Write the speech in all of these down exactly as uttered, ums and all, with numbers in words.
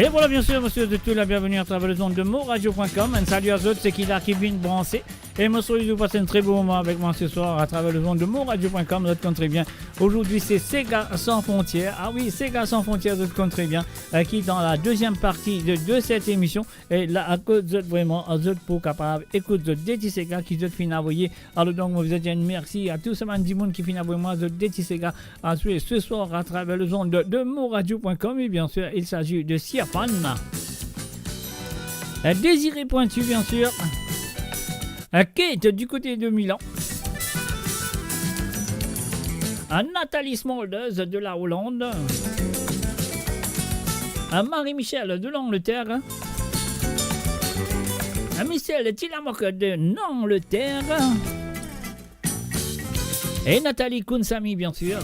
E vwala, bien sir, mo swet zot tou la bienveni atraver lezond de moradio pwin kom. Enn sali a zot, seki la ki vinn branse. E mo swet zot pas enn tre bon moman avek mwa se swar atraver lezond de moradio pwin kom. Zot konn tre bien, ozordi se Sega San Frontières. Ah wi, Sega San Frontières, zot konn tre bien, euh, ki dan la deziem parti de, de set emision. E la, akoz zot vremem, zot pou kapav ekout zot de ti sega ki zot finn avoye. Alor donk, mo bizin dir enn mersi a tou sa bann dimoun ki finn avoy mwa zot de ti sega a swet se swar atraver lezond de, de moradio pwin kom. E bien sir, il s'agit de Siapan, euh, Désiré Pointu, bien sir, euh, Kate du côté de Milan, euh, Nathalie Smulders de la Hollande, euh, Marie-Michel de l'Angleterre, euh, Michel Tillamook de l'Angleterre, e Nathalie Kounsami, bien sir.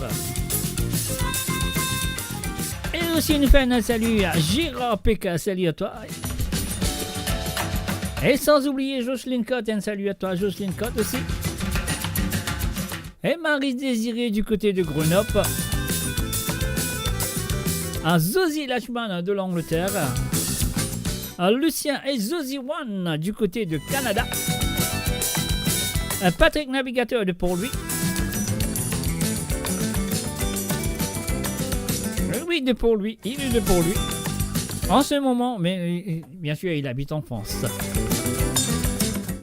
E osi nou fer enn sali a Gérard Peka, sali a twa. E san oubliye Jocelyne Cotte, enn sali a twa, Jocelyne Cotte osi. E Marie Désirée du côté de Grenoble. A Zozi Lachman de l'Angleterre. A Lucien et Zozi One du côté de Canada. A Patrick Navigateur de Port-Louis. Euh, oui, de Port-Louis. Il est de Port-Louis. En ce moment, mais, euh, bien sûr, il habite en France.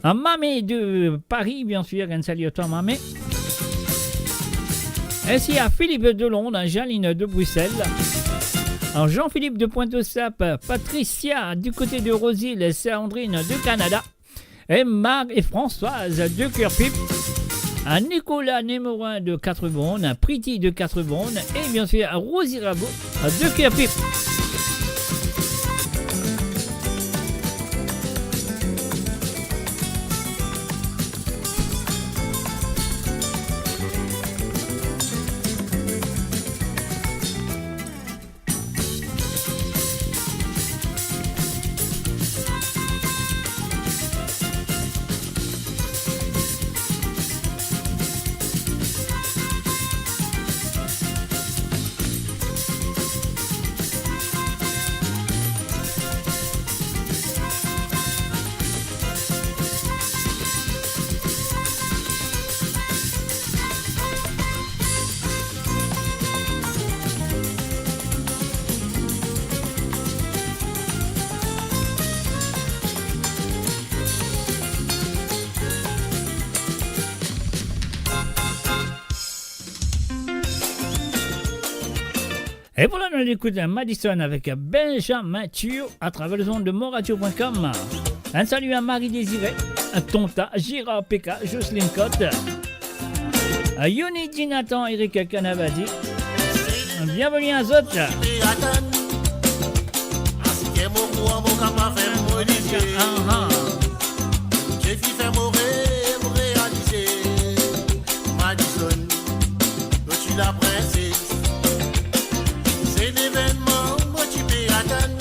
A Mamé de Paris, bien sûr, enn sali a twa, Mamé. Ainsi à Philippe de Londres, à Jaline de Bruxelles, à Jean-Philippe de Pointe-aux-Trembles, Patricia du côté de Rose-Île, Sandrine de Canada, et Marc et Françoise de Kerpip, à Nicolas Némorin de Quatre-Bornes, à Priti de Quatre-Bornes, et bien sûr à Rosie Rago de Kerpip. E vwala, nou ekout Madison avek Benjamin Tio atraver lezond de moradio pwin kom. Enn sali a Marie Désirée, Tonta, Gérard Peka, Jocelyne Cotte, Yoni, Jonathan, Eric Kanavadi. Bienveni a zot. Aster mo krwar mo kapav fer mo lizie. Aha. Zezi fer mo rev realize. Madison, to ti laprinses. Se levennman mo ti pe atann.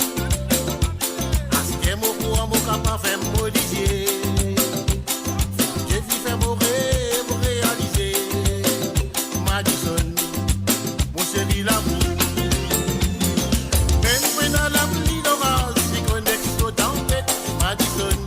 Aster mo krwar mo kapav fer mo lizie. Zezi fer mo rev realize. Madison, mo seri lamour. Mem pena lapli loraz, li konn explod an tet. Madison,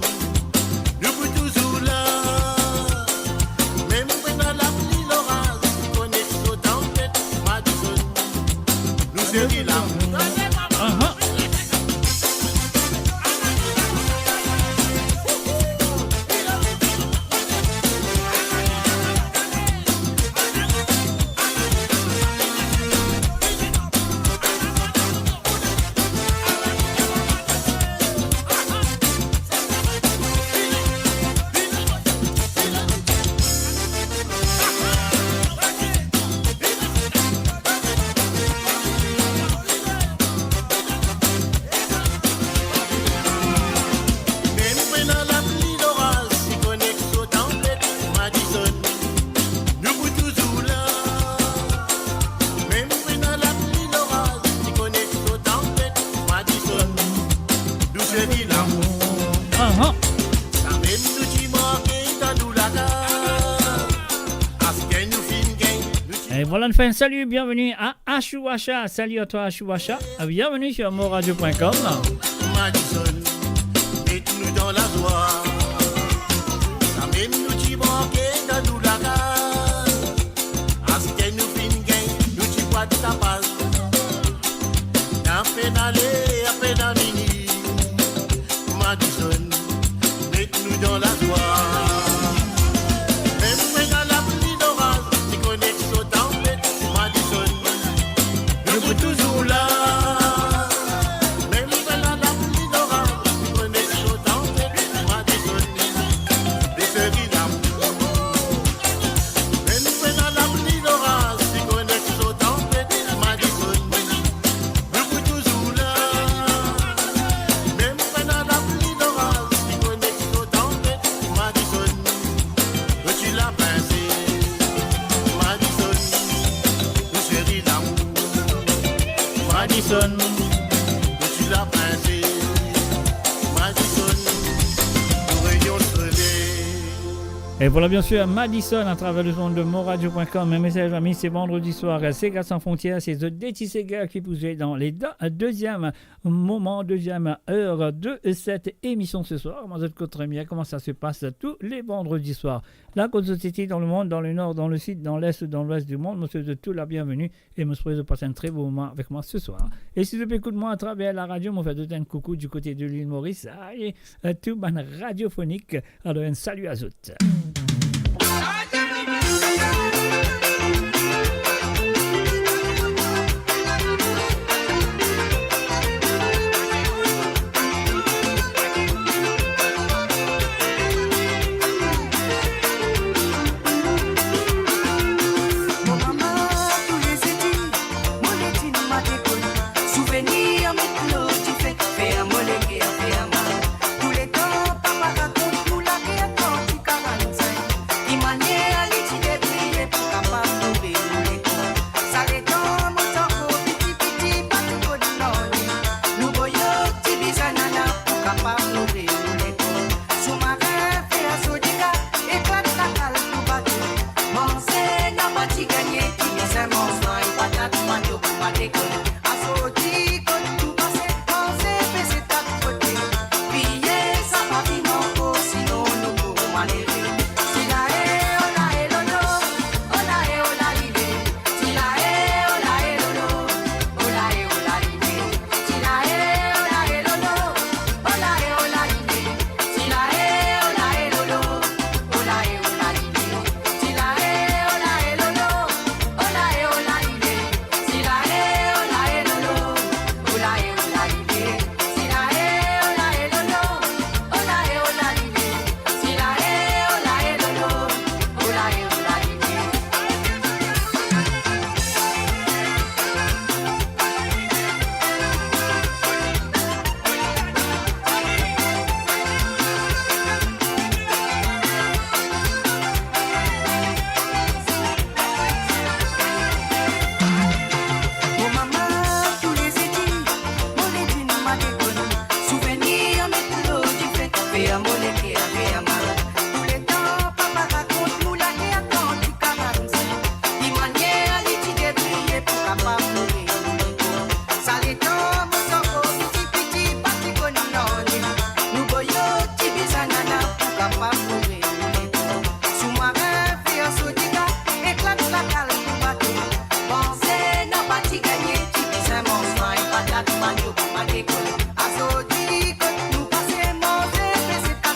Voilà, nou fer enn sali, bienvenue à Ashou Asha. Salut à toi, Ashou Asha. Bienvenue sur moradio point com. Madison, met nou dan lazwa. Samem nou ti manke dan nou lakaz. Aster nou finn gagn nou ti bwat tapaz. Apena ale, apena vini. Madison, met nou dan lazwa. Mem pena lapli loraz, ti konn ek so tanpet, Madison, nou pou touzour la. Mem pena lapli loraz, ti konn ek so tanpet, Madison, le seri lamour. Mem pena lapli loraz, ti konn ek so tanpet, Madison, nou pou touzour la. Mem pena lapli loraz, ti konn ek so tanpet, Madison, nou ti la pinse. Madison, nou seri lamour. Madison, nou ti la pinse. Madison, nou reyon soley. Et voilà, bien sûr, Madison à travers le son de moradio point com. Un message, ami, c'est vendredi soir. Sega Sans Frontières, c'est The Dirty Sega qui vous est dans les deux, deuxième moment, deuxième heure de cette émission ce soir. Moi, je te raconte bien comment ça se passe tous les vendredis soirs. Là, côté société, dans le monde, dans le nord, dans le sud, dans l'est ou dans l'ouest du monde, monsieur, de tout la bienvenue. Et moi, je souhaite de passer un très beau moment avec moi ce soir. Et si vous écoutez moi à travers la radio, moi, je fais un coucou du côté de l'île Maurice. Aïe, euh, tout ban radiophonique. Alors, un salut à toutes. Mo mama, tou le zedi, mo letinn ma dekonn. Souvenir met lor dife, fer mo leker, fer mal. Touletan papa rakont nou lager kan ti karannsink. Ki manier li ti debriye pou kapav louvrir nou lekor. Sa letan mo ti ankor piti piti, pa ti konn nanye. Nou boyot ti bizin nana pou kapav louvrir nou lekor. Soumarin, fer so dega, eklat lakal pou bato. Manze napa ti gagne, ti bizin manz vway, patat, manok, pa dekonn. Asorti kot nou pase, manze pese tat kote. Piye sa pa fini ankor, sinon nou pou malere. Ti la e, ola e lolo, ola e ola lile. Ti la e, ola e lolo, ola e ola lile. Ti la e, ola e lolo, ola e ola lile. Ti la e, ola e lolo, ola e ola lile. Ti la e, ola e lolo, ola e ola lile. Ti la e, ola e lolo, ola e ola lile. Ti la e, ola e lolo, ola e ola lile. Ti la e, ola e lolo, ola e ola lile. Mo mama, tou le zedi, mo letinn ma dekonn. Souvenir met lor dife, fer mo leker, fer mal. Touletan papa rakont nou lager kan ti karannsink. Ki manier li ti debriye pou kapav louvrir nou lekor. Sa letan mo ti ankor piti piti, pa ti konn nanye. Nou boyot ti bizin nana pou kapav louvrir nou lekor. Soumarin, fer so dega, eklat lakal pou bato. Manze napa ti gagne, ti bizin manz vway, patat, manok, pa dekonn. Asorti kot nou pase, manze pese kat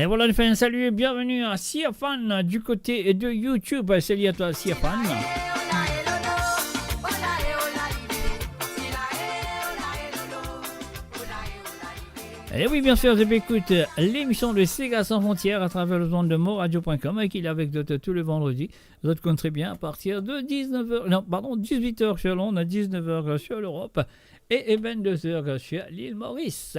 Et voilà, on fait un salut et bienvenue à Siafan du côté de YouTube. Salut à toi, Siafan. Et oui, bien sûr, je peux écouter l'émission de Sega Sans Frontières à travers le monde de moradio point com et qu'il est avec d'autres tous les vendredis. Zot konn très bien, à partir de dix-neuf heures, non, pardon, dix-huit heures sur Londres, dix-neuf heures sur l'Europe et, et vingt-deux heures sur l'île Maurice.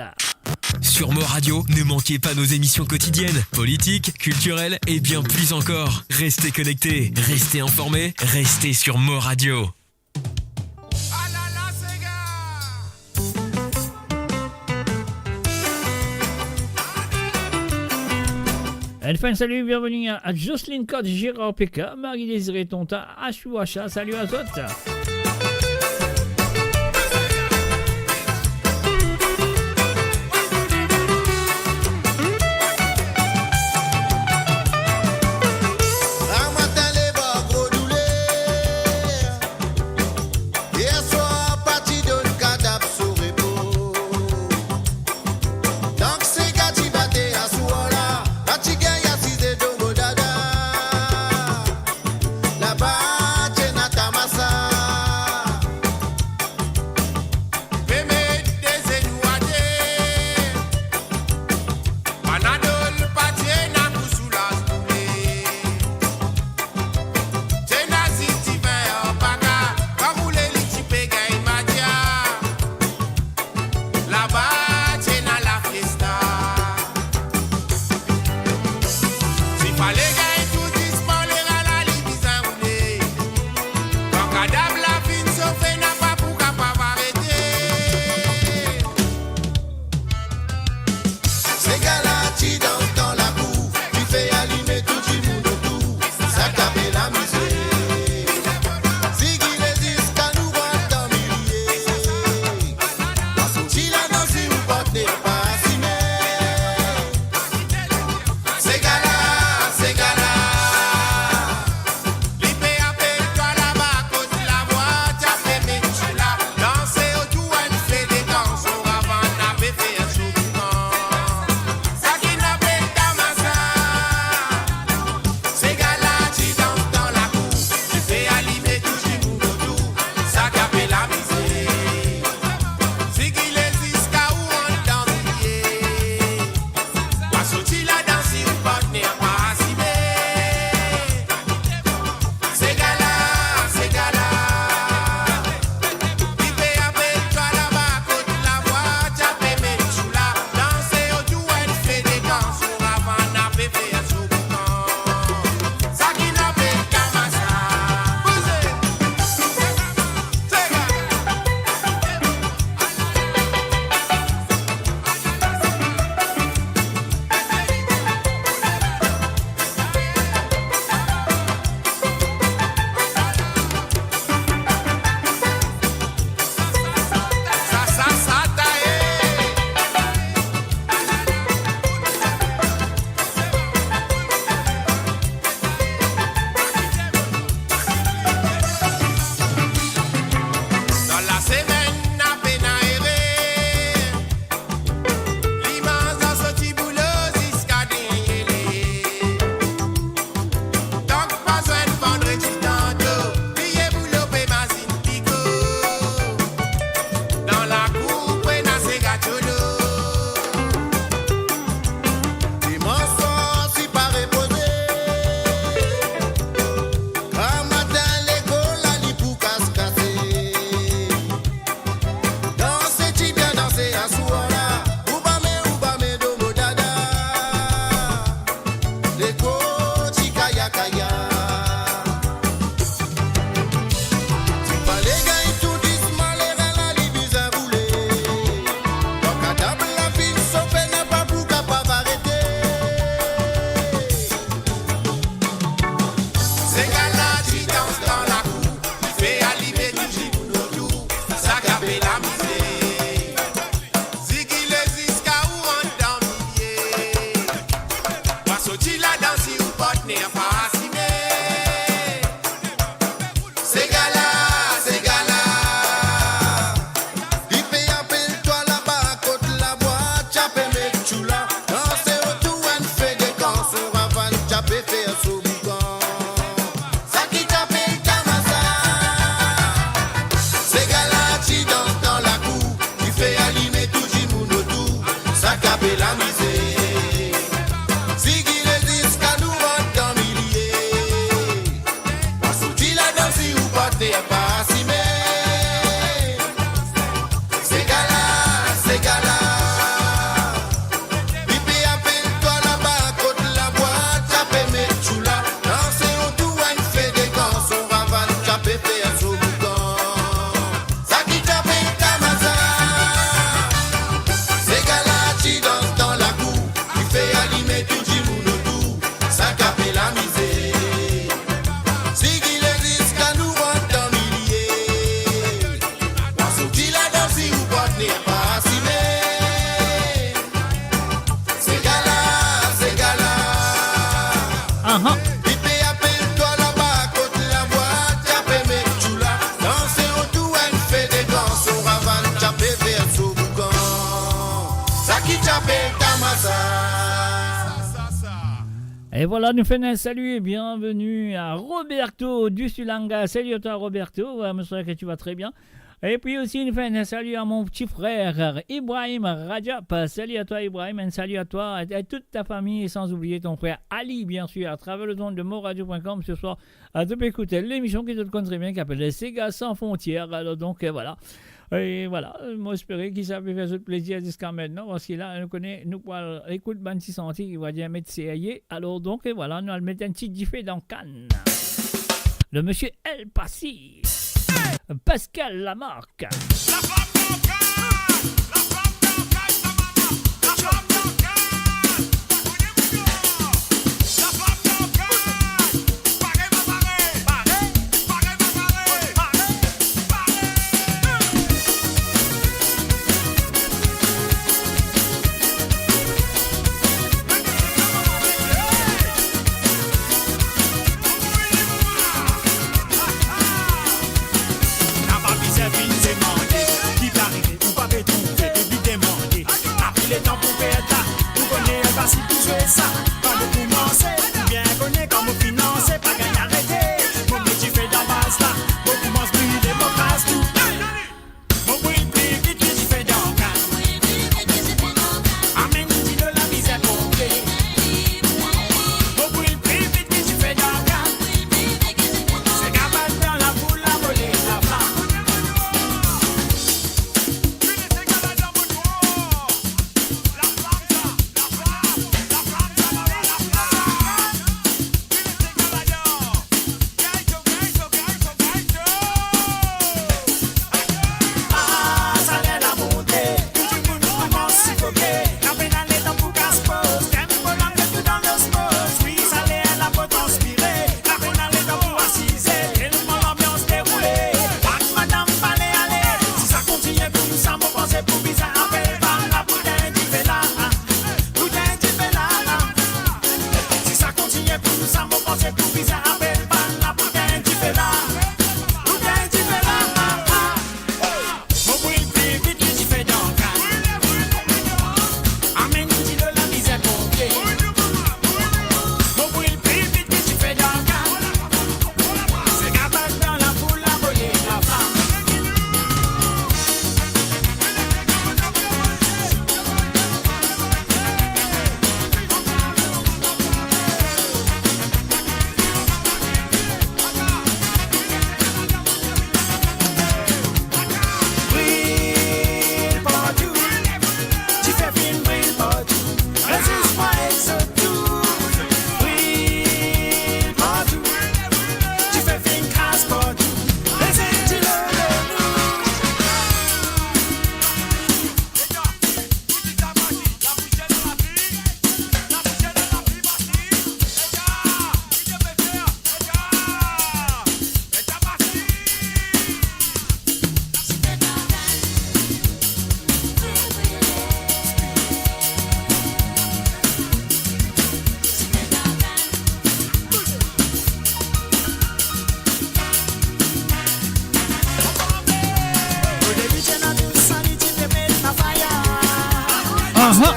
Sur Mo Radio, ne manquez pas nos émissions quotidiennes, politiques, culturelles et bien plus encore. Restez connectés, restez informés, restez sur Mo Radio. Enfin, salut, bienvenue à, à Jocelyne Cotte, Gérard Péka, Marie-Désirée Tonta, Ashou Asha, salut à zot. Yer swar, parti donn kadaf so repo. Tank sega ti bate aswar la, pa ti gagn asize donbo dada. Laba ti ena tamasa. Pe met de zenou ater. Panadol pa ti ena pou soulaz doule. Ti ena zis divin, baka, kan boule li ti pe gagn madia. Laba ti ena lafiesta. Ti fale gagn tou disman, lera la li bizin roule. Kan kadaf la finn sofe, napa pou kapav arete. Sega la ti dans dan lakour, dife alime, tou dimoun otour, sa kape lamize. Zigile ziska nou rant dan milie. Soti ladan si ou partner pa asime. Sega la, sega la. Li pe apel twa laba kot lavwa, ti ape met sou la. Danse otour enn fede kanson, avan n ape fer so boukan. Sa ki n apel tamasa. Sega la ti dans dan lakour, dife alime, tou dimoun otour, sa ki ape lamize. Zigile ziska ou rant dan milie. Pa soti ladan si ou partner pa asime. Sega la, sega la. Li pe apel twa laba kot lavwa, ti ape met sou la. Danse otour enn fede kanson, avan n ape fer so boukan. Sa ki n apel tamasa. Bouze. Sega. Dan lasemenn, apena ere. Li manz dan so ti boulo ziska dernie le. Tank pa zwenn vandredi tanto, bliye boulo pe mazinn piko. Dan lakour, pena sega tiolo. Dimans swar, si pa repoze. Gramatin lekol, la li pou kas kase. Danse ti bien danse aswar la, ou bame, ou bame donbo dada. Lekol ti kaya kaya. Ti fale gagn tou disman, lera la li bizin boule. Kan kadaf la finn sofe, napa pou kapav arete. Sega la ti dans dan lakour, dife alime, tou dimoun otour, sa ki ape lamize. Zigile ziska ou rant dan milie. Pa soti ladan si ou partner pa asime. Sega la, sega la. Li pe apel twa laba kot labwat, ti ape met tchoula. Danse otour enn fede Et voilà, nous faisons un salut et bienvenue à Roberto du Sulanga. Salut à toi, Roberto. Euh, je souhaite que tu vas très bien. Et puis aussi, nous faisons un salut à mon petit frère Ibrahim Rajab. Salut à toi, Ibrahim, un salut à toi et à toute ta famille, sans oublier ton frère Ali, bien sûr, à travers le monde de moradio point com ce soir. Ah, zot pe ekout lemision ki zot konn tre bien, ki apel Sega San Frontier. Alor, donk, euh, voilà. E voilà, euh, mo espere ki sa pe fer zot plezir ziska aster, parski la, nou kone, nou pou al ekout bann ti santi ki va dir met serye. Alor, donk, euh, voilà, nou al met enn ti dife dan kann. Le monsieur El Passy, Pascal Lamarque. Napa bizin vinn demande ki pe arive, ou pa pe trouve, piblik demande. Apel letan pou fer la, ou kone El Passy pou zwe sa. Kan nou koumanse, ou bien kone kan nou finanse, pa gagn arete. Mo met dife dan baz la, mo koumans brile, mo kraz tou. Mo bril pli vit ki dife dan kann. Amenn dilo, lamizer konpe. Mo bril pli vit ki dife dan kann. Se kapav dan lafoul, lamole, laflam. Si sa kontinie pou nou, sa mo panse pou bizin apel bann la pou gagn dife la. Pou gagn dife la. Mo bril pli vit ki dife dan kann. Amenn dilo, lamizer konpe. Mo bril pli vit ki dife dan kann. Se kapav dan lafoul, lamole, laflam. Bril partou, dife finn bril partou, rezis mwa ek zot tou. Bril partou, dife finn kraz partou, rezis dilo lor nou. Aha.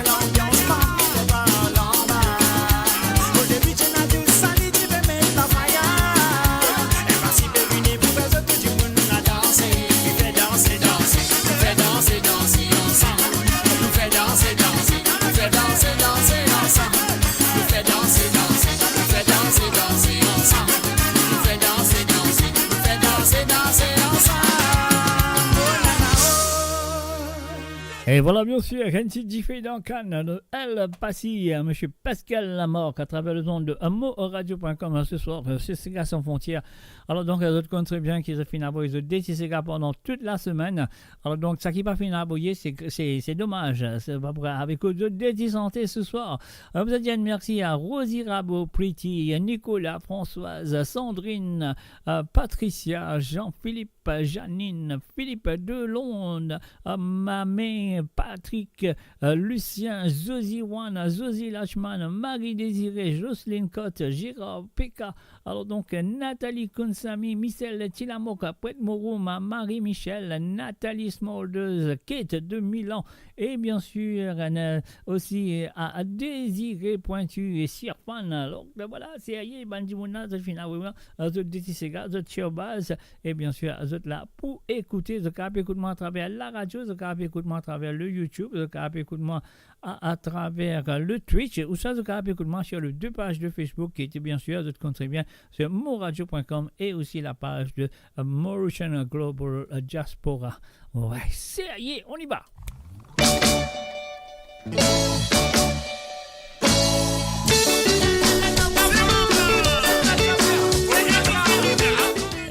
Et voilà, bien sûr, enn ti dife dan kann, El Passy, euh, monsieur Pascal Lamarque, à travers les ondes de moradio point com, hein, ce soir, euh, c'est Sega Sans Frontières. Alors donc, euh, zot konn tre bien ki zot finn avoy zot de ti sega pandan tout la semaine. Alors donc, sa ki pa finn avoye, c'est, c'est, c'est dommage, hein. C'est pas vrai. Avek zot de ti santi ce soir. Euh, nou dir enn mersi à Rosie Rabo, Pretty, Nicolas, Françoise, Sandrine, euh, Patricia, Jean-Philippe, Philippe, Janine, Philippe de Londres, euh, Mamé, Patrick, euh, Lucien, Zoziwan, Zozi Lachman, Marie Désirée, Jocelyne Cotte, Gérard, Peka, alors donc, euh, Nathalie Kounsami, Michel Tilamoka, Poète Mourouma, Marie Michel, Nathalie Smulders, Kate de Milan, et bien sûr, euh, aussi, euh, à, à Désiré Pointu et Sirfan. Alors, ben voilà, serye, bann dimoun la, zot finn avoy mwa, euh, zot deti sega, zot tchir baz, et bien sûr, zot la pou ekoute, zot kapav ekout mwa atraver laradio, zot kapav ekout mwa atraver le YouTube, zot kapav ekout mwa a, atraver le Twitch, ouswa zot kapav ekout mwa sur les deux pages de Facebook, ki ete bien sûr, zot konn tre bien, sur moradio point com et aussi la page de, euh, Mauritian Global Diaspora. Ouais, serye, on y va.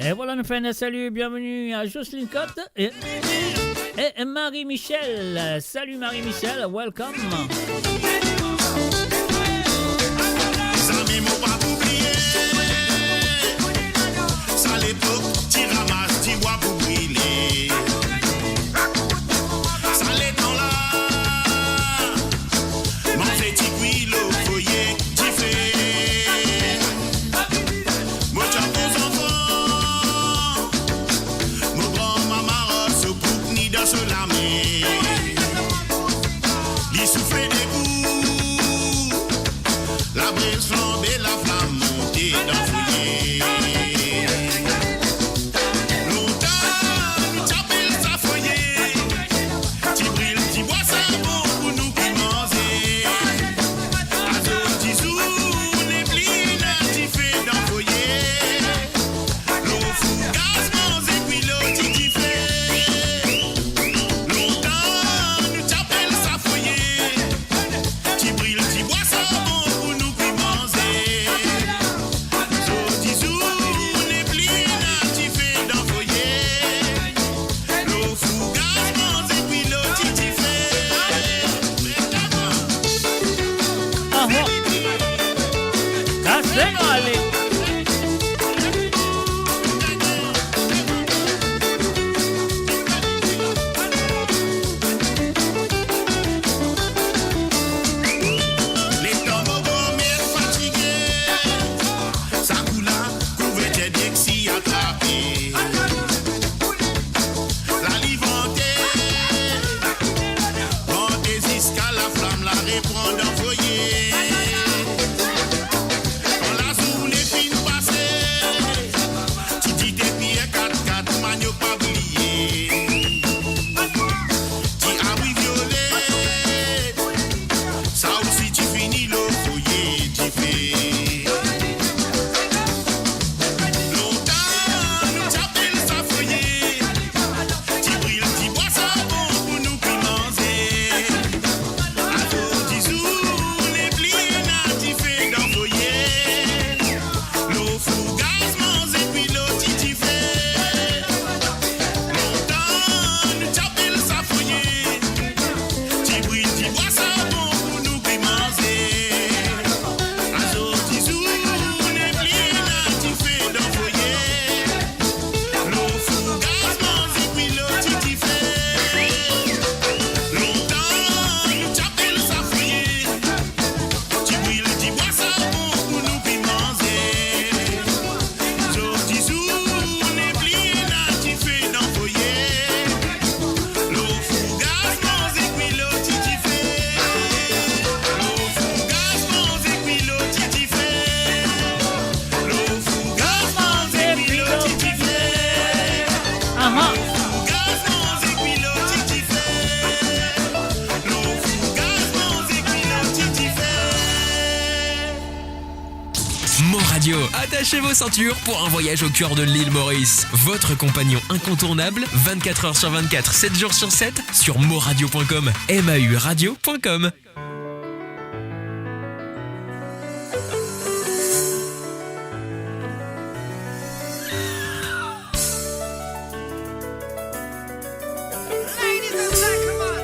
E vwala, nou fer enn salu, bienvenue à Jocelyne Cotte et, et Marie-Michel. Salut Marie-Michel, welcome. Zame mo pa pou bliye sa lepok ti ramas dibwa pou brile. Sa letan la, manze ti kwi lor foye dife. Mo ti ankor zanfan, mo granmama rod so bouk ni dan so lame. Li soufle de kou, labrez flanbe, laflam monte dan foye. Lontan nou ti apel sa foye, ti bril dibwa sarbon pou nou ki manze. Azordi zour nepli ena dife dan foye. Lor fou gaz manze kwi lor ti dife. Lontan nou ti apel sa foye, ti bril dibwa sarbon pou nou ki manze. Zordi zour nepli ena dife dan foye. Lor fou gaz manze kwi lor ti dife. Aha. Kase nou ale. Letan mo granmer fatige, sa kou la kouvertir dexi atrape. Laliv ante, ante ziska laflam la repran dan foye. Kan lazourne finn pase, ti dite piye kat kat, manyo pa bliye. Ti abri viole, sa osi ti fini lor foye dife. Lontan nou ti apel sa foye, ti bril dibwa sarbon pou nou ki manze. Azordi zour nepli ena dife dan foye. Lor fou gaz manze kwi lor ti dife. Lontan nou ti apel sa foye, ti bril dibwa sarbon pou nou ki manze. Azordi zour nepli ena dife dan foye. Lor fou gaz manze kwi lor ti dife. Lontan nou ti apel sa foye, ti bril dibwa sarbon pou nou ki manze. Zordi zour nepli ena dife dan foye. Lor fou gaz manze kwi lor ti dife. Lor fou gaz manze kwi lor ti dife. Lor fou gaz manze kwi lor ti dife. Aha. Lor fou gaz manze kwi lor ti dife. Lor fou gaz manze kwi lor ti dife. Mon Radio, attachez vos ceintures pour un voyage au cœur de l'île Maurice. Votre compagnon incontournable, vingt-quatre heures sur vingt-quatre, sept jours sur sept, sur moradio point com, M A U radio point com. Ladies and gentlemen,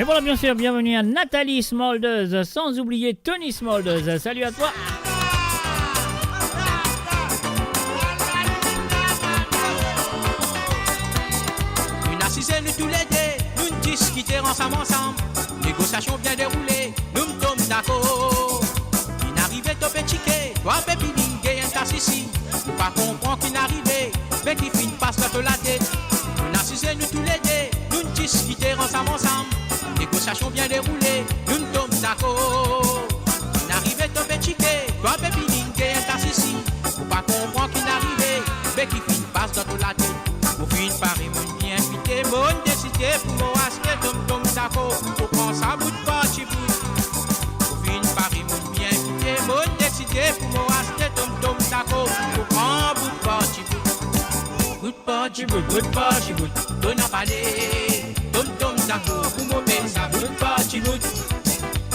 Et voilà, bien sûr, bienvenue à Nathalie Smulders, sans oublier Tony Smulders. Salut à toi. Nou'nn asize nou toulede, nou'nn diskite ansam ansam. Negosiasion bien deroule, nou tom dakor. Inn arive to pe tike, twa pe piling, gagn enn tasisi. Ou pa konpran ki'nn arive, be ki finn pas dan to latet. Nou'nn asize nou toulede, nou'nn diskite ansam ansam. Negosiasion bien deroule, nou'nn tom dakor. Inn arive to pe tike, twa pe piling, gagn enn tasisi. Ou pa konpran ki'nn arive, be ki finn pas dan to latet. Mo finn pare, mo'nn bien fite, mo'nn deside pou mo aste tom tom dakor. Mo pran sa bout par ti bout. Mo finn pare, mo'nn bien fite, mo'nn deside pou mo aste tom tom dakor. Mo pran bout par ti bout. Bout par ti bout, bout par ti bout, to inn pale. Tom tom dakor pou mo pey sa bout par ti bout.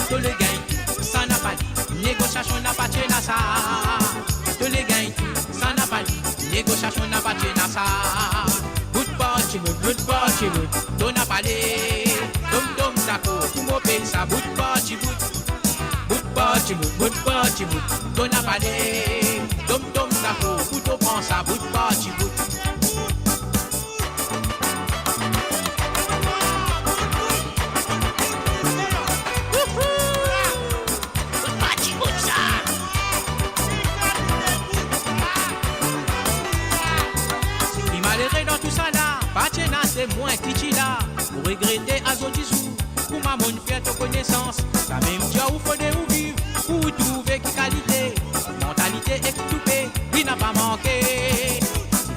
To le gagn tou, sa napa li, negosiasion napa ti ena sa. To le gagn tou, sa napa li, negosiasion napa ti ena sa. Bout par ti bout, bout par ti bout, to inn pale. Tom tom dakor pou mo pey sa bout par ti bout. Bout par ti bout, bout par ti bout, to inn pale. Tom tom dakor pou to pran sa bout par ti bout. Bout par ti bout sa. Ki malere dan tousala, pa ti ena, se mwa ki ti la. Mo regrete azordi zour, kouma mo'nn fer to konesans. Samem dir ou fode ou viv, pou ou trouve ki kalite, mantalite ek toupe, li napa manke.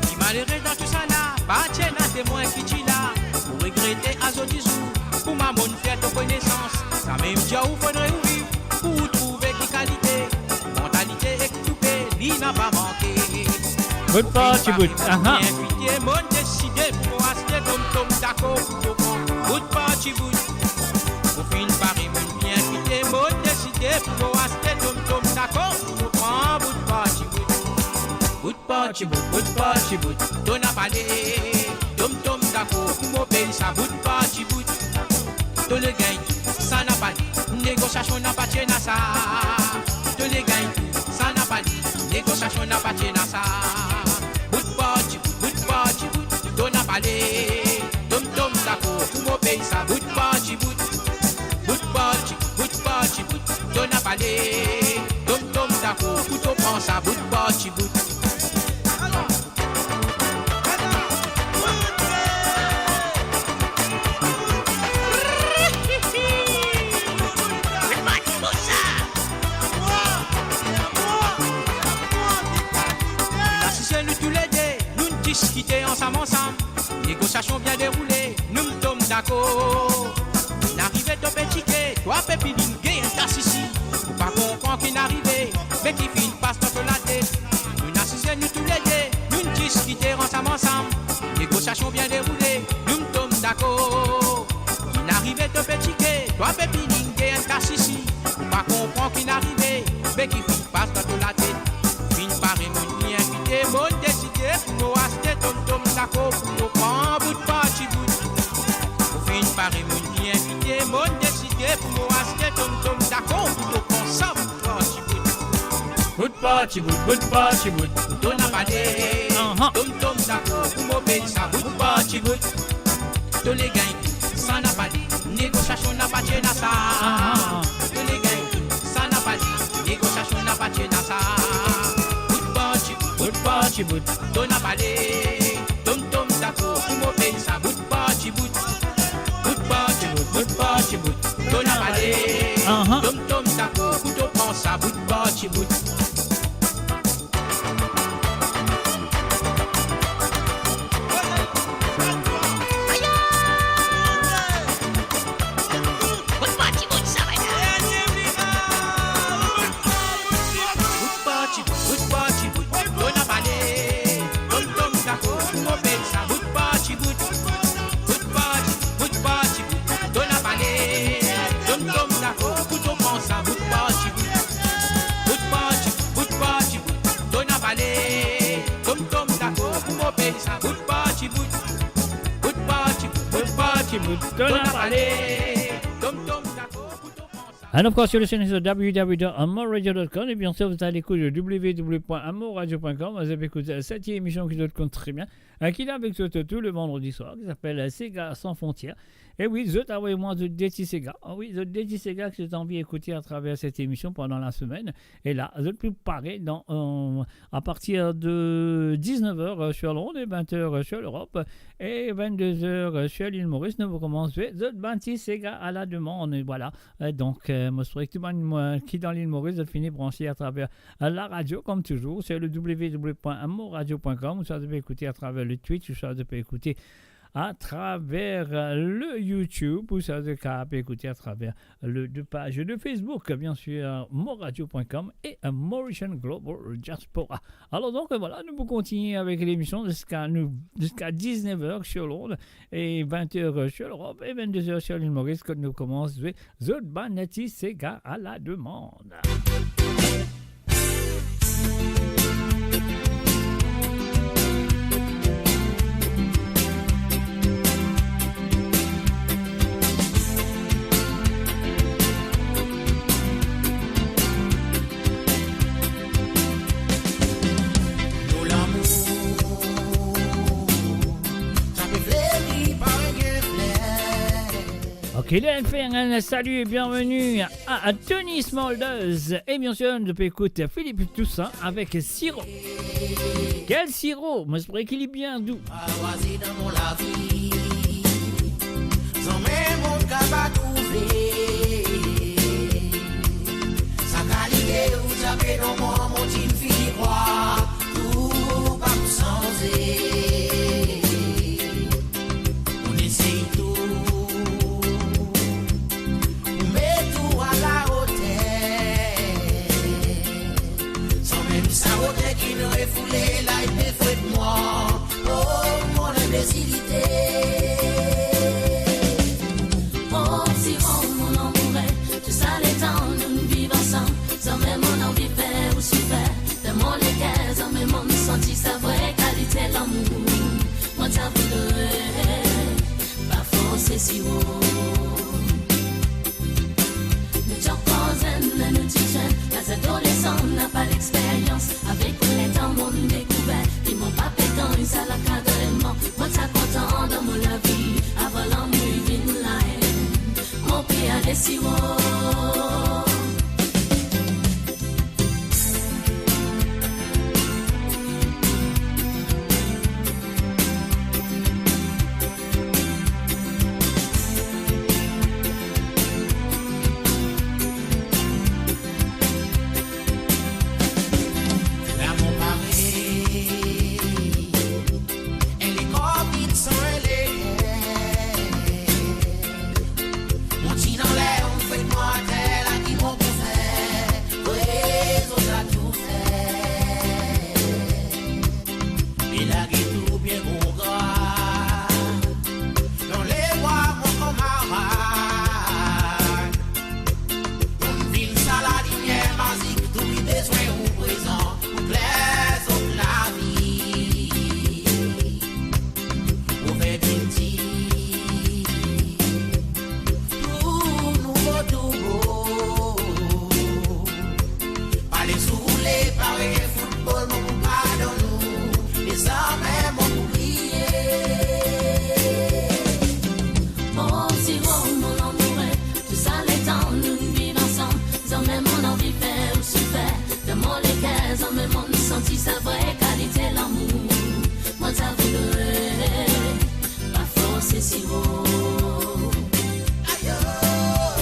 Ki malere dan tousala, pa ti ena, se mwa ki ti la. Mo regrete azordi zour, kouma mo'nn fer to konesans. Samem dir ou fode ou viv, pou ou trouve ki kalite, mantalite ek toupe, li napa manke. Bout par ti bout, aha. Bien fite, mo'nn deside pou mo aste tom tom dakor pou mo pran bout par ti bout. Mo finn pare, mo'nn bien fite, mo'nn deside pou mo aste tom tom dakor pou mo pran bout par ti bout. Bout par ti bout, bout par ti bout, to inn pale. Tom tom dakor pou mo pey sa bout par ti bout. To le gagn tou, sa napa li, negosiasion napa ti ena sa. To le gagn tou, sa napa li, negosiasion napa ti ena sa. Bout par ti bout, bout par ti bout, to inn pale. Tom tom dakor pou mo pey sa bout par ti bout. Bout par ti bout, bout par ti bout, to inn pale. Tom tom dakor pou to pran sa bout par ti bout. Asize nou toulede, nou'nn diskite ansam ansam. Negosiasion bien deroule, nou tom dakor. Inn arive to pe tike, twa pe piling, gagn enn tas isi. Ou pa konpran ki'nn arive, me ki finn pas dan to latet. Nou'nn asize nou toulede, nou'nn diskite ansam ansam. Negosiasion bien deroule, nou tom dakor. Inn arive to pe tike, twa pe piling, gagn enn tas isi. Ou pa konpran ki'nn arive, me ki finn pas dan to latet. Finn pare, mo'nn finn invite, mo'nn deside pou mo aste tom tom dakor pou mo pran bout par ti bout. Mo finn pare, mo'nn finn invite, mo'nn deside pou mo aste tom tom dakor pou mo pran sa bout par ti bout. Bout par ti bout, bout par ti bout. To inn pale, aha, tom tom dakor pou mo pey sa bout par ti bout. To le gagn tou, sa napa li, negosiasion napa ti ena sa. Aha. To le gagn tou, sa napa li, negosiasion napa ti ena sa. Bout par ti bout, bout par ti bout. To inn pale, tom tom dakor pou mo pey sa bout par ti bout. Bout par ti bout, bout par ti bout. To inn pale, aha, tom tom dakor pou to pran sa bout par ti bout. Bout par ti bout, bout par ti bout, to inn pale. Tom tom dakor pou mo pey sa bout par ti bout. Bout par ti bout, bout par ti bout, to inn pale. Tom tom dakor pou to pran sa bout par ti bout. Bout par ti bout, bout par ti bout, to inn pale. Tom tom dakor pou mo pey sa bout par ti bout. Bout par ti bout, bout par ti bout, to inn pale. And of course, you're listening to w w w dot amor radio dot com. Et bien sûr, vous êtes à l'écoute de w w w point amor radio point com. Vous avez écouté cette émission qui doit compte très bien, euh, qui est avec toi tous les vendredis soirs, qui s'appelle, euh, Sega Sans Frontières. Et oui, zot avoy mwa zot de ti sega. Ah oui, zot de ti sega ki zot anvi ekoute atraver set emisyon pandan lasemenn. E la, zot pou pare dan, euh, à partir de dix-neuf heures, euh, sur Londres et vingt heures, euh, sur l'Europe et vingt-deux heures, euh, sur l'île Maurice, nou pou koumans zwe zot bann ti sega à la demande. Et voilà. Euh, donk, euh, mo espere ki tou bann, euh, ki dan lil Moris, zot fini branse atraver, euh, la radio, comme toujours, sur le w w w point amor radio point com, ou swa zot pe ekoute atraver le Twitch, ou swa zot pe ekoute atraver, euh, le YouTube, ou swa zot kapav ekoute atraver le deux pages de Facebook, bien sûr, amor radio point com et, euh, Mauritian Global Diaspora. Alors donc, euh, voilà, nou pou kontigne avek lemisyon ziska nou, ziska dix-neuf heures sur Londres et vingt heures sur l'Europe et vingt-deux heures sur l'île Maurice, kot nou koumans zwe zot bann ti sega à la demande. Nou lamour, sa pe fleri parey enn fler. Ok, les N F R, un salut et bienvenue à, à Tony Smulders. Et bien sûr, nou pe ekout Philippe Toussaint avec Siro. Quel sirop? Mo espere ki li bien dou. Awaze dan mo lavi, zanmi mo kapav trouve. Sa kalite ou ti ape dan mwa, mo ti fini krwar tou pa pou sanze. Mo esey tou pou met ou alaoter. Sanmem sa oter ki'nn refoule la, li pe fret mwa. Oh, mon inbésilité. Oh, si, oh, mon amour, tou sa letan nou'nn viv ansam, zanmi mo'nn anvi fer ou sifer. Dan mo leker, zanmi mo'nn santi sa vre kalite lamour. Mo ta voudre pa forse, Siro. Nou ti ankor zenn, me nou ti zenn, laz adolesan, napa lexperyans. Avek letan mo'nn dekouver ki mo pa pe gagn sa lankadreman. Mo ta kontan dan mo lavi, avan lamour vinn laenn. Mo pe ale, Siro. Lamour parey enn lekor vide san leker. Mo ti anler, ou fek mwa ater, la ki mo pou fer? Rezon sa tou fer. Li lage tou bien bon gra dan lebwa, mon kanmarad. Monn vinn sa lalimier mazik, tou li bezwin ou prezan pou kler zot lavi. Ou fer binti tou nouvo, tou bo. Pale soule parey foutbol, mo pou padonn ou, dezame mo pou bliye. Oh, Siro, mon amour, tou sa letan nou'nn viv ansam, zanmi mo'nn anvi fer ou sifer. Dan mo leker, zanmi mo'nn santi sa vre kalite lamour. Mo ta voudre pa forse, Siro.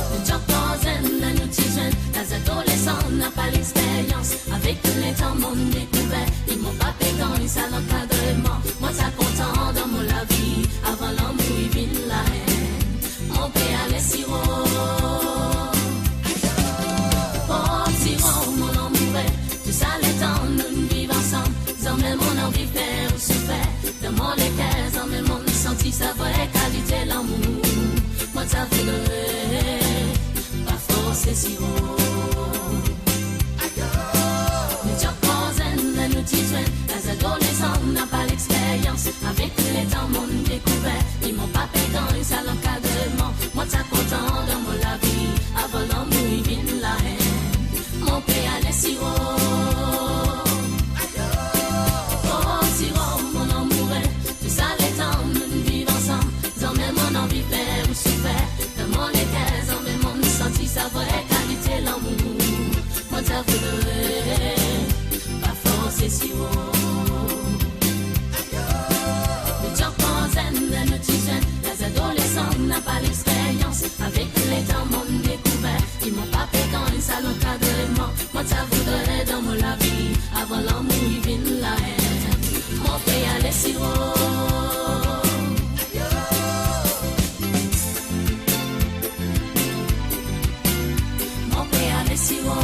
Nou ti ankor zenn, nou ti zenn, laz adolesan, napa lexperyans. Avek letan mo'nn dekouver ki mo pa pe gagn sa lankadreman. Mo ta kontan dan mo lavi, avan lamour vinn laenn. Mo pe ale, Siro. Oh, Siro, mon amour, tou sa letan nou'nn viv ansam, zanmi mo'nn anvi fer ou sifer. Dan mo leker, zanmi mo'nn santi sa vre kalite lamour. Mo ta voudre pa forse, Siro. Nou ti ankor zenn, me nou ti zenn, laz adolesan, napa lexperyans. Avek letan mo'nn dekouver ki mo pa pe gagn sa lankadreman. Mo ta kontan dan mo lavi, avan lamour Sa voudre dan mo lavi, avan lamour li vinn laenn. Mo pe ale siro. Mo pe ale siro.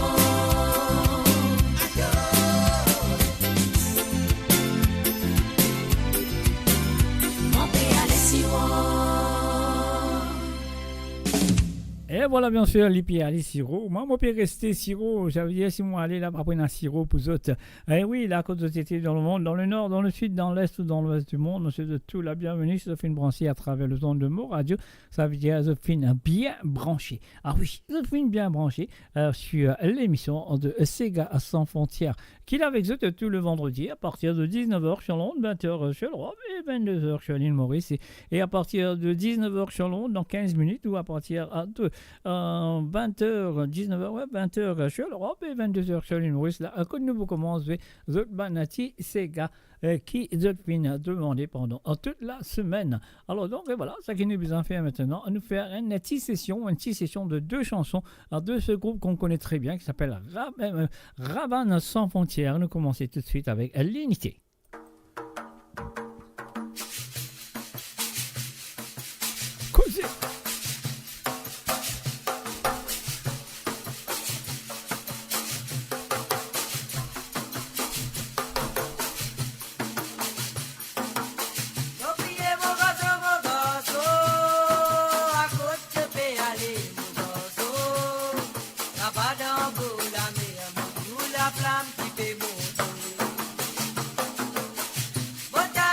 Mo pe ale siro. E vwala, bien sir, li pe ale siro. Mwa, mo pe reste siro. Savedir, si mo ale laba, pa pou ena siro pou zot. E wi, la kot zot ete dan lemond, dan lenor, dan lesid, dan les ou dan lwes dimond, zot tou la bienveni. Si zot finn branse atraver lezond de Mo Radio, savedir zot finn bien branse. Ah wi, zot finn bien branse, euh, sur l'émission de Sega Sans Frontières, ki la avek zot tou le vandredi a partir de diznef er sur l'onde, vent er sur Lorop e vennde er sur lil Moris. E, e a partir de diznef er sur l'onde, dan kinz minit, ou a partir a de, euh, vent er, diznef er, wi, vent er sur Lorop e vennde er sur lil Moris, la kot nou pou koumans zwe zot bann ti sega, euh, ki zot finn demande pandan, euh, tout la semenn. Alor donk, e vwala, seki nou bizin fer aster, nou fer enn ti sesion, enn ti sesion de de sanson, euh, de se group ki nou kone tre bien, ki apel Ra-, euh, Ravane Sans Frontières. Nou koumans toutswit avek Linite. Koze. Mo kriye mo garson, mo garson, kot to pe ale, mo garson? Laba dan bo lamer, mo trouv laflam ki pe monte. Mo ta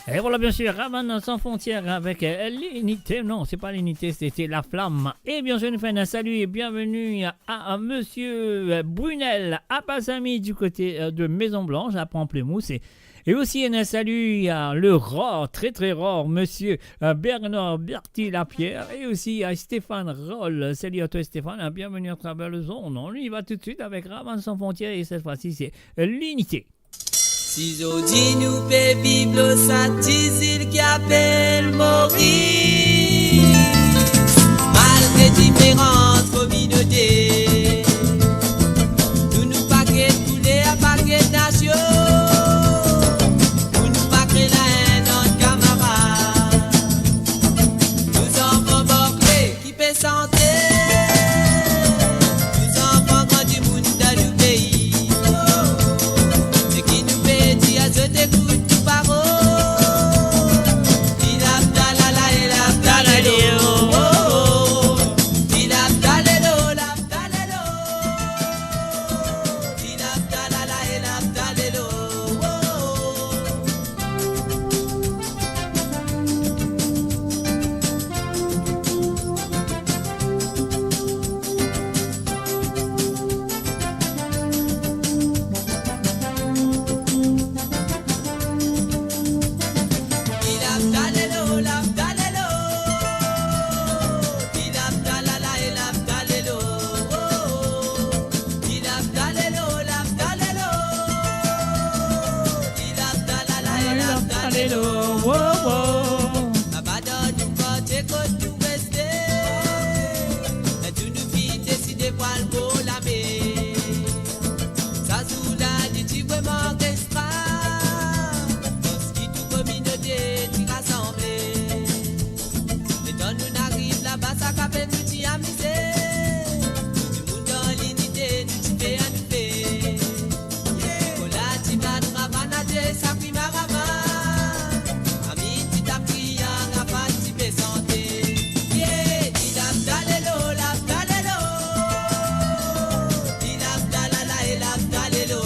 Et voilà, bien sûr, Raman Sans Frontières avec, euh, Linité. Non, c'est pas Linité, c'était La Flamme. Et bien sûr, nous faisons un salut et bienvenue à, à monsieur, euh, Brunel Apasami du côté, euh, de Maison Blanche, à Pamplemousse. Et, et aussi, un salut à le rare, très, très rare, monsieur, euh, Bernard Berti Lapierre. Et aussi à Stéphane Roll. Salut à toi, Stéphane. Bienvenue à travers le zone. On y va tout de suite avec Raman Sans Frontières. Et cette fois-ci, c'est, euh, Linité. Si zordi nou pe viv lor sa ti zil ki apel Moris, malgre diferan kominote, nou, nou pa get kouler, pa get nasion, nou, nou pa kre laenn ant kamarad, nou zanfan bokle pe sante. Nou zanfan gran dimoun dan nou pei. Seki nou pe dir, azout ekout nou parol. Dilap dalala e lap dalelo. Dilap dalelo, lap dalelo. Dilap dalala e lap dalelo. Lap dalelo, lap dalelo, oh, oh. Aba dan nou kartie kot nou reste, tou nou finn deside pou al bor lamer. Sa zour la, li ti vremem extra, parski tou kominote ti rasanble. Letan nou ariv laba, sa kafe nou ti amize. Tou dimoun dan linite, nou ti fer nou fer. Kola ti bat Ravan, Adje, Safri, Maravan. Ami ti tap kriye, Ravan ti pe sante. Yeah, dilap dalelo, lap dalelo. Dilap dalala e lap dalelo.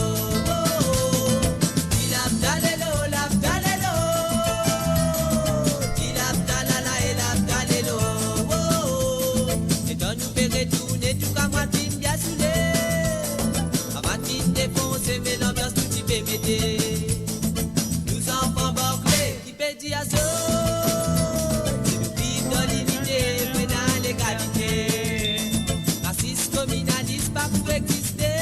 Dilap dalelo, lap dalelo. Dilap dalala e lap dalelo. Letan nou pe retourne, tou kamarad finn bien soule. Ravan finn defonse, me lanbians nou ti pe mete. Nou zanfan bokle ki pe dir zot, nou viv dan linite, pena legalite. Rasis, kominalis pa pou existe.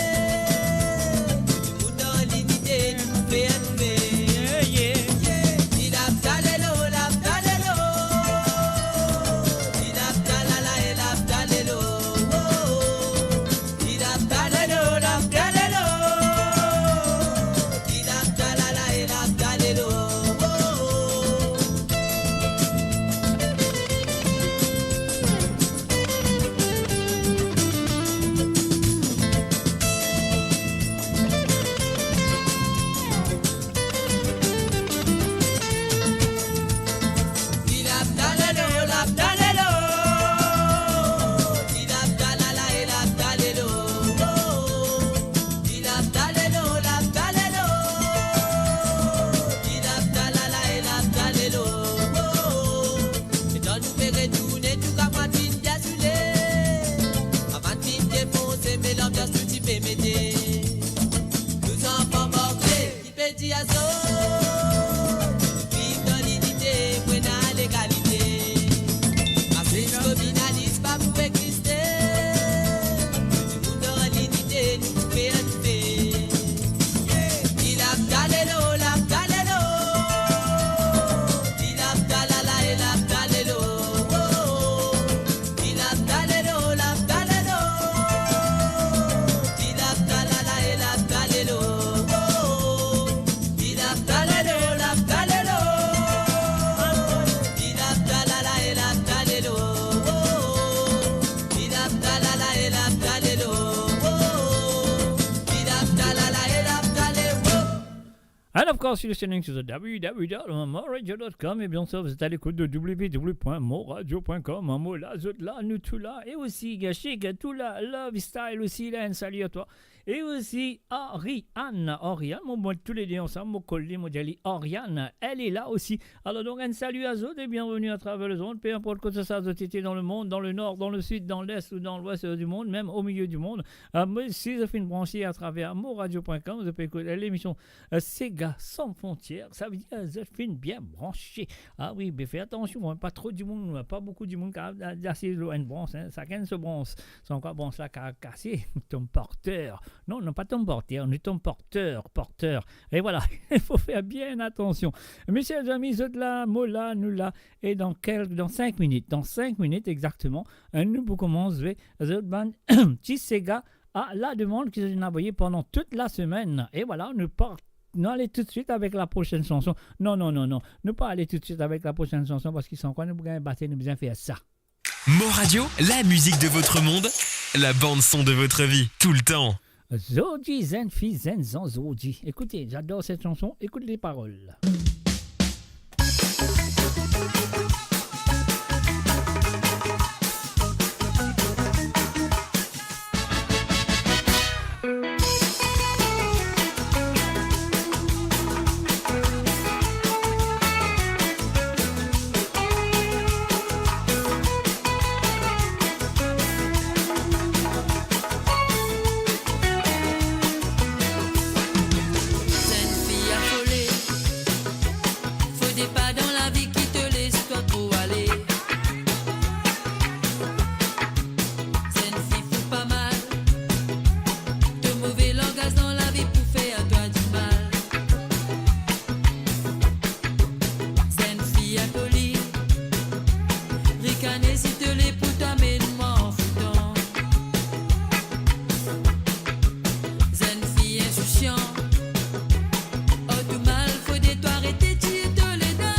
Tou dimoun dan linite, nou pou fer nou fer. Yeah, yeah. Dilap dalelo, lap dalelo. Dilap dalala e lap dalelo. Dilap dalelo, lap dalelo. Dilap dalala e lap dalelo. And of course, you're listening to the w w w dot moradio dot com. Et bien sûr, vous êtes à l'écoute de w w w point moradio point com. Mo la, zot la, nou tou la. E osi, Gashik, tou la, Love Style osi, la, un salut à toi. E osi, Ariane, Ariane, mo, mo, tous les deux ensemble, mo kole, mo dir li, Ariane, elle est là aussi. Alors donc, un salut à zot et bienvenue à travers les ondes, peu importe que ce soit zot ete dans le monde, dans le nord, dans le sud, dans l'est ou dans l'ouest du monde, même au milieu du monde. Euh, moi, si zot finn branche à travers moradio point com, zot pe ekout l'émission euh, Sega Sans Frontières, sa ve dir, euh, zot finn bien branche. Ah oui, be fer atansion, hein, pa tro dimoun, pa boukou dimoun ki asiz lor enn brans, hein, sakenn so brans. Si ankor brans la ka kase, tom par ter. Non, non, pa tom par ter, nou tom par ter, par ter. E vwala, il faut faire bien attention. Mes chers amis, zot la, mo la, nou la, e dan kel, dan sink minit, dan sink minit exakteman, hein, nou pou koumans zwe zot bann ti sega à la demande ki zot inn avoye pandan tout la semenn. E vwala, nou pa, nou ale toutswit avek la prosenn sanson. Non, non, non, non. Nou pa ale toutswit avek la prosenn sanson parski san kwa nou pou gagn bate, nou bizin fer sa. Mo Radio, la musique de votre monde, la bande son de votre vie, tout le temps. Zordi, zenn fi, zenn zan, zordi. Écoutez, j'adore cette chanson. Écoute les paroles. Zenn fi afole, fode pa dan lavi ki to les twa tro ale. Zenn fi fou pa mal, to move langaz dan lavi pou fer twa dimal. Zenn fi inpoli, rikane si to le pou twa, me mwa anfoutan. Zenn fi insousyan, oh tou mal, fode twa arete tir to ledan.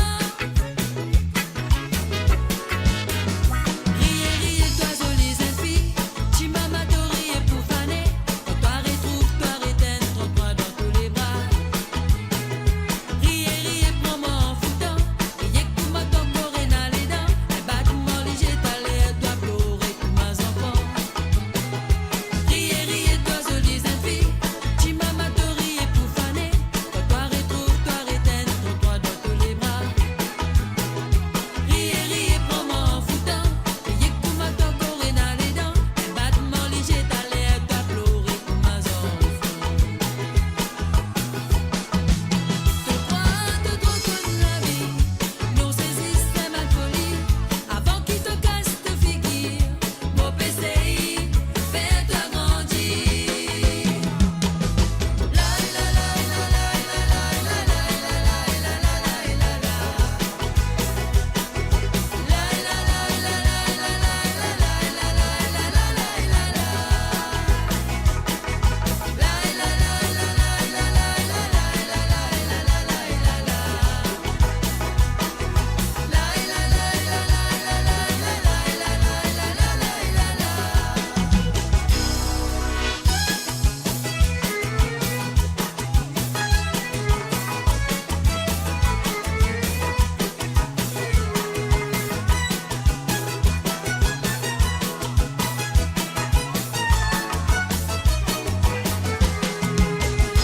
Riye, riye twa zoli zenn fi, ti mama to riye pou fane. Kan twa retrouv twa, ret enn, pran twa dan to lebra. Riye, riye, pran mwa anfoutan. Riye kouma to kor ena ledan. Enn batman lizie, taler twa plore kouma zanfan. Riye, riye twa zoli zenn fi, ti mama to riye pou fane. Kan twa retrouv twa, ret enn, pran twa dan to lebra. Riye, riye, pran mwa anfoutan. Riye kouma to kor ena ledan. Enn batman lizie, taler twa plore kouma zanfan. To krwar to tro konn lavi, non se zis enn malpoli. Avan ki to kas to figir, mo pe sey fer twa grandi.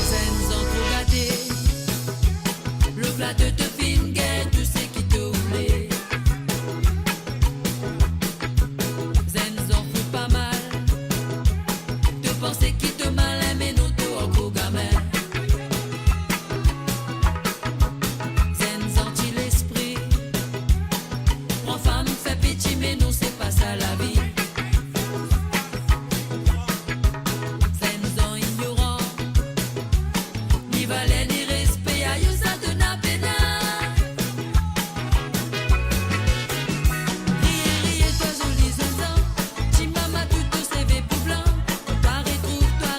Zenn zan tro gate, lor plato to finn gagn tou seki to oule. Zenn zan fou pa mal, to panse ki to malin, me non, to ankor gamin. Zenn zan ti lespri, pran fam, fer piti, me non, se pa sa lavi. Zenn zan ignoran, ni valer ni respe, ayo sa to ena pena. Riye, riye twa zoli zenn zan, ti mama tou to seve pou blan. Kan twa retrouv twa,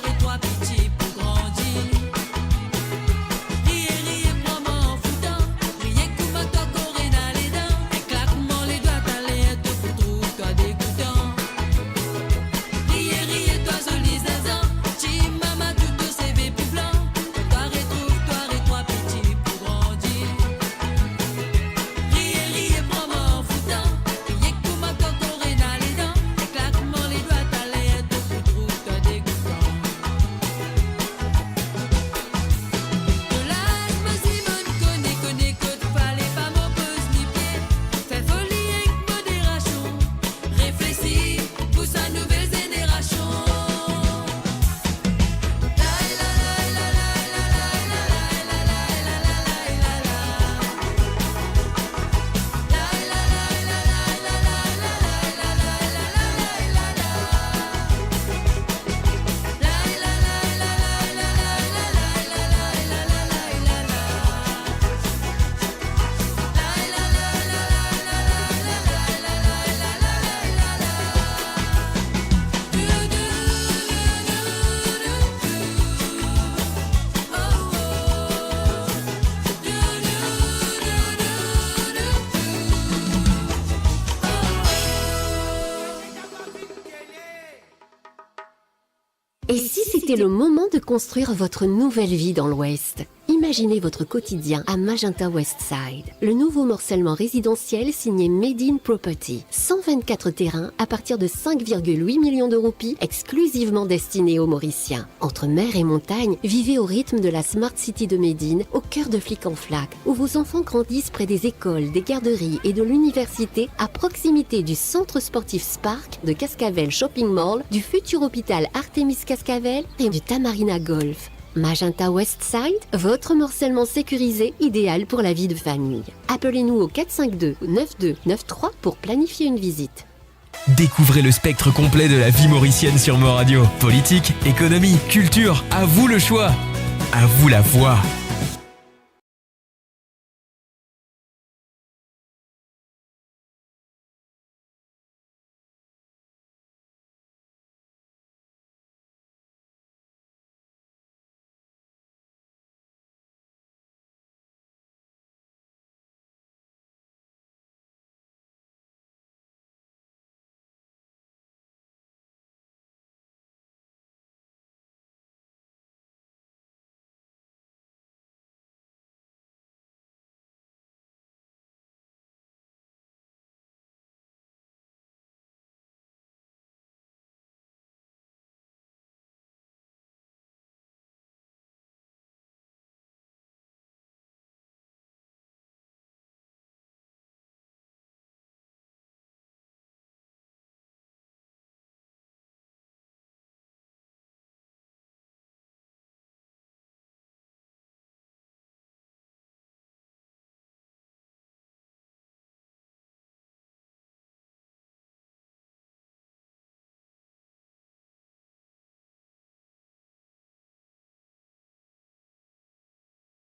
Et si c'était le moment de construire votre nouvelle vie dans l'Ouest ? Imaginez votre quotidien à Magenta West Side, le nouveau morcellement résidentiel signé Made in Property. Cent vingt-quatre terrains à partir de cinq virgule huit millions de roupies, exclusivement destinés aux Mauriciens. Entre mer et montagne, vivez au rythme de la Smart City de Made in, au cœur de Flic en Flac, où vos enfants grandissent près des écoles, des garderies et de l'université, à proximité du centre sportif Spark, de Cascavelle Shopping Mall, du futur hôpital Artemis Cascavelle et du Tamarina Golf. Magenta West Side, votre morcellement sécurisé, idéal pour la vie de famille. Appelez-nous au quatre cinq deux, neuf deux neuf trois pour planifier une visite. Découvrez le spectre complet de la vie mauricienne sur Mo Radio. Politique, économie, culture, à vous le choix. À vous la voix.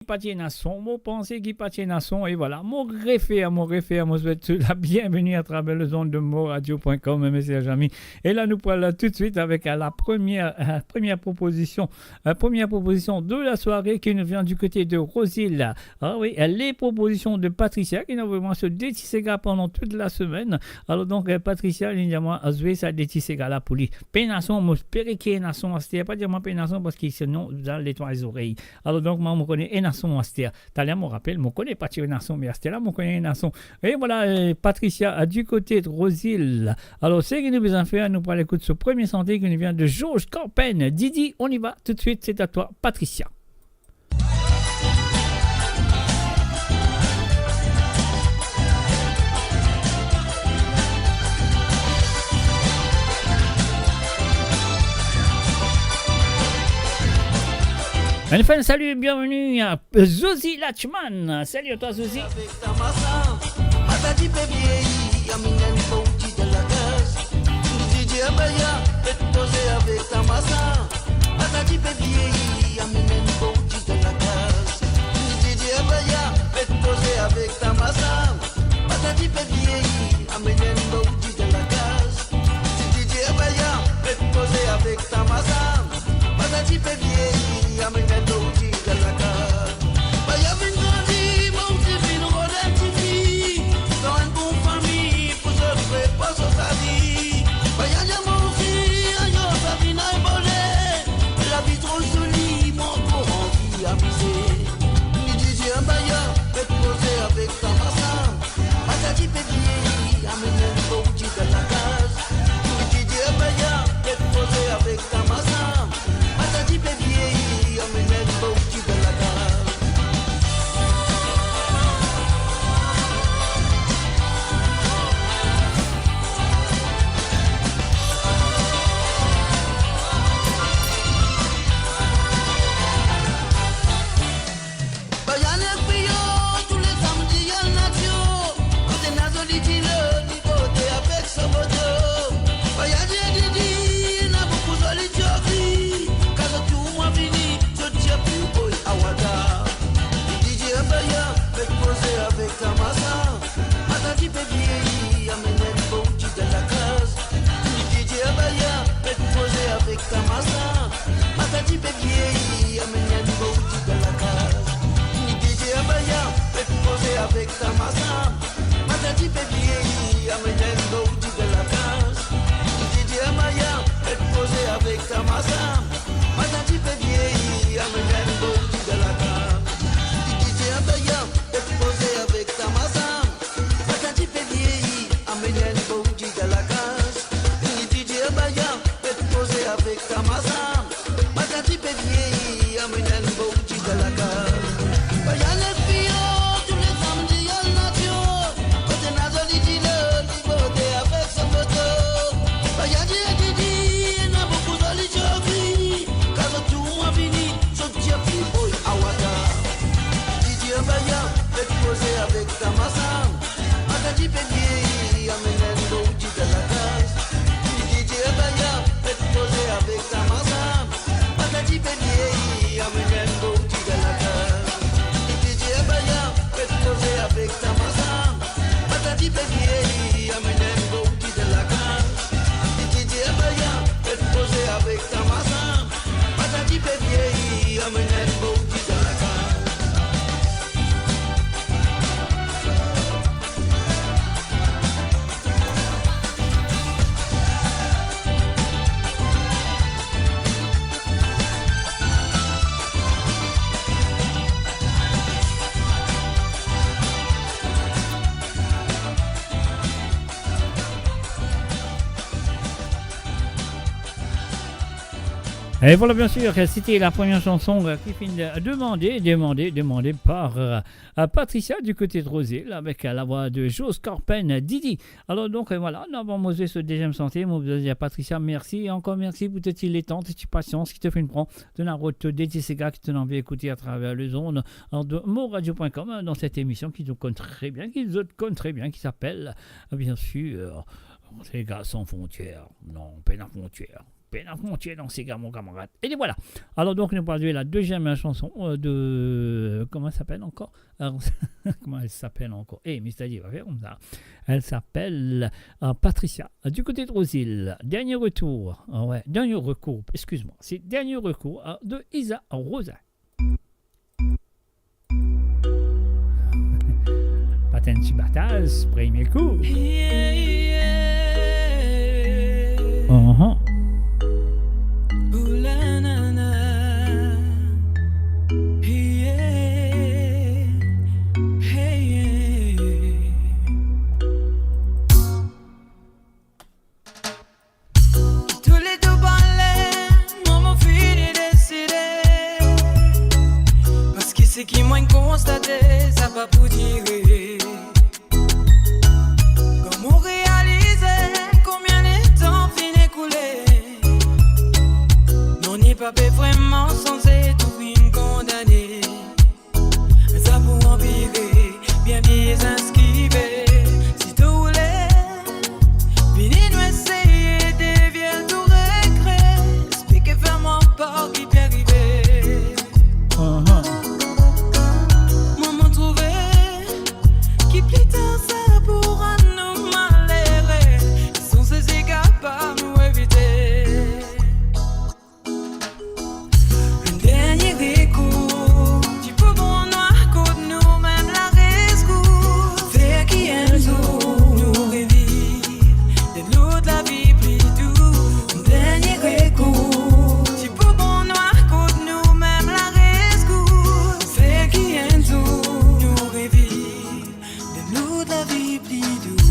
Ki pa ti ena son, mo panse ki pa ti ena son, e vwala, mo refer, mo refer, mo swet zot labienveni atraver lezond de moradio pwin kom, mes chers amis. E la, nou pou al toutswit avek, euh, la première, euh, première proposition, euh, première proposition de la soirée qui nous vient du côté de Rosil. Ah oui, euh, les propositions de Patricia qui nous envoie ce Deti Sega pendant toute la semaine. Alors donc, euh, Patricia, li dir mwa, zwe sa Deti Sega la pou li. Pena son, mo espere ki ena son aster, pa dir mwa pena son, parski sinon, zot al netway zorey. Alor donk, mwa, mo kone ena son aster. Taler, mo rapel, mo kone pa ti ena son, me aster la, mo kone ena son. E vwala, euh, Patricia, euh, du côté de Rosil. Alor, seki nou bizin fer, nou pou al ekout so premie sante ki nou vinn de Georges Campen. Didi, on y va, tout de suite, c'est à toi, Patricia. Ann fer enn sali, bienveni a Zozi Lachman. Sali a twa, Zozi. Ye, amenn enn bon ti dan lakaz. Voyaz Lespio, tou le samdi al Natio. Kot ena zoli dilo, li bote avek so moto. Voyaz Didi, ena boukou zoli zogri. Kan zot tou mwa vini, zot dir Big Boy Awada. Didi Abaya, fek koze avek sa masam. Madan Dipevie, amenn enn bon ti dan lakaz. Didi Abaya, fek koze avek sa masam. Madan Dipevie, amenn enn bon ti dan lakaz. Didi Abaya, fek koze avek sa masam. Madan Dipevie, amenn enn bon ti dan lakaz. Didi Abaya, fek koze avek sa masam. Madan Dipevie, amenn enn bon ti dan lakaz. Et voilà, bien sûr, c'était la première chanson, euh, qui fini, euh, demandée, demandée, demandée par, euh, euh, Patricia du côté de Roseville avec, euh, la voix de Jo Scorpen, Didi. Alors donc, euh, voilà, nou avan mo'nn ariv lor dezyem sante, mo bizin dir Patricia, mersi, e ankor mersi pou to ti letan, to ti pasians ki to finn pran, to ena rod to de ti sega ki to ena anvi ekoute atraver lezond, euh, de moradio point com, euh, dan set emision ki zot konn tre bien, ki zot konn tre bien, ki apel, euh, bien sûr, euh, Sega San Frontières. Non, pena frontier. Pena frontier dan sega, mon kamarad. E voilà. Alors donc, nou pou arive la dezyem chanson, euh, de, comment elle s'appelle encore ? Alors, comment elle s'appelle encore ? Eh, Mister D J, va faire comme ça. Elle s'appelle, euh, Patricia, du côté de Roseville. Dernier retour. Ah ouais, dernier recours, excuse-moi. C'est Dernier recours, euh, de Isa Rosa. Patin ti bataz, premie kou. Ahan. Toule de bann ler, mwa mo fini deside. Parski seki mo'nn konstate, sa pa pou dire. Kan mo realize konbien letan finn ekoule, nanye pa pe vreman sanze, tou finn kondane. Sa pou anpire, bien bizin eskive. Si to oule, vini nou eseye devie tou regre. Explike, fer mwa par ki pe arive. Ahan. Mwa mo trouve ki pli tar sa pou rann nou malere. Sanze sega pa nou evite. Enn dernie rekour, ti pou bon nou akord nou mem lareskour. Fer ki enn zour nou reviv, enn lot lavi pli dou. Enn dernie rekour, ti pou bon nou akord nou mem lareskour. Fer ki enn zour nou reviv, enn lot lavi pli dou.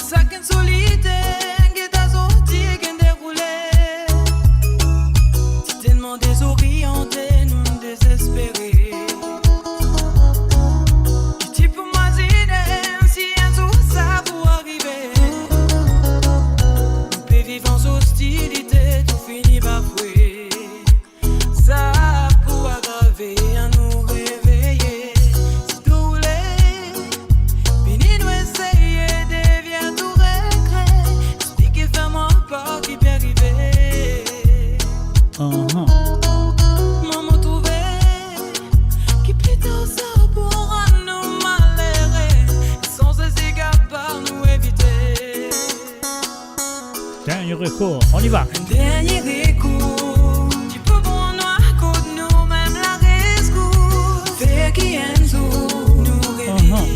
Sakenn solite, gete sa ti gagn deroule. Ti telman dezoriante, nou dezespere. Ki ti pou mazine si enn zour sa pou arive. Nou pe viv an ostilite, tou fini bafwe. Sa pou agrave, annou reveye. Si to oule, vini nou eseye devie tou regre. Explike, fer mwa par ki pe arive. Ahan. Mwa mo trouve ki pli tar sa pou rann nou malere. Sanze sega pa nou evite. Dernier recours, on y va. Enn dernie rekour, ti pou bon nou akord nou mem lareskour. Fer ki enn zour nou reviv, ahan,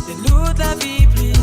enn lot lavi pli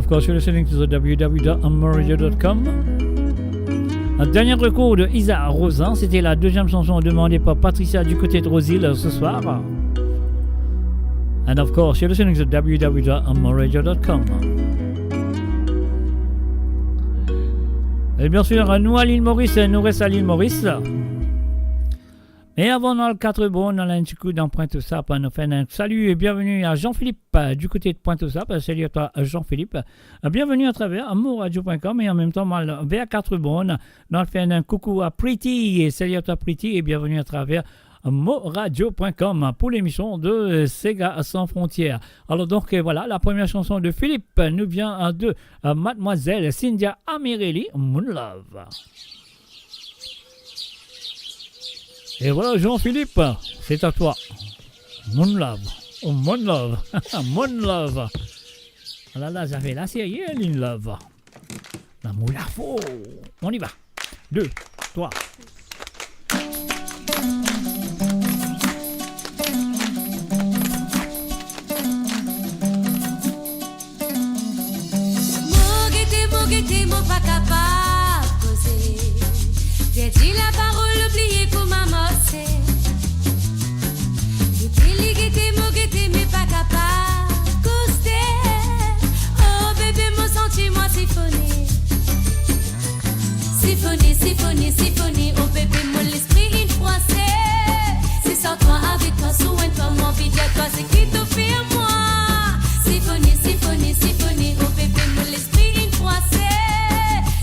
Of course, you're listening to the w w w dot moradio dot com. Un dernier recours de Isa Rosin, c'était la deuxième chanson demandée par Patricia du côté de Rose-Île ce soir. And of course, you're listening to w w w dot moradio dot com. Et bien sûr, nou a Lil Moris, nou res a Lil Moris. Me avan nou al Quatre Bornes, nou al enn ti kou dan Pointe-aux-Sapes, nou fer enn salut et bienvenue à Jean-Philippe, euh, du côté de Pointe-aux-Sapes. Salut à toi, euh, Jean-Philippe. Euh, bienvenue à travers, euh, moradio point com et en même temps, nou al ver Quatre Bornes, nou al fer enn coucou à Pretty. Et salut à toi, Pretty, et bienvenue à travers, euh, moradio point com pour l'émission de, euh, Sega Sans Frontières. Alors donc, euh, voilà, la première chanson de Philippe nous vient, euh, de, euh, Mademoiselle Cynthia Amirelli, Mon Love. Et voilà, Jean-Philippe, c'est à toi. Mon love. Oh, mon love. Mon love. Ah là là, ça fait la série, hein, Lil Love. Lamour lafort. On y va. Deux, trois. Mo gete, mo gete, mo pa kapav koze. Perdi laparol, oubliye kouma marse. Gete li, gete mo, gete me pa kapav koze. Oh bebe, mo santi mwa sifone. Sifone, sifone, sifone, oh bebe, mo lespri inn fwase. Se san twa, avek twa, sou enn twa, mo anvi dir twa seki to fer mwa. Sifone, sifone, sifone, oh bebe, mo lespri inn fwase.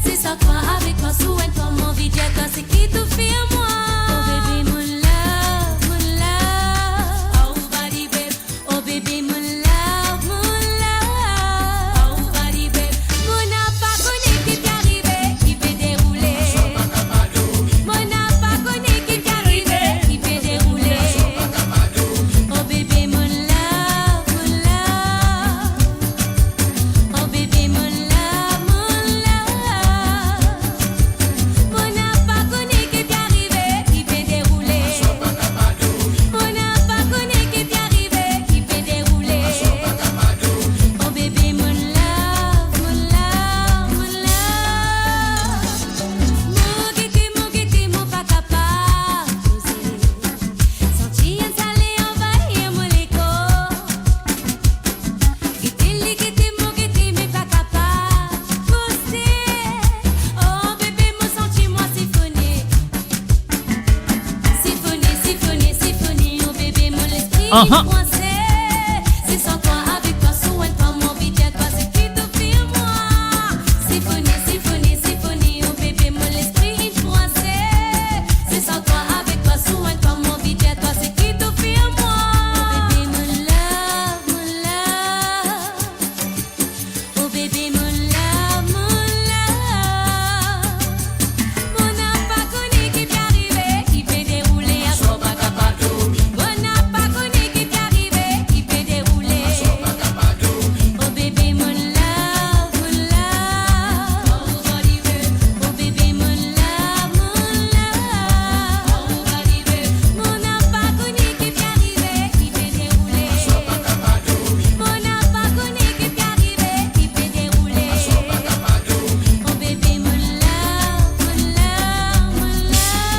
Se san twa, avek twa, sou enn twa, mo anvi dir twa seki to fer mwa. Oh bebe, mon love, mon love. Oh body, babe. Oh bebe, mon love, mon love. Oh body, babe. Mo napa kone ki pe arive, ki pe deroule. Mo napa kone ki pe arive, ki pe deroule. Oh bebe, mon love, mon love. Oh bebe, mon love, mon love. Mo napa kone ki pe arive, ki pe deroule. Mo napa kone ki pe arive, ki pe deroule. Oh bebe, mon love, mon love, mon love. Mo gete, mo gete, mo pa kapav koze. Santi enn sale anvayir mo lekor. Gete li, gete mo, gete me pa kapav koze. Oh bebe, mo santi mwa sifone. Sifone, sifone, sifone, oh bebe, mo lespri inn fwase. Se san twa, avek twa, sou enn twa, mo anvi dir twa seki to fer mwa. Sifone, sifone, sifone, oh bebe, mo lespri inn fwase. Se san twa, avek twa, sou enn twa, mo anvi dir twa seki to fer mwa. Oh bebe, mon love, mon love. Oh bebe, mon love, mon love. Mo napa kone ki pe arive, ki pe deroule. Mo napa kone ki pe arive, ki pe deroule. Oh bebe, mon love, mon love. Oh bebe, mon love, mon love. Mo napa kone ki pe arive, ki pe deroule. Mo napa kone ki pe arive, ki pe deroule. Oh bebe, mon love, mon love, mon love.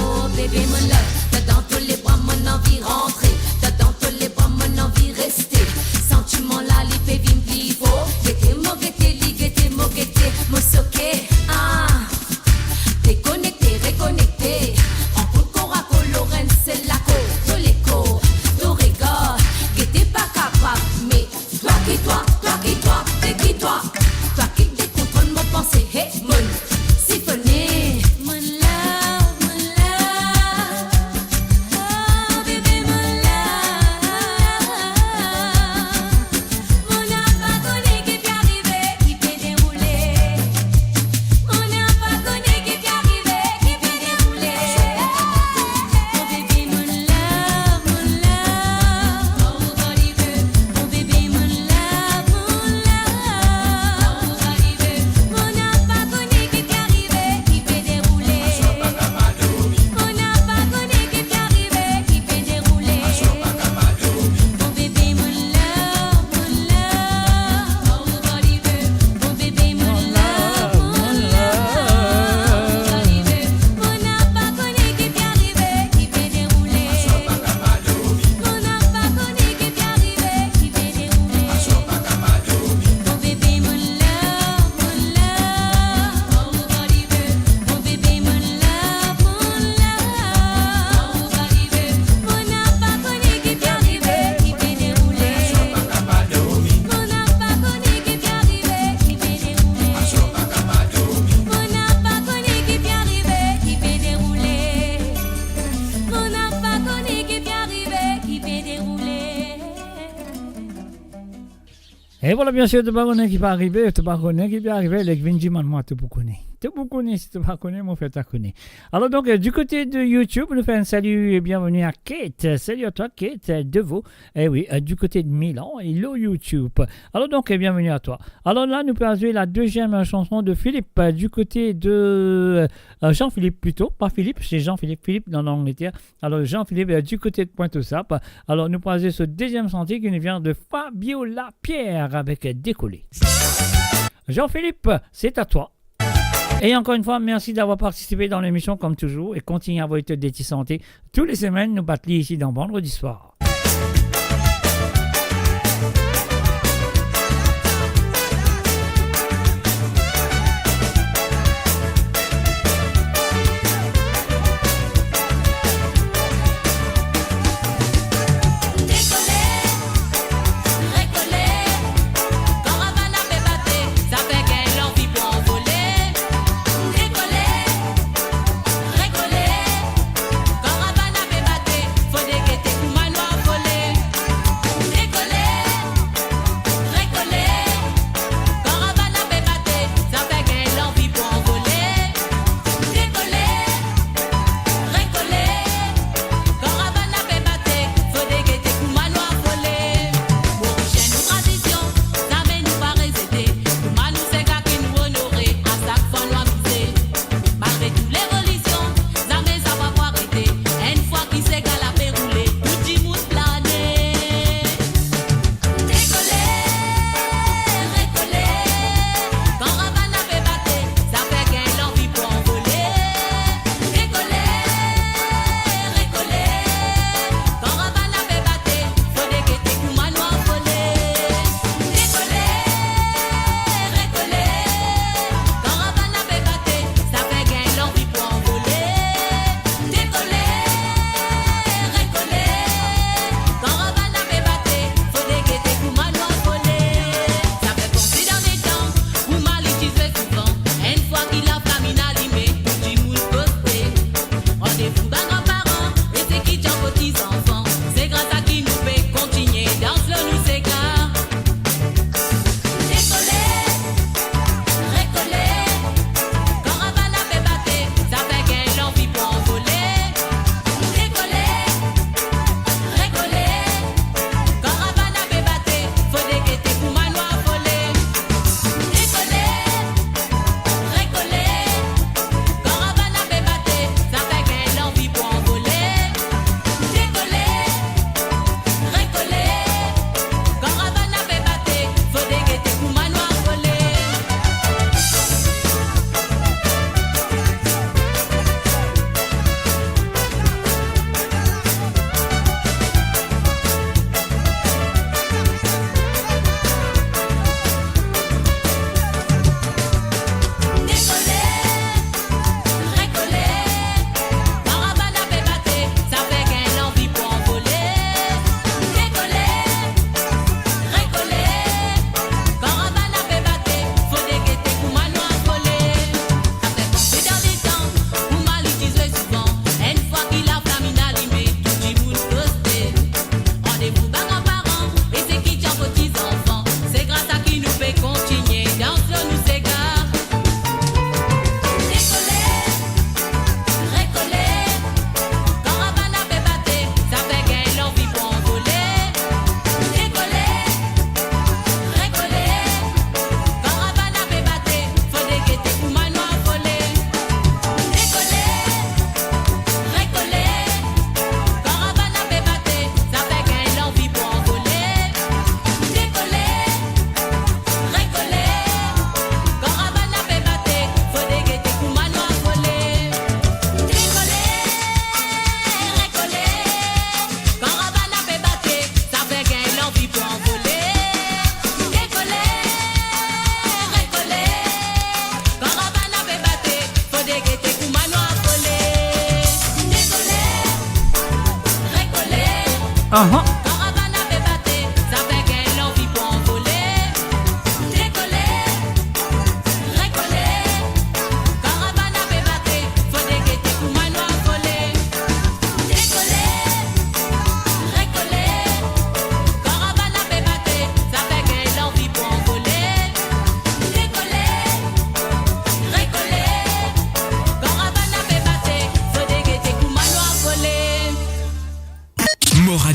Oh bebe, mon love, dan to lebra mo anvi rantre, dan to lebra mo anvi reste. Santiman la li pe vinn pli for. Gete mo, gete li, gete mo, gete mo soke. Ah. Dekonekte, rekonekte. Rankont kor a kor, Lorenn se lakor, to lekor, to regar. Gete pa kapav, me twa ki twa, twa ki twa, te ki twa. Twa ki dekontrol mo panse, hey, mo sifone. Mon love, mon love. E vwala, bien sir, to pa kone ki pe arive, to pa kone ki pe arive, ler ki vinn dimann mwa, to pou kone. To pou kone, si to pa kone, mo fer twa kone. Alor donk, euh, du kote de YouTube, nou fer enn sali e bienveni a Kate. Sali a twa, Kate, euh, Deveau. E wi, euh, du kote de Milan, e lor YouTube. Alor donk, euh, bienveni a twa. Alor la, nou pe al zwe la deziem, euh, sanson de Philippe, euh, du kote de, euh, euh, Jean-Philippe plito, pa Philippe, se Jean-Philippe, Philippe dan Langleter. Alor, Jean-Philippe, euh, du kote de Pointe-aux-Sapes. Alor, nou pou al zwe so deziem santi ki nou vinn de Fabiola Pierre avek, euh, Décoller. Jean-Philippe, c'est à toi. Et encore une fois, merci d'avoir participé dans l'émission comme toujours et continue à envoyer tes détis santé. Tous les semaines, nou bat li isi dan Vendredi Soir.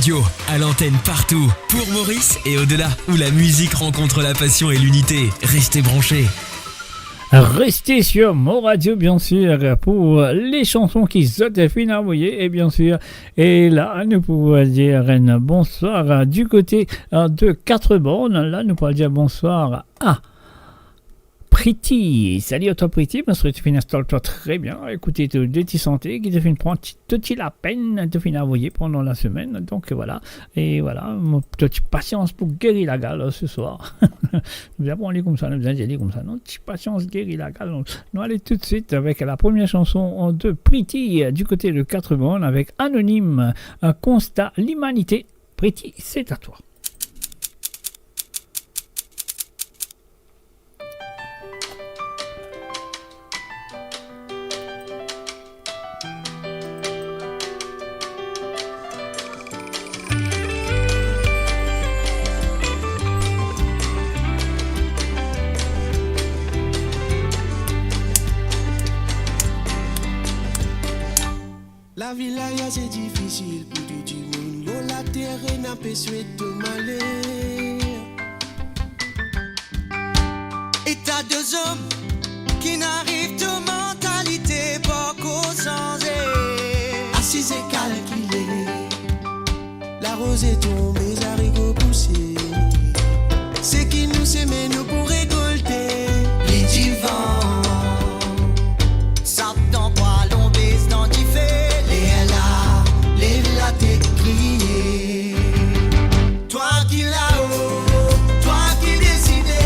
Yo, à l'antenne partout, pour Maurice et au-delà, où la musique rencontre la passion et l'unité. Restez branchés. Restez sur Mon Radio, bien sûr, pour les chansons ki zot finn avoye, et bien sûr, et là, nous pouvons dire un bonsoir, euh, du côté, euh, de Quatre-Bornes. Là, nous pouvons dire bonsoir à Priti. Salut à toi, Priti. Bonsoir, tu finn instal toi très bien. Écoute, to de ti sante ki to finn pran ti, to ti lapenn, to finn avoye pandan la semaine. Donc, voilà. Et voilà, mo, to ti pasians pou geri lagal, euh, ce soir. Nou bizin pran li koumsa, nou bizin dir li koumsa. Non, ti pasians, geri lagal. Nou, nou ale tout de suite avec la première chanson de Priti, euh, du côté de Quatre-Bornes avec Anonyme, un constat l'humanité. Priti, c'est à toi. Lavi la ase difisil pou tou dimoun lor later, ena pe swet to maler. Eta de zom ki'nn ariv, to mantalite pankor sanze. Asiz e kalkile, laroze tonbe, zariko pouse. Seki nou seme, nou pou rekolte. Li divan, sap dan pwal, onn bes dan dife. Lerla, lev latet, kriye. Twa ki lao, twa ki deside,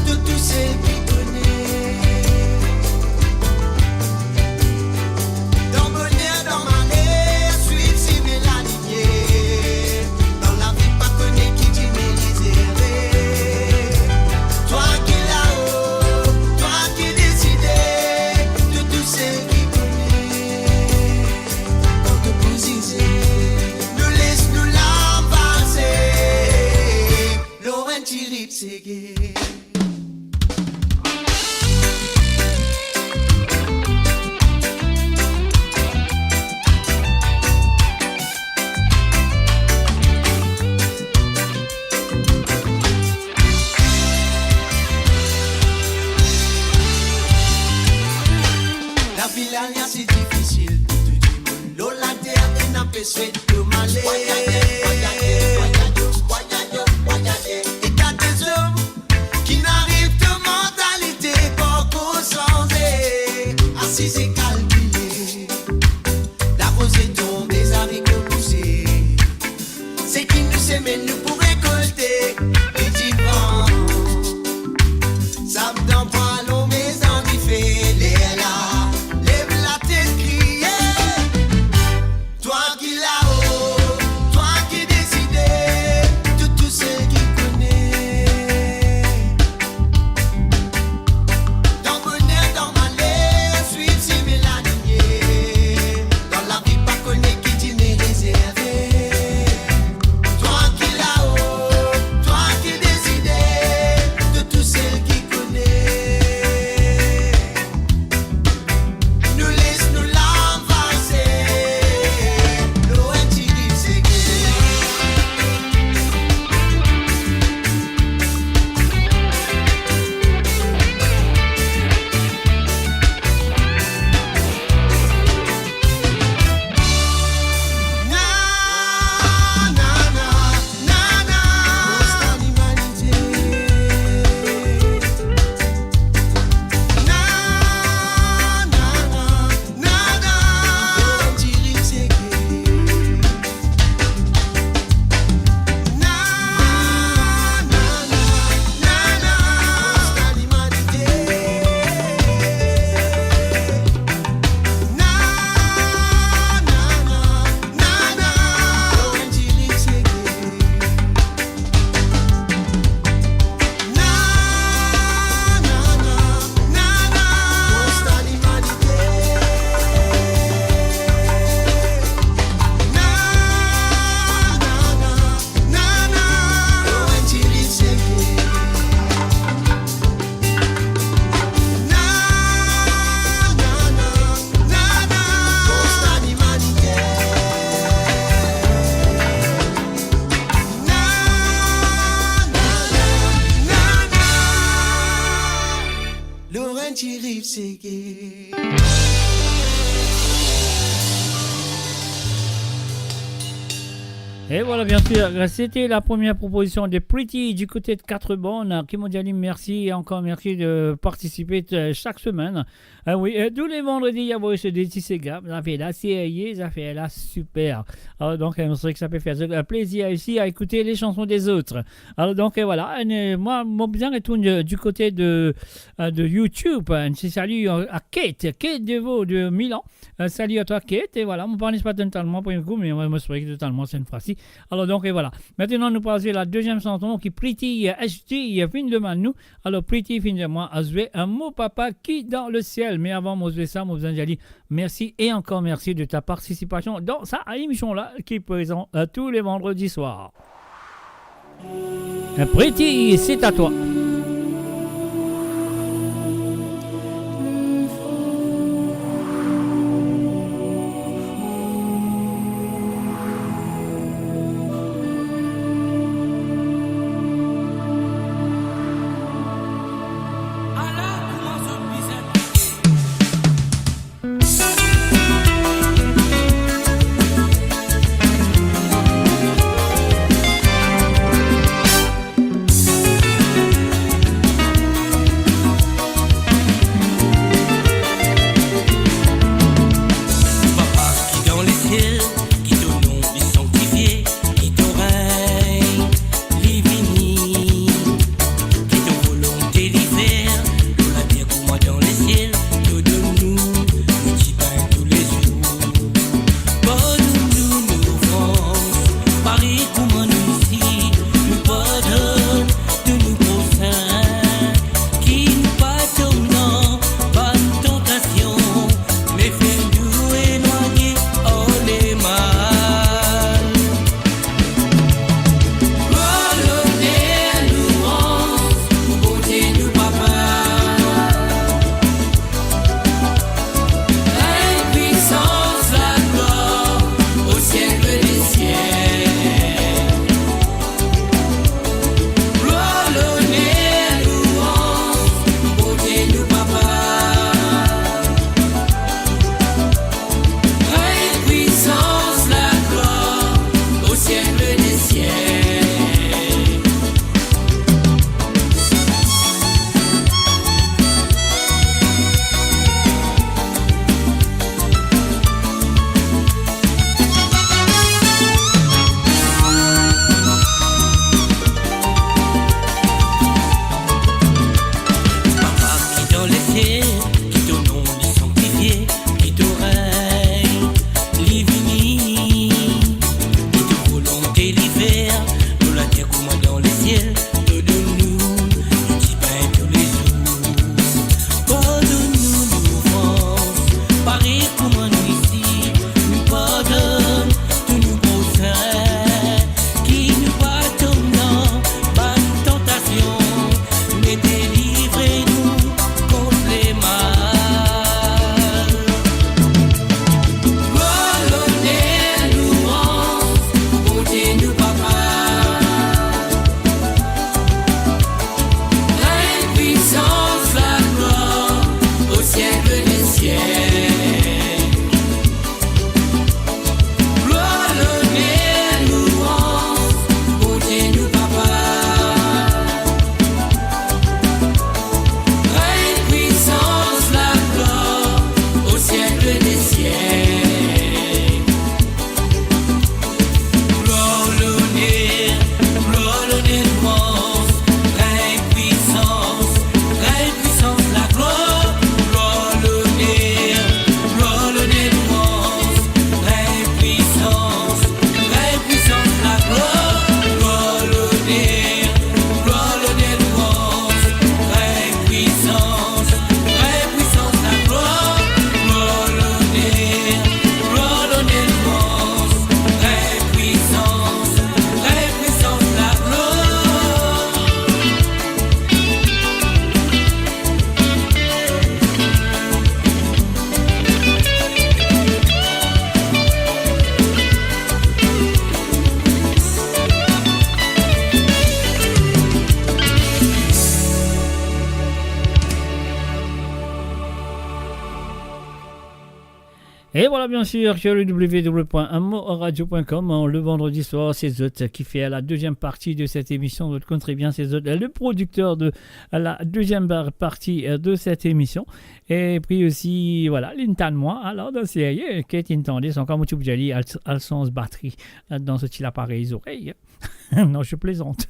to tousel ki kone. Dan boner, dan maler, swiv simin lalimier. Dan lavi, pa kone ki dimin li zere. Twa ki lao, twa ki deside, to tousel ki kone. Kan to pou zize, nou les nou larm pase. Lor enn ti rit sege. Lavi la ase difisil pou tou dimoun lor later, ena pe swet to maler. Eta de zom ki'nn ariv, to mantalite pankor sanze. Asiz e kalkile, laroze tonbe, zariko pouse. Seki nou seme, nou pou rekolte. Li divan, sap dan pwal, onn bes dan dife. Lerla, lev latet, kriye. Twa ki lao, twa ki Et voilà, bien sûr, c'était la première proposition de Pretty du côté de Quatre-Bornes, qui m'ont dit merci et encore merci de participer, euh, chaque semaine. Ah oui, euh, tous les vendredis, il y a Voice de Tisega, ça fait la série, ça fait la super. Alors donc, euh, c'est vrai que ça peut faire, euh, plaisir aussi à écouter les chansons des autres. Alors donc, euh, voilà, euh, moi, mon bien retourne, euh, du côté de, euh, de YouTube, hein. Un petit salut à, à Kate, Kate Devaux de Milan. Euh, salut à toi, Kate. Et voilà, mo pa tonn totalman pou enn kou, me mo, mo espere totalman sete fwa si. Alors donc, et voilà. Maintenant, nou pase la deuxième chanson ki Pretty, euh, H D, euh, finn demann nou. Alors, Pretty finn demann mwa a zwe Mon papa qui dans le ciel. Me avan mo zwe sa, mo bizin dir ali merci et encore merci de ta participation dans sa émission-là qui est présent, euh, tous les vendredis soirs. Pretty, c'est à toi. Et voilà, bien sûr, sur le w w w point moradio point com, hein, le vendredi soir, c'est zot qui fait la deuxième partie de cette émission. Zot konn très bien, c'est zot, le producteur de la deuxième par-, partie, euh, de cette émission. Et puis aussi, voilà, li tann mwa, alor, dan serye, ki inn tande, se ankor mo ti pou dir li, al, al sanz batri, euh, dan so ti laparey zorey. Non, je plaisante.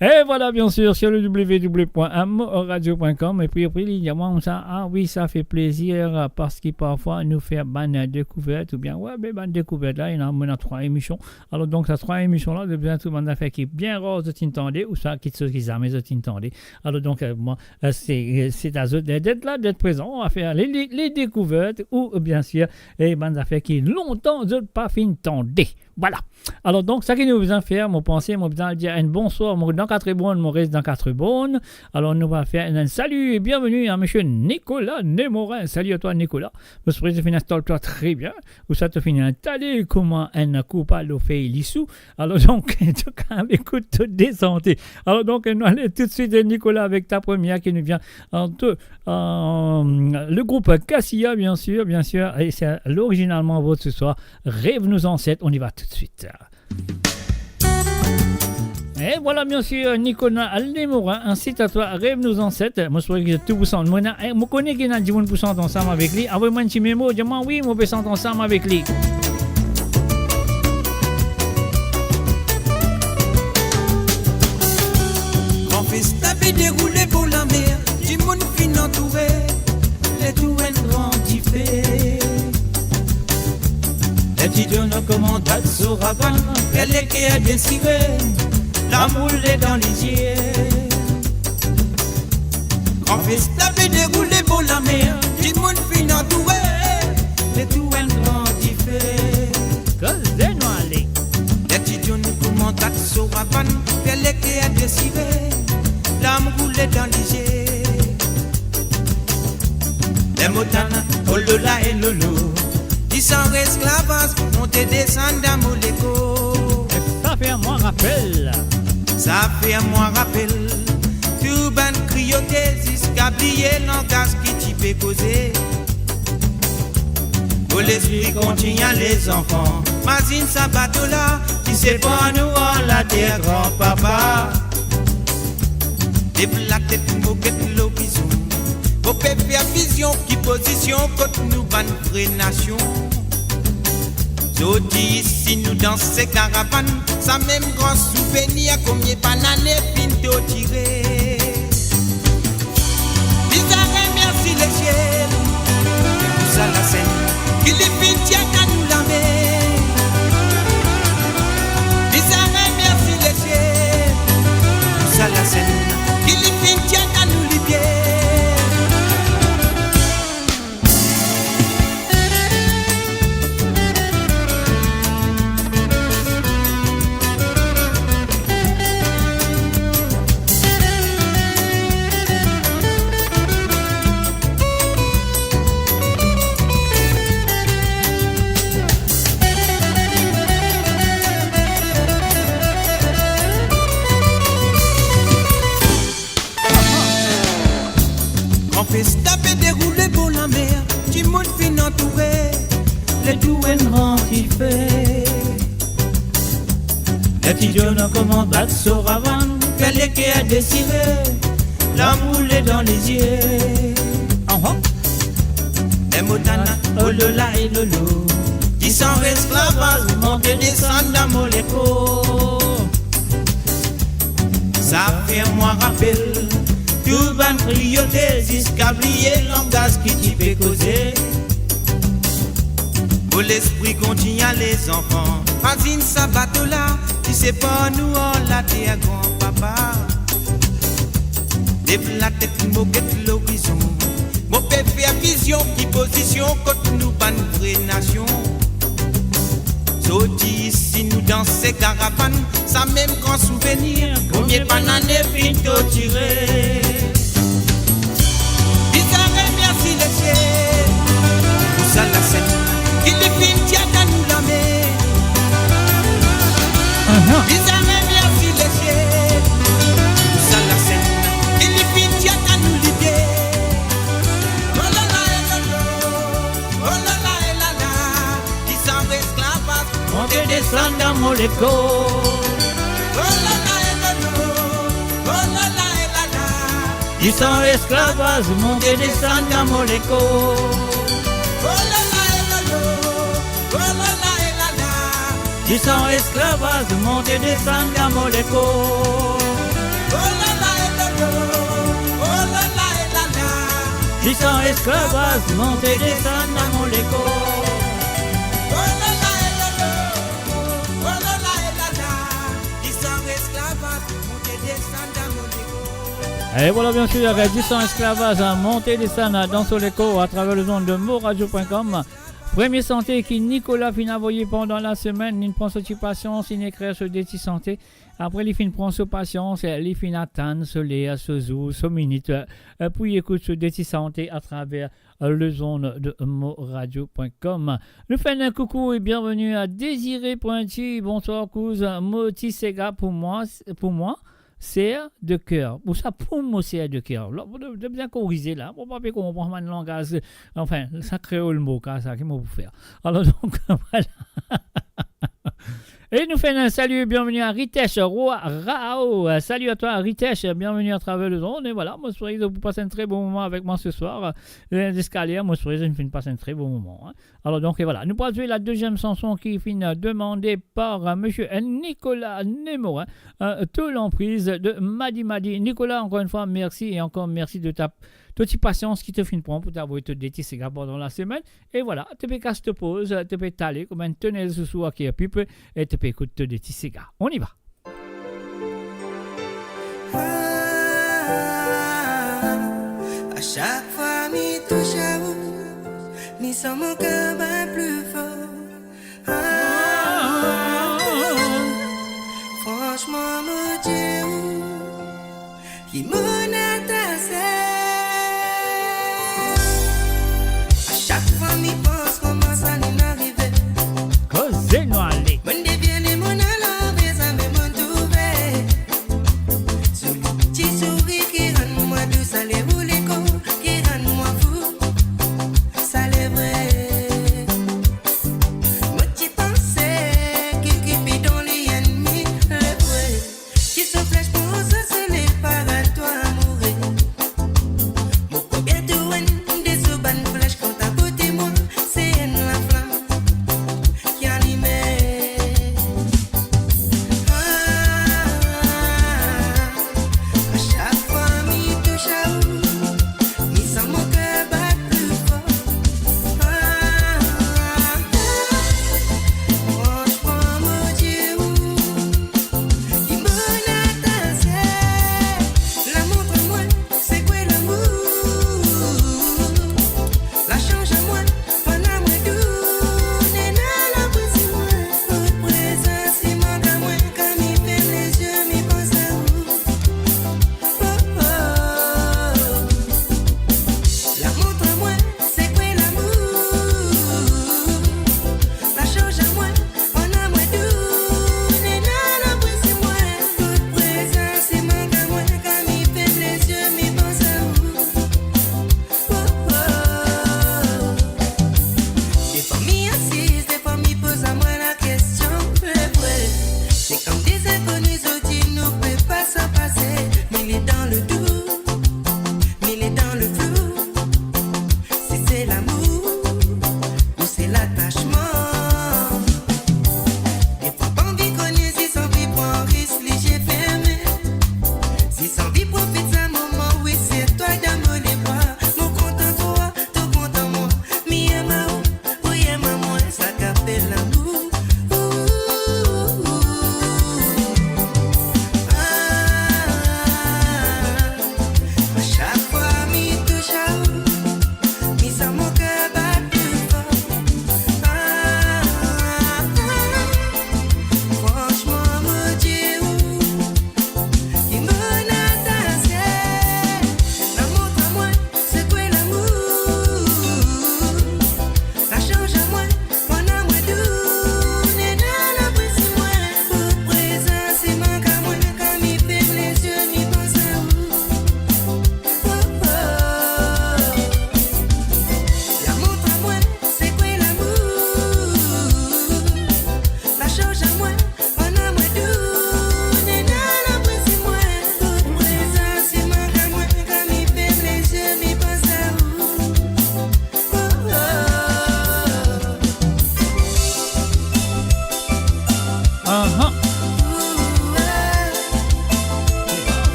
Et voilà, bien sûr, sur le w w w point moradio point com. Et puis, et puis, li dir mwa koumsa, ah oui, ça fait plaisir, parce que parfois, nou fer bann dekouvert, oubien, ouais, be bann dekouvert la, ena, ena trwa emision. Alor, donk, sa trwa emision la, nou bizin trouv bann zafer ki bien rar zot inn tande, ouswa kiksoz ki zame zot inn tande. Alor, donk, euh, mwa, euh, se, se a zot de, d'être là, d'être présent. On va faire les, les, les découvertes ou, bien sûr, e bann zafer ki lontan zot pa finn tande. Voilà. Alor, donk, sa ki nou bizin fer, mo panse, mo bizin dir enn bonswar, mo dan Katreborn, mo res dan Katreborn. Alor, nou va fer enn salut et bienvenue à monsieur Nicolas Nemorin. Salut à toi, Nicolas. Mo swete to finn instal twa tre bien. Ou sa to finn instale kouma enn koupa lor fey lisou. Alor, donk, to kapav ekout to desante. Alor, donk, nou ale toutswit, Nicolas, avek ta première ki nou vien ant, euh, le groupe Cassia, bien sûr, bien sûr, et c'est l'original morceau de ce soir, Rêve nos ancêtres. On y va tout de suite. Et voilà, bien sûr, Nicolas Nemorin, ainsi à toi, Rêve nos ancêtres. Mo swete ki tou pou sant. Mo ena, eh, mo kone ki ena dimoun pou sant ansam avek li. Avoy mwa enn ti memo, dir mwa wi, mo pe sant ansam avek li. Gran festa pe deroule bor lamer, dimoun finn antoure, letou enn gran dife. Ler ti donn kouma dat so ravann, fer leker desire, larm roule dan lizie. Gran festa pe deroule bor lamer, dimoun finn antoure, letou enn gran dife. Koze nou ale. Ler ti donn kouma dat so ravann, fer leker desire, larm roule dan lizie. Ler mo tann Olola e Lolo, disan esklavaz, monte desann dan mo leko. Sa fer mwa rapel. Sa fer mwa rapel tou bann kriyote, ziska bliye langaz ki ti pe koze. Mo lespri kontign ale zanfan, mazinn sa bato la ki separ nou ar later, gran papa. Lev latet, mo get lorizon, mo pe fer vizion ki pozision kot nou bann vre nasion. Zordi isi nou dan se karavann, sa mem gran souvenir, konbien bann ane finn tortire. Bizin remersie lesiel pou sa lasenn ki li finn tir dan nou lame. Bizin remersie lesiel pou sa lasenn ki li finn tir dan nou lipie. Gran festa pe deroule bor lamer, dimoun finn antoure, letou enn gran dife. Ler ti donn kouma bat so ravann, fer leker desire, larm roule dan lizie. Aha. Ler mo tann Olola e Lolo, disan esklavaz, monte desann dan mo leko. Sa fer mwa rapel tou bann kriyote, ziska bliye langaz ki ti pe koze. Mo lespri kontign ale zanfan, mazinn sa bato la ki separ nou ar later, gran papa. Lev latet, mo get lorizon, mo pe fer vizion ki pozision kot nou bann vre nasion. Sorti isi nou dan se karavann, sa mem gran souvenir, konbien bann ane finn tortire. Bizin remersie Lesiel pou sa lasenn ki li finn tir dan nou lame. Aha. Bizin remersie Lesiel pou sa lasenn ki li finn tir dan nou lipie. Oh la la, eh la la. Monte desann dan mo lekor. Oh la la, eh la la. Oh la la, eh la la. Disan esklavaz, monte desann dan mo lekor. Oh la la, eh la la. Oh la la, eh la la. Disan esklavaz, monte desann dan mo lekor. Oh la la, eh la la. Oh la la, eh la la. Disan esklavaz, monte desann dan mo lekor. Oh la la, eh la la. Oh la la, eh la la. Disan esklavaz, monte desann dan mo lekor. E vwala, bien sir, disan esklavaz, monte desann dan so lekor atraver lezond de moradio point com. Premie sante ki Nicolas finn avoye pandan lasemenn, linn pran so ti pasians, linn ekrir so de ti sante. Apre li finn pran so pasians, li finn atann so ler, so zour, so minit, eh, pou li ekout so de ti sante atraver, eh, lezond de moradio point com. Nou fer enn koukou e bienveni a Désiré Pointu. Bonswar kouz, mo ti sega pou mwa, pou mwa, ser de ker. Ou sa pou mo ser de ker. La, mo, mo bizin korize la. Mo pa pe konpran bann langaz. Anfin, sa kreol mo ka sa, ki mo pou fer? Alor, donk, vwala. E nou fer enn sali, bienveni a Ritesh Rao. Sali a twa, Ritesh. Bienveni atraver lezond. E vwala, mo espere zot pou pas enn tre bon moman avek mwa seswar. Eh, ziska ler, mo espere zot finn pas enn tre bon moman, hein. Alor, donk, e vwala. Nou pou zwe la deziem sanson ki finn, eh, demande par, eh, Monsieur Nicolas Nemorin, eh, To lanpriz de Madi Madi. Nicolas, ankor enn fwa, mersi e ankor mersi de ta, to ti pasians ki to finn pran pou to avoy to de ti sega pandan lasemenn. E vwala, to pe kas to poz, to pe tale kouma enn tonel sousou a Kerpip, e to pe ekout to de ti sega. On y va. Ah, a sak fwa mi tous a ou, mi santi mo ker bat pli for. Ah, fransman, mo dir ou, ki monn atase. A sak fwa mi pans kouma sa linn arive. Koze nou ale. Monn devien dimoun, alor, me zame monn trouve. Sou ti sourir ki rann mwa dous, ale ou lekor, ki rann mwa fou. Sa le vre.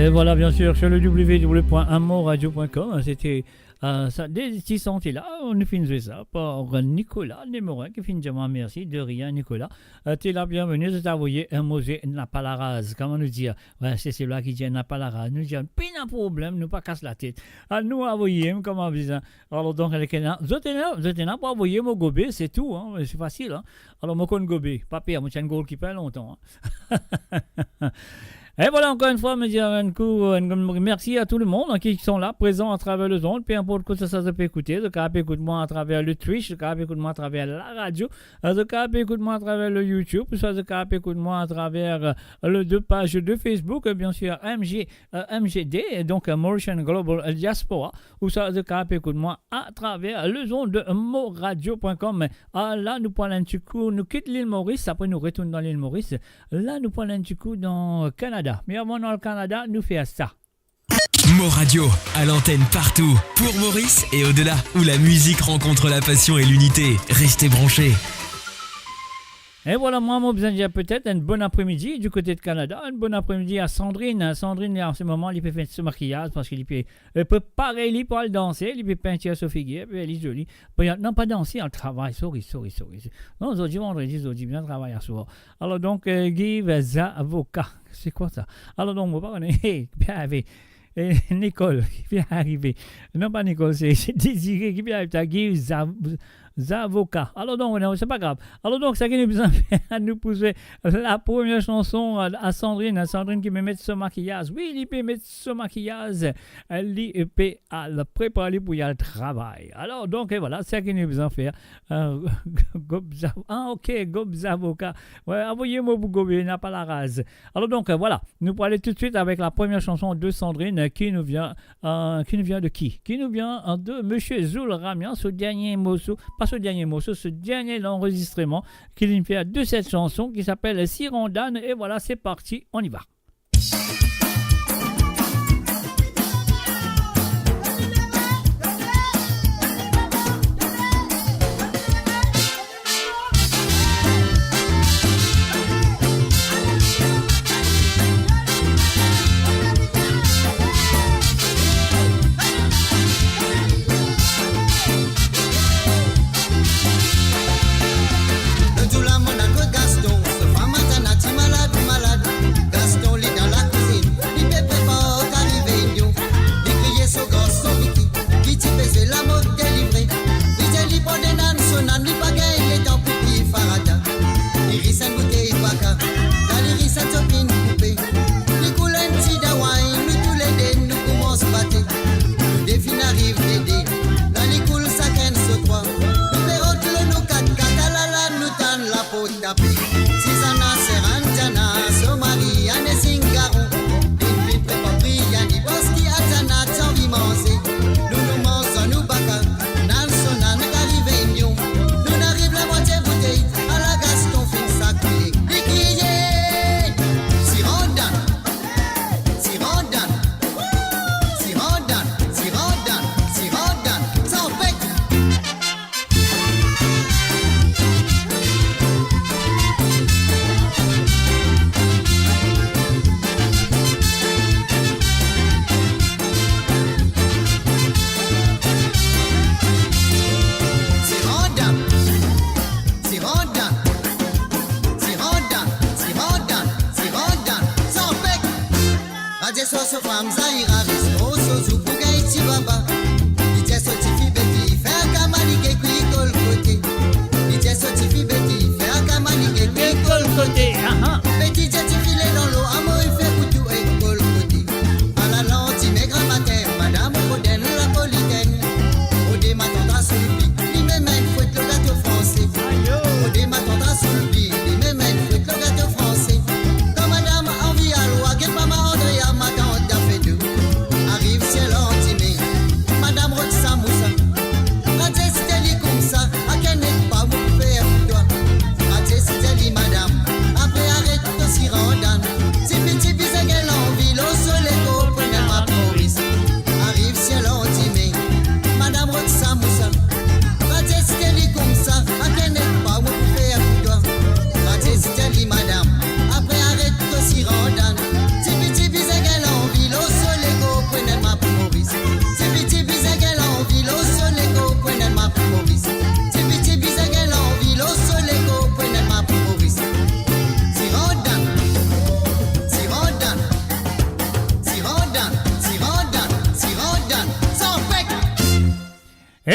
Et voilà, bien sûr, sur le w w w point moradio point com, hein, c'était, euh, ça, des petits sons là, nou finn zwe sa par Nicolas Nemorin ki finn dir mwa mersi, de rien, Nicolas. Euh, t'es la bienvenue, zot avoye, euh, mo zwe Napa Laraz, kouma nou dir, ouais, c'est celui-là qui dit Napa Laraz. Nou dir, pena problem, nou pa kas latet. Ah, nou avoye, kouma bizin. Alors, donc, avec, zot ena, zot ena pou avoye mo gobe, c'est tout, hein, c'est facile, hein. Alors, mo konn gobe, pa per, mo ti enn goalkeeper lontan, hein. Et voilà, encore une fois, me dire un coup, un grand merci à tout le monde, hein, qui sont là, présents à travers les ondes, peu importe kote sa zot pe ekoute, zot kapav ekout mwa à travers le Twitch, zot kapav ekout mwa à travers la radio, euh, zot kapav ekout mwa à travers le YouTube, ouswa zot kapav ekout mwa à travers, euh, les deux pages de Facebook, euh, bien sûr, M G, euh, M G D, donc, euh, Mauritian Global Diaspora, ouswa zot kapav ekout mwa à travers les ondes de moradio point com. Ah, la, nou pou al enn ti kou, nou kit Lil Moris, apre nou retourn dan Lil Moris. La, nou pou al enn ti kou dan Kanada. Me avan nou al Kanada, nou fer sa. Mo Radio, à l'antenne partout, pour Maurice et au-delà, où la musique rencontre la passion et l'unité. Restez branchés. Et voilà, mwa, mo bizin dir petet enn bon apremidi du kote de Kanada, enn bon apremidi à Sandrine. Sandrine, an se moman, li pe fer so makiyaz parski li pe, euh, prepare li pou al danse, li pe pintir so figir, pe li zoli. Bon, non, pa danse, al travay, sorry, sorry, sorry. Non, zordi vandredi, zordi bizin travay aswar. Alors donc, euh, Give Zavoka, c'est quoi ça? Alors donc, mo pa kone, hey, bien arrivé. Eh, Nicole, ki pe arive? Non, pa Nicole, se, se Désiré ki pe arive, ta Give Zav-, Zavoka. Alors donc, non, c'est pas grave. Alors donc, sa ki nou bizin fer, nou pou zwe la première chanson à, à Sandrine. Sandrine ki pe met so makiyaz. Oui, li pe met so makiyaz. Li pe al prepare li pou al travay. Alors donc, et voilà, sa ki nou bizin fer. Euh, Gob Zav-, ah, ok, Gob Zavoka. Ouais, avoye mo pou gobe, Napa Laraz. Alors donc, euh, voilà, nous pourrons aller tout de suite avec la première chanson de Sandrine, euh, qui nous vient, euh, qui nous vient de qui? Qui nous vient, euh, de Monsieur Zoul Ramian, ce dernier morceau, pas ce dernier morceau, ce dernier enregistrement qu'il vient faire de cette chanson qui s'appelle Sirandane. Et voilà, c'est parti, on y va. Lot zour la, mo al kot Gaston, so fam Atana ti malad, malad. Gaston, li dan lakouzinn, li pe prepar kari reynion. Li kriye so garson Vicky, ki ti pe zwe la mo delivre. Li dir li pran de nann, so nann li pa gagn letan pou pey farada. Li ris enn boutey baka, la li ris enn sopin koupe. Li koul enn ti dawagn, nou toulede nou koumans bate. Nou de finn ariv de de, la li koul sakenn so trwa. Nou pe rant lor nou kat-kat, alala nou tann laport tape. Sizana, Serandjana, so mari ane singaron. Linn vinn prepar priya, li pans ki Atana ti anvi manze. Nou, nou manz dan nou baka, nann so nann, kari reynion. Nou'nn ariv lamwatie boutey, ala Gaston finn sakouye. Li kriye, Sirandane, Sirandane, Sirandane, Sirandane, Sirandane, sanpet. Sirandane, Sirandane, Sirandane, Sirandane, Sirandane, sanpet. Radie so, so fam Zahira ris tro so zour pou gagn ti baba. Li dir so tifi Betty fer kama li gagn kwi kolkote. Li dir so tifi Betty fer kama li gagn kwi kolkote. Aha. Betty dir tifi, le dan lo, amour il fait pour tout et kolkote. Ala landi me gramatin, madam Roden Lapolitaine. Rode matant Asoupi, li mem enn fwet lor gato franse. Rode matant Asoupi, li mem enn fwet lor gato franse. Kan madam anvi al war, get mama Andrea, matant Dafedou.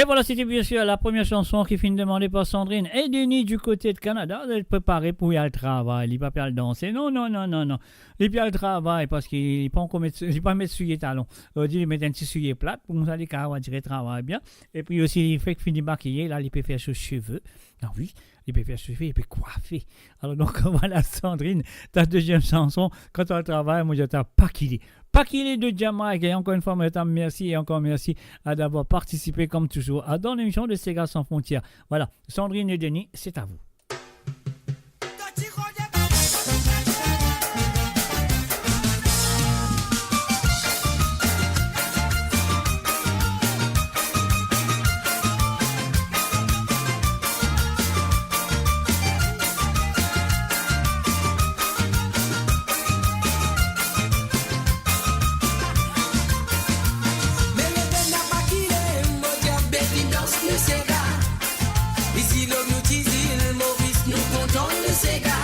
E vwala, sete biensir la premie sanson ki finn demande par Sandrine e Denis di kote de Kanada. Li prepare pou li al travay, li pa pe al danse. Non, non, non, non, non. Li pe al travay parski li pa ankor met, li pa met soulie talon. Li di li met enn ti soulie plat pou koumsa li kapav dir travay bien. Epi osi, li fek fini makiye, la li pe fer so seve. Ah wi, li pe fer so seve, li pe kwafe. Alor donk, vwala Sandrine, ta deziem sanson, kan to al travay, mo dir twa, pakile. Pakile de Jamaïque. E ankor enn fwa, mo dir twa mersi e ankor mersi, a, d'avoir participe comme toujours, a, dans l'émission de Sega Sans Frontières. Voilà, Sandrine et Denis, c'est à vous. Me leve napa kile, mo dir be vinn dans nou sega. Isi lor nou ti zil Moris, nou kontan nou sega.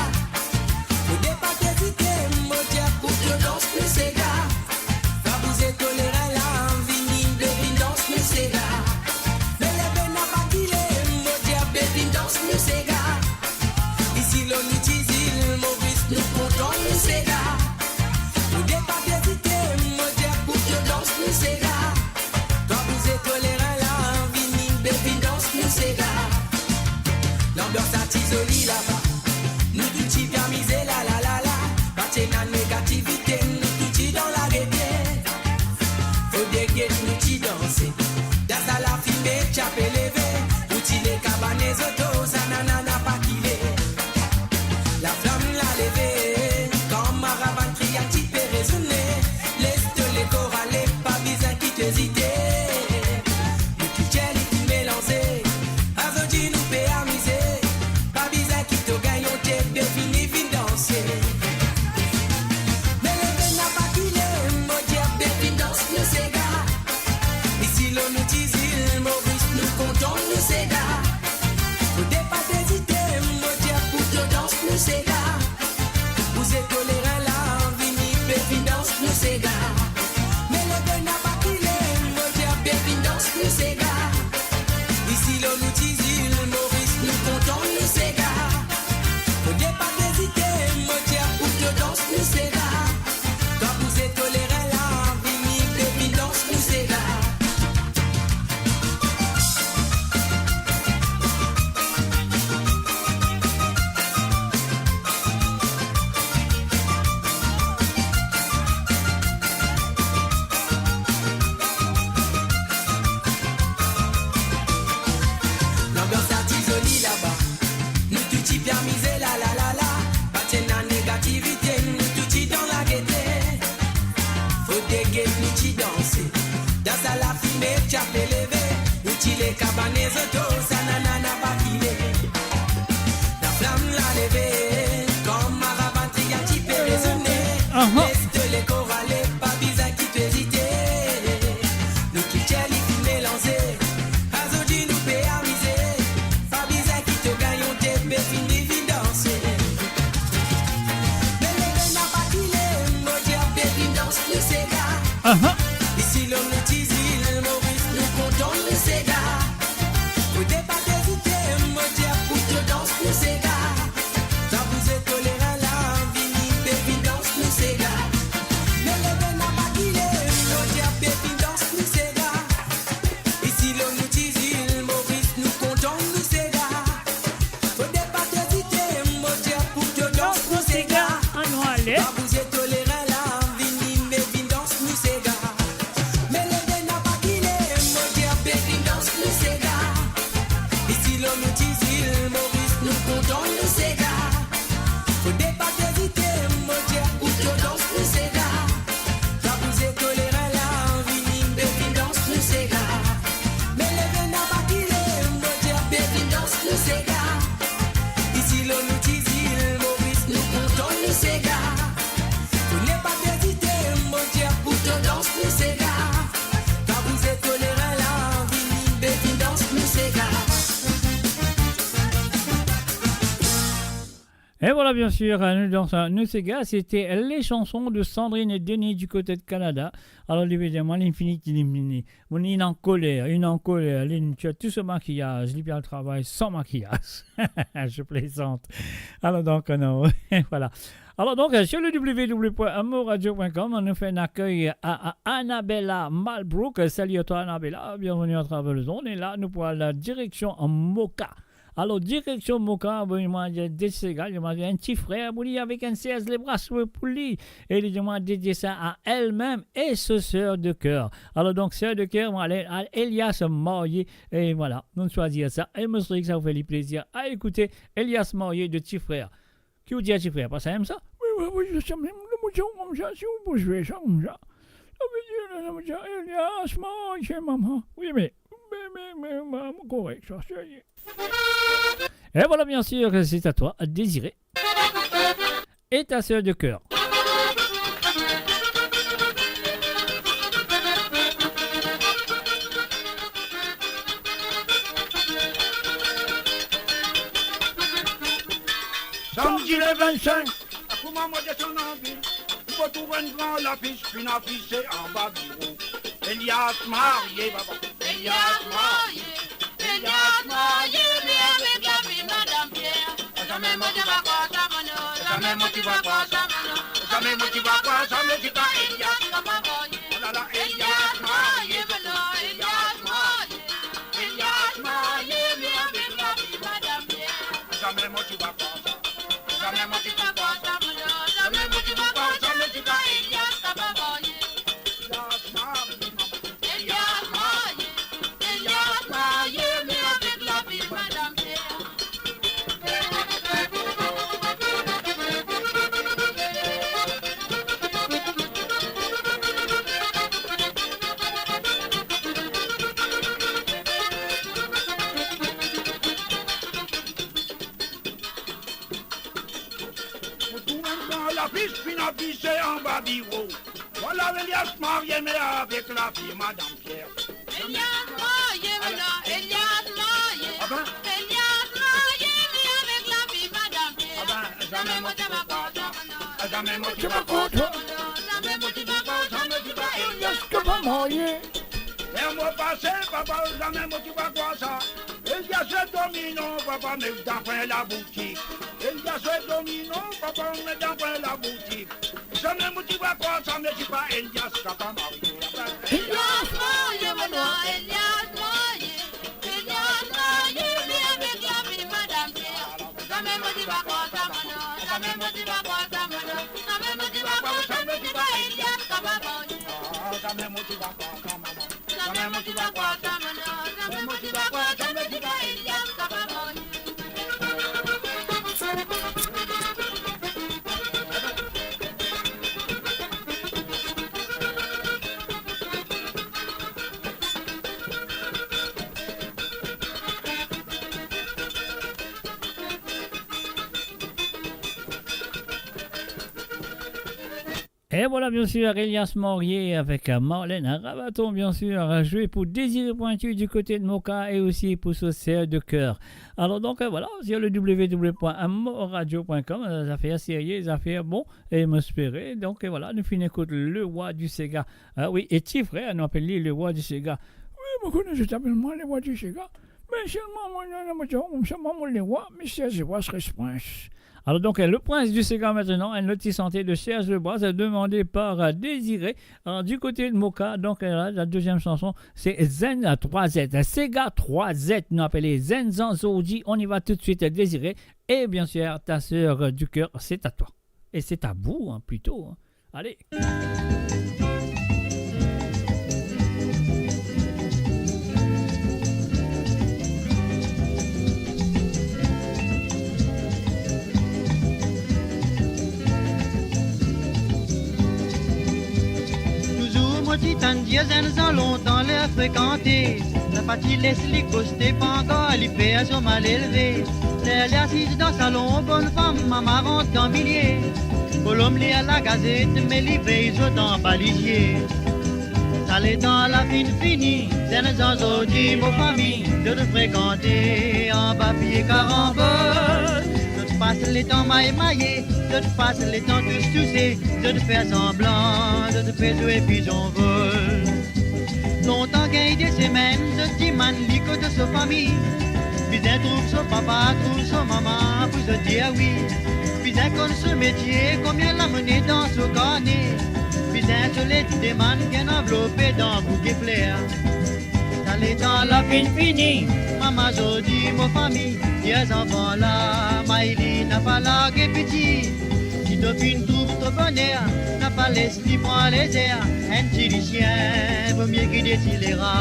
Nou de pa ezite, mo dir pou to dans nou sega. Pa bouze to lerin la, vini be vinn dans nou sega. Me leve napa kile, mo dir be vinn dans nou sega. Isi lor nou ti zil Moris, nou kontan nou sega. Nou de pa ezite, mo dir pou to dans nou sega. Pa bouze to lerin la, vini be vinn dans nou sega. Lanbians la ti zoli laba, nou tou ti pe amize la la la la. Pa ti ena negativite, nou tou ti dan lagete. Fode get nou ti danse, dan sa lafime ti ape leve. Ou ti le kabane zoto, sa nana napa kile. Laflam la leve, kan maravan kriya ti pe rezone. Les to lekor ale, pa bizin ki to ezite. Nou kiltir li finn melanze, azordi nou pe amize. Pa bizin ki to gagnon te pe vini vinn danse. Me leve napa kile, mo dir be vinn dans nou sega. Isi lor nou ti zil Moris, nou kontan nou sega. Fode pa ezite, mo dir pou to dans nou sega. Bouze to lerin la, vini be vinn dans nou sega. Me leve napa kile, mo dir be vinn dans nou sega. Isi lor nou ti zil Moris, nou kontan nou sega. Fode pa ezite, mo dir pou to dans nou sega. Pa bouze to lerin la, vini be vinn dans nou sega. Lanbians la ti zoli laba, nou tou ti pe amize la la la la. Pa ti ena negativite, nou tou ti dan lagete. Fode get nou ti danse, dan sa lafime ti ape leve. Nou ti le kabane zoto, sa nana napa kile. Laflam la leve, kan maravan kriya ti pe rezone. Aha. Les to lekor ale, pa bizin ki to ezite. Nou kiltir li finn melanze, azordi nou pe amize. Pa bizin ki to gagnon te pe vini vinn danse. Me leve napa kile, mo dir be vinn dans nou sega. Aha. Isi lor nou ti zil Moris, nou kontan nou sega. Fode pa ezite, mo dir pou to dans nou sega. Pa bouze to lerin la, vini be vinn dans nou sega. Me leve napa kile, mo dir be vinn dans nou sega. Isi lor nou ti zil Moris, nou kontan nou sega. Fode pa ezite, mo dir pou to dans nou sega. Anou ale. Pa bouze to lerin la, vini be vinn dans nou sega. Me leve napa kile, mo dir be vinn dans nou sega. Isi lor nou ti zil Moris, nou kontan nou sega. Fode pa ezite, mo dir pou to dans nou sega. Pa bouze to lerin la, vini be vinn dans nou sega. Me leve napa kile, mo dir be vinn dans nou sega. Isi lor nou ti zil Moris, nou kontan nou sega. Fode pa ezite, mo dir pou to dans nou sega. Pa bouze to lerin la, vini be vinn dans nou sega. Et voilà, bien sûr, euh, nou dans sa, nou sega, c'était les chansons de Sandrine Denis du côté de Canada. Alors, li pe dir mwa, li fini, li fini. Bon, li ankoler, li ankoler, li tir tou so makiyaz, li pe al travay san makiyaz. Je plaisante. Alors donc, euh, non, voilà. Alors donc, euh, sur le w w w point amourradio point com, nou fer enn akey a, a Annabella Malbrook. Salut à toi, Annabella. Bienvenue à travers le zone. Et là, nou pou al direksion Moka. Alors, direksion Moka, bon, mwa, li dir sega, mwa, enn ti frer pou li avek enn Serge Lebras pou li. E li dir mwa, dedie sa a elmem e so ser de ker. Alors, donc, ser de ker, mwa, ale, a Elias Marié. E voilà, nou swazir sa. E mo swete ke sa pou fer li plezir a ekoute Elias Marié de Ti Frer. Ki ou dir a Ti Frer, pa sa mem sa? Wi, wi, wi, sa mem, mo dir koumsa, si ou pou zwe sa koumsa. Sa ve dir, sa ve dir, Elias Marié, mama. Wi, me, me, me, me, mama, korek, sa, serye. Et voilà, bien sûr, c'est à toi, Désiré. Et ta sœur de cœur. Samdi le vinn-sink, kouma mo desann anvil, mo trouv enn gran lafis finn afise anba biro. Elias Marié, papa. Elias Marié, Elias Marié, me avek lavi Madam Pierre. Zame mo ti va krwar sa, mo non. Zame mo ti va krwar sa, mo non. Zame mo ti va krwar sa, me ti pa Elias ki pa marié. Oh la la, Elias Marié, mo non. Elias Marié, Elias Marié, me avek lavi Madam Pierre. Zame mo ti va krwar sa. Zame mo ti va krwar sa, mo non. Zame mo ti va krwar sa, me ti pa Elias ki pa marié. Elias Marié, Elias Marié, me avek lavi Madam Pierre. Mo trouv enn gran lafis finn afise anba biro. Vwala Elias Marié, me avek lavi Madam Pierre. Elias Marié, vwala Elias Marié. Ah ben? Elias Marié, me avek lavi Madam Pierre. Ah ben, zame mo ti va krwar sa. Zame mo ti va krwar sa. Zame mo ti va krwar sa, me ti pa Elias ki pa marié. Ler mo pase, papa, zame mo ti va krwar sa. Elias le dominon, papa, me dan kwen laboutik. Elias le dominon, papa, me dan kwen laboutik. Zame mo ti va krwar sa, me ti pa Elias ki pa marié. Elias Marié, mo non, Elias Marié. Elias Marié, me avek lavi Madam Pierre. Zame mo ti va krwar sa, mo non. Zame mo ti va krwar sa, mo non. Zame mo ti va krwar sa, me ti pa Elias ki pa marié. Ah, zame mo ti va krwar sa, mama. Zame mo ti va krwar sa, mo non. Zame mo ti va krwar sa, me ti pa Elias ki pa marié. Et voilà, bien sûr, Elias Marié avec, euh, Marlène Rabaton, bien sûr, euh, joué pour Désiré Pointu du côté de Moka et aussi pour ce serre de cœur. Alors donc, euh, voilà, sur le w w w point amourradio point com, euh, zafer serie, zafer bon, e mo espere. Donc, euh, voilà, nou finn ekout le roi du séga. Ah oui, e Ti Frer, nou apel li le roi du séga. Wi, mo kone zot apel mwa le roi du séga. Me selman, mwa, non, non, mo dir, koumsa, mwa, mo le roi, me Serge Lebras res prins. Alors donc, euh, le prince du séga maintenant, un autre santé de Serge Lebras, euh, demandé par, euh, Désiré, euh, du côté de Moka. Donc, euh, la, la deuxième chanson, c'est Zen trois Z, euh, Séga trois Z, nou apel Zen Zan zordi. On y va tout de suite, euh, Désiré. Et bien sûr, ta sœur, euh, du cœur, c'est à toi. Et c'est à vous, hein, plutôt, hein. Ale! Touzour mo ti tann dir Zenn Zan lontan ler frekante, sa pa ti les li koste pankor li fer so malelve. Ler li asiz dan salon, bonn fam, mama rant dan milie. Kolonb li a lagazet, me li vey zot anba lizie. Sa letan la finn fini, Zenn Zan zordi mo fami, zot frekante anba pie karanbol. Zot Pas letan may maye, zot pas letan tous touse, zot fer sanblan, zot pe zwe pizon vol. Lontan gagn de semenn, zot dimann li kot so fami. Bizin trouv so papa, trouv so mama, pou zot dir wi. Bizin konn so metie, konbien lamone dan so karne. Bizin so leti demann, gagn anvlope dan bouke fler. Sa letan la finn fini, mama zordi mo fami, dir zanfan la, may li napa large piti. Si to finn trouv to boner, napa les li pran lezer, enn ti lisien vomie ki de ti lera.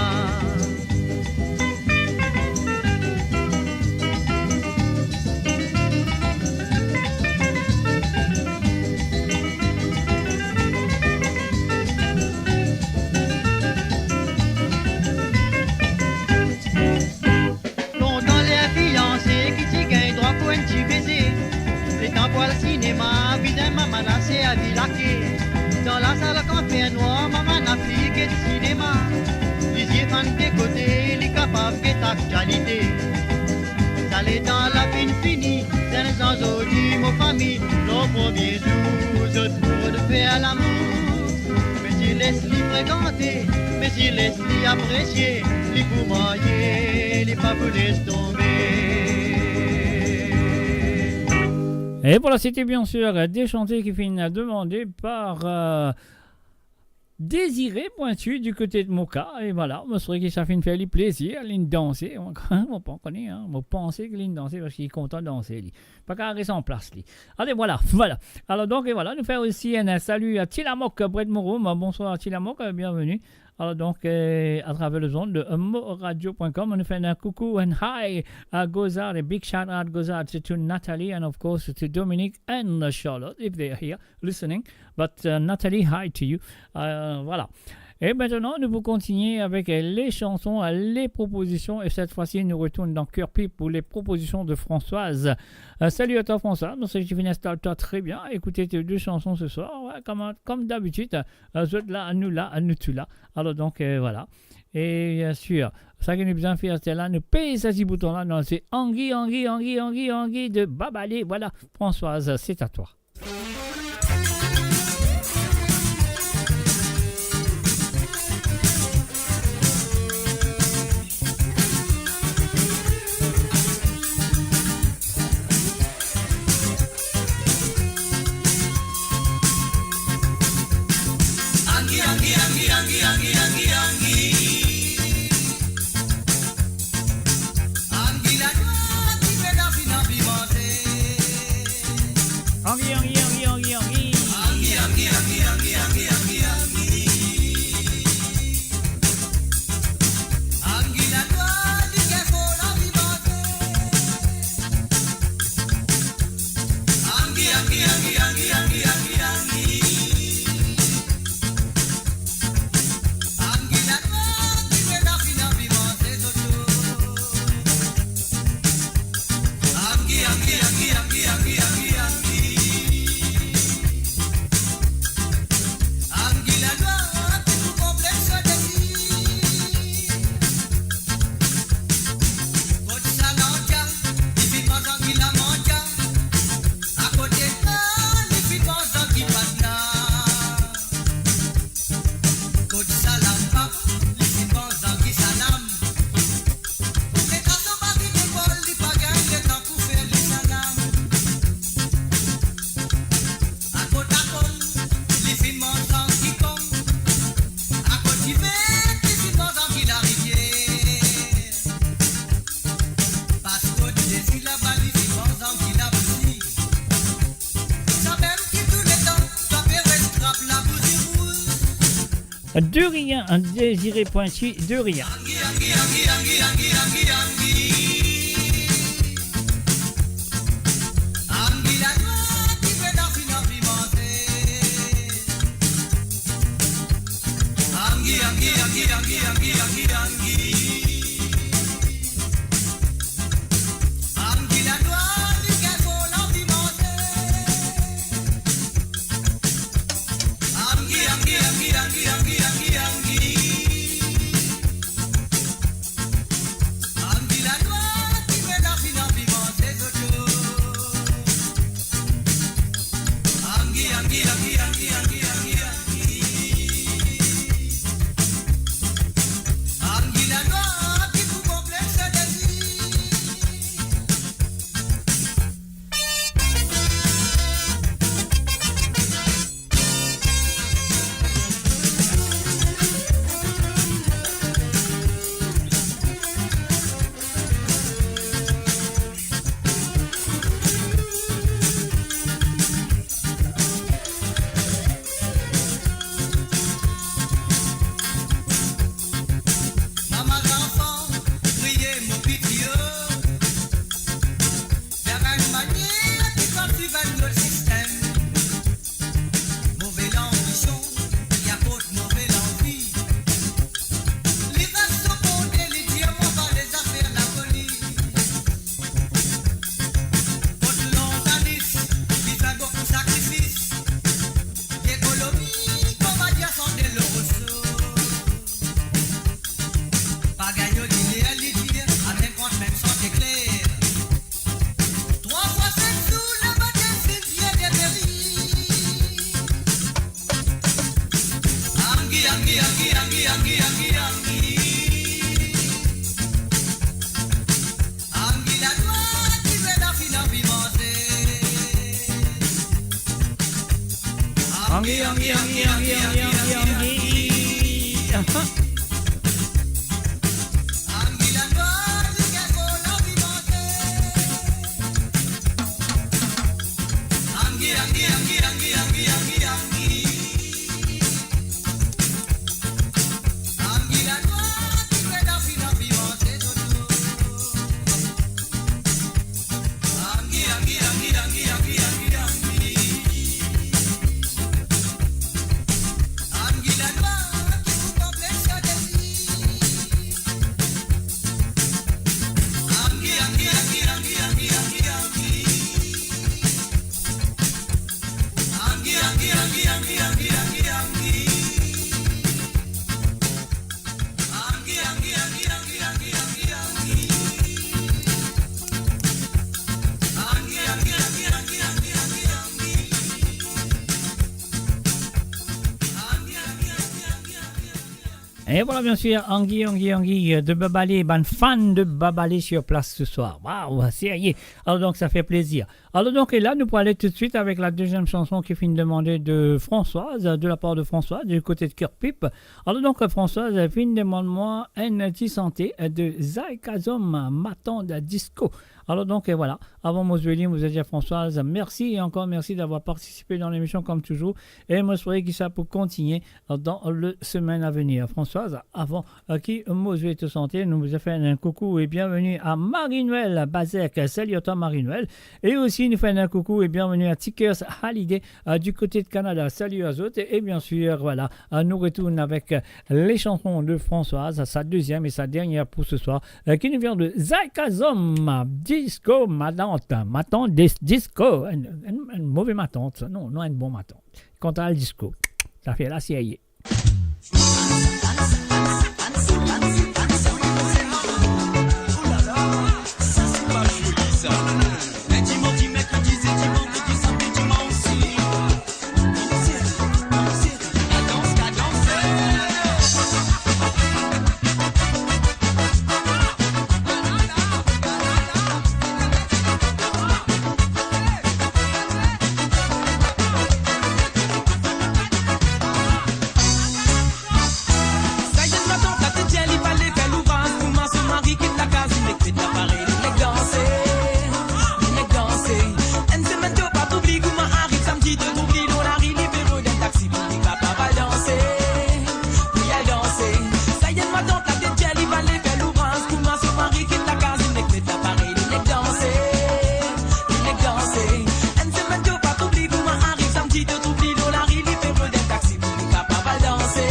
Lontan ler fianse ki ti gagn drwa pou enn ti beze. Letan pou al sinema, bizin mama la servi lake. Dan lasal kan fer nwar, mama napa li get sinema. Lizie fann de kote, li kapav get aktialite. Sa letan la finn fini, zenn zan zordi mo fami, lor premie zour zot pou fer lamour. Me si les li frekante, me si les li apresie, li pou marye, li pa pou les tonbe. Et voilà, c'était bien sûr des chansons qui finissent demandées par, euh, Désiré Pointu du côté de Moka. Et voilà, mo swete ki sa finn fer li plezir, linn danse. Mo pa kone, hein, mo panse ki linn danse parski li kontan danse, li. Pa kapav res anplas, li. Ale, voilà, voilà. Alor, donk, e voilà, nou fer osi enn salu a Tilamok, près de Montrouge. Bonsoir, Tilamok, euh, bienvenue. Alors donc, euh, à travers les ondes de moradio point com, on fait un coucou and hi à Gozard, a big shout out Gozard to Nathalie and of course to Dominique and Charlotte if they are here listening. But uh, Nathalie, hi to you. Euh, voilà. Et maintenant, nous pouvons continuer avec euh, les chansons, euh, les propositions. Et cette fois-ci, nous retournons dans Cœur Pip pour les propositions de Françoise. Euh, salut à toi, Françoise. Moi, je viens installer toi très bien. Écoutez tes deux chansons ce soir. Ouais, comme, comme d'habitude. Euh, zot la, nou la, nou tou la. Alors donc, euh, voilà. Et bien sûr, sa ki nou bizin fer, se la, nou pez sa ti bouton la, non, se Angi, Angi, Angi, Angi, Angi de Babale. Voilà, Françoise, c'est à toi. Angi, angi, angi, angi, angi, angi, angi. Angi ladwa ki pena finn anvi manze. Angi, angi, angi, angi, angi. Angi, angi, angi, angi, angi, angi, angi. Angi ladwa li ker fol anvi manze. Angi, angi, angi, angi, angi, angi, angi. Angi ladwa ki pena finn anvi manze zozo. Angi, angi, angi, angi, angi, angi, angi. Angi ladwa ki pou konplex so desi. Kot sa landya, li finn manz angi lamandya. Akote sa, li finn manz angi patna. Kot sa lapap, li finn manz angi salam. Me kan so mari pou bol, li pa gagn letan pou fer li salam. Akot lakol, li finn manz angi kong. Akot dife, li finn manz angi larivier. Pas kot desi laba, li finn manz angi labouzi. Samem ki touletan, to pe res trap labouzi rouz. De rien, Désiré Pointu, de rien. Angi, angi, angi, angi, angi, angi, angi. Angi ladwa ki pena finn anvi manze. Angi, angi, angi, angi, angi, angi, angi. Angi ladwa li ker fol anvi manze. Angi, angi, angi, angi, angi, angi, angi. Angi Angi, angi, angi, angi, angi, angi, angi. Et voilà, bien sûr, Angi, Angi, Angi, euh, de Babale, bann fan de Babale sur place ce soir. Waouh, sérieux. Alors donc, ça fait plaisir. Alors donc, et là, nous pourrons aller tout de suite avec la deuxième chanson qui finn demandée de Françoise, de la part de Françoise, du côté de Kirpip. Alors donc, euh, Françoise, euh, finn demann mwa enn ti sante, euh, de Zaïkazom, Matant Disco. Alors donc, euh, voilà, avan mo zwe li, mo dir Françoise, merci et encore merci d'avoir participé dans l'émission comme toujours. Et mo swete ki sa pou kontigne dans le semaine à venir. Françoise, avan, euh, ki mo zwe to sante, nou bizin fer enn koukou et bienvenue à Marie-Noël Bazek. Salut à toi, Marie-Noël. Et aussi, nou fer enn koukou et bienvenue à Tickers Holiday, euh, du côté de Canada. Salut à zot. Et, et bien sûr, voilà, euh, nou retourn avec, euh, les chansons de Françoise, sa deuxième et sa dernière pour ce soir, euh, qui nous vient de Zaïkazom, Disco Matant, Matant Dis-, Disco, enn, enn, enn move matant sa, non, non, enn bon matant. Kan al disco, sa fer la sérieux. Sa enn matant la ti dir li pa le fer louvraz, kouma so mari kit lakaz, li nek met laparey, li nek danse, li nek danse. Enn semenn to pa trouv li, kouma ariv samdi to trouv li lor lari, li pe rod enn taxi pou li kapav al danse, pou li al danse. Sa enn matant la ti dir li pa le fer louvraz, kouma so mari kit lakaz, li nek met laparey, li nek danse, li nek danse. Enn semenn to pa trouv li, kouma ariv samdi to trouv li lor lari, li pe rod enn taxi pou li kapav al danse,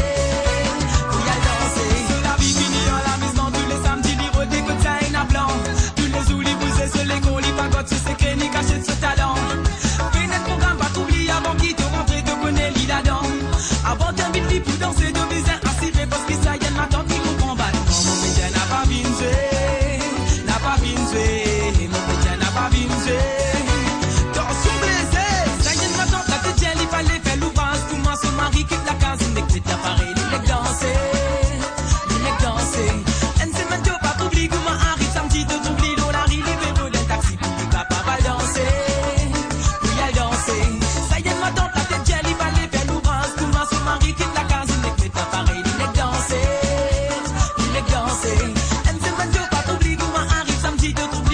pou li al danse. So lavi fini an lamizman, tou le samdi li rode kot sa ena plan. Tou le zour li bouze so lekor, li pa gard so sekre ni kasiet so talan. Finn enn program, pa trouv li avan ki to rantre, to kone li ladan. Avan to invit li pou danse, to bizin asire, parski sa enn matant ki konpran bann. Mo pe dir napa vinn zwe, napa vinn zwe, mo pe dir napa vinn zwe. Tansion bleze. Sa enn matant la ti dir li pa le fer louvraz, kouma so mari kit lakaz, li nek met laparey, li nek danse, li nek danse. Enn semenn to pa trouv li, kouma ariv samdi to trouv li lor lari, li pe rod enn taxi pou li kapav al danse, pou li al danse. Sa enn matant la ti dir li pa le fer louvraz, kouma so mari kit lakaz, li nek met laparey, li nek danse, li nek danse. Enn semenn to pa trouv li, kouma ariv samdi to trouv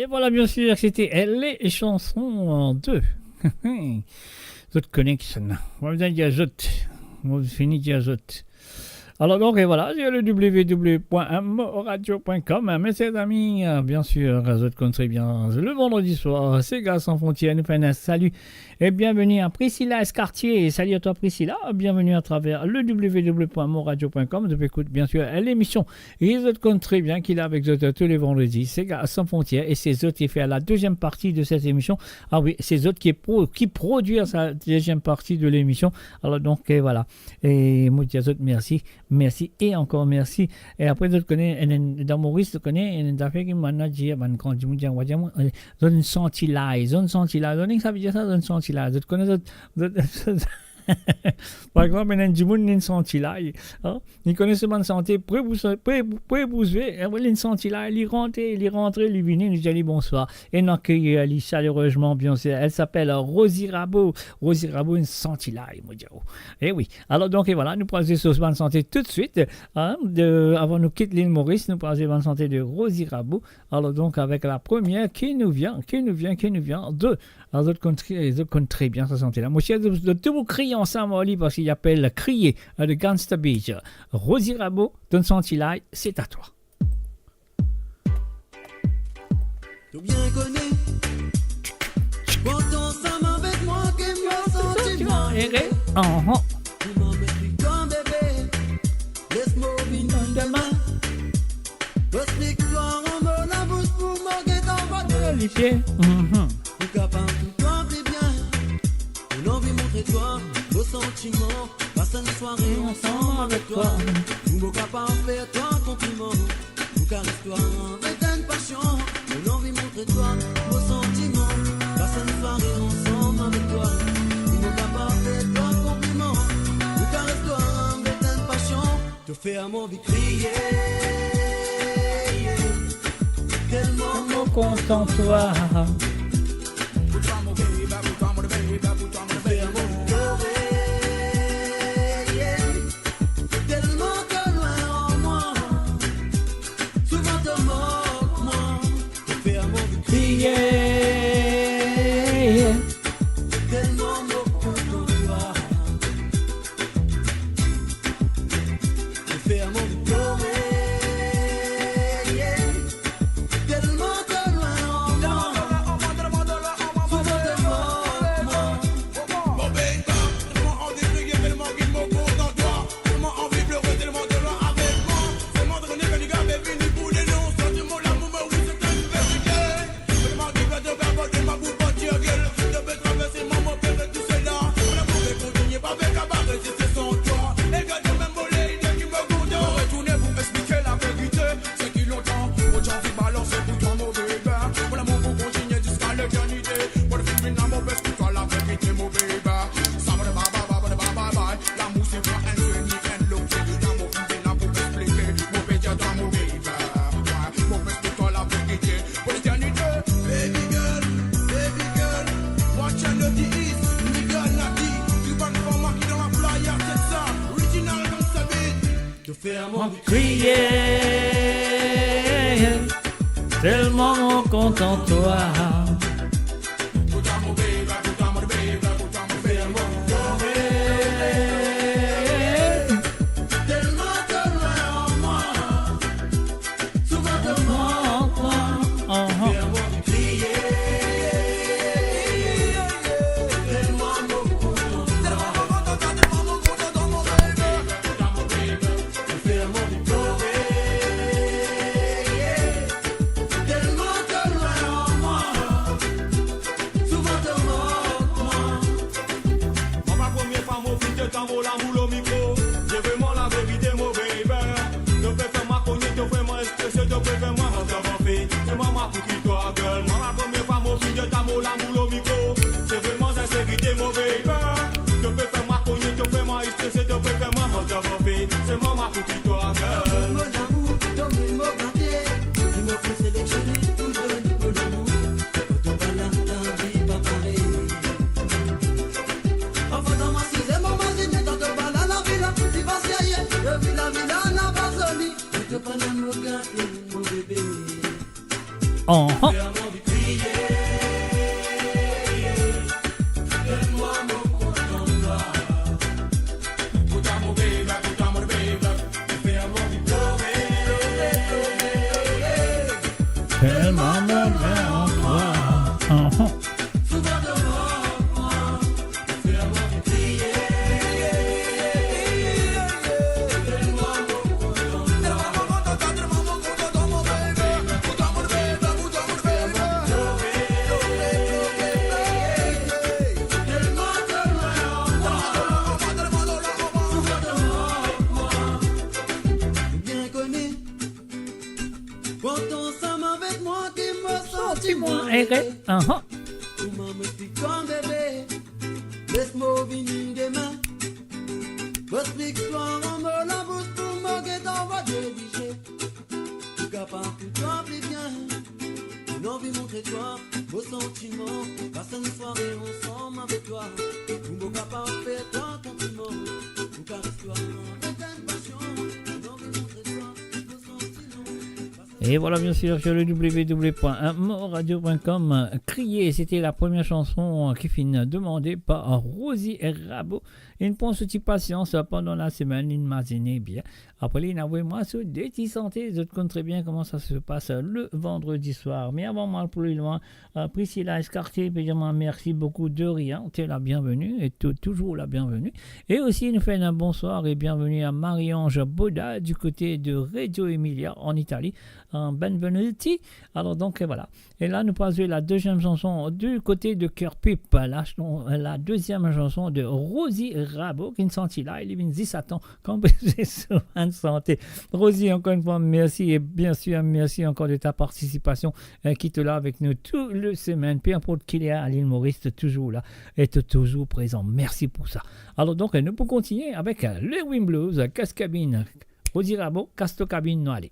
Voilà, bien sûr, c'était les chansons en deux. Zot kone kisannla. Mo bizin dir zot. Mo fini dir zot. Alors donc, et voilà, sur le w w w point moradio point com, mes chers amis, euh, bien sûr, zot konn très bien, le vendredi soir, Sega Sans Frontières, nou fer enn salut et bienvenue à Priscilla Escartier. Salut à toi, Priscilla. Bienvenue à travers le w w w point moradio point com. Zot pe ekout, bien sûr, l'émission. Et zot konn très bien ki la avek zot tous les vendredis, Sega Sans Frontières. Et c'est zot ki fer la deuxième partie de cette émission. Ah oui, c'est zot ki pro-, ki prodwir sa deuxième partie de l'émission. Alors donc, euh, voilà. E mo dir zot mersi, mersi e ankor mersi. E apre, zot kone, enn, enn, dan Moris, zot kone, enn, enn zafer ki bann la dir, bann gran dimoun dir, wa dir, eh, zot inn santi lay, zot inn santi lay. Zot kone ki sa ve dir sa, zot inn santi lay. Zot kone, zot, zot, par exanp, enn, enn dimoun, li inn santi lay, hein? Li kone so bann sante, pre pou, pre, pre pou zwe, e li inn santi lay, li rantre, li rantre, li vini, li dir li bonswar. E nou akeyir li salereusement, bien sûr. Elle s'appelle Rosie Rabo. Rosie Rabo, inn santi lay, mo dir ou. E wi. Alors donc, et voilà, nou pral zwe so bann sante tout de suite, hein, de, avan nou kit Lil Moris, nou pral zwe bann sante de Rosie Rabo. Alors donc, avec la première qui nous vient, qui nous vient, qui nous vient de, alors, zot konn tre-, zot konn très bien sa sante la. Mo swet zot, zot tou pou kriye ansam ar li, parski li apel Kriye, hein, de Gangsta Beach. Rosie Rabo, to inn santi lay, c'est à toi. To bien kone, kan to ansam avek mwa, ke mo santi mwa ere. Ahan. Mo met li kan bebe, les mo vinn dan dime. Mo explik twa an mo labous pou mo get anba de lipie. Mhm. Mo kapav toutan pli bien. Mo anvi montre twa mo santiman, pas enn sware ansam avek twa. Mo kapav fer twa konpliman. Mo kares twa avek enn pasion, mo anvi montre twa mo santiman. Pas enn sware ansam avek twa, mo kapav fer twa konpliman. Mo kares twa avek enn pasion, to fer mwa anvi kriye, telman mo kontan twa. Telman to lwin ar mwa, souvan to mok mwa, to fer mwa anvi kriye. Telman mo kontan twa, to fer mwa anvi plore. Telman to lwin ar mwa, souvan to mok mwa. Mo baby, mo anvi kriye, telman ki mo kontan twa. Mo anvi plore, telman to lwin avek mwa. Selman to kone, baby, baby, ni pou de non, santi mo lamour, mo wi, se enn verite. Telman ki to pe aport mwa pou parti, girl. To pe traverse mwa, mo pe ret tou sel la. Mo lamour pe kontinie, pa pe kapav reziste san twa. E gard mwa, mo lady, ki mo kontan. Mo retourne pou explike laverite. Seki lontan mo ti anvi balanse pou twa, mo baby. Mo lamour pou kontinie ziska leternite. Mo finn vinn la, mo bes pou twa, laverite, mo baby. Sa mo de bye bye, bye bye, bye bye. Lamour se pa enn seni, enn loke. La mo finn vinn la pou explike. Mo pe dir twa, mo baby. Mo bes pou twa, laverite. Pou leternite. Baby girl, baby girl. Watch out, Naughty East, nigga, Naughty. Tou bann fanm ki dan la playa, check sa. Original Gangsta Beat. To fer mwa anvi kriye, telman mo kontan twa. Telman to lwin ar mwa, souvan to mok mwa. Ahan. Fer mwa anvi kriye. Mama, premie fwa mo finn get mo lamour lor mikro. Se vreman laverite, mo baby. To pe fer mwa kogne, to fer mwa estrese, to pe fer mwa manz avan fini. Se mwa, mwa pou ki twa, girl. Mama, premie fwa mo finn get mo lamour lor mikro. Se vreman sinserite, mo baby. To pe fer mwa kogne, to fer mwa estrese, to pe fer mwa manz avan fini. Se mwa, mwa pou ki twa, girl. Mo lamour, to mem mo gate. Li mo pe seleksionnen pou donn mo lamour. Kan to pa la, lavi pa parey. Anfan, dan mwa size, mo mazinn, kan to pa la, lavi la ti pa serye. Lavi, lavi la napa zoli. Kan to pa la, mo gate, mo bebe. Ahan. Mwa, eh, eh, aha. Kouma mo eksplik twa, bebe? Les mo vini dime. Mo eksplik twa, mo labous pou mo get anvi dirige. Pou kapav pou twa pli bien. Mo anvi montre twa mo santiman. Pas enn sware ansam avek twa. Pou mo kapav fer twa konpliman. Pou kares twa avek enn pasion. Mo anvi montre twa mo santiman. Et voilà, bien sûr, sur le w w w point mo radio point com, euh, Crier, c'était la première chanson, euh, ki finn demande par Rosie Rabot. Inn pran so ti pasians, euh, pandan lasemenn, imazine bien. Apre li, inn avoy mwa so de ti sante, zot konn tre bien kouma sa se pas, euh, le vandredi soir. Me avan mo al pli lwin, euh, Priscilla Escarté pe dir mwa mersi boukou, de rien, t'es la bienvenue et tou-, toujours la bienvenue. Et aussi, nou fer enn bonswar et bienvenue à Marie-Ange Boda du côté de Reggio Emilia en Italie. Euh, benvenuti. Alors donc, euh, voilà. Et là, nou pou zwe la deuxième chanson du côté de Cœur Pip. La chan-, la deuxième chanson de Rosie Rabot, ki inn sorti la, e li vinn zis a tan, kan bizin so bann sante. Rosie, encore une fois, merci et bien sûr, merci encore de ta participation, euh, ki t'es là avec nous toute la semaine, peu importe ki ler a l'île Maurice, t'es toujours là et t'es toujours présent. Merci pour ça. Alors donc, euh, nou pou kontigne avek, euh, le Wim Blues, euh, Kas Kabinn, Rosie Rabot, Kas to kabinn, nou ale.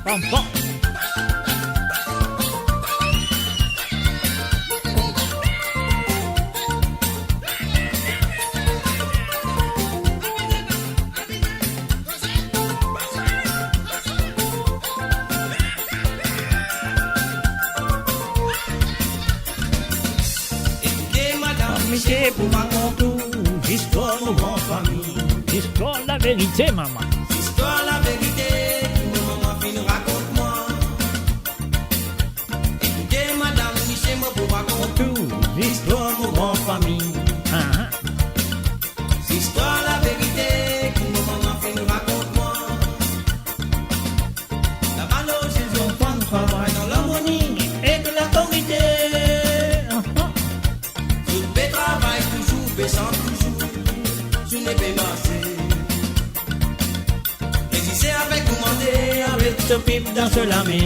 Pam, pam. Ekoute, madam, misie pou rakont ou zistwar mo gran fami. Zistwar laverite, mama. Zistwar laverite ki mo mama finn rakont mwa. Ekoute, madam, misie, mo pou rakont ou zistwar mo gran fami. Ah, ah. Zistwar laverite ki mo mama finn rakont mwa. Laba lor Zil Zonfran, nou travay dan larmoni ek lakorite. Ah, ah. Zot pe travay touzour, pe sant touzour, zourne pe marse. Reziste avek koumande, avek so pip dan so lame.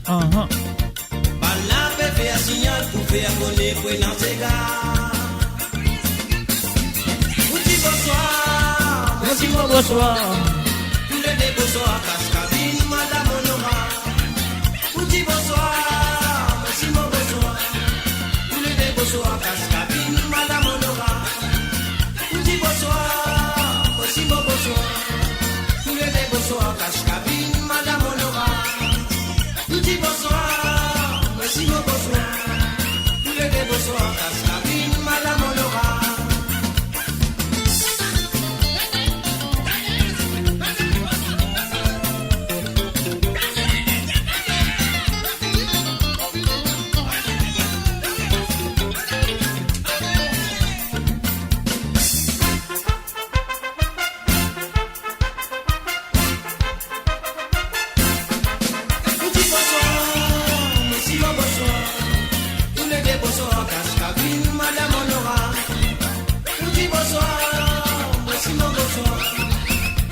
Aha. Bal la pe fer signal pou fer kone pou ena sega. Ou di bonswar, mo di mo bonswar. Toulede bonswar, Kas Kabinn, madam Onora. Ou di bonswar, mo di mo bonswar. Toulede bonswar, Kas Kabinn, madam Onora. Ou di bonswar, mo di mo bonswar. Toulede bonswar, Kas Kabinn, madam Onora. Ou di bonswar, mo di mo bonswar. Toulede bonswar, Kas Kabinn, madam Onora. Ou di bonswar, mo di mo bonswar. Toulede bonswar, Kas Kabinn, madam Onora. Ou di bonswar, mo di mo bonswar.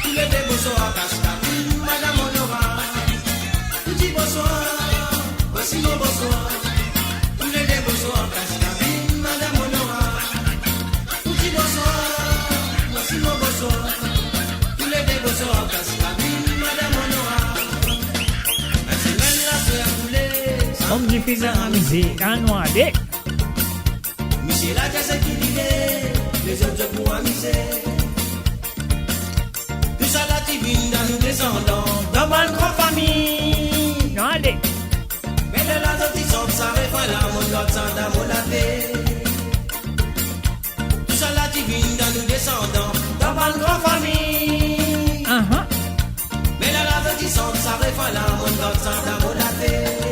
Toulede bonswar, Kas Kabinn, madam Onora. Ou di bonswar, mo di mo bonswar. Toulede bonswar, Kas Kabinn, madam Onora. Ou di bonswar, mo di mo bonswar. Toulede bonswar, Kas Kabinn, madam Onora. Enn semenn la fer koule, sa. Kom difize amize, anou ale. Misie la dir se ki lide, lezot zot pou amize. Tousala ti vinn dan nou desandan, dan bann gran fami. Nou ale. Me lerla zot ti sant sa refren la, mo gard sa dan mo latet. Tousala ti vinn dan nou desandan, dan bann gran fami. Aha. Me lerla zot ti sant sa refren la, mo gard sa dan mo latet.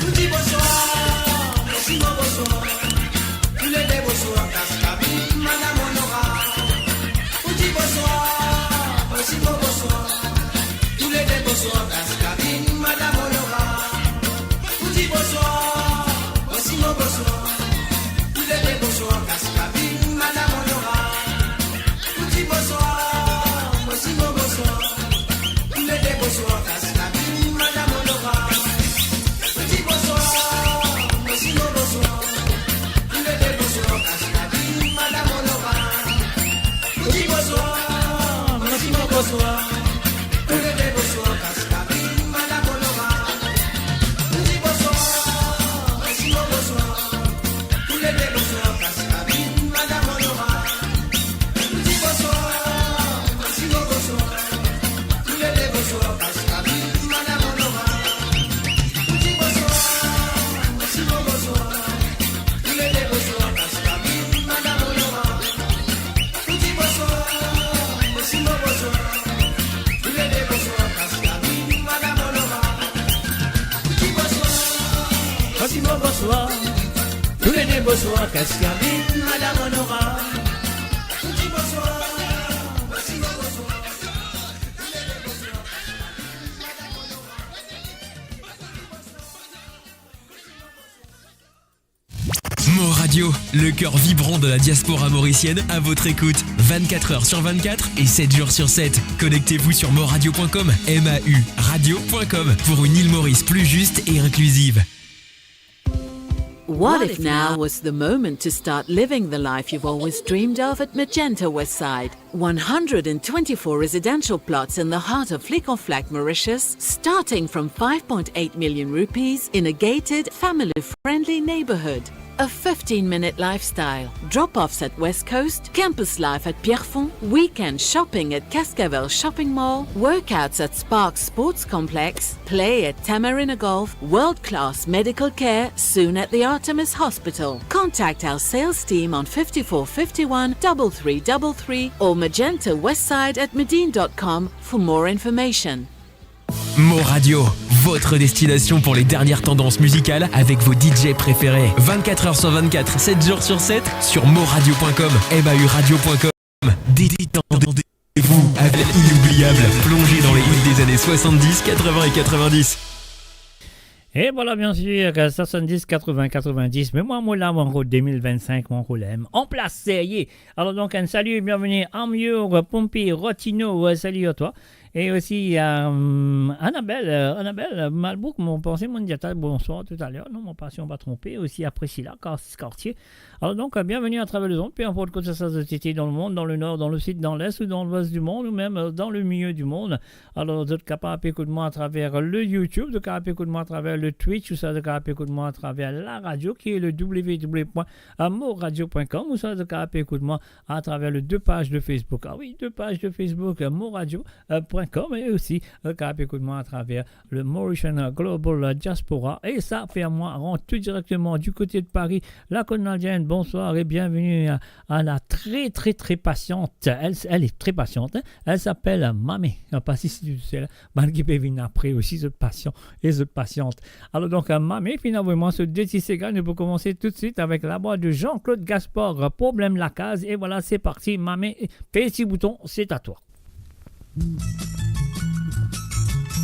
Ou di bonswar, mo di mo bonswar. Toulede bonswar, Kas Kabinn. Toulede bonswar, Kaskavinn, Madam Onora. Toulede bonswar, bonswar, bonswar. Mo Radio, le cœur vibrant de la diaspora mauricienne, à votre écoute, vingt-quatre heures sur vingt-quatre et sept jours sur sept. Connectez-vous sur moradio point com, M A U radio point com, pour une île Maurice plus juste et inclusive. What if now was the moment to start living the life you've always dreamed of at Magenta Westside? One hundred and twenty-four residential plots in the heart of Flic en Flac, Mauritius, starting from five point eight million rupees in a gated, family-friendly neighborhood. A fifteen-minute lifestyle, drop-offs at West Coast, campus life at Pierrefonds, weekend shopping at Cascavelle Shopping Mall, workouts at Spark Sports Complex, play at Tamarina Golf, world-class medical care soon at the Artemis Hospital. Contact our sales team on fifty-four fifty-one double three double three or magenta westside at medin dot com for more information. Mo Radio, votre destination pour les dernières tendances musicales avec vos D J préférés. Vingt-quatre heures sur vingt-quatre, sept jours sur sept, sur moradio point com, M A U radio point com. Détendez-vous avec l'inoubliable plongée dans les hits des années soixante-dix, quatre-vingts et quatre-vingt-dix. E vwala, bien sir, soixante-dix, quatre-vingts, quatre-vingt-dix. Me mwa, mo la, mo ankor deux mille vingt-cinq, mo ankor la, an plas, serye. Alor donk, enn sali, bienveni Amiour, Pompi, Rotino, euh, sali a twa. E osi, euh, Annabelle, euh, Annabelle, euh, Malbrook, mo panse mo'nn dir twa bonswar toutaler. Non, mo panse mo'nn pa tronpe. Osi a Priscilla, Kar-, Cartier. Alor donk, euh, bienveni atraver lezond, pe inport kot sa zot ete dan lemond, dan lenor, dan lesid, dan les ou dan lwes dimond, ou mem, euh, dan lemilie dimond. Alor, zot kapav ekout mwa atraver le YouTube, zot kapav ekout mwa atraver le Twitch, ouswa zot kapav ekout mwa atraver laradio, ki e le w w w point moradio point com, ouswa zot kapav ekout mwa atraver le de paz de Facebook. Ah wi, de paz de Facebook, euh, moradio point com, e osi, euh, kapav ekout mwa atraver le Mauritian Global Diaspora. E sa fer mwa rant tou direkteman di kote de Paris, la Colline Aldienne. Bonswar e bienveni a, a la tre, tre, tre pasiant. Elle, elle est très patiente, hein. Elle s'appelle Mamé. Ah, pa si, si, se la, bann ki pe vinn apre osi, zot pasian e zot pasiant. Alor donk, euh, Mamé finn avoy mwa so de ti sega, nou pou komanse toutswit avek lavwa de Jean-Claude Gaspard, Problem Lakaz. E vwala, se parti, Mamé, pez ti bouton, se a twa.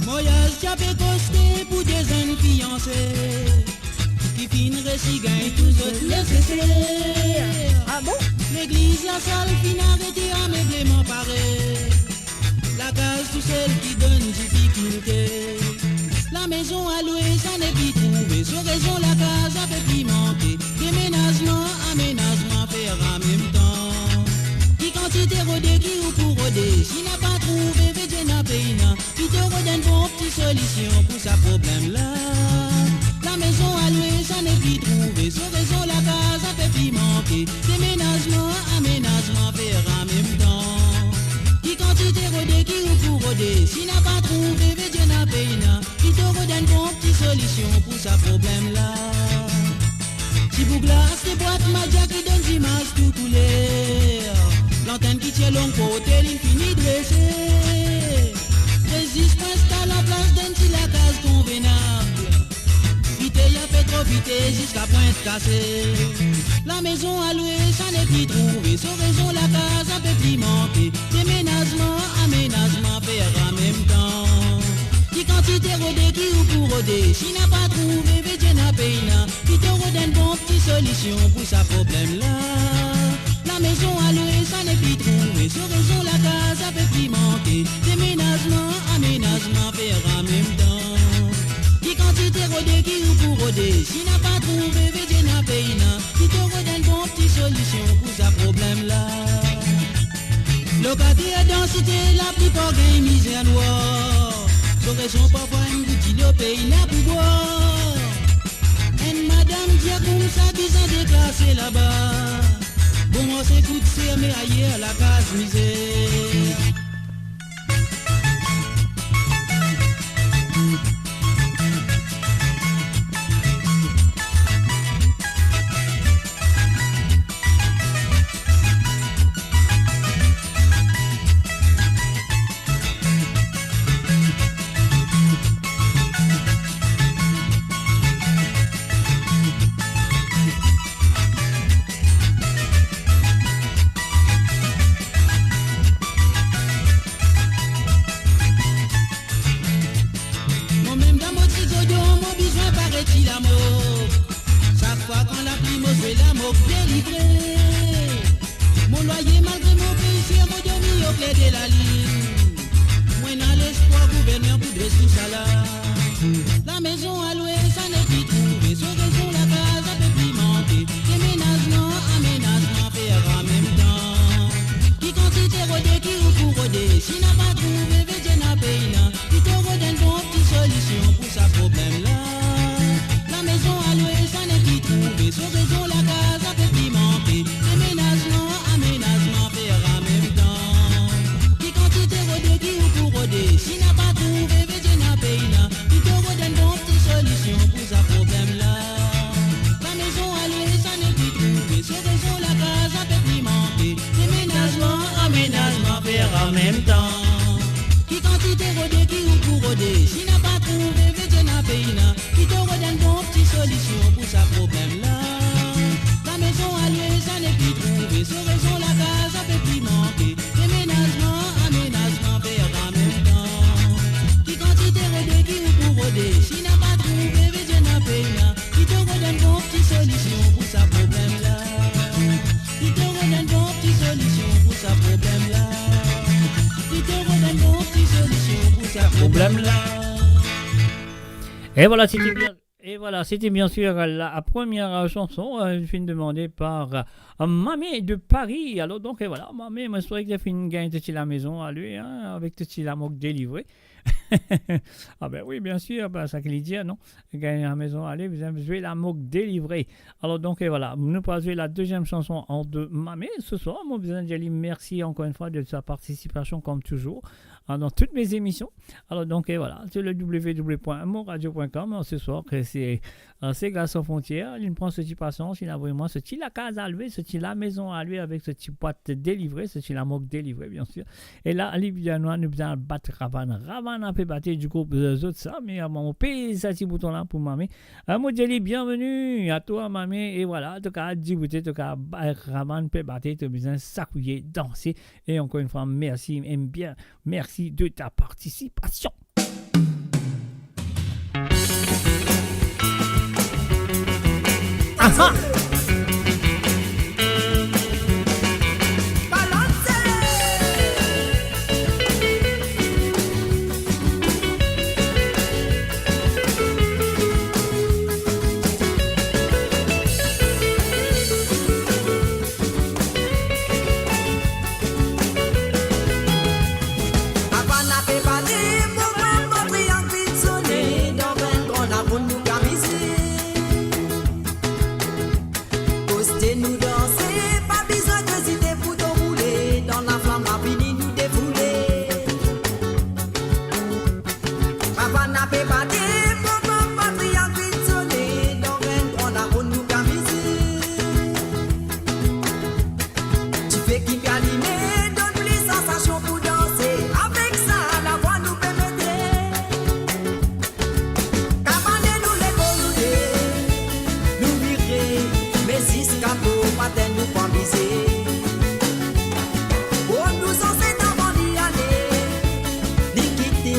Maryaz ti ape koste pou de zenn fianse ki finn resi gagn tou zot neseser. Ah bon? Legliz, lasal finn arete, amebleman pare. Lakaz tousel ki donn difikilte. Lamezon a lwe, sa nepli trouve. So rezon lakaz ape pli manke. Demenazman, amenazman, fer an mem tan. Ki kantite rode ki ou pou rode, si na pa trouve, vedir na pena. Pito rod enn bon ti solision pou sa problem la. Lamezon a lwe, sa nepli trouve. So rezon lakaz ape pli manke. Demenazman, amenazman, fer an mem tan. Ki kantite rode ki ou pou rode, si na pa trouve, vedir na pena. Pito rod enn bon ti solision pou sa problem la. Ti boug la aste bwat madia ki donn zimaz tou kouler. Lantenn ki ti long kote li fini drese. Rezis pou instal an plas dan enn ti lakaz konvenab. Vite, li ape tro vite ziska pwint kase. Lamezon a lwe, sa nepli trouve. So rezon lakaz ape pli manke. Demenazman, amenazman, fer an mem tan. Ki kantite rode ki ou pou rode, si na pa trouve, vedir na pena. Pito rod enn bon ti solision pou sa problem la. Lamezon a lwe, sa nepli trouve. So rezon lakaz ape pli manke. Demenazman, amenazman, fer an mem tan. Ki kantite rode ki ou pou rode, si na pa trouve, vedir na pena. Pito rod enn bon ti solision pou sa problem la. Lokater dan site, laplipar gagn mizer nwar. So rezon parfwa enn gout dilo pena pou bwar. Enn madam dir koumsa, bizin deklase laba. Bon, mwa se kout ser, me ayer lakaz mizer. Mo zwe la, mo delivre. Mo lwaye malgre mo pe isi, mo dormi okler de lalinn. Mo ena lespwar gouverner pou dres tousala. Lamezon a lwe, sa nepli trouve, so rezon lakaz a pe pli manke. Demenazman, amenazman, fer an mem tan. Ki kantite rode ki ou pou rode, si na pa trouve, vedir na pena. Pito rod enn bon ti solision pou sa problem la. Lamezon a lwe, sa nepli trouve, so rezon lakaz a pe pli manke. Demenazman, amenazman, fer an mem tan. Ki kantite rode ki ou pou rode, si na pa trouve, vedir na pena. Pito rod enn bon ti solision pou sa problem la. Lamezon a lwe, sa nepli trouve, so rezon lakaz a pe pli manke. Demenazman, amenazman, fer an mem tan. Ki kantite rode ki ou pou rode, si na pa trouve, vedir na pena. Pito rod enn bon ti solision pou sa problem la. Lamezon a lwe, sa nepli trouve, so rezon lakaz a pe pli manke. Demenazman, amenazman, fer an mem tan. Ki kantite rode ki ou pou rode, si na pa trouve, vedir na pena. Pito rod enn bon ti solision pou sa problem la. Pito rod enn bon ti solision pou sa problem la. Pito rod enn bon ti solision pou sa problem la. E vwala, sete bien, e vwala, sete biensir la premie sanson, euh, finn demande par, euh, Mame de Paris. Alor donk, e vwala, Mame, mo espere ki to finn gagn to ti lamezon a lwe, hein, avek to ti lamok delivre. Ah ben wi, biensir, ben sa ki li dir, non? Gagn lamezon a lwe, bizin zwe lamok delivre. Alor donk, e vwala, nou pou zwe la deziem sanson an de Mame. Se swar, mo bizin dir li mersi ankor enn fwa de sa partisipasion, kom touzour, hein, dan tout me zemision. Alor donk, e vwala, sur le w w w point moradio point com, se swar ke se, euh, Sega San Frontières, li pran so ti pasians, li avoy mwa so ti lakaz a lwe, so ti lamezon a lwe avek so ti bwat delivre, so ti lamok delivre, biensir. E la, li bizin nou, nou bizin bat Ravan. Ravan a pe bate, dikou, euh, zot sa, me avan mo pez sa ti bouton la pou Mame. Ah, mo dir li bienveni a twa, Mame, e vwala, to kav diboute, to kav ba-, Ravan pe bate, to bizin sakouye, danse, e ankor enn fwa, mersi, e bien, mersi de ta partisipasion. Aha! Avan n ape bate, mo mama, triang finn sone, dan vinn gran laronn nou kamize. Koste nou danse, pa bizin ezite pou to roule, dan laflam lapini nou defoule. Avan n ape bate, mo mama, triang finn sone, dan vinn gran laronn nou kamize. Dife ki pe alime, donn pli sansasion pou danse. Avek sa lavwa nou pe mete. Kabane nou levo nou de, nou vire, me ziska bomatin nou pa mize. Oh, nou zanset avan li ale, li kite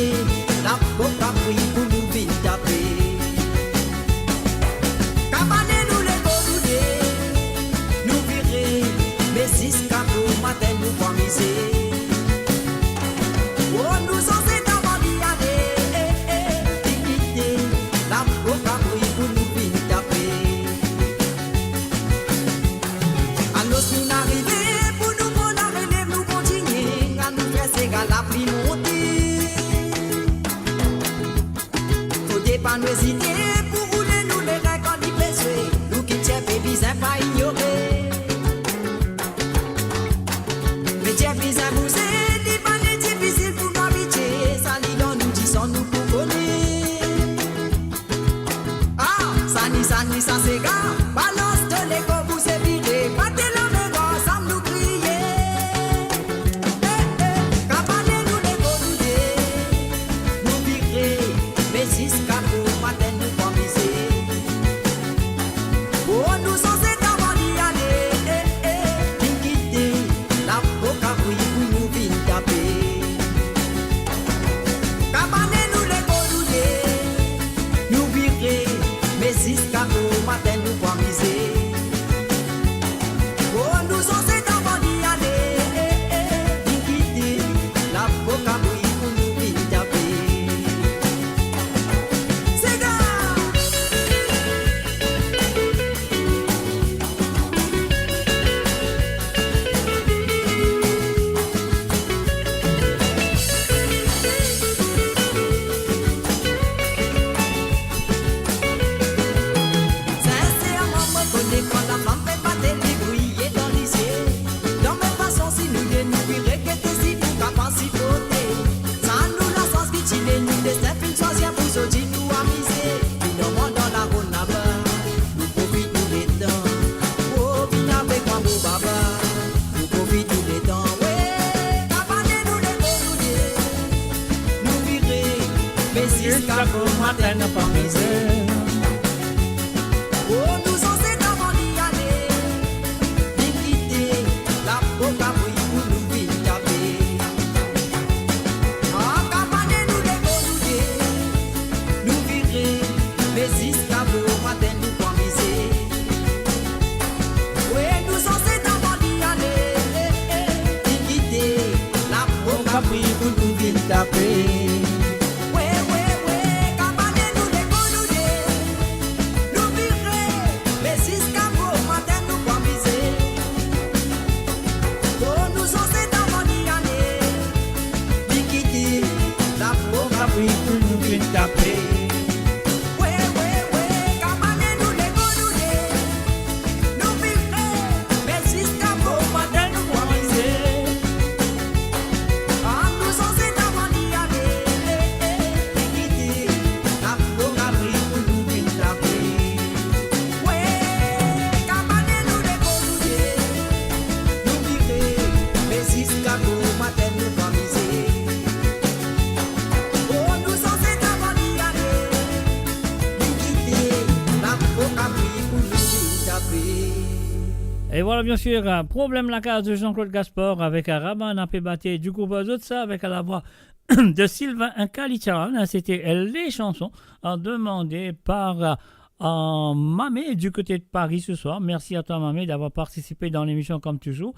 labokabri pou nou vinn tape. Kabane nou levo nou de, nou vire, me ziska bomatin nou pa mize. Oh, nou zanset avan li ale, eh, eh, li kite labokabri pou nou vinn tape. Alos nou'nn arive pou nou pran larelev, nou kontinie, anou fer sega lapli monte. Fode pa nou ezite pou roule nou lerin kan li pe zwe, nou ki ti pe bizin pa inyore. Me ti bizin bouze, li pa difisil pou nou abitie, sa li dan nou dison nou pou kone. Ah, sani, sani, sa sega, balans to leko, bouse vire, bate lame, ansam nou kriye. Eh, eh, kabane nou levo nou de, nou vire, me ziska bomatin nou pa mize. Oh, nou zanset avan Fam pe bate, li briye dan lizie. Dan mem fason, si nou de nou vire, gete si nou kapav siporte. Sa nou lasans ki ti ne nou, destin finn swazir pou zordi nou amize. Finalman dan laronn laba, nou profit nou letan. Oh, vinn avek mwa mo baba, nou profit nou letan. We, kapav ne nou lekol nou de, nou vire, me ziska bomatin nou pa mize. Oh, nou zanset avan li ale, li kite lapo kabri pou nou vinn tape. Ah, kapav ne nou lekol nou de, nou vire, me ziska bomatin nou pou amize. We, nou zanset avan li ale, eh, eh, li kite lapo kabri pou nou vinn tape. We, we, we, kapav ne nou lekol nou de, nou vire, me ziska bomatin nou pou amize. Oh, nou zanset avan li ale, li kite lapo kabri pou nou vinn tape. We, we, we, kapav ne nou lekol nou de, nou vire, me ziska bomatin nou pou amize. Ah, nou zanset avan li ale, eh, eh, li kite lapo kabri pou nou vinn tape. We, kapav ne nou lekol nou de, nou vire, me ziska bomatin nou pou amize. Oh, nou zanset avan li ale, li kite lapo kabri pou nou vinn tape. Et voilà, bien sûr, euh, Problème la case de Jean-Claude Gaspard avec, euh, Raban Apé Baté du groupe Zotsa avec la voix de Sylvain Kalicha. Là, c'était les chansons, euh, demandées par, euh, euh, Mamé du côté de Paris ce soir. Merci à toi, Mamé, d'avoir participé dans l'émission comme toujours.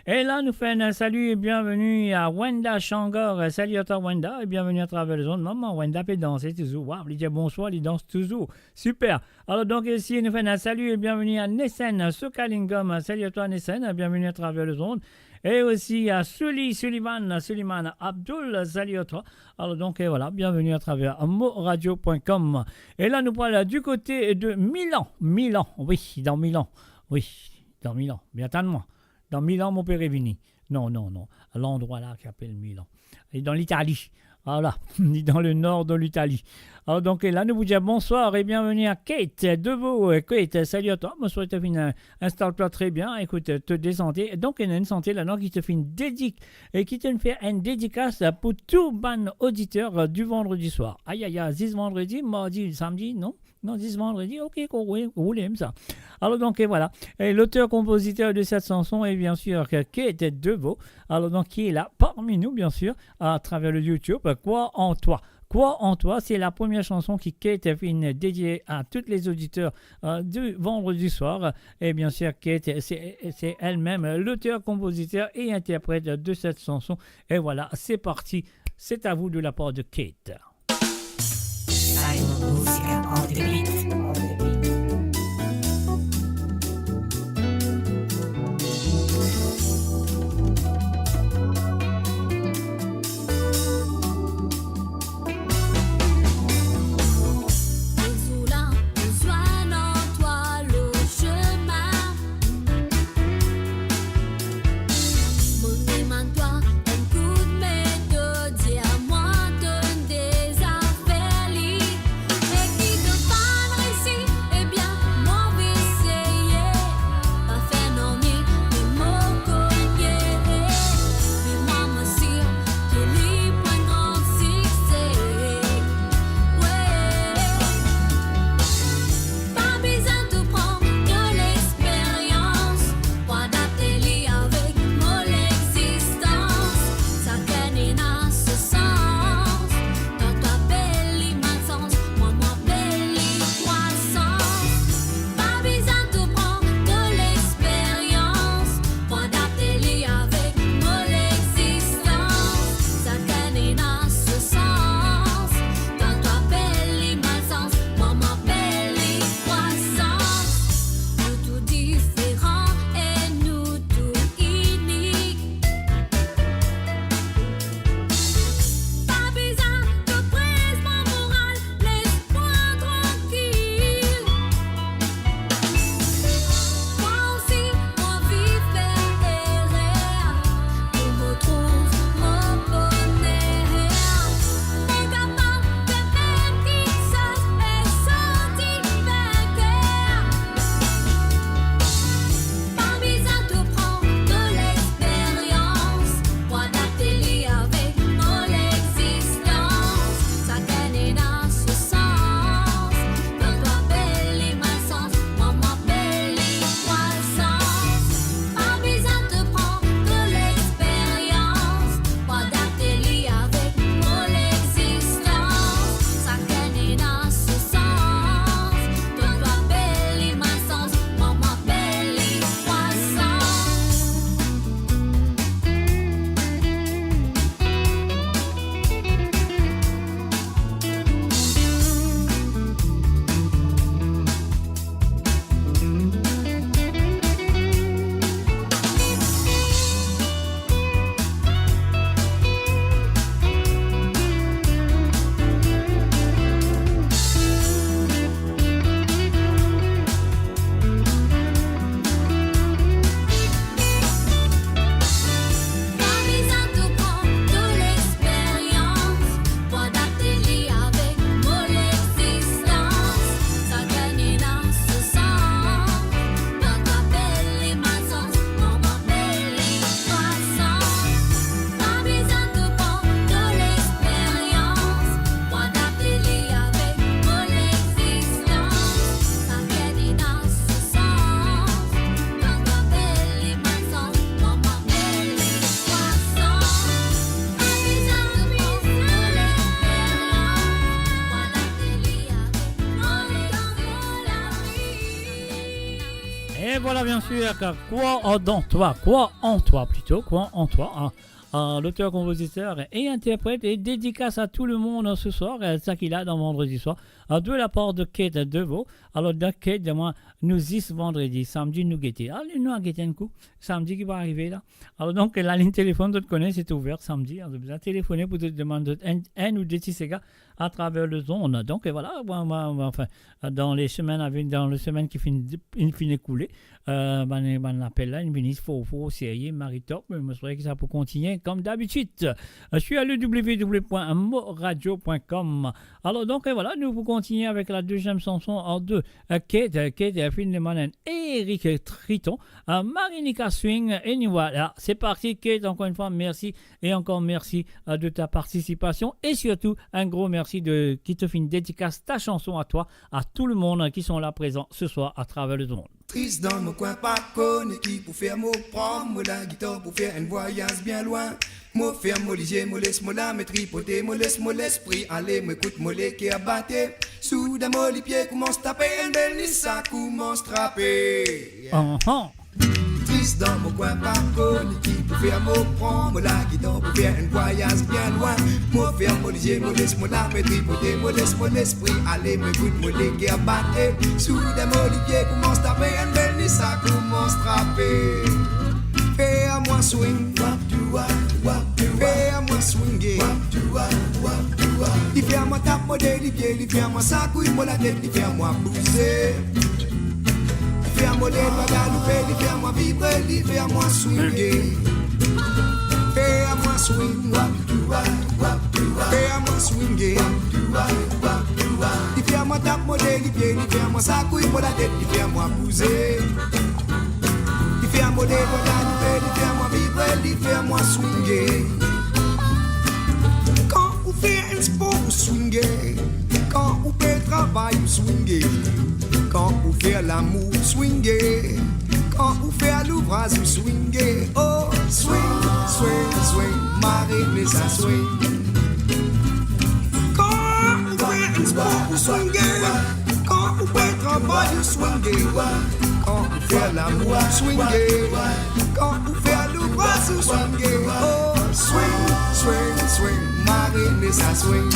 Et là, nous faisons un salut et bienvenue à Wenda Shangor. Salut à toi, Wenda, et bienvenue à travers les ondes. Maman, Wenda peut danser toujours. Waouh, il dit bonsoir, il danse toujours. Super. Alors donc ici, nous faisons un salut et bienvenue à Nessen Sokalingam. Salut à toi, Nessen, bienvenue à travers les ondes. Et aussi à Sully Sullivan, Suliman Abdul, salut à toi. Alors donc, et voilà, bienvenue à travers moradio point com. Et là, nous voilà du côté de Milan. Milan, oui, dans Milan. Oui, dans Milan. Bien, attends-moi. Dan Milan, mo pe revini. Non, non, non. Landrwa la ki apel Milan. Li dan Litali. Ala, li dan lenor de Litali. Alors donc, et là, nous vous disons bonsoir et bienvenue à Kate Deveau. Euh, Kate, salut à toi. Mo swet to finn, euh, instal twa tre bien. Écoute, euh, to de sante. Donk, ena enn sante ladan ki to finn dedik e ki to finn fer enn dedikas pou tou bann oditer, euh, du Vendredi Soir. Aïe, aïe, aïe, zis vandredi, mardi, samedi, non? Non, zis vandredi, ok, kan ou, ou le sa. Alors donc, et voilà. Et l'auteur-compositeur de cette chanson est bien sûr que Kate Deveau. Alors donc, qui est là parmi nous, bien sûr, à travers le YouTube. Crois en toi. Crois en toi, c'est la première chanson qui Kate a fait une dédiée à tous les auditeurs, euh, du Vendredi Soir. Et bien sûr, Kate, c'est, c'est elle-même l'auteur, compositeur et interprète de cette chanson. Et voilà, c'est parti. C'est à vous de la part de Kate. Música on the beat. Mo dimann twa enn koudme to dir mwa to deza fer li, e ki to pa Bien sûr, car Crois en toi, Crois en toi plutôt, Crois en toi, hein. Euh, l'auteur, compositeur et interprète, et dédicace à tout le monde ce soir, euh, ça qu'il a dans Vendredi soir, euh, de la part de Kate Deveau. Alors, donc, Kate, dis-moi, nou zis vandredi, samdi nou gete. Alez, nou al gete enn kou, samdi ki va arive la. Alors, donc, la ligne téléphone, zot kone, c'est ouvert samdi, hein, zot bizin telefone pou zot demann zot enn, enn ou de ti sega à travers le zone. Donc, et voilà, moi, moi, moi, enfin, dans les semaines à venir, dans les semaines qui fin-, in fine écoulées, euh, bann, bann lapel la, inn vini for, for serye, mari top, me mo swete ki sa pou kontigne comme d'habitude. Euh, je suis à le w w w point moradio point com. Alors, donc, et voilà, nou pou kontigne avec la deuxième chanson en deux. Euh, Kate, euh, Kate, euh, fin demann enn Eric Triton, euh, Marinica Swing, et nous voilà. C'est parti, Kate, encore une fois, merci. Et encore merci, euh, de ta participation et surtout un gros merci de, ki to finn dédicace ta chanson à toi, à tout le monde, hein, qui sont là présents ce soir à travers le monde. Tris dan mo kwin, pa kone ki pou fer, mo pran mo lagitar pou fer enn vwayaz bien lwin. Mo ferm mo lizie, mo les mo lame tripote, mo les mo lespri ale, mo ekout mo leker bate. Souden mo lipie koumans tape, enn bel ni sa koumans trape. Yeah. Ahan. Tris dan mo kwin, pa kone ki pou fer, mo pran mo lagitar pou fer enn vwayaz bien lwin. Mo ferm mo lizie, mo les mo lame tripote, mo les mo lespri ale, mo ekout mo leker bate. Souden mo lipie koumans tape, enn bel ni sa koumans trape. Fer mwa swing, fer mwa swinge. Li fer mwa tap mo de lipie, li fer mwa sakouy mo latet, li fer mwa bouze. Li fer mo led mwa galoupe, li fer mwa vibre, li fer mwa swinge. Fer mwa swing, fer mwa swinge. Li fer mwa tap mo de lipie, li fer mwa sakouy mo latet, li fer mwa bouze. Li fer mo led mwa galoupe, li fer mwa vibre, li fer mwa swinge. Kan ou fer enn spor, ou swinge. Kan ou pe travay, ou swinge. Kan ou fer lamour, ou swinge. Kan ou fer louvraz, ou swinge. Oh, swing, swing, swing, mari me sa swing. Kan ou fer enn spor, ou swinge. Kan ou pe travay, ou swinge. Kan ou fer lamour, ou swinge. Kan ou fer louvraz, ou swinge. Oh, swing, swing, swing, mari me sa swing.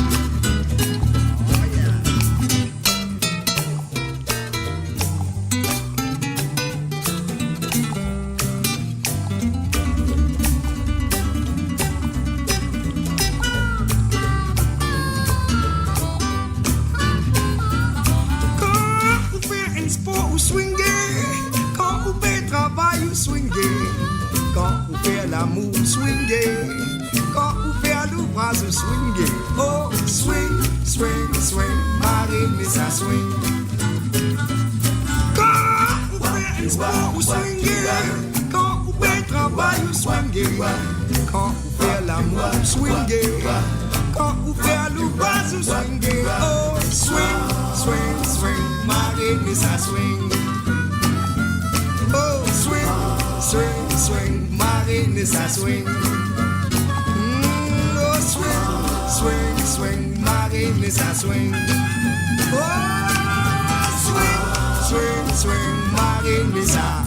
Kan ou fer enn spor, ou swinge. Kan ou pe travay, ou swinge. Kan ou fer lamour, ou swinge. Kan ou fer louvraz, ou swinge. Oh, swing, swing, swing, mari me sa swing. Kan ou fer enn spor, ou swinge. Kan ou pe travay, ou swinge. Kan ou fer lamour, ou swinge. Kan ou fer louvraz, ou swinge. Oh, swing, swing, swing, mari me sa swing. Oh, swing, swing, swing, mari me sa swing. Mm, oh, swing, swing, swing, mari me sa swing. Oh, swing, swing, swing, mari me sa.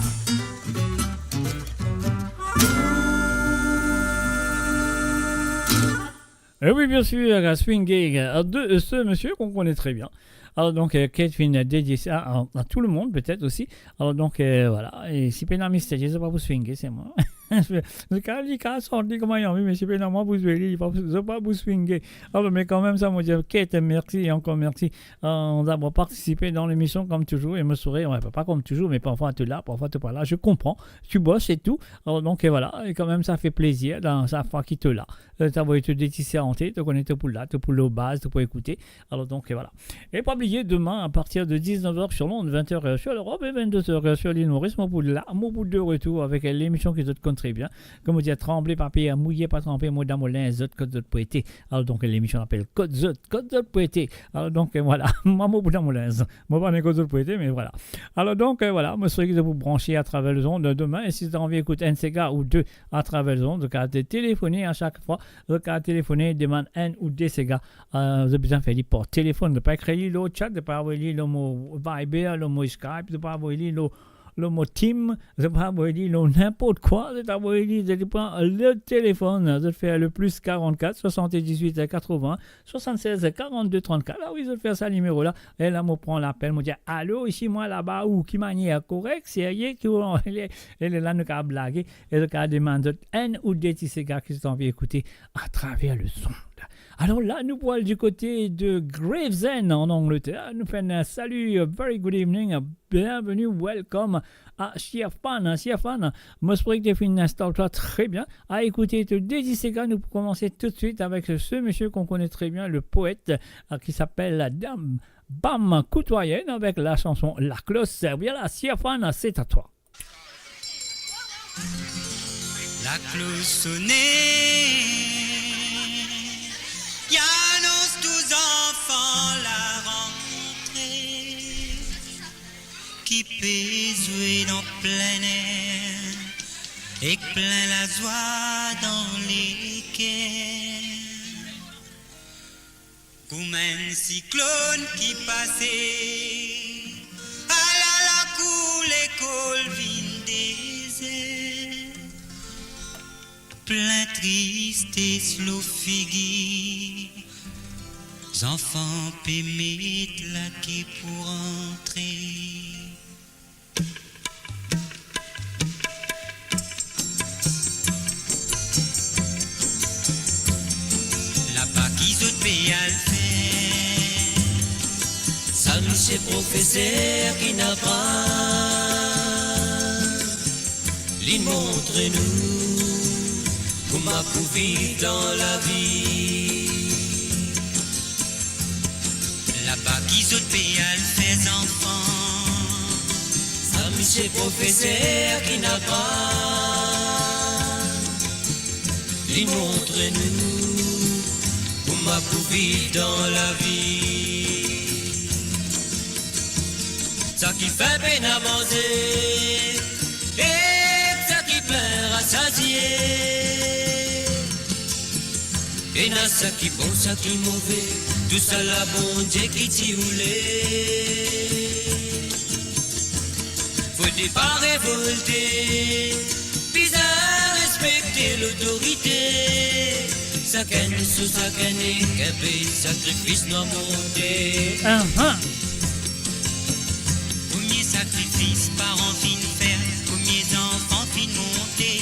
Et oui, bien sûr, à Swing Gig, euh, de, euh, ce monsieur qu'on connaît très bien. Alors donc, euh, Kate vient dédier ça à, à tout le monde, peut-être aussi. Alors donc, euh, voilà. Et si pena mystérieux, c'est pas pour swinguer, c'est moi. Kan li ka sorti kouma li anvi, me si pena mwa pou zwe li, li pa pou, pa pou swinge. Alors, mais quand même, ça, moi, je dis, Kate, merci, encore merci, euh, d'avoir participé dans l'émission, comme toujours. Et me sourit, ouais, pas comme toujours, mais parfois, tu es là, parfois, tu es pas là. Je comprends. Tu bosses et tout. Alors, donc, et voilà. Et quand même, ça fait plaisir, dans sa fois qu'il te là. Euh, t'as envoyé tout des petits santé, tu connais tout pour là, tout pour le base, tout pour écouter. Alors donc, et voilà. Et pas oublier, demain, à partir de dix-neuf heures sur l'onde, vingt heures, euh, sur l'Europe et vingt-deux heures, euh, sur l'île Maurice, mo pou la, mo pou de retour avec, euh, l'émission ki zot konn très bien. Comme on dit, tremblez pas, peur, mouillez pas, trempez, mo dan mo linz, zot kot zot pou ete. Alors donc, l'émission s'appelle Kot zot, kot zot pou ete. Alors donc, euh, voilà, mo pou dan mo linz. Mo pa kone kot zot pou ete, mais voilà. Alors donc, euh, voilà, mo swete ki zot pou branche à travers les ondes demain. Et si t'as envie d'écouter un séga ou deux à travers les ondes, donc, à te téléphoner à chaque fois, donc, à téléphoner, demann enn ou de séga. Euh, zot bizin fer li par telefon, zot pa ekrir li lor chat, zot pa avoy li lor mo Viber, lor mo Skype, zot pa avoy li lor, Lor mo team, zot pa avoy li lor ninport kwa, zot avoy li, zot pran le telefonn, zot fer le plus quarante-quatre soixante-dix-huit quatre-vingts soixante-seize quarante-deux trente-quatre. Ah wi, zot fer sa nimero la. E la, mo pran lapel, mo dir, "Alo, isi mwa laba, ou ki manier, korek, serye, ki ou, e la, nou kapav blage, e zot kapav demann zot enn ou de ti sega ki zot anvi ekoute atraver lezond." Alor la, nou pou al di kote de Gravesend an Angleter. Nou fer enn sali, a very good evening, a bienveni, welcome a Siafan, a Siafan. Mo espere ki to finn instal twa tre bien. A ekoute, to de ti sega, nou pou komanse toutswit avek se misie ki nou kone tre bien, le poet, a, ki apel Dam Bam Koutwayen avek la sanson Laklos. Vwala, Siafan, se a twa. Laklos sone, li anons tou zanfan larantre, ki pe zwe dan plin-er ek plin lazwa dan leker. Kouma enn siklonn ki pase, ala lakour lekol vinn dezer. Plin tristes lor figir, zanfan pe met lake pou rantre. Laba ki zot pe al fer, sa misie profeser ki aprann, li montre nou kouma pou viv dan lavi. Laba ki zot pe al fer zanfan, sa misie profeser ki aprann, li montre nou kouma pou viv dan lavi. Sa ki fin pena manze, ek sa ki plen rasazie. Ena sa ki bon, sa ki move, tousala Bondie ki ti oule. Fode pa revolte, bizin respekte lotorite. Sakenn so sakenn, enn pe sakrifis nou a monte. Aha. Premie sakrifis paran finn fer, premie zanfan finn monte.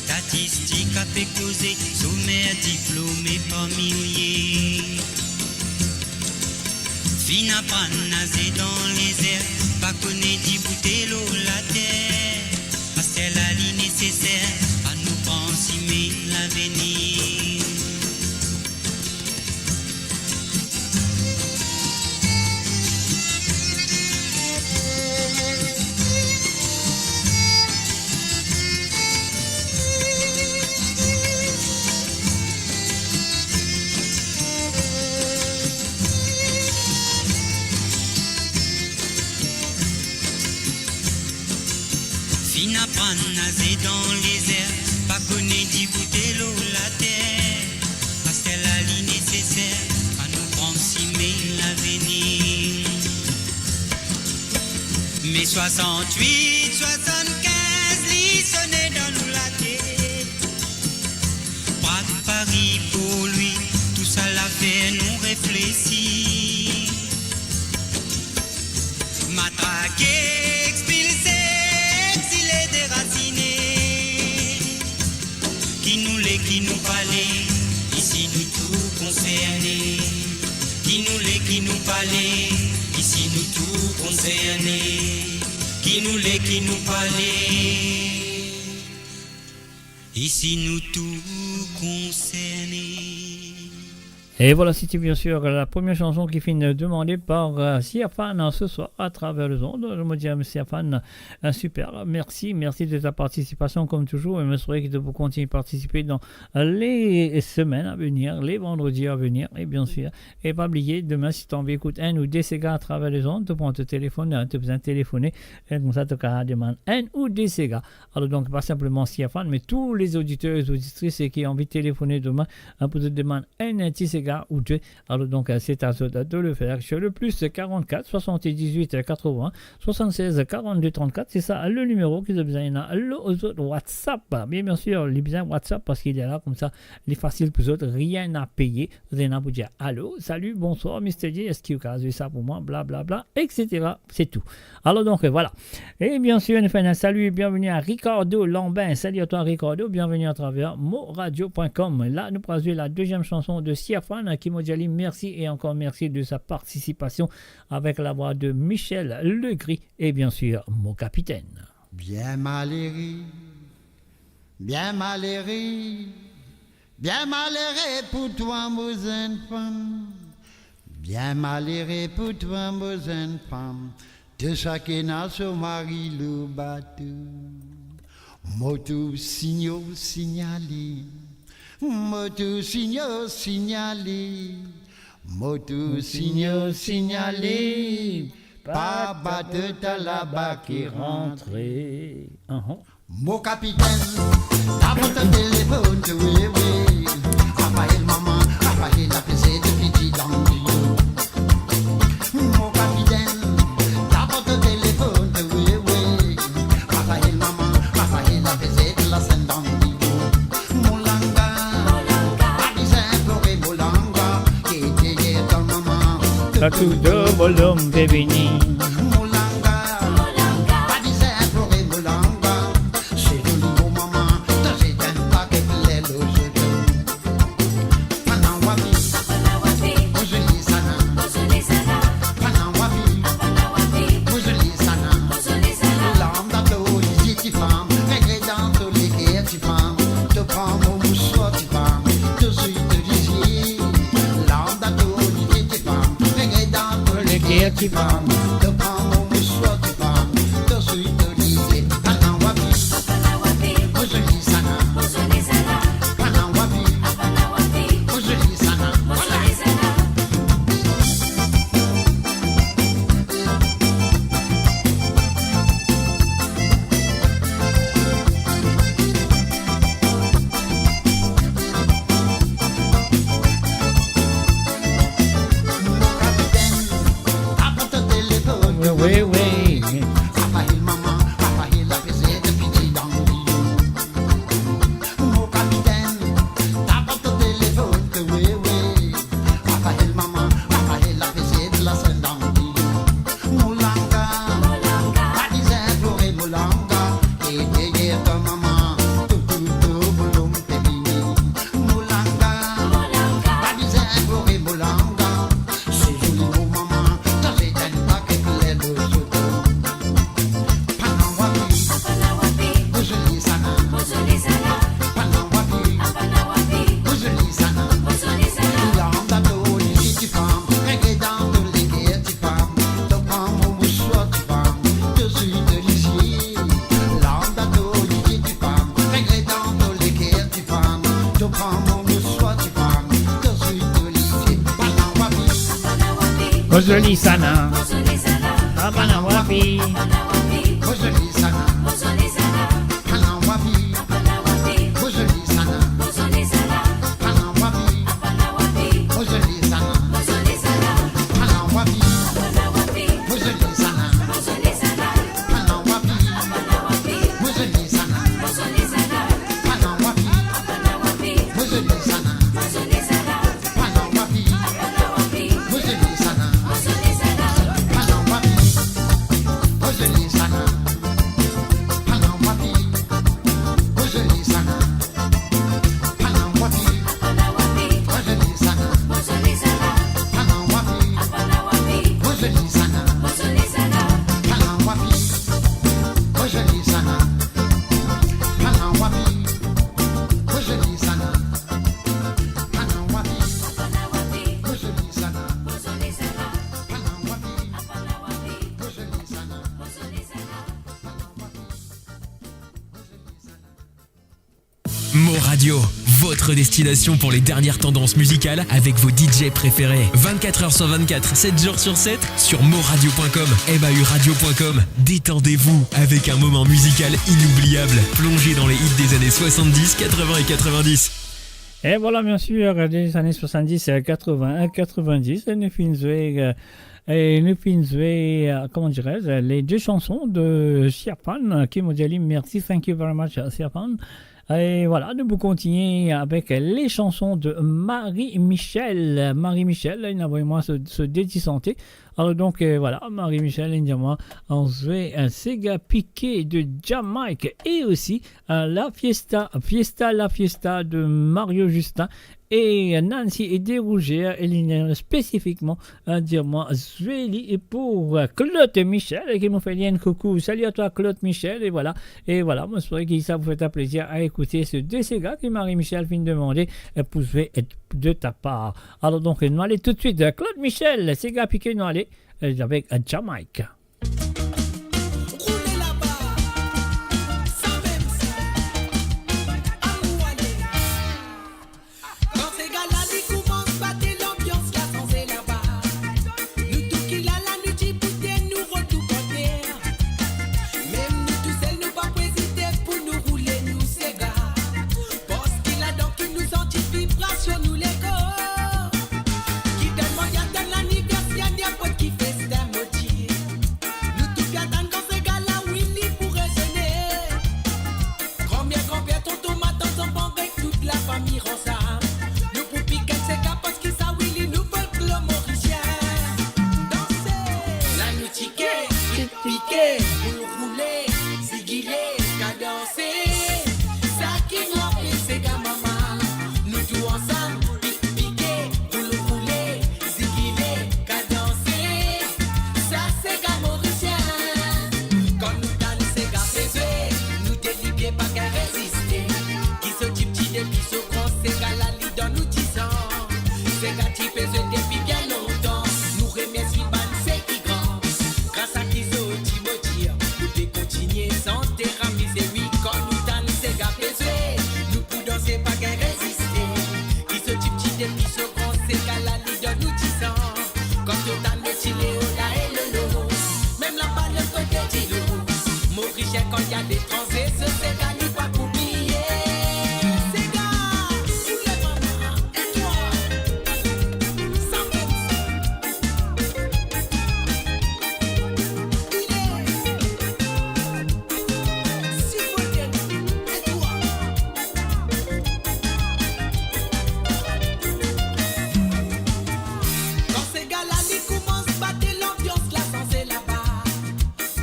Statistik ape koze, somer diplome par milie. Finn aprann naze dan lezer, pa kone diboute lor later. Aster la li neseser, anou pran sime lavenir. Finn aprann naze dan lezer, pa kone diboute lor later. Aster la li neseser, anou pran sime lavenir. Me swasant-wit, swasant-kinz, li sone dan nou latet. Prak Pari pou lwi, tousala fer nou reflesi. Matrake, ekspilse, exile, derasine. Ki nou le, ki nou pa le, isi nou tou konserne. Ki nou le, ki nou pa le, isi nou tou konserne. Ki nou le, ki nou pa le, isi nou tou konserne. Et voilà, c'était bien sûr la première chanson qui fini demandée par, euh, Siafan, hein, ce soir à travers les ondes. Je me dis à Siafan, un super merci, merci de ta participation comme toujours. Et je souhaite que tu peux continuer à participer dans les semaines à venir, les vendredis à venir. Et bien sûr, et pas oublier, demain, si tu as envie d'écouter un ou deux ségas à travers les ondes, tu prends ton téléphone, hein, tu as besoin de téléphoner. Et comme ça, tu as demandé un ou deux ségas. Alors donc, pas simplement Siafan, mais tous les auditeurs et auditrices qui ont envie de téléphoner demain, hein, pour te demander un, un petit séga. la ou de. Alors donc, euh, c'est à zot de le faire sur le plus quarante-quatre soixante-dix-huit quatre-vingts soixante-seize quarante-deux trente-quatre. C'est ça le numéro ki zot bizin ena lor zot WhatsApp. Bien, bien sûr, li bizin WhatsApp parski li la koumsa, li fasil pou zot, rien à payer. Zot ena pou dir, "Allô, salut, bonsoir, Mister J, eski ou kapav zwe sa pou mwa?" Bla, bla, bla, et cetera. C'est tout. Alors donc, euh, voilà. Et bien sûr, nous faisons un salut et bienvenue à Ricardo Lambin. Salut à toi, Ricardo. Bienvenue à travers moradio point com. Là, nous pourrons jouer la deuxième chanson de Siafane, qui m'a dit merci et encore merci de sa participation avec la voix de Michel Legris et bien sûr, Mon Capitaine. Bien malere, bien malere, bien malere pou twa, mo zenn fam. Bien malere pou twa, mo zenn fam. Tou sa ki ena so mari lor bato. Mo tou signe, signale. Mo tou signe, signale. Mo tou signe, signale. Pa bato tala ki rantre. Ahon. Mo kapitenn, ta pran to telefonn, wi, wi. Rafael mama, Rafael la peze depi ti dan dio. Mo kapitenn, ta pran to telefonn, wi, wi. Rafael mama, Rafael la peze de la senn dan dio. Mo langa, pa bizin plore, mo langa, ki deryer to mama. Tatou do bolom pe vini. Mo langa, pa bizin plore, mo langa. Se zoli mo mama, to zet enn paket ler lor zot do. Pana wapi, mo zoli sana. Pana wapi, mo zoli sana. Larm dan to lizie ti fam, regret dan to leker ti fam. To pran mo mouswar ti fam, to zwi to lizie. Larm dan to lizie ti fam, regret dan to leker ti fam. To pran mo mouswar ti fam, to zwi to lizie. Pana wapi, mo zoli sana. Pana wapi, mo zoli sana. Voilà. Wi, wi, wi. Mo kapitenn, ta pran to telefonn, wi, wi. Rafael mama, Rafael la peze de la senn dan dio. Mo langa, pa bizin plore, mo langa, ki deryer to mama, to, to, to bolom pe vini. Mo langa, pa bizin plore, mo langa, se zoli mo mama, to zet enn paket ler lor zot do. Pana wapi, mo zoli sana. Pana wapi, mo zoli sana. Larm dan to lizie ti fam, regret dan to leker ti fam. To pran mo mouswar ti fam, to zwi to lizie. Larm dan to lizie ti fam, regret dan to leker ti fam. To pran mo mouswar ti fam, to zwi to lizie. Pana wapi, mo zoli sana. Ah, pana wapi, mo zoli sana. Pana wapi, mo zoli sana. Pana wapi, mo zoli sana. Pana wapi, mo zoli sana. Pana wapi, mo zoli sana. Pana wapi, mo zoli sana. Pana wapi, mo zoli sana. Pana wapi, mo zoli sana. Pana wapi, mo zoli sana. Pana wapi, mo zoli sana. Pana wapi, mo zoli sana. Pana wapi, mo zoli sana. Pana wapi, mo zoli sana. Pana wapi, mo zoli sana. Pana wapi, mo zoli sana. Pana wapi, mo zoli sana. Mo Radio, votre destination pour les dernières tendances musicales avec vos D J préférés. Vingt-quatre heures sur vingt-quatre, sept jours sur sept, sur moradio point com, M A U radio point com. Détendez-vous avec un moment musical inoubliable. Plongez dans les hits des années soixante-dix, quatre-vingts et quatre-vingt-dix. E vwala, bien sir, dan lane swasanndis, katrovin, katrovindis, nou finn zwe, e nou finn zwe, kouma dirais-je, les deux chansons de Siapan, ki mo dir li mersi, thank you very much, Siapan. E vwala, nou pou kontigne avek les chansons de Marie Michel. Marie Michel, li inn avoy mwa so, so de ti sante. Alor donk, e, vwala, Marie Michel, li dir mwa, ann zwe, e, Sega Pike de Jamaïque e osi, e, La Fiesta, Fiesta, La Fiesta de Mario Justin e Nancy e De Rouger, e li inn spesifikman, e, dir mwa, zwe li e pou, e, Claude Michel, ki mo fer li enn koukou. Salut à toi, Claude Michel, e vwala. E vwala, mo espere ki sa pou fer twa plezir a ekoute se de sega ki Marie Michel finn demande, e, pou zwe, e, de ta par. Alor donk, nou ale toutswit, e, Claude Michel, Sega Pike, nou ale, e, avek, e, Jamaïque. Roule laba, sa mem sa. Anou ale. Kan sega la li koumans bate, lanbians la sanze laba. Nou tou ki la la, nou diboute, nou rod nou panter. Mem nou tousel, nou pa pou ezite pou nou roule nou sega. Parski ladan ki nou santi vibrasion nou lekor. Ki telman li atenn laniverser, ni apot ki festin modi. Nou tou pe atann kan sega la, wi, li pou rezone. Granmer, granper, tonton, matant, zanfan, avek tout lafami ansam. Nou pou pik enn sega parski sa, wi, li nou folklor morisien. Danse! La nou tike, pike, boul roule, zigile, kadanse. Sa ki nou apel sega mama. Nou tou ansam, pik, pike, boul roule, zigile, kadanse. Sa sega morisien. Kan nou tann sega pe zwe, nou de lipie pa gagn reziste. Ki so tipti depi so gran, sega la li dan nou dizan. Sega ti pe zwe depi bien lontan. Nou remersi bann seki gran. Gras a ki zot ti modir, nou pe kontinie sante, amize, wi. Kan nou tann sega pe zwe, nou pou danse, pa gagn reziste. Ki so tipti depi so gran, sega la li dan nou dizan. Kan nou tann Ti Leo la e Lolo, mem laba lot kote dilo. Morisien kan li aletranze, so sega li pa pou bliye. Sega, ou le mama, e twa? Sa mem sa. Ile, sipote, e twa? Kan sega la li koumans bate, lanbians la sanze laba.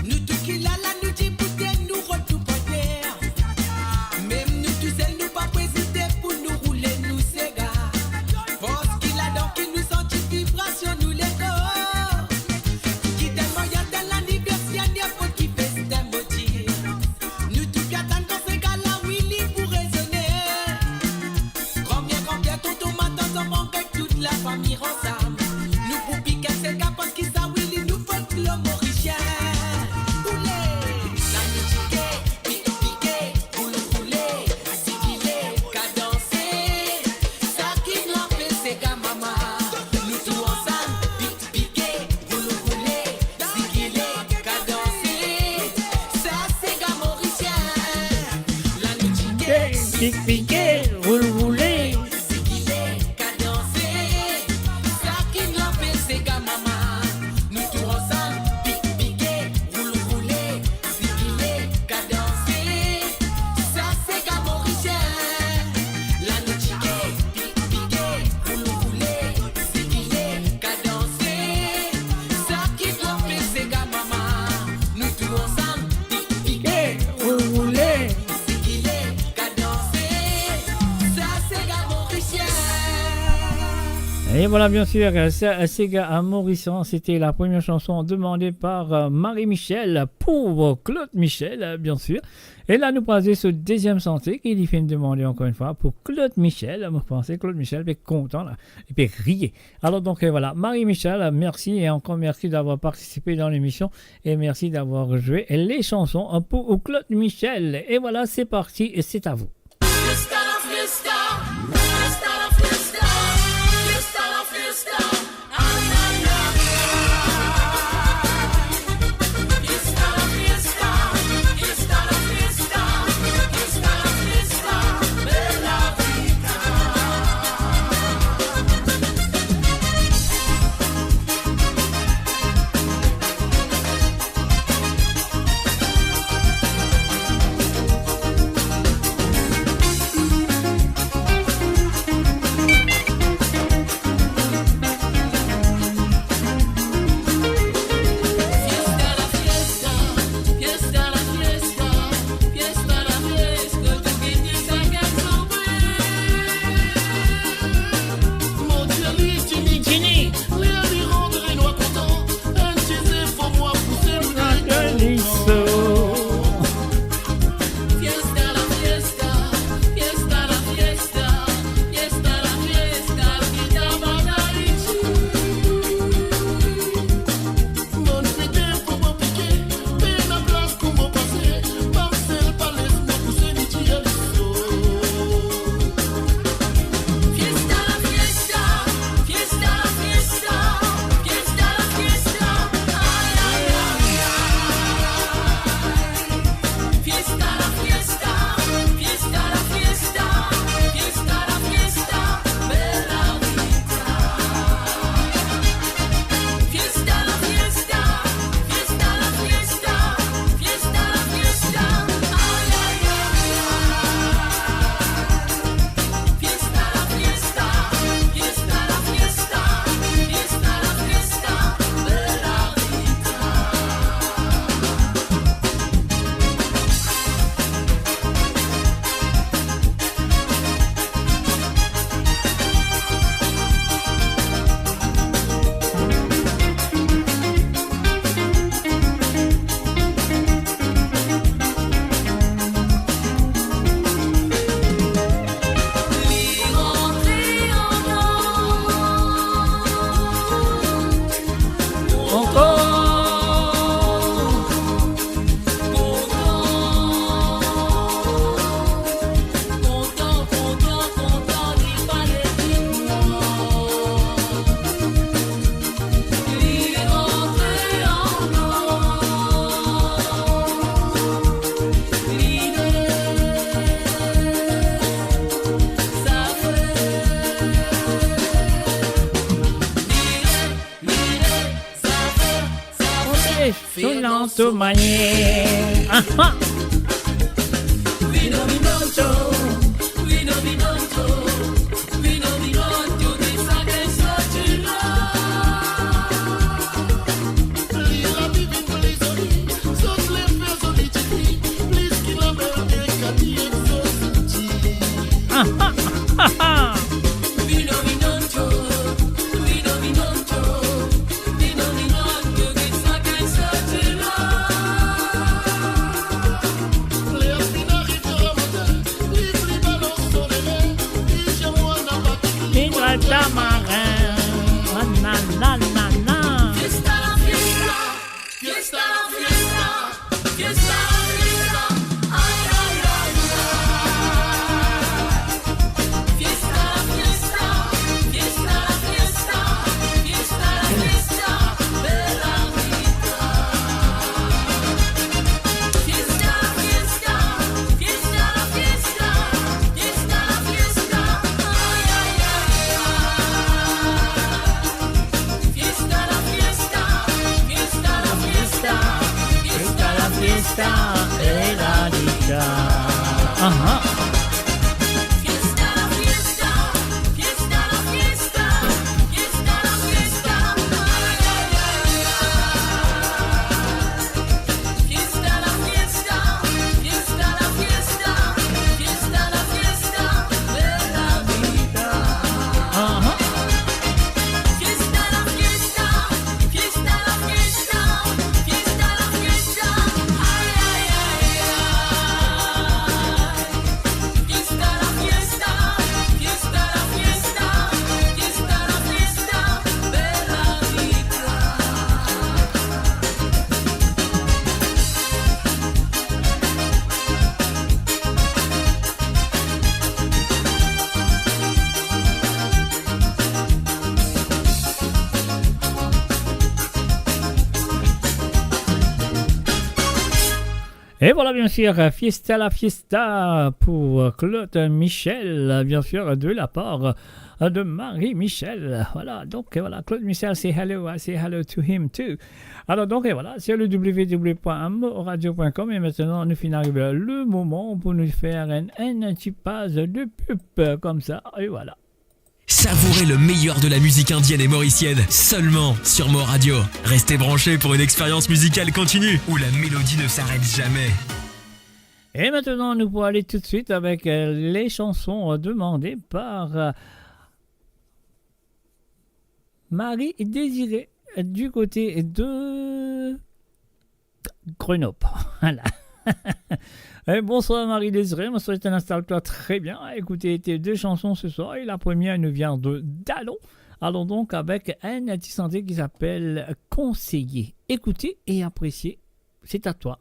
Nou tou ki la la, nou diboute, nou rod nou panter. Mem nou tousel, nou pa pou ezite pou nou roule nou sega. Parski ladan ki nou santi vibrasion nou lekor. Ki telman li atenn laniverser, ni apot ki festin modi. Nou tou pe atann kan sega la, wi, li pou rezone. Granmer, granper, tonton, matant, zanfan, avek tout lafami ansam. Nou pou pik enn sega parski sa, wi, li nou folklor morisien. Oule! La nou tike, pik, pike, boul roule, zigile, kadanse. Sa ki nou apel sega mama. Nou tou ansam, pik, pike, boul roule, zigile, kadanse. Sa sega morisien. La nou tike, pik, pike, boul roule, zigile, kadanse. Sa ki nou apel sega mama. Nou tou ansam, pik, pike, boul roule, zigile, kadanse. Sa sega morisien. La nou tike, pik, pike, boul roule, zigile, kadanse. Sa ki nou apel sega mama. Nou tou ansam, pik, pike, boul roule, zigile, kadanse. Sa sega morisien. Et voilà, bien sûr, euh, ça, euh, sega morisien, c'était la première chanson demandée par, euh, Marie Michel pour, euh, Claude Michel, euh, bien sûr. E la nou pou al zwe so deziem sante ki li finn demande ankor enn fwa pou Claude Michel. Mo panse Claude Michel pe kontan la, li pe riye. Alors donc, euh, voilà, Marie Michel, euh, merci et encore merci d'avoir participé dans l'émission et merci d'avoir joué les chansons, euh, pour Claude Michel. Et voilà, c'est parti et c'est à vous. Fiesta, la fiesta, fiesta, la fiesta, fiesta, la fiesta. Toumanye. Aha. Aha. Li dwa tamarin. Na, na, na, na. Fiesta, fiesta, fiesta, fiesta, fiesta, fiesta. Ay, ay, ay, ay. Fiesta, fiesta, fiesta, fiesta, fiesta, fiesta, bella vita. Fiesta, fiesta, fiesta, fiesta, fiesta, fiesta, ay, ay, ay, ay. Fiesta, la fiesta, fiesta, la fiesta, fiesta, la fiesta, bella vita. Aha. Fiesta, la fiesta, fiesta, la fiesta, fiesta, la fiesta, ay, ay, ay, ay. Fiesta, la fiesta, fiesta, la fiesta, fiesta, la fiesta, bella vita. Aha. Fiesta, la fiesta, fiesta, la fiesta, fiesta, la fiesta, ay, ay, ay, ay. Fiesta, la fiesta, fiesta, la fiesta, fiesta, la fiesta, bella vita. E vwala, bien sir, Fiesta la Fiesta pou, euh, Claude Michel, bien sir, de la part, euh, de Marie Michel. Vwala, donk, euh, vwala, Claude Michel, say hello, I say hello to him too. Alor, donk, e vwala, sur le w w w point moradio point com, e aster nou finn ariv le moman pou nou fer enn, enn ti paz de pub, euh, koumsa, e vwala. Savourez le meilleur de la musique indienne et mauricienne, seulement sur Mor Radio. Restez branchés pour une expérience musicale continue, où la mélodie ne s'arrête jamais. Et maintenant, nous pourrons aller tout de suite avec, euh, les chansons, euh, demandées par, euh, Marie Désirée, euh, du côté de Grenoble. Voilà. Eh, bonsoir Marie Désirée, bonsoir, tu t'installes toi très bien. Écoutez, tes deux chansons ce soir. Et la première nous vient de Dalon. Allons donc avec un petit santé qui s'appelle Conseiller. Écoutez et appréciez. C'est à toi.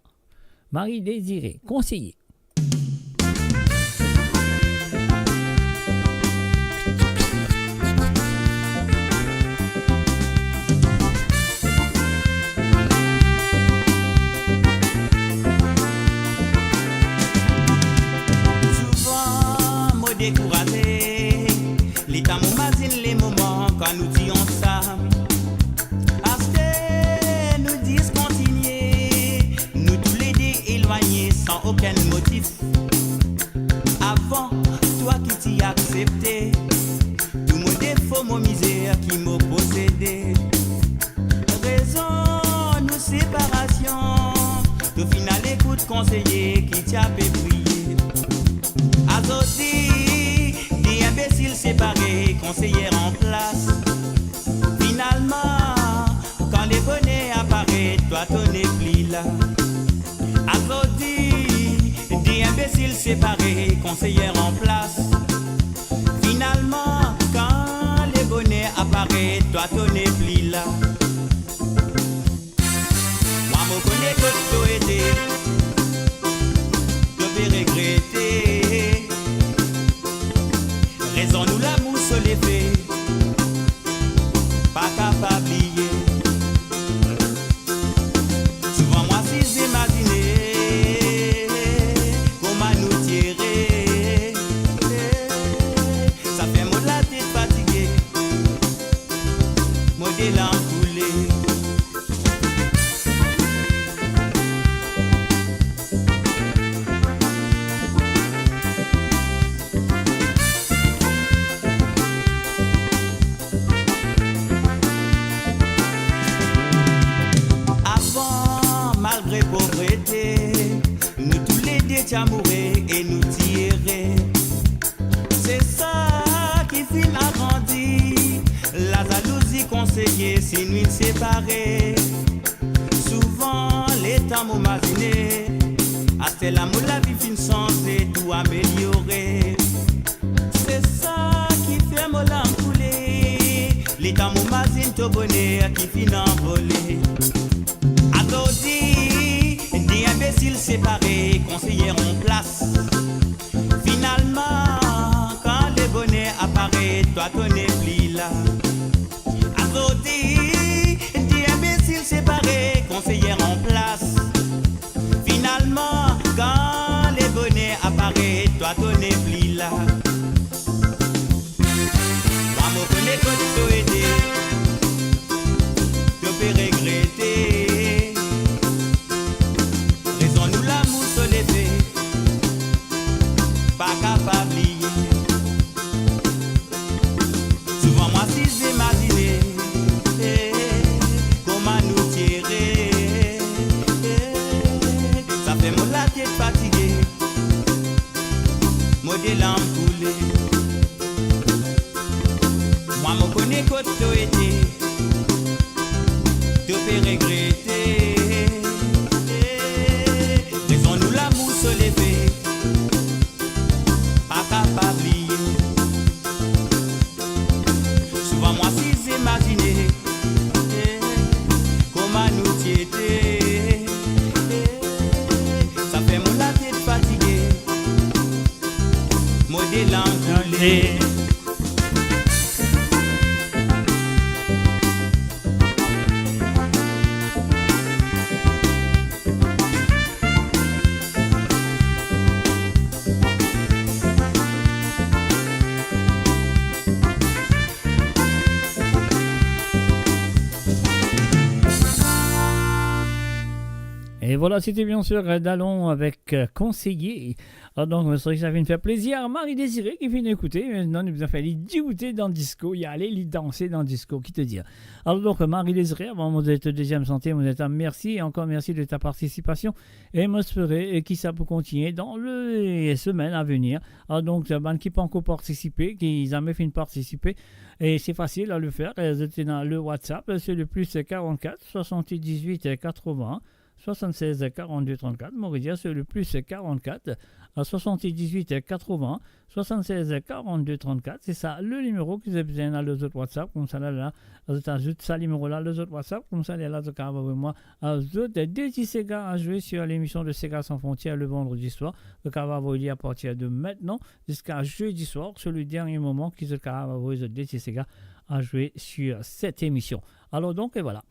Marie Désirée, Conseiller. Souvan mo dekouraze, letan mo mazinn lemoman kan nou ti ansam. Aster nou diskontinie, nou toulede elwagne san okenn motif. Avan twa ki ti aksepte tou mo defo, mo mizer ki mo posede. Rezon nou separasion, to finn al ekout konseye ki ti ape priye. Azordi, de inbesil separe, konseye an plas. Finalman, kan leboner aparet, twa to nepli la. Azordi, de inbesil separe, konseye an plas. Finalman, kan leboner aparet, twa to nepli la. Mwa mo kone kot to ete, to pe regrete. Rezon nou lamour so lefe, pa kapav bliye. Souvan mwa asiz imazine kouma nou ti ere. Sa fer mo latet fatige, mo delarm koule. Lamour e nou ti ere. Se sa ki finn agrandi lazalouzi, konseye si nou separe. Souvan letan mo mazine, aster lamour lavi finn sanze, tou ameliore. Se sa ki fer mo larm koule, letan mo mazinn to boner ki finn anvole. Azordi, de inbesil separe, konseye ranplas. Finalman, kan le boner aparet, twa to nepli la. Azordi, de inbesil separe, konseye ranplas. Finalman, kan le boner aparet, twa to nepli la. Mwa mo kone kot to ete, to pe regrete. Rezon nou lamour so leve, pa kapav bliye. Souvan mwa asize mazine, eh, kouma nou ti ere, eh, sa fer mo latet fatige, mo de larm koule. Mwa mo kone kot to ete, to pe regrete, eh, rezon nou lamour so leve, pa kapav bliye. Souvan mwa asize mazine, eh, kouma nou ti ete, eh, sa fer mo latet fatige, mo de larm koule. E vwala, sete bien sir, euh, Dalon avek, euh, Konseye. Ah, donk, euh, sa finn fer plezir a Marie Désirée ki finn ekoute. Aster nou bizin fer li diboute dan disko, li ale, li danse dan disko, ki to dir. Alor donk, Marie Désirée, avan mo dir to deziem sante, mo dir twa mersi, e ankor mersi de ta partisipasion. E mo espere, e ki sa pou kontigne dan le semenn a venir. Ah, donk, bann ki pa ankor partisipe, ki zame finn partisipe, e se fasil a le fer, e zot ena le WhatsApp, se le plus quarante-quatre, soixante-dix-huit, quatre-vingts, soixante-seize, quarante-deux, trente-quatre, mo redir, se le plus quarante-quatre, soixante-dix-huit, quatre-vingts, soixante-seize, quarante-deux, trente-quatre, se sa le nimero ki zot bizin ena lor zot WhatsApp, koumsa la, la, zot azout sa nimero la lor zot WhatsApp, koumsa la, la, zot kapav avoy mwa, euh, zot de ti sega a zwe sur lemision de Sega Sans Frontières le vandredi swar. Zot kapav avoy li apartir de mintnan ziska zedi swar, se le dernie moman ki zot kapav avoy zot de ti sega a zwe sur set emision. Alor donk, e vwala.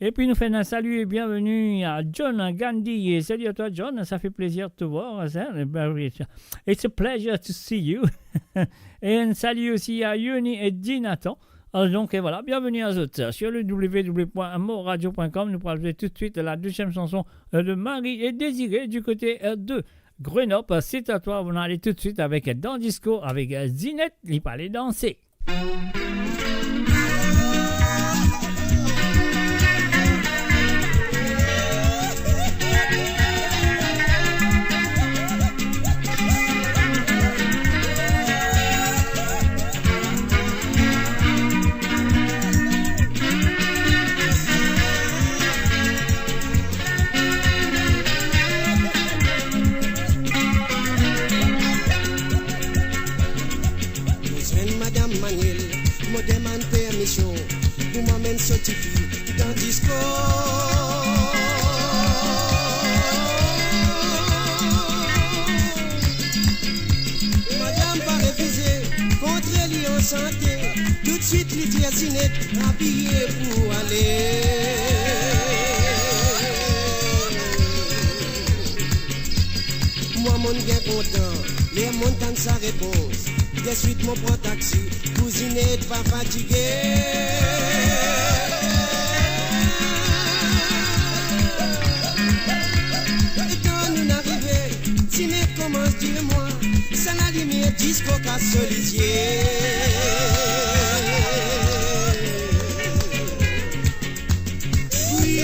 Epi nou fer enn salut et bienvenue à John Gandhi. Et salut à toi, John. Ça fait plaisir de te voir, hein. Eh ben oui, it's a pleasure to see you. Et un salut aussi à Yoni et Dinatan. Alors donc, et voilà, bienvenue à zot sur le w w w point moradio point com. Nou pral zwe tout de suite la deuxième chanson, euh, de Marie et Désiré du côté, euh, de Grenoble. C'est à toi, on va aller tout de suite avec Dan Disco, avec, euh, Zinette, li pe ale danse. Mo zwenn madam Manuel, mo demann permision pou mo amenn so tifi dan disko. Madam pa refize, kontre li ansante, toutswit li dir Zinette, abiye pou ale. Mwa monn bien kontan ler monn tann sa repons. Deswit mo pran taksi, pou Zinette pa fatige. E kan nou arive, Zinette koumans dir mwa, sa lalimier disko kas so lizie. Wi,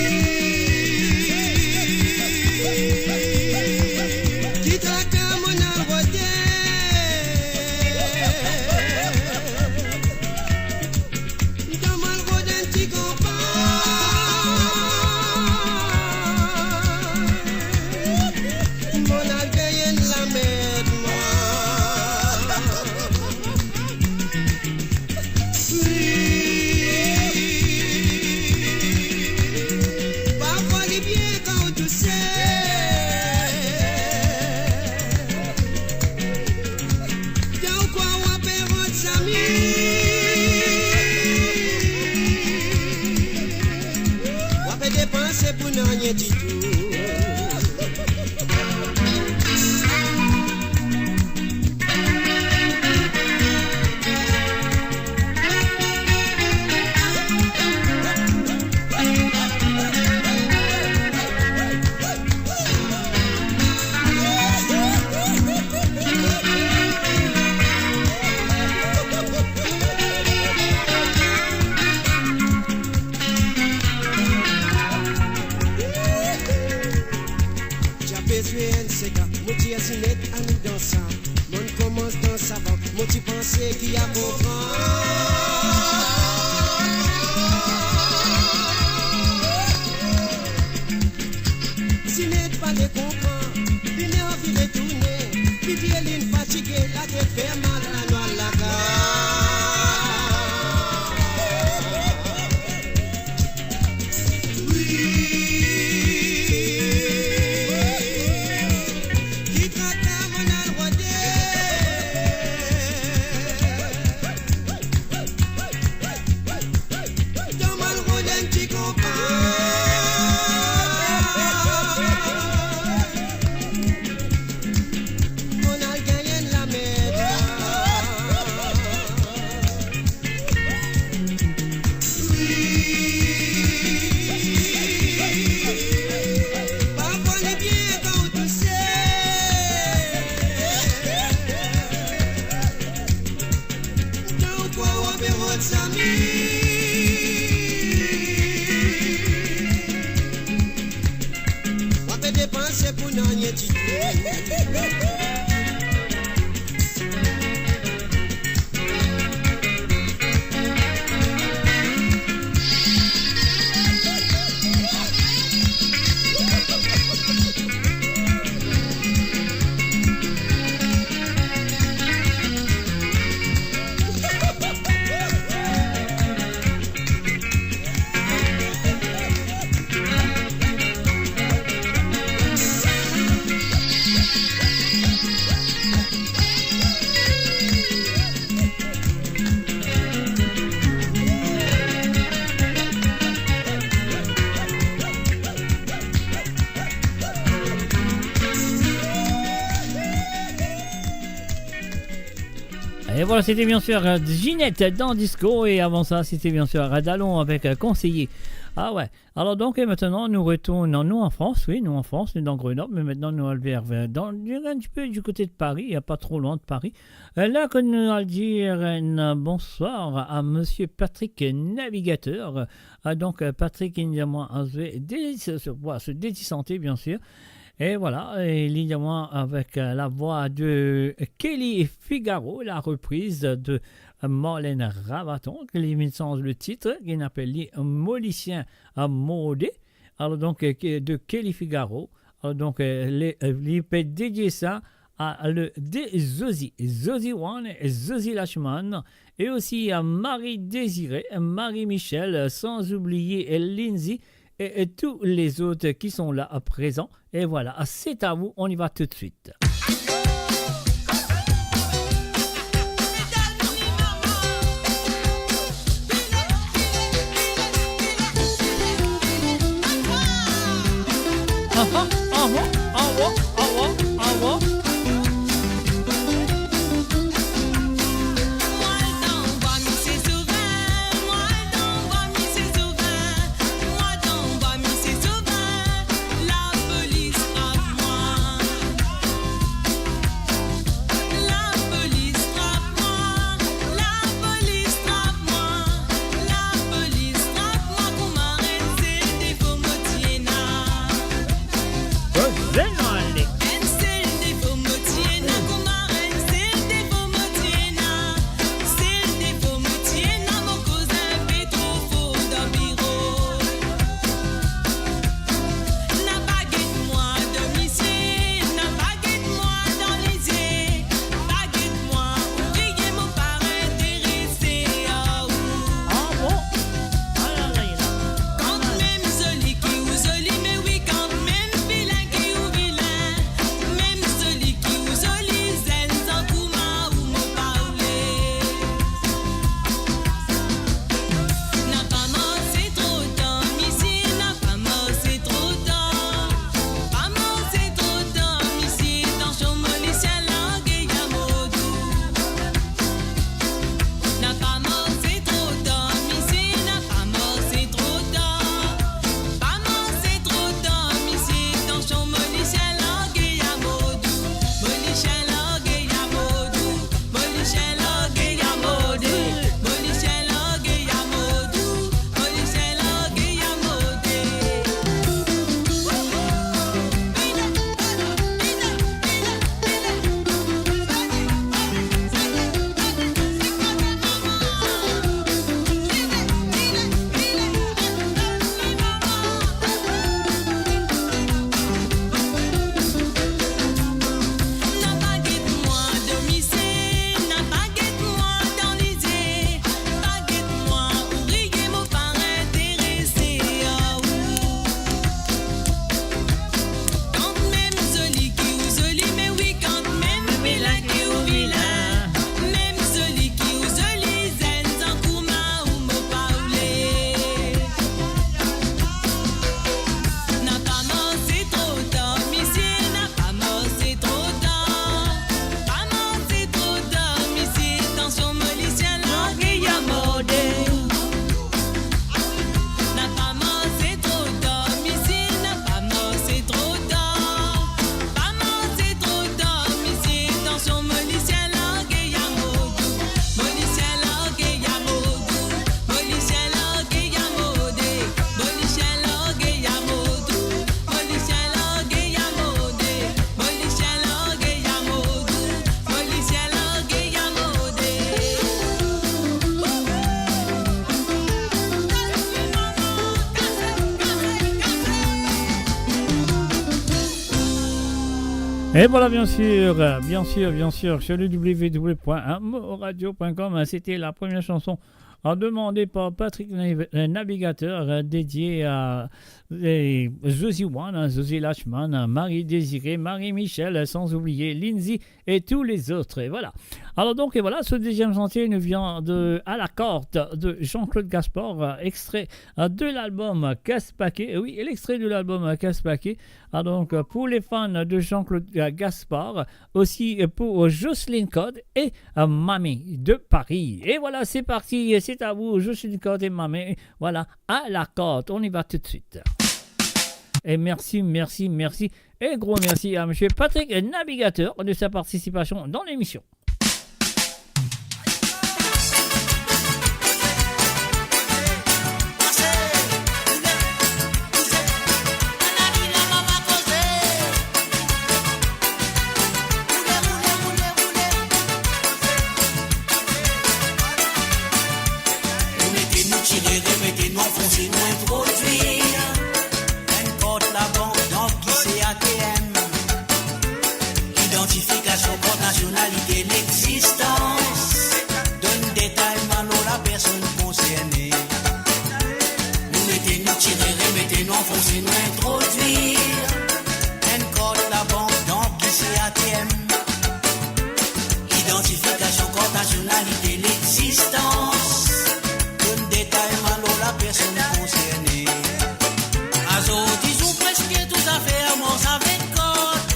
kit la Savan, mo ti panse ki a konpran. Zined pa le konpran, li ena anvi retourne, li dir linn fatige, latet fer mal, lanwar lakaz. Wi, ki traka monn al rode. Dan monn rod enn ti konpa. Monn al gagn enn lamer. Wi, parfwa li bien kan ou touse. Kan ou krwar ou anvi rod zami, ou pe depanse pou nanye ditou. Et voilà, c'était bien sûr, euh, Ginette dans Disco. Et avant ça, c'était bien sûr, euh, Dalon avec, euh, Conseiller. Ah ouais. Alors donc, et maintenant, nous retournons, nous en France, oui, nous en France, nous dans Grenoble, mais maintenant, nous allons vers, vers, dans, un petit peu du côté de Paris, il y a pas trop loin de Paris. Euh, là, que nous allons dire un bonsoir à monsieur Patrick Navigateur. Ah, donc, euh, Patrick, il dit à moi, ah, je vais dé-, se, se, voilà, se dédisanter, bien sûr. Et voilà, et li dir mwa avek, euh, la voix de Kelly Figaro, la reprise de, euh, Marlène Ravaton, ki li finn sanz le titre, ki apel li Mo lisien, euh, mode. Alors donc, euh, que, de Kelly Figaro. Alors donc, euh, le, euh, li pe dedie sa a le de Zozi, Zozi One, Zozi Lachman, et aussi à Marie Désirée, Marie Michel, sans oublier Lindsay, et, et tous les autres qui sont là à présent. Et voilà, c'est à vous, on y va tout de suite. Et voilà, bien sûr, euh, bien sûr, bien sûr, sur le w w w point moradio point com, hein, c'était la première chanson, euh, demandée par Patrick Nav-, euh, Navigateur, euh, dédiée à, euh, Josie One, hein, Josie Lachman, hein, Marie Désirée, Marie Michel, euh, sans oublier Lindsay et tous les autres. Et voilà. Alors donc, et voilà, ce deuxième sentier nous vient de À la corde de Jean-Claude Gaspard, euh, extrait, euh, de l'album Casse Paquet. Oui, l'extrait de l'album Casse Paquet. Ah, donc, euh, pour les fans de Jean-Claude, euh, Gaspard, aussi, euh, pour, euh, Jocelyne Corde et, euh, Mamie de Paris. Et voilà, c'est parti, c'est à vous, Jocelyne Corde et Mamie. Voilà, À la corde, on y va tout de suite. Et merci, merci, merci. Et gros merci à monsieur Patrick Navigateur de sa participation dans l'émission. Nou mete nou tirere, mete nou anfonse, nou introdwir. Enn kart labank, dan ki se A T M. Identification, carte nationalité, l'existence. Donn detay, malo, la personne concernée. Nou mete nou tirere, mete nou anfonse, nou introdwir. Enn kart labank, dan ki se A T M. Identification, carte nationalité, l'existence. Donn detay, malo, la personne concernée. Azordi zour preske tou zafer mars avek kart.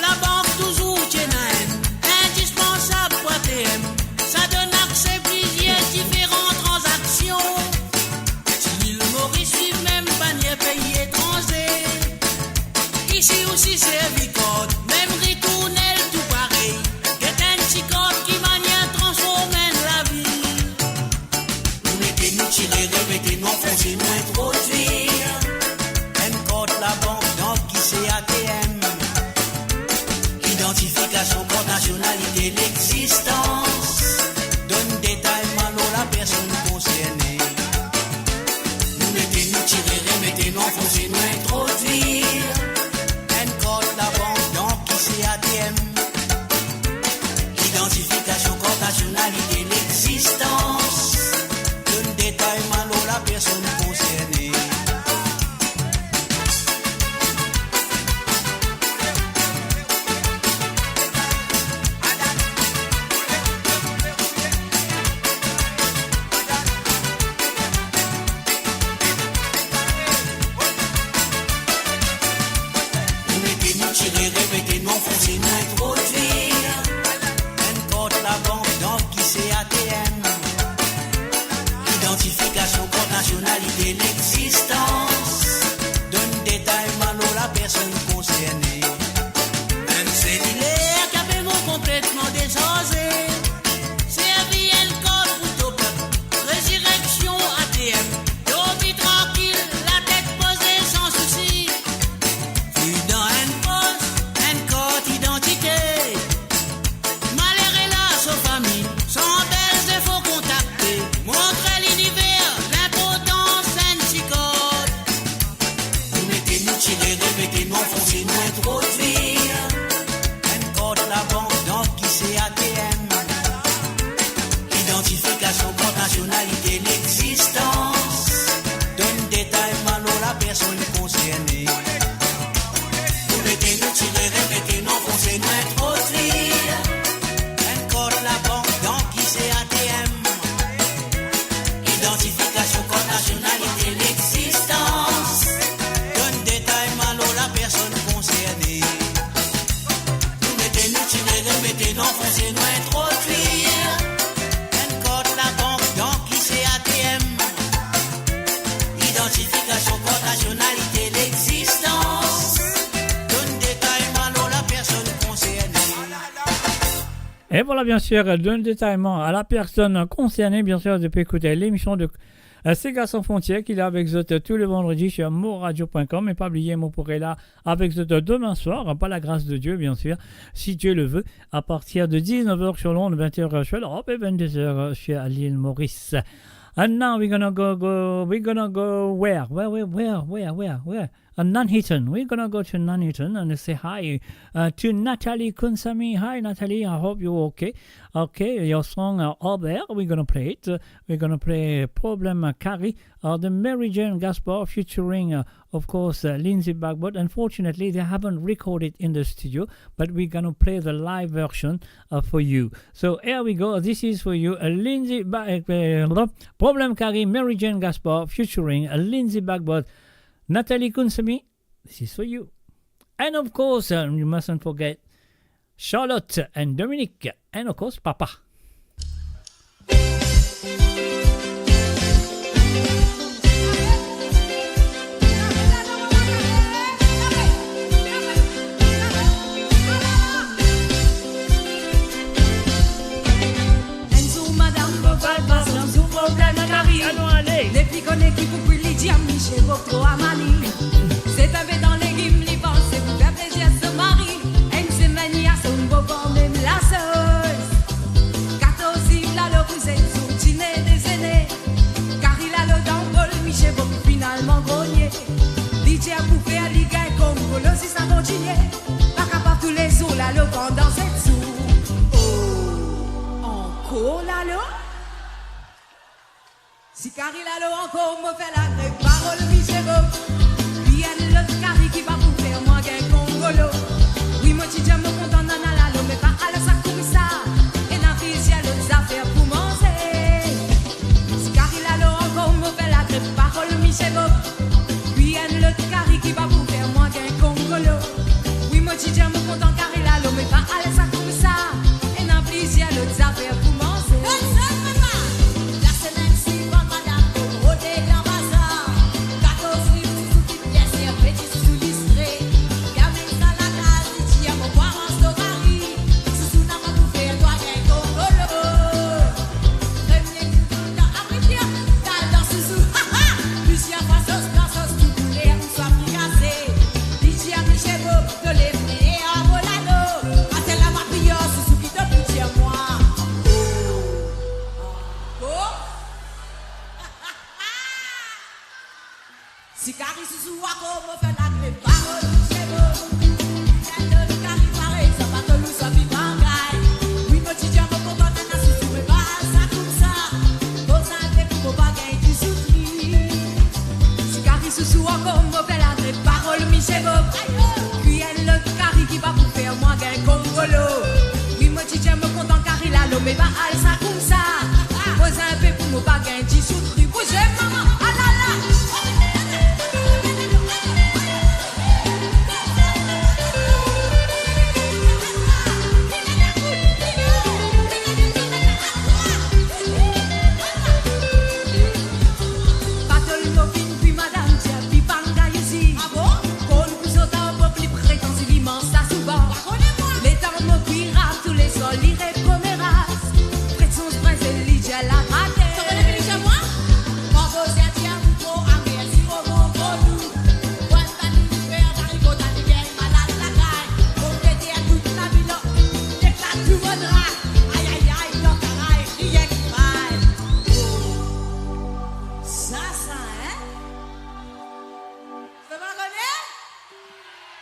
Labank touzour ti ena enn, indispansab pou A T M. Sa donn akse plizier diferan tranzaksion. Ti Lil Moris, swiv mem banie pei etranze. Isi osi servi kart, mem retourn el tou parey. Get enn ti kart ki manier transform enn lavi. Nou mete nou tirere, mete nou anfonse, nou introdwir. Enn kart labank, dan ki se A T M. Identification, carte nationalité, l'existence. Donn detay, malo, la personne concernée. Nou mete nou tirere, mete nou anfonse, nou introdwir. Enn kart labank, dan ki se A T M. Identification, carte nationalité, l'existence. Donn detay, malo, la personne concernée. Nou mete nou tirere, mete nou anfonse, nou introdwir. Enn kart labank, dan ki se A T M. Identification, carte nationalité, l'existence. Donn detay, malo, la personne concernée. Mem seliler ki ape mo konpletman desarze. Servi enn kart pou top up. Rezireksion A T M. Dormi trankil, latet poze san sousi. Viv dan enn pos, enn kart idantite. Malere la so fami, san bel zefo kontakte. Montre liniver linportans enn ti kart. Nou mete nou tirere, mete nou anfonse, nou introdwir. Enn kart labank, dan ki se A T M. Identification, carte nationalité, l'existence. Donn detay, malo, la personne concernée. Nou mete nou tirere, mete nou anfonse, nou introdwir. Enn kart labank, dan ki se A T M. Identification, carte nationalité, l'existence. Donn detay, malo, la personne concernée. Nou mete nou tirere, mete nou anfonse, nou introdwir. Enn kart labank, dan ki se A T M. Identification, carte nationalité, l'existence. Donn detay, malo, la personne concernée. Et voilà, bien sûr, donn detay, malo, la personne concernée, bien sûr, tu peux écouter l'émission de, euh, Sega Sans Frontières, qu'il est avec zot, euh, tous les vendredis sur moradio point com. Et pas oublier, mo pou reste la avec zot, euh, demain soir, par la grâce de Dieu, bien sûr, si Dieu le veut, à partir de dix-neuf heures sur l'onde, vingt heures, euh, sur l'Europe et vingt-deux heures, euh, sur l'île Maurice. And now we're gonna go, go, we're gonna go where? Where, where, where, where, where, where? uh, Nuneaton. We're gonna go to Nuneaton and say hi, uh, to Natalie Kunsami. Hi, Natalie. I hope you're okay. Okay, your song, uh, Albert. We're gonna play it. Uh, we're gonna play Problem, uh, Carry, uh, the Mary Jane Gaspar featuring, uh, of course, uh, Lindsay Bagbo. Unfortunately, they haven't recorded in the studio, but we're gonna play the live version, uh, for you. So here we go. This is for you, uh, Lindsay Ba-, uh, Problem Carry, Mary Jane Gaspar featuring, uh, Lindsay Bagbo, Natalie Kunsami. This is for you. And of course, uh, you mustn't forget Charlotte and Dominique, and of course, Papa. Enn zour madam Boval pas, enn zour Boval dan kari. Anon ale. Depi kone ki pou kwi li dir Misie Bob tro amani. Zet inpe dan legim, li panse pou fer plezir so mari. Enn semenn li asom Bob mem lasos. Katorz liv lalo pou zet zour dine dezene. Kari lalo dan bol, Misie Bob finalman grogne. Li dir pou fer li gagn kongolo si sa kontinie. Pa kapav toulezour lalo pandan zet zour. Oh, ankor lalo? Si kari lalo ankor, mo fer lagrev, parol Misie Bob. Li enn lot kari ki pa pou fer mwa gagn kongolo. Wi, mo ti dir mo kontan nana lalo, me pa al sa koumsa. Ena plizier lot zafer pou manze. Si kari lalo ankor, mo fer lagrev, parol Misie Bob. Wi, enn lot kari ki pa pou fer mwa gagn kongolo. Wi, mo ti dir mo kontan kari lalo, me pa al sa koumsa. Ena plizier lot zafer pou manze. Donn zot, papa. Lasemenn swivan, madam Bob rode dan bazar. Katorz liv, zouzou ki bien servi, ti zouzou listre. Li amenn sa lakaz, li dir mo pou arans to kari. Zouzou napa pou fer twa gagn kongolo. Premie zour, dan apritir, dal dan zouzou. Ha, ha! Plizier fwa sos blan, sos tou kouler, ouswa frikase. Li dir Misie Bob, to leve e avo lalo. Aster la mo priye, zouzou ki to pou dir mwa. Oh. Ankor? Si kari zouzou ankor, mo fer lagrev, parol Misie Bob. Li enn lot kari parey sa, pa to lou sa, pi bagay. Wi, mo ti dir mo kontan nana zouzou, me pa al sa koumsa. Poz inpe pou mo pa gagn dizout li. Si kari zouzou ankor, mo fer lagrev, parol Misie Bob. Kwi enn lot kari ki pa pou fer mwa gagn kongolo. Wi, mo ti dir mo kontan kari lalo, me pa al sa koumsa. Poz inpe pou mo pa gagn dizout li. Bouze, mama, alala. Patol mo finn kwi, madam dir, pi panga isi. Ah bon? Konn pou zot ar Bob, li pretan si li manz sa souvan. Pa kone mwa. Letan mo kwi rap, touleswar li ret komeras. Pret son brinzel, li dir la trake. To kone ki li dir mwa? Mango zerdi a gou tro amer, siro mango dou. Bwat bann liver, zariko, ta li gagn malad lakay. Pomdeter, tout lavi lor, deklat tou mo dra. Ayayay, dan karay, rienk mal. Sa, sa, hein? Zot pa kone?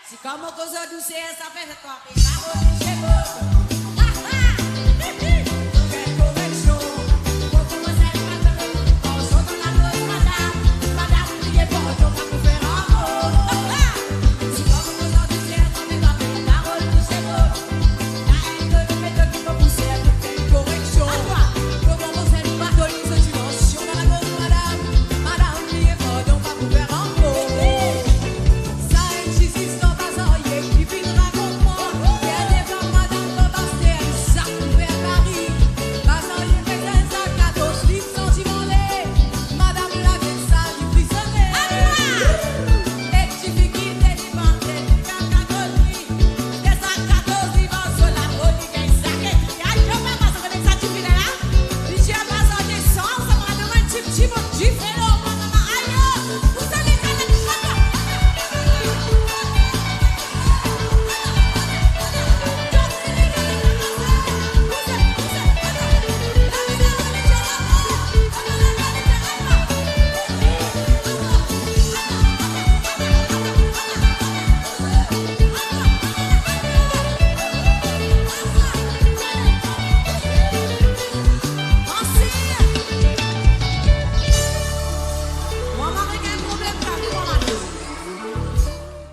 Si kouma koz douser, sa fer zot twa pe parol Misie Bob. Ha, ha! Hi, hi! Fer koreksion. Mo koumans al madanm, an zot dan lakoz madam. Madam, priye pou nou, pa pou fer ankor. Ha, ha! Si kouma koz douser, sa fer zot twa pe parol Misie Bob. La enn de nou metod ki pou servi pou fer koreksion. Kouma koz nou pa toni so dimansion dan lakoz madam. Madam, priye pou nou, pa pou fer ankor. Sa enn ti zistor pa serye ki finn rakont mwa. Dernie fwa madam Bob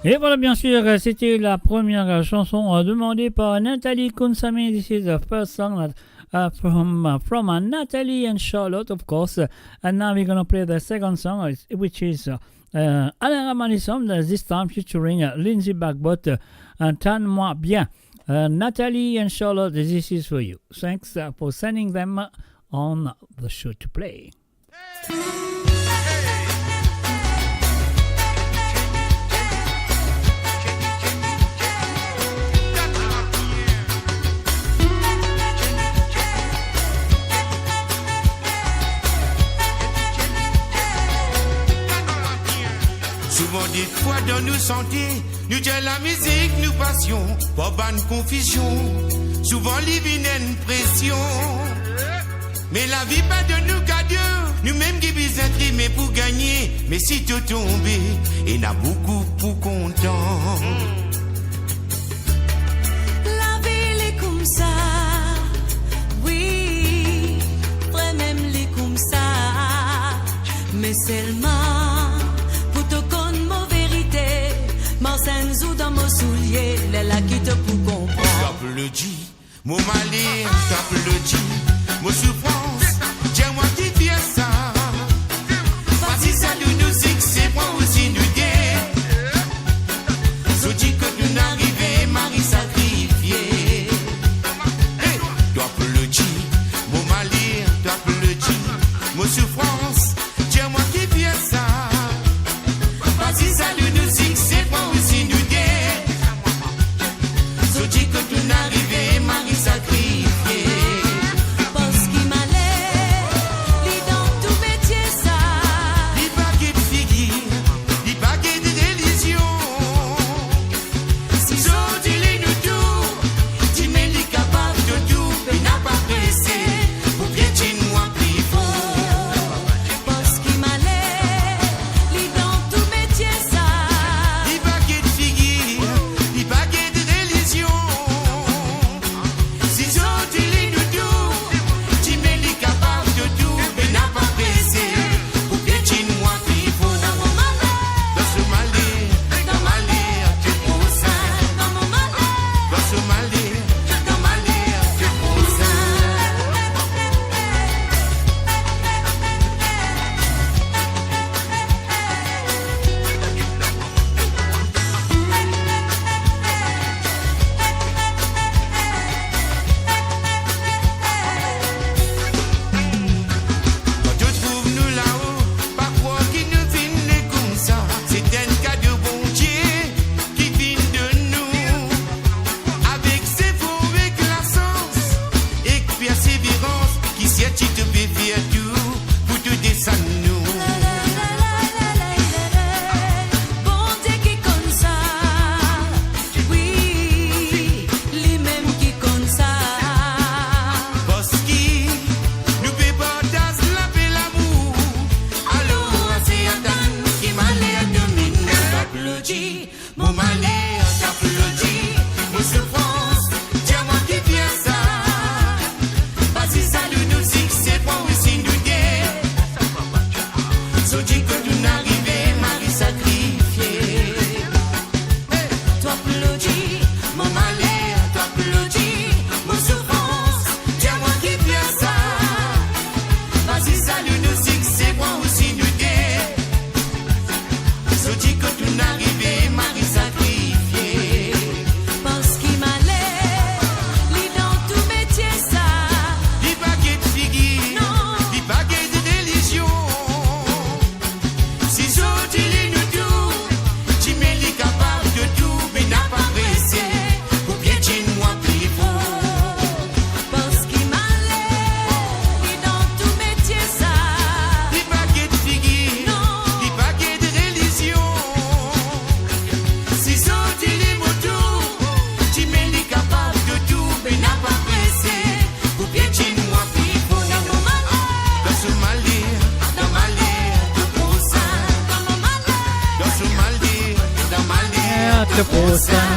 Et voilà, bien sûr, euh, c'était la première, euh, chanson, euh, demandée par Nathalie Kounsambi. This is the first song that, uh, from, uh, from, uh, Nathalie and Charlotte, of course. Uh, and now we're gonna play the second song, uh, which is, uh, uh, Alain Ramanisum, uh, this time featuring, uh, Lindsay Bagbotte, uh, and Tann Mwa Bien. Uh, Nathalie and Charlotte, this is for you. Thanks, uh, for sending them on the show to play. Souvan defwa dan nou sante, nou dir lamizik nou pasion, par bann konfizion, souvan li vinn enn presion. Me lavi pa donn nou kado, nou mem ki bizin trime pou gagne. Me si to tonbe, ena boukou pou kontan. Lavi li koumsa, wi, vremem li koumsa. Me selman, pou to konn mo verite, mars enn zour dan mo soulie, lerla ki to pou konpran. Aplodi. Mo maler, to aplodi. Mo soufrans, dir mwa ki fer sa. Pa ti zalou nou sikse, pran osi nou de. Zot dir kot nou'nn arive, mari sakrifie. Hey, to aplodi. Mo maler, to aplodi. Mo soufrans, dir mwa ki fer sa. Pa ti zalou nou sikse, pran osi nou de. Zot dir kot nou'nn arive, mari sakrifie. Parski maler, li dan tou metie sa. Li pa get figir, li pa get relizion. Si zot dir li nou tou, dime li kapav to tou, pena pa prese, pou pietinn mwa pli for. Parski maler, li dan tou metie sa. Li pa get figir, li pa get relizion. Si zot dir li nou tou, dime li kapav to tou, pena pa prese, pou pietinn mwa pli for. Dan so maler, dan maler to prosin. Dan so maler, dan maler to prosin. Kan to trouv nou lao, pa krwar ki nou finn le koumsa. Se enn kado Bondie ki finn donn nou. Avek sefo, ek lasans, ek perseverans, ki serti to pe fer tou pou to desann nou. Bondie ki konn sa, wi, limem ki konn sa. Parski nou pe partaz lape, lamour, alor ase atann ki maler dominn nou. Aplodi. Mo maler, to aplodi. Mo soufrans, dir mwa ki fer sa. Pa ti zalou nou sikse, pran osi nou de. Zot dir kot nou'nn arive, mari sakrifie. To aplodi, mo maler, to aplodi. Mo soufrans, dir mwa ki fer sa. Pa ti zalou nou sikse, pran osi nou de. Zot dir kot nou'nn arive, mari sakrifie. Parski maler, li dan tou metie sa. Li pa get figir, non, li pa get relizion. Si zot dir li nou tou, dime li kapav to tou, pena pa prese, pou pietinn mwa pli for. Parski maler, li dan tou metie sa. Li pa get figir, non, li pa get relizion. Si zot dir li mo tou, dime li kapav to tou, pena pa prese, pou pietinn mwa pli for. Dan so maler, dan maler to prosin. Dan so maler, dan maler to prosin.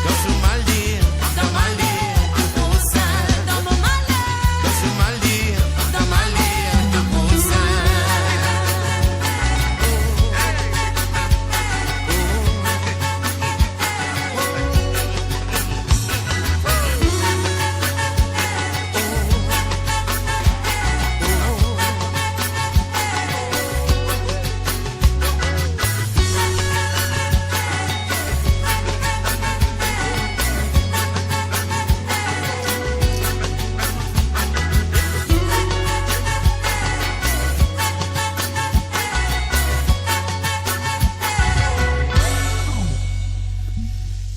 Dan so maler, dan maler to prosin. Dan so maler, dan maler to prosin.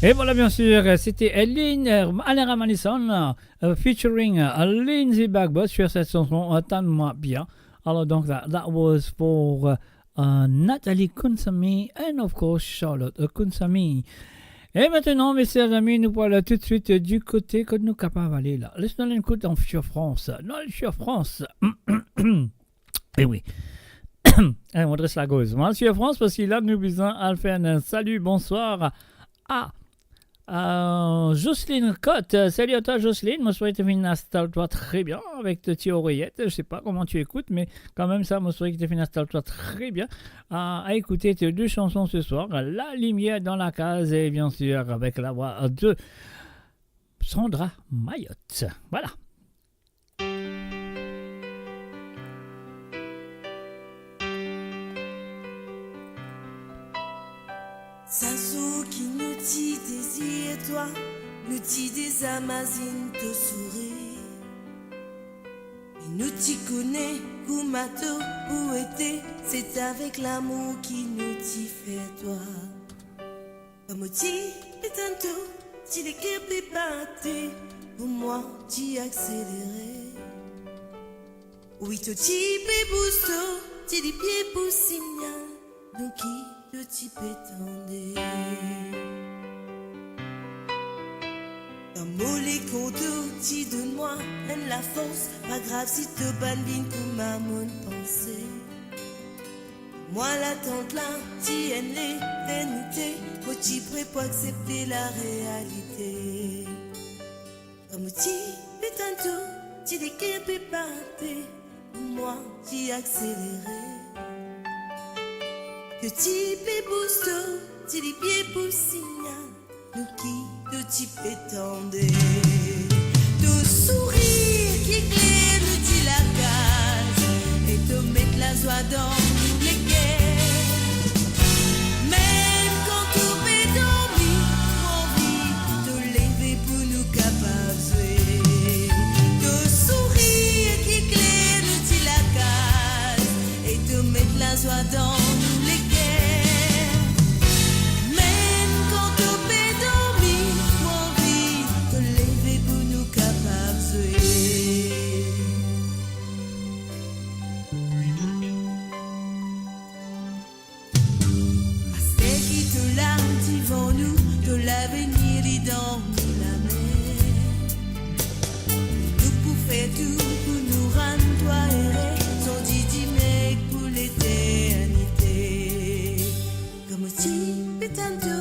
Et voilà, bien sûr, c'était Lynn, euh, Alain Ramanisson, euh, featuring, euh, Lindsay Bagbo sur cette chanson, euh, Tann Mwa Byen. Alors donc, that, that was for, euh, euh, Nathalie Kunsami and of course Charlotte, euh, Kunsami. Et maintenant, mes chers amis, nou pou al tout de suite, euh, du côté kot nou kapav ale la. Les nou al ekout an Sur France. Non, Sur France. Eh oui. Eh, mo dres lagoz. Mo al Sur France parski la nou bizin al fer enn salut, bonsoir à, euh, Jocelyne Cotte. Salut à toi, Jocelyne. Mo swete to finn instal twa tre bien avek to ti oreyet. Je sais pas comment tu écoutes, mais quand même ça, mo swete to finn instal twa tre bien. À, à écouter tes deux chansons ce soir, La lumière dans la case et bien sûr avec la voix de Sandra Mayotte. Voilà. Sa zour ki nou ti dezir twa, nou ti deza mazinn to sourir. E nou ti kone kouma to pou ete, se avek lamour ki nou ti fer twa. Kan mo ti pe tann to, ti leker pe bate, pou mwa ti akselere. Wi, to ti pe bouz to ti lipie pou signal nou ki to ti pe tande. Kan mo lekor to ti donn mwa enn lafors, pa grav si to pa'nn vinn kouma mo'nn panse. Mwa latant la ti enn leternite, mo ti pre pou aksepte larealite. Kan mo ti pe tann to, ti leker pe bate, pou mwa ti akselere. To ti pe bouz to ti lipie pou signal nou ki to ti pe tande. To sourir ki kler nou ti lakaz, e to met lazwa dan nou leker. Mem kan to pe dormi, mo anvi to leve pou nou kapav zwe. To sourir ki kler nou ti lakaz, e to met lazwa dan nou leker. Mem kan to pe dormi, mo anvi to leve pou nou kapav zwe. Aster ki to la divan nou, to lavenir li dan nou lame. Nou pou fer tou pou nou rann twa ere, san dir dime ek pou leternite. Kan mo ti pe tann to,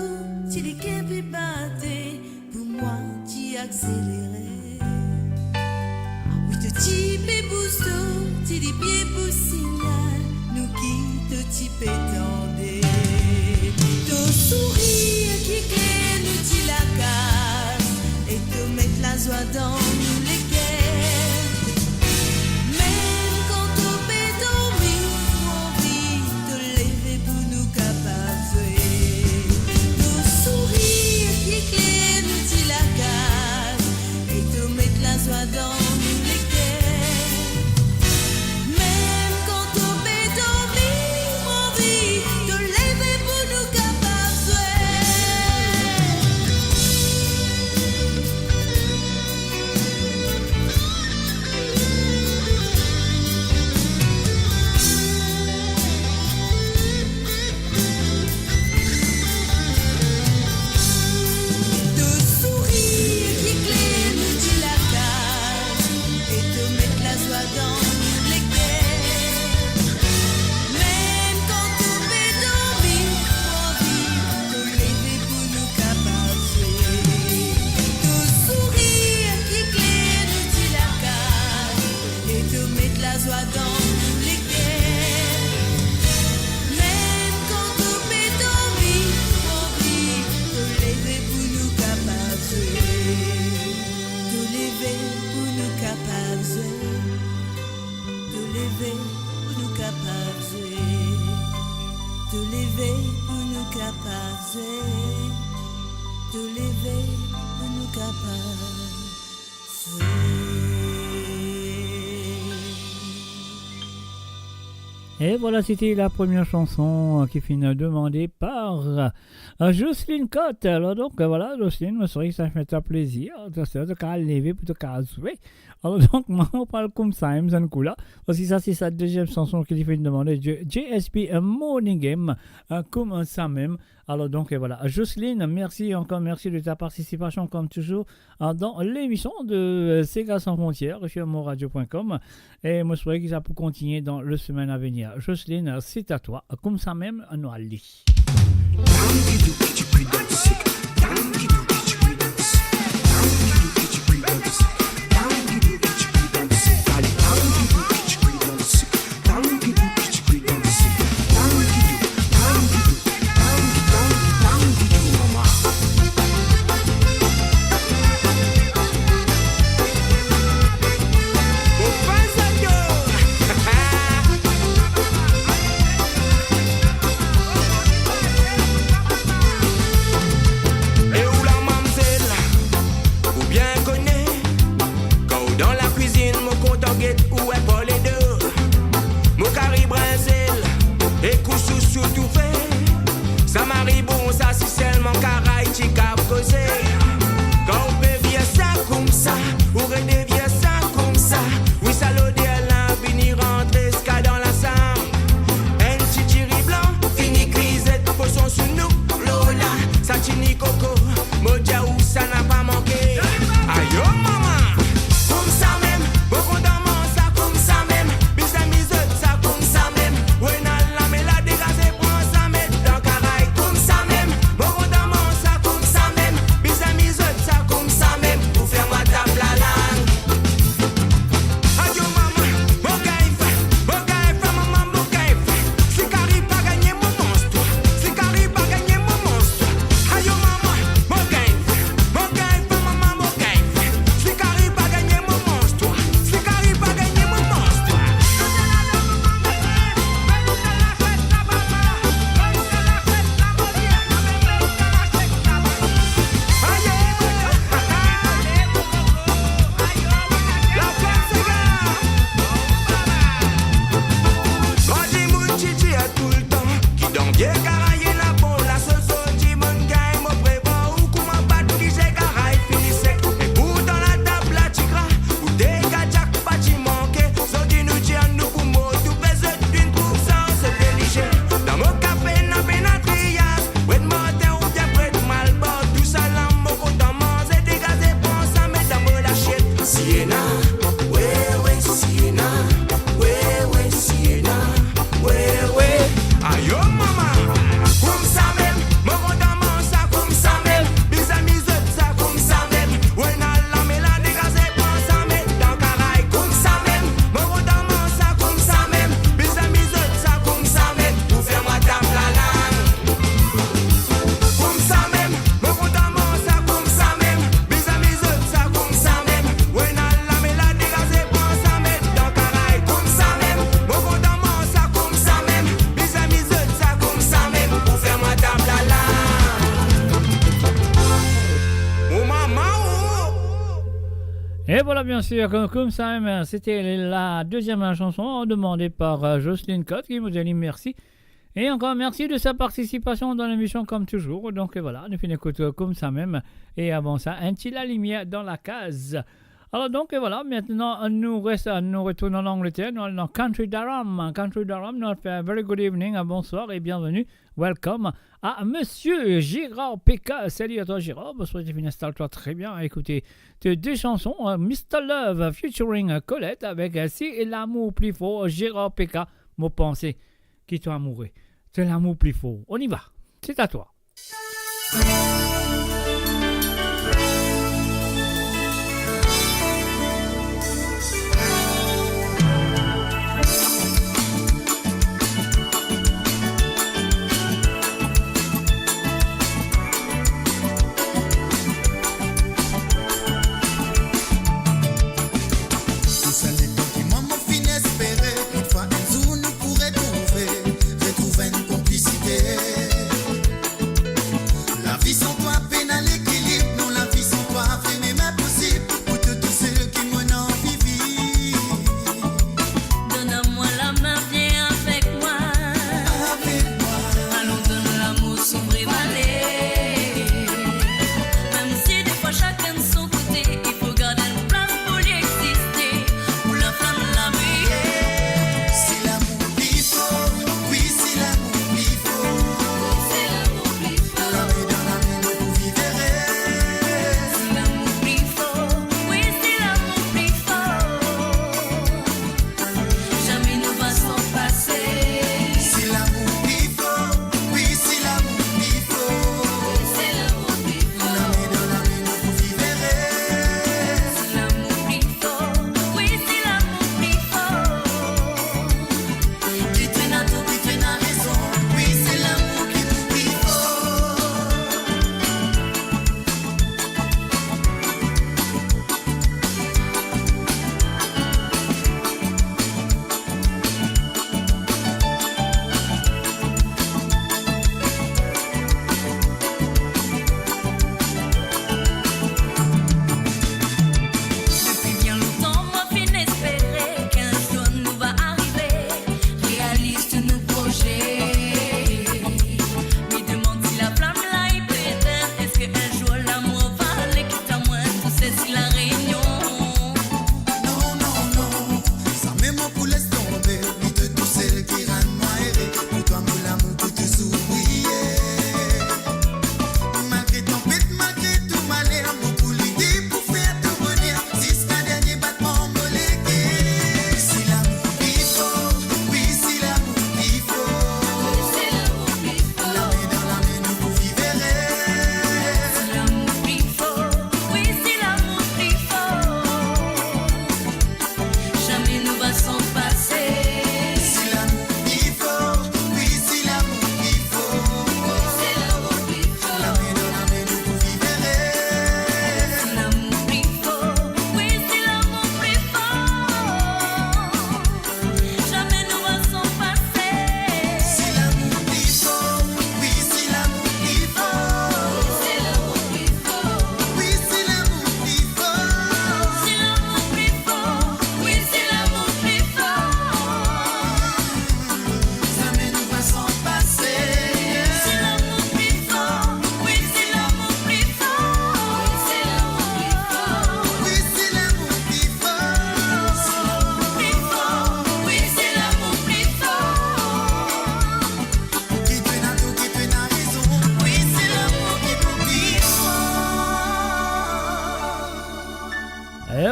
ti leker pe bate, pou mwa ti akselere. Wi, to ti pe bouz to ti lipie pou signal nou ki to ti pe tande. To sourir ki kler nou ti lakaz, e to met lazwa dan nou leker. Mem kan to pe dormi, mo anvi to leve pou nou kapav zwe. To sourir ki kler nou ti lakaz, e to met lazwa dan nou leker. Mem kan to pe dormi, mo anvi to leve pou nou kapav zwe. To sourir ki kler nou ti lakaz, e to met lazwa dan nou leker. Mem kan to pe dormi, mo anvi to leve pou nou kapav zwe. To sourir ki kler nou ti lakaz, e to met lazwa dan nou leker. Mem kan to pe dormi, mo anvi to leve pou nou kapav zwe. To leve pou nou kapav zwe. To leve pou nou kapav zwe. To leve pou nou kapav zwe. To leve pou nou kapav zwe. E vwala, sete la premie sanson, euh, ki finn demande par, euh, Jocelyne Cotte. Alor donk, euh, vwala, Jocelyne, mo swete sa fer twa plezir. Sa, sa, to kapav leve pou to kapav zwe. Alor donk, mwa, mo pral koumsa mem, sa kou la. Parski sa, se sa deziem sanson ki li finn demande, J-, J S P, euh, Morning Game, euh, koumsa mem. Alor donk, euh, vwala. Jocelyne, mersi ankor, mersi de ta partisipasion, comme toujours, hein, dans l'émission de, euh, Sega Sans Frontières sur mon radio point com. E mo swete ki sa pou kontigne dan le semaine à venir. Jocelyne, c'est à toi. Koumsa mem, nou ale. E ou la, mamzel, ou bien kone, kan ou dan lakwizinn, mo kontan get ou enn par ledo. Mo kari brinzel e kousous ou toufe. Sa mari bon sa, si selman karay ti kav koze. Kan ou pe vir sa koumsa, ou redevir sa koumsa. Wi, sa loder la vini rantre ziska dan lasam. Enn ti diri blan, fini kwi zot poson sou nou, lola. Sa ti ni koko, mo dir ou sa napa manke. Ayo mama, koumsa mem, mo kontan manz sa koumsa mem, bizin mizot sa koumsa mem, wi, ena lame la degaze pran sa, met dan karay koumsa mem, mo kontan manz sa koumsa mem, bizin mizot sa koumsa mem, pou fer mwa tap lalang. Ayo mama, mo gagn fen, mo gagn fen, mama, mo gagn fen. Si kari pa gagne, mo manz twa. Si kari pa gagne, mo manz twa. Ayo mama, mo gagn fen, mo gagn fen, mama, mo gagn fen. Si kari pa gagne, mo manz twa. Si kari pa gagne, mo manz twa. Aye! Gran dimoun ti dir toultan ki dan vie karay ena bon lasos, zordi mo'nn gagn mo prevwar ou kouma bat ki ze karay fini sek. E pourtan latab la ti gra, ou de kadiak pa ti manke. Zordi nou dir nou pou mor, tou pe zot vinn trouv sa, se delizie. Dan mo kafe ena pena triyaz, Wed Martin oubien Wed Malbor, tou sa la mo kontan manze, degaze pran sa, met dan mo lasiet. Si ena, we, we, si ena, we, we, si ena, we, we. Ayo mama, koumsa mem, mo kontan manz sa koumsa mem, bizin mizot sa koumsa mem. Wi, ena lame la degaze pran sa, met dan karay koumsa mem, mo kontan manz sa koumsa mem, bizin mizot sa koumsa mem, pou fer mwa tap lalang. Koumsa mem, mo kontan manz sa koumsa mem, bizin mizot sa koumsa mem. Wi, ena lame la degaze pran sa, met dan karay koumsa mem, mo kontan manz sa koumsa mem, bizin mizot sa koumsa mem, pou fer mwa tap lalang. Mo mama, oh. Et voilà, bien sûr, comme, comme ça, hein, c'était la deuxième chanson demandée par, euh, Jocelyne Cotte, ki mo dir li mersi. E ankor mersi de sa partisipasion dan lemision, comme toujours. Donk, euh, vwala, nou finn ekout, euh, koumsa mem. E avan sa, enn ti La Lumière dans la case. Alor donk, euh, vwala, aster nou res, nou retourn an Angleter, nou al dan County Durham. County Durham, nou al fer very good evening, euh, bonsoir et bienvenue, welcome à Monsieur Gérard P K. Salut à toi, Gérard. Bonsoir, ti finn instal twa tre bien. Ekoute, tes deux chansons, hein, Mister Love featuring, euh, Colette avec, euh, Si lamour pli for, Gérard P K. Mo panse ki to amoure, to lamour pli for. On y va. C'est à toi. Tou sa letan ki mwa mo finn espere, kantfwa enn zour nou pou retrouve, retrouv enn konplisite. Lavi san twa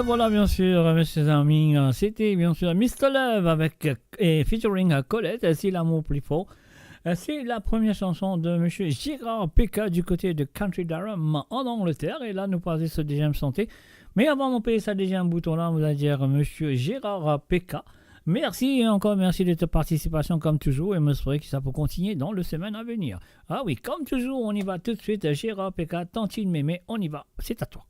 Voilà, bien sûr, euh, mes chers amis, euh, c'était bien sûr Mister Love avec, euh, et featuring, euh, Colette, euh, C'est l'amour plus fort. Euh, c'est la première chanson de monsieur Gérard P K du côté de County Durham, en Angleterre. Et là, nous passons ce deuxième chanté. Mais avant de payer sa deuxième bouton là, on va dire monsieur Gérard P K. Merci et encore merci de ta participation comme toujours et j'espère que ça peut continuer dans le semaine à venir. Ah oui, comme toujours, on y va tout de suite. Gérard P K, Tantine Mémé, on y va. C'est à toi.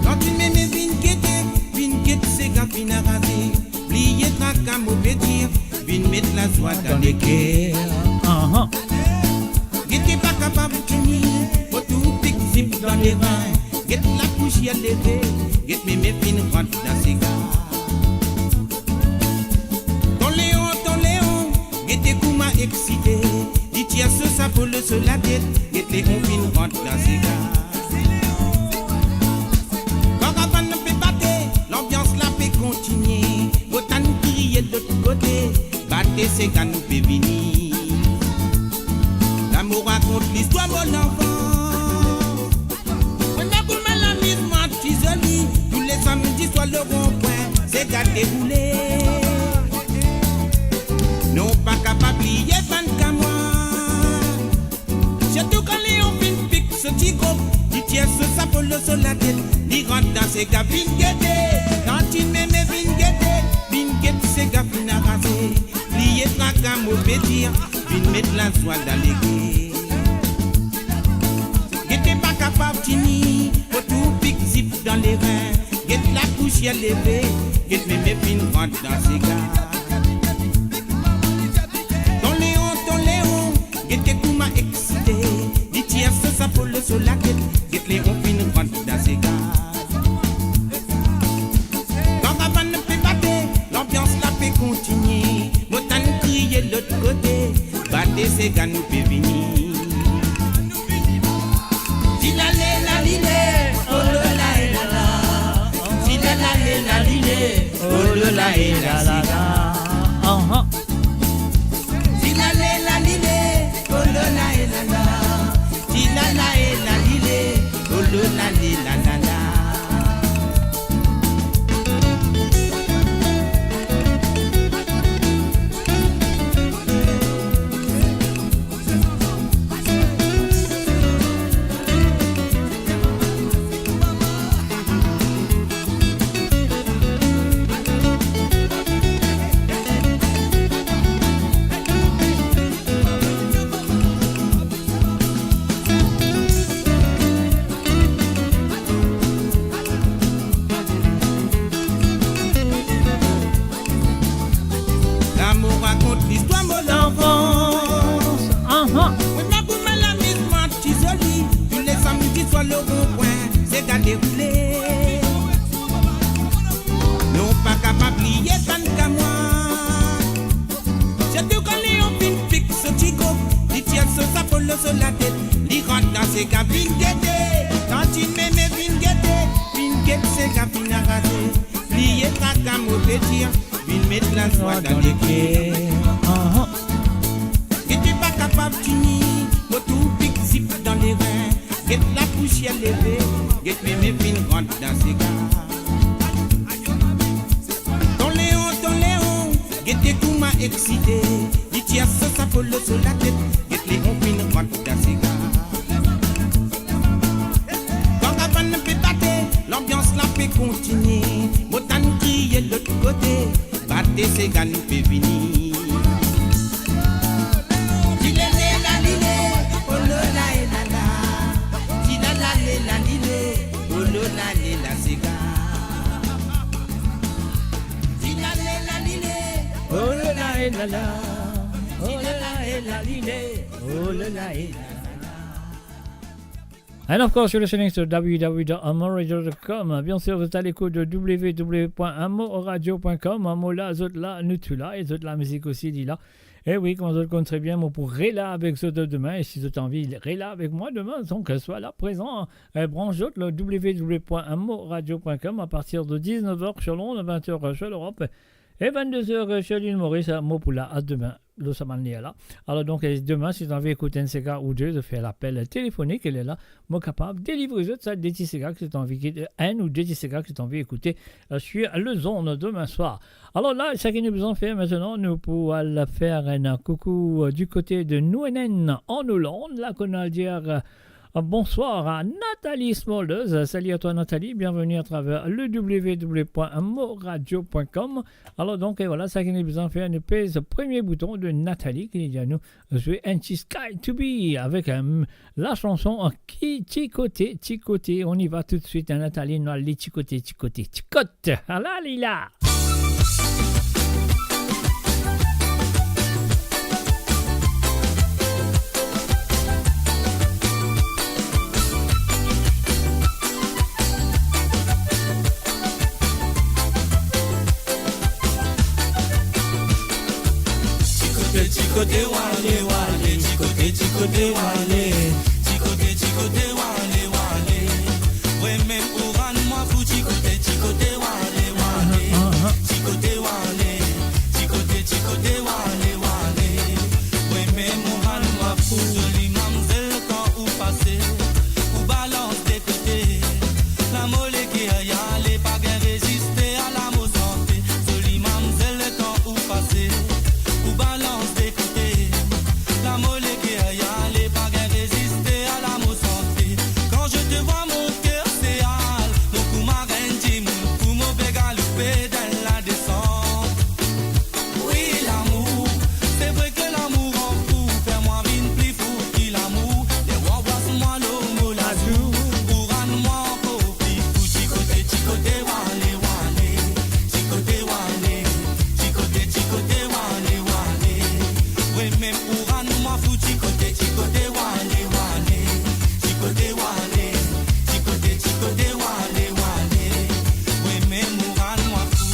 Tantine Mémé, vinn gete, vinn get sega finn araze. Bliye traka mo pe dir, vinn met lazwa dan leker. Ahan. Gete pa kapav tini, mo tou pik zip dan lerin. Get lapousier leve, get Mémé finn rant dan sega. Ton Leon, ton Leon, gete kouma eksite. Li tir so sapo lor so latet, get Leon finn rant dan sega. Karavann pe bate, lanbians la pe kontinie. Mo tann kriye lot kote, bate sega nou pe vini. La mo rakont listwar mo lanfans. Mo ena kouma lamizman ti zoli, tou le samdi swar lor ronpwin, sega deroule. Non pa kapav bliye bann kamwad. Sirtou kan Leon finn pik so ti gro, li tir so sapo lor so latet, li rant dan sega, vinn gete. Tantine Mémé, vinn gete, vinn get sega finn araze. Bliye traka mo pe dir, vinn met lazwa dan leker. Gete pa kapav tini, mo tou pik zip dan lerin. Get lapousier leve, get Mémé finn rant dan sega. Ton Leon, ton Leon, gete kouma eksite. Li tir so sapo lor so latet, get Leon finn rant dan sega. Karavann pe bate, lanbians la pe kontinie. Mo tann kriye lot kote, bate sega nou pe vini. Ti lale lalile, oh lo la e la la. Ti lale lalile, oh lo la e la la. Ahan. Ti lale lalile, oh lo la e la la. Ti lale lalile, oh lo la le la la la. La mo rakont listwar mo lanfans. Ahan. Mo ena kouma lamizman ti zoli, tou le samdi swar lor ronpwin, sega deroule. Non pa kapav bliye bann kamwad. Sirtou kan Leon finn pik so ti gro, li tir so sapo lor so latet, li rant dan sega, vinn gete. Tantine Mémé, vinn gete, vinn get sega finn araze. Bliye traka mo pe dir, vinn met lazwa dan leker. Ahan. Gete pa kapav tini, mo tou pik zip dan lerin. Get lapousier leve, get Mémé finn rant dan sega. Ton Leon, ton Leon, gete kouma eksite. Li tir so sapo lor so latet, get Leon finn rant dan sega. Karavann pe bate, lanbians la pe kontinie. Mo tann kriye lot kote, bate sega nou pe vini. Ti lale lalile, oh lo la e la la. Ti lale lalile, oh lo la le la sega. Ti lale lalile, oh lo la e la la. Oh lo la e lalile, oh lo la e la la. And of course, you're listening to w w w dot amor radio dot com. Bien sûr, vous êtes à l'écoute de w w w point amor radio point com. Mo la, zot la, nou tou la, e zot la, mizik osi, li la. E wi, kouma zot konn tre bien, mo pou rela avek zot demin. E si zot anvi rela avek mwa demin, donk, swa la, prezan, eh, branch zot le w w w point amor radio point com à partir de dix-neuf heures sur Londres, vingt heures sur l'Europe, e vingt-deux heures sur l'île Maurice. Mo pou la a demin, lor sa bann ler la. Alor donk, eh, demin, si zot anvi ekout enn sega ou de, zot fer lapel telefonik, e lerla, mo kapav delivre zot sa de ti sega ki zot anvi, ki, enn ou de ti sega ki zot anvi ekoute, eh, sur le zone demin swar. Alor la, seki nou bizin fer aster, nou pou al fer enn koukou, eh, du côté de Nouenen, en Hollande. La, kouma dir, eh, bonsoir à Nathalie Smulders. Salut à toi, Nathalie. Bienvenue à travers le w w w point amor radio point com. Alor donk, eh, vwala, seki nou bizin fer, nou pez premie bouton de Nathalie ki dir anou zwe enn ti Sky to Be avek, eh, la chanson, eh, ki, Ti Kote, Ti Kote. On y va tout de suite, hein, Nathalie, nou al li Ti Kote, Ti Kote, Ti Kote. Ala li la. Ti kote, ti kote ou ale, ou ale, ti kote, ti kote ou ale, ti kote, ti kote ou ale, ou ale. Mwa mem ou rann mwa fou, ti kote, ti kote ou ale, ou ale, ti kote ou ale, ti kote, ti kote ou ale, ou ale. Mwa mem ou rann mwa fou. Zoli mamzel, kan ou pase, ou balans de kote. Lamo leker ale, pa gagn reziste a lamo sante. Zoli mamzel, kan ou pase, ou balans de kote. Lamo leker ale, pa gagn reziste a lamo sante. Quand je te vois, mon cœur s'éhale, mo kouma enn dimoun, kouma mo pe galoupe dan ladesant. Wi, lamour, se vre ke lamour an fou, fer mwa vinn pli fou ki lamour. Ler ou anbras mwa lor mo lazour, ou rann mwa ankor pli fou. Ti kote, ti kote ou ale, ou ale, ti kote ou ale, ti kote, ti kote ou ale, ou ale. Mwa mem ou rann mwa fou. Ti kote, ti kote ou ale, ou ale, ti kote ou ale, ti kote, ti kote ou ale, ou ale. Mwa mem ou rann mwa fou.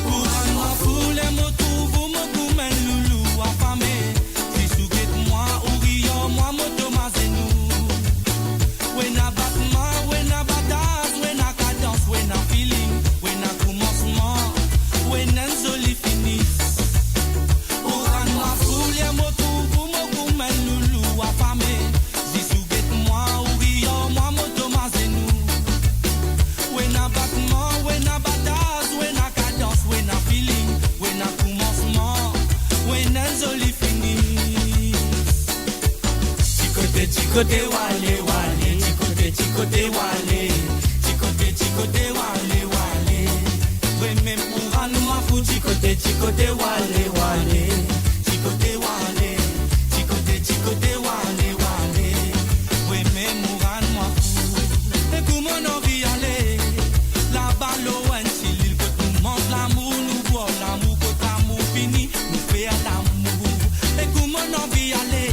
Ou rann mwa fou, ler mo trouv ou, mo kouma enn loulou afame. Zis ou get mwa, ou rior mwa, mo tom azenou. Ou ena batman, ou ena bataz, ou ena kadans, ou ena feeling, ou ena koumansman, ou ena enn zoli fini. Ou rann mwa fou, ler mo trouv ou, mo kouma enn loulou afame. Zis ou get mwa, ou rior mwa, mo tom azenou. Ou ena batman, ou ena bataz, ou ena kadans, ou ena feeling, ou ena koumansman, ou ena enn zoli fini. Ti kote, ti kote ou ale, ou ale, ti kote, ti kote ou ale, ti kote, ti kote ou ale, ou ale. Mwa mem ou rann mwa fou. Ti kote, ti kote ou ale, ou ale, ti kote ou ale, ti kote, ti kote ou ale, ou ale. Mwa mem ou rann mwa fou. E kouma mo anvi ale, laba lor enn ti lil kot nou manz lamour, nou bwar lamour, kot lamour fini, nou fer lamour. E kouma mo anvi ale,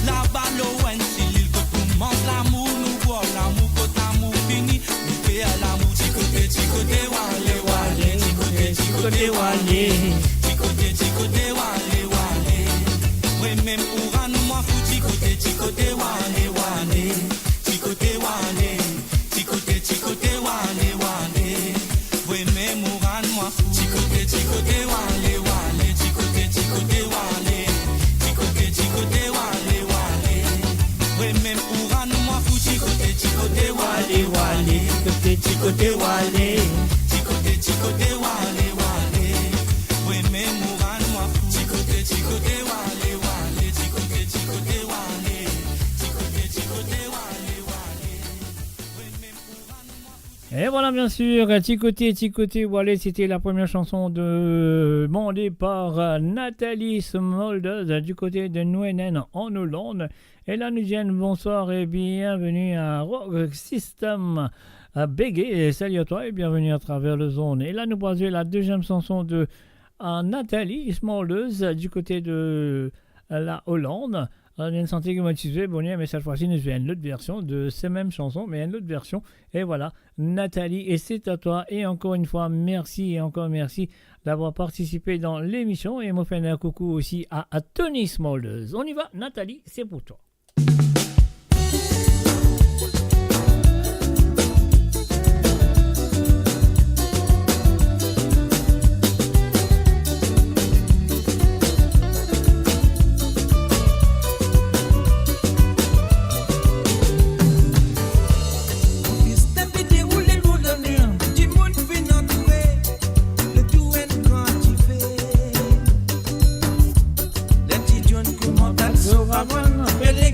laba lor enn ti lil kot nou manz lamour, nou bwar lamour, kot lamour fini, nou fer lamour. Ti kote, ti kote ou ale, ou ale, ti kote, ti kote ou ale, ti kote, ti kote ou ale, ou ale. Mwa mem ou rann mwa fou. Ti kote, ti kote ou ale, ou ale, ti kote ou ale, ti kote, ti kote ou ale, ou ale. Mwa mem ou rann mwa fou. Ti kote, ti kote ou ale, ou ale, ti kote, ti kote ou ale, ti kote, ti kote ou ale, ou ale. Mwa mem ou rann mwa fou. Ti kote, ti kote ou ale, ou ale, ti kote, ti kote ou ale, ti kote, ti kote ou ale, ou ale. Mwa mem ou rann mwa fou. Ti kote, ti kote ou ale, ou ale, ti kote, ti kote ou ale, ti kote, ti kote ou ale, ou ale. Mwa mem ou rann mwa fou. Et voilà, bien sûr, Ti Kote, Ti Kote ou Ale, c'était la première chanson demandée par, euh, Nathalie Smulders, euh, du côté de Nouenen en Hollande. E la nou dir bonswar e bienveni a Rock System, a Bégué, e salut à toi et bienvenue à travers les ondes. E la nou pou zwe la deuxième chanson de, euh, Nathalie Smulders, euh, du côté de, euh, la Hollande. Euh, enn santi ki mo ti zwe, bon, me cette fois-ci nou zwe enn lot version de se mem chanson, me enn lot version. E vwala, Nathalie, et c'est à toi. Et encore une fois, merci et encore merci d'avoir participé dans l'émission. Et mo fer enn koukou aussi à, à Tony Smulders. On y va, Nathalie, c'est pour toi. Fis tanpe deroule lor lanir, dimoun finn antoure, le tou enn gran dife. Ler ti John koumans al sov avwar, me le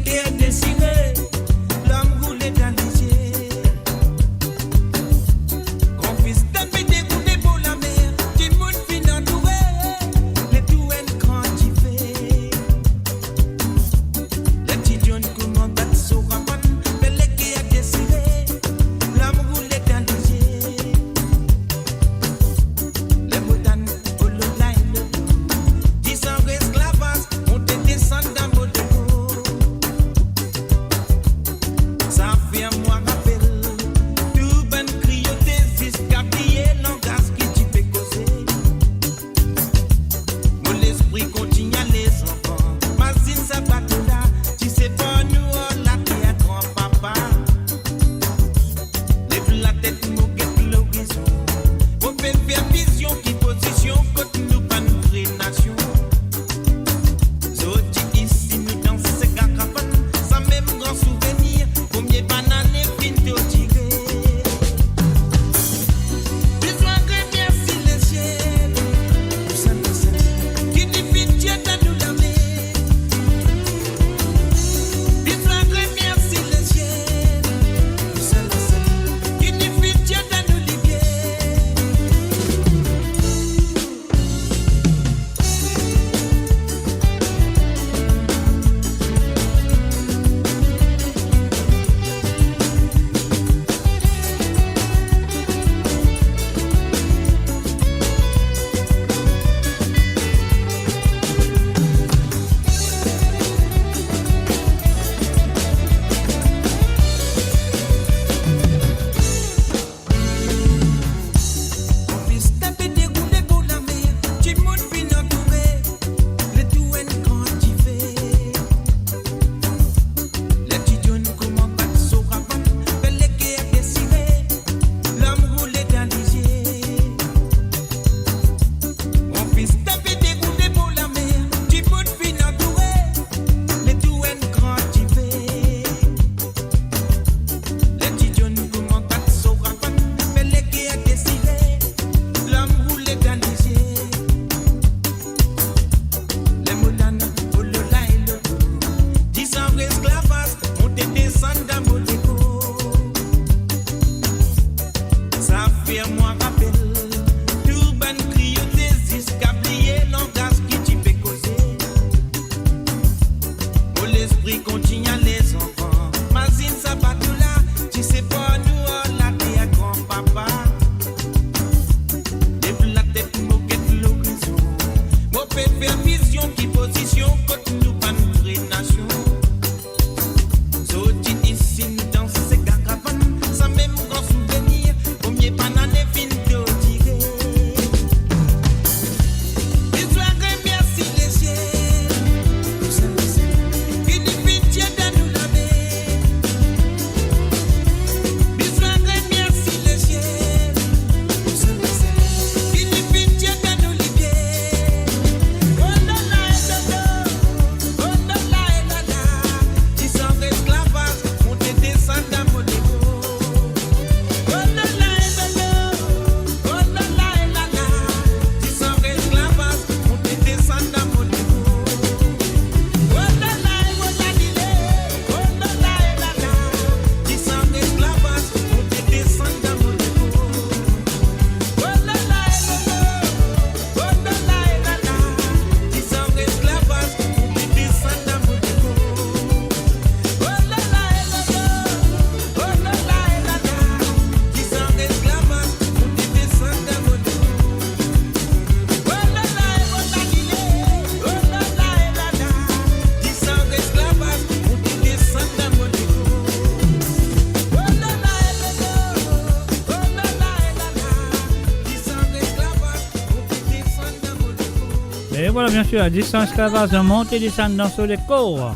Voilà, bien sûr, distans travail, monte, desann dan so lekor.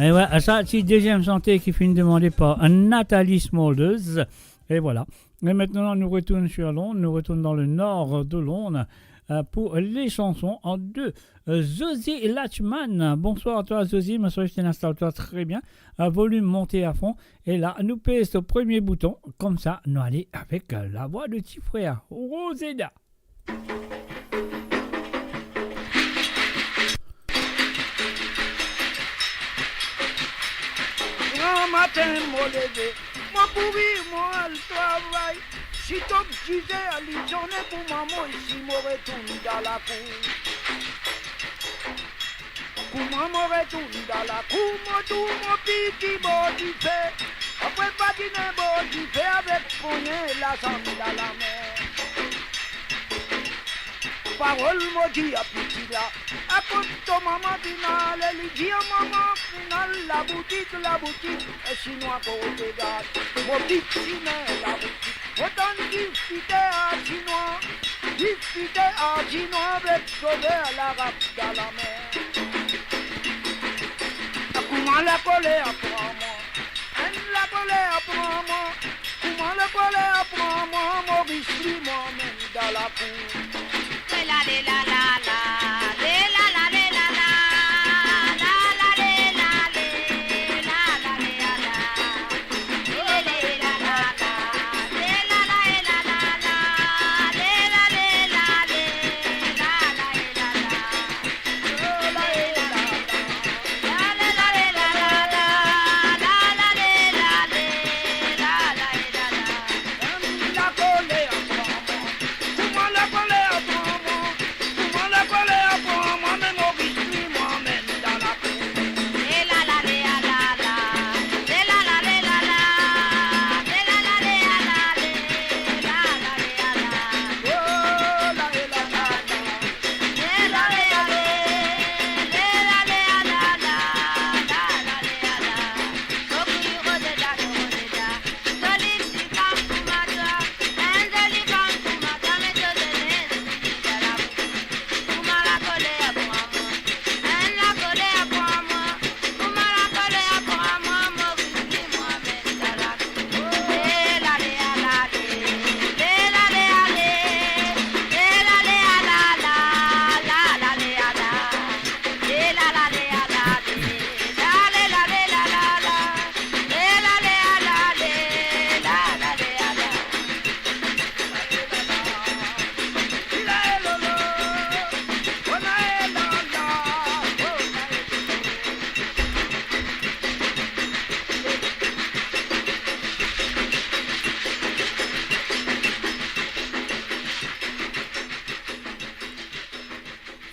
E wi, sa ti deziem sante ki finn demande par Nathalie Smulders. E voilà. E aster la, nou retourn sur Londres, nou retourn dan le nord de Londres, euh, pour les chansons en deux. Euh, Zozi Lachman, bonsoir à toi, Zozi. Mo swete to install twa tre bien. Euh, volume monte à fond. E la, nou pez so premie bouton. Koumsa, nou ale avek, euh, lavwa de ti frer Roseda. Gran matin mo leve, mo kouri, mo al travay. Sito diz er li sone, kouma mo isi, mo retourn dan lakour. Kouma mo retourn dan lakour, mo trouv mo piti bor dife. Apre badinn bor dife avek ponyen lasam dan lame. Parol mo dir a piti la, kot to mama finn ale? Li dir, mama finn al laboutik, laboutik, e sinwa kote gard, mo piti me laboutik. Mo tann diskite ar sinwa, diskite ar sinwa avek so ver larab dan lame. Kouma lakoler pran mwa, enn lakoler pran mwa, kouma lakoler pran mwa, mo isi mwa mem dan lakour. Lela lela la la, lela la lela la, la la lela le, la la lela la.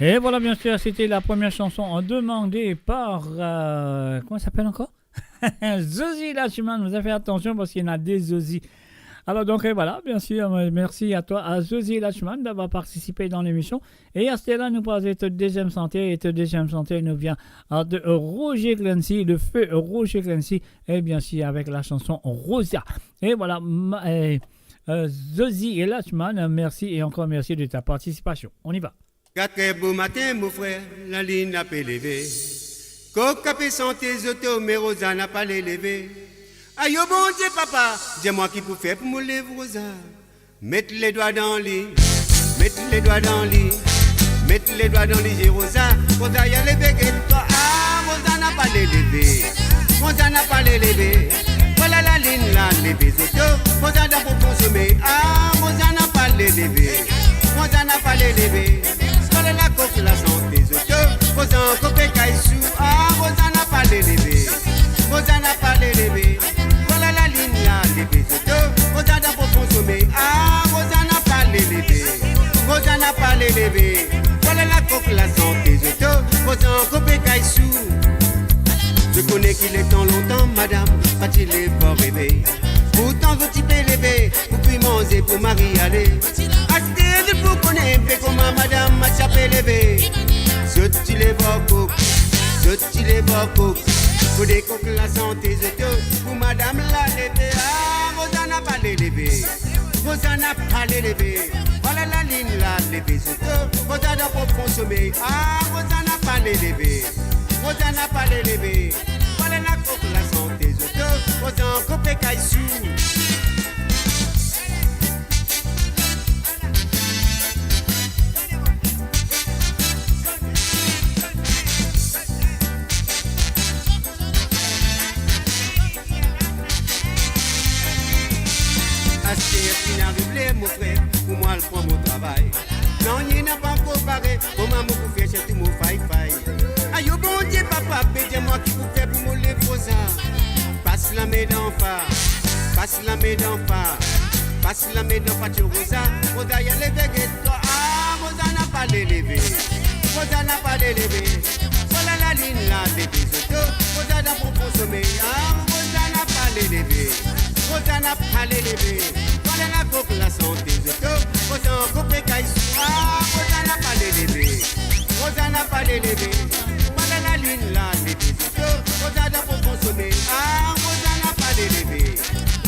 Et voilà, bien sûr, c'était la première chanson demandée par, euh, comment il s'appelle encore ? Zozi Lachman, vous avez fait attention parce qu'il y en a des Zozi. Alors donc, euh, voilà, bien sûr, euh, merci à toi, à Zozi Lachman, d'avoir participé dans l'émission. E aster la, nou pou al zet deziem sante, e deziem sante nou vinn, euh, de, euh, Roger Clancy, le feu Roger Clancy, et bien sûr avec la chanson Rosa. Et voilà, ma-, euh, euh, Zozi Lachman, euh, merci et encore merci de ta participation. On y va. Kat er bomatin, mo frer, lalinn la pe leve. Kok la pe sante, zoto, me Roza la pa le leve. Ayo Bondie papa, dir mwa ki pou fer pou mo lev Roza. Met ledwa dan li, met ledwa dan li, met ledwa dan li, ze Roza, Roza, ya leve, get twa, ah, Roza la pa le leve, Roza la pa le leve. Vwala lalinn la leve, zoto, Roza dan pou konsome, ah, Roza la pa le leve, Roza la pa le leve. Vwala lakok la sante, zoto, Roza ankor pe kay sou, ah, Roza la pa le leve, Roza la pa le leve. Vwala lalinn la leve, zoto, Roza dan pou konsome, ah, Roza la pa le leve, Roza la pa le leve. Vwala lakok la sante, zoto, Roza ankor pe kay sou. Zot kone ki letan lontan, madam pa ti lev pou reve. Pourtan zot ti pe leve pou kwi manze pou mari ale. Aster zot pou kone be kouma madam Matia pe leve. Zot ti lev ar kok, zot ti lev ar kok. Kot kok la sante, zoto, pou madam la leve, ah, Roza la pa le leve. Rozana pa le leve, vwala lalinn la leve zoto. Rozana dan profon somey, ah, Rozana pa le leve. Rozana pa le leve, vwala lakok la sante zoto. Rozana koupe kay sou. Aster finn ariv ler, mo frer, pou mo al pran mo travay. Nanye napa ankor pare, kouma mo pou fer sirtou mo fay-fay? Ayo Bondie, papa, be dir mwa ki pou fer pou mo lev Roza. Pas lame dan fa, pas lame dan fa, pas lame dan fa, ti Roza. Roza, ya leve, get twa, ah, Rozana pa le leve. Rozana pa le leve. Vwala lalinn la leve zoto. Roza dan profon somey, ah, Rozana pa le leve. Rozana pa le leve. Vwala lakok la sante zoto. Roza koupe kay sou, ah, Rozana pa le leve. Rozana pa le leve. Vwala lalinn la leve zoto. Roza dan profon somey, ah, Rozana pa le leve.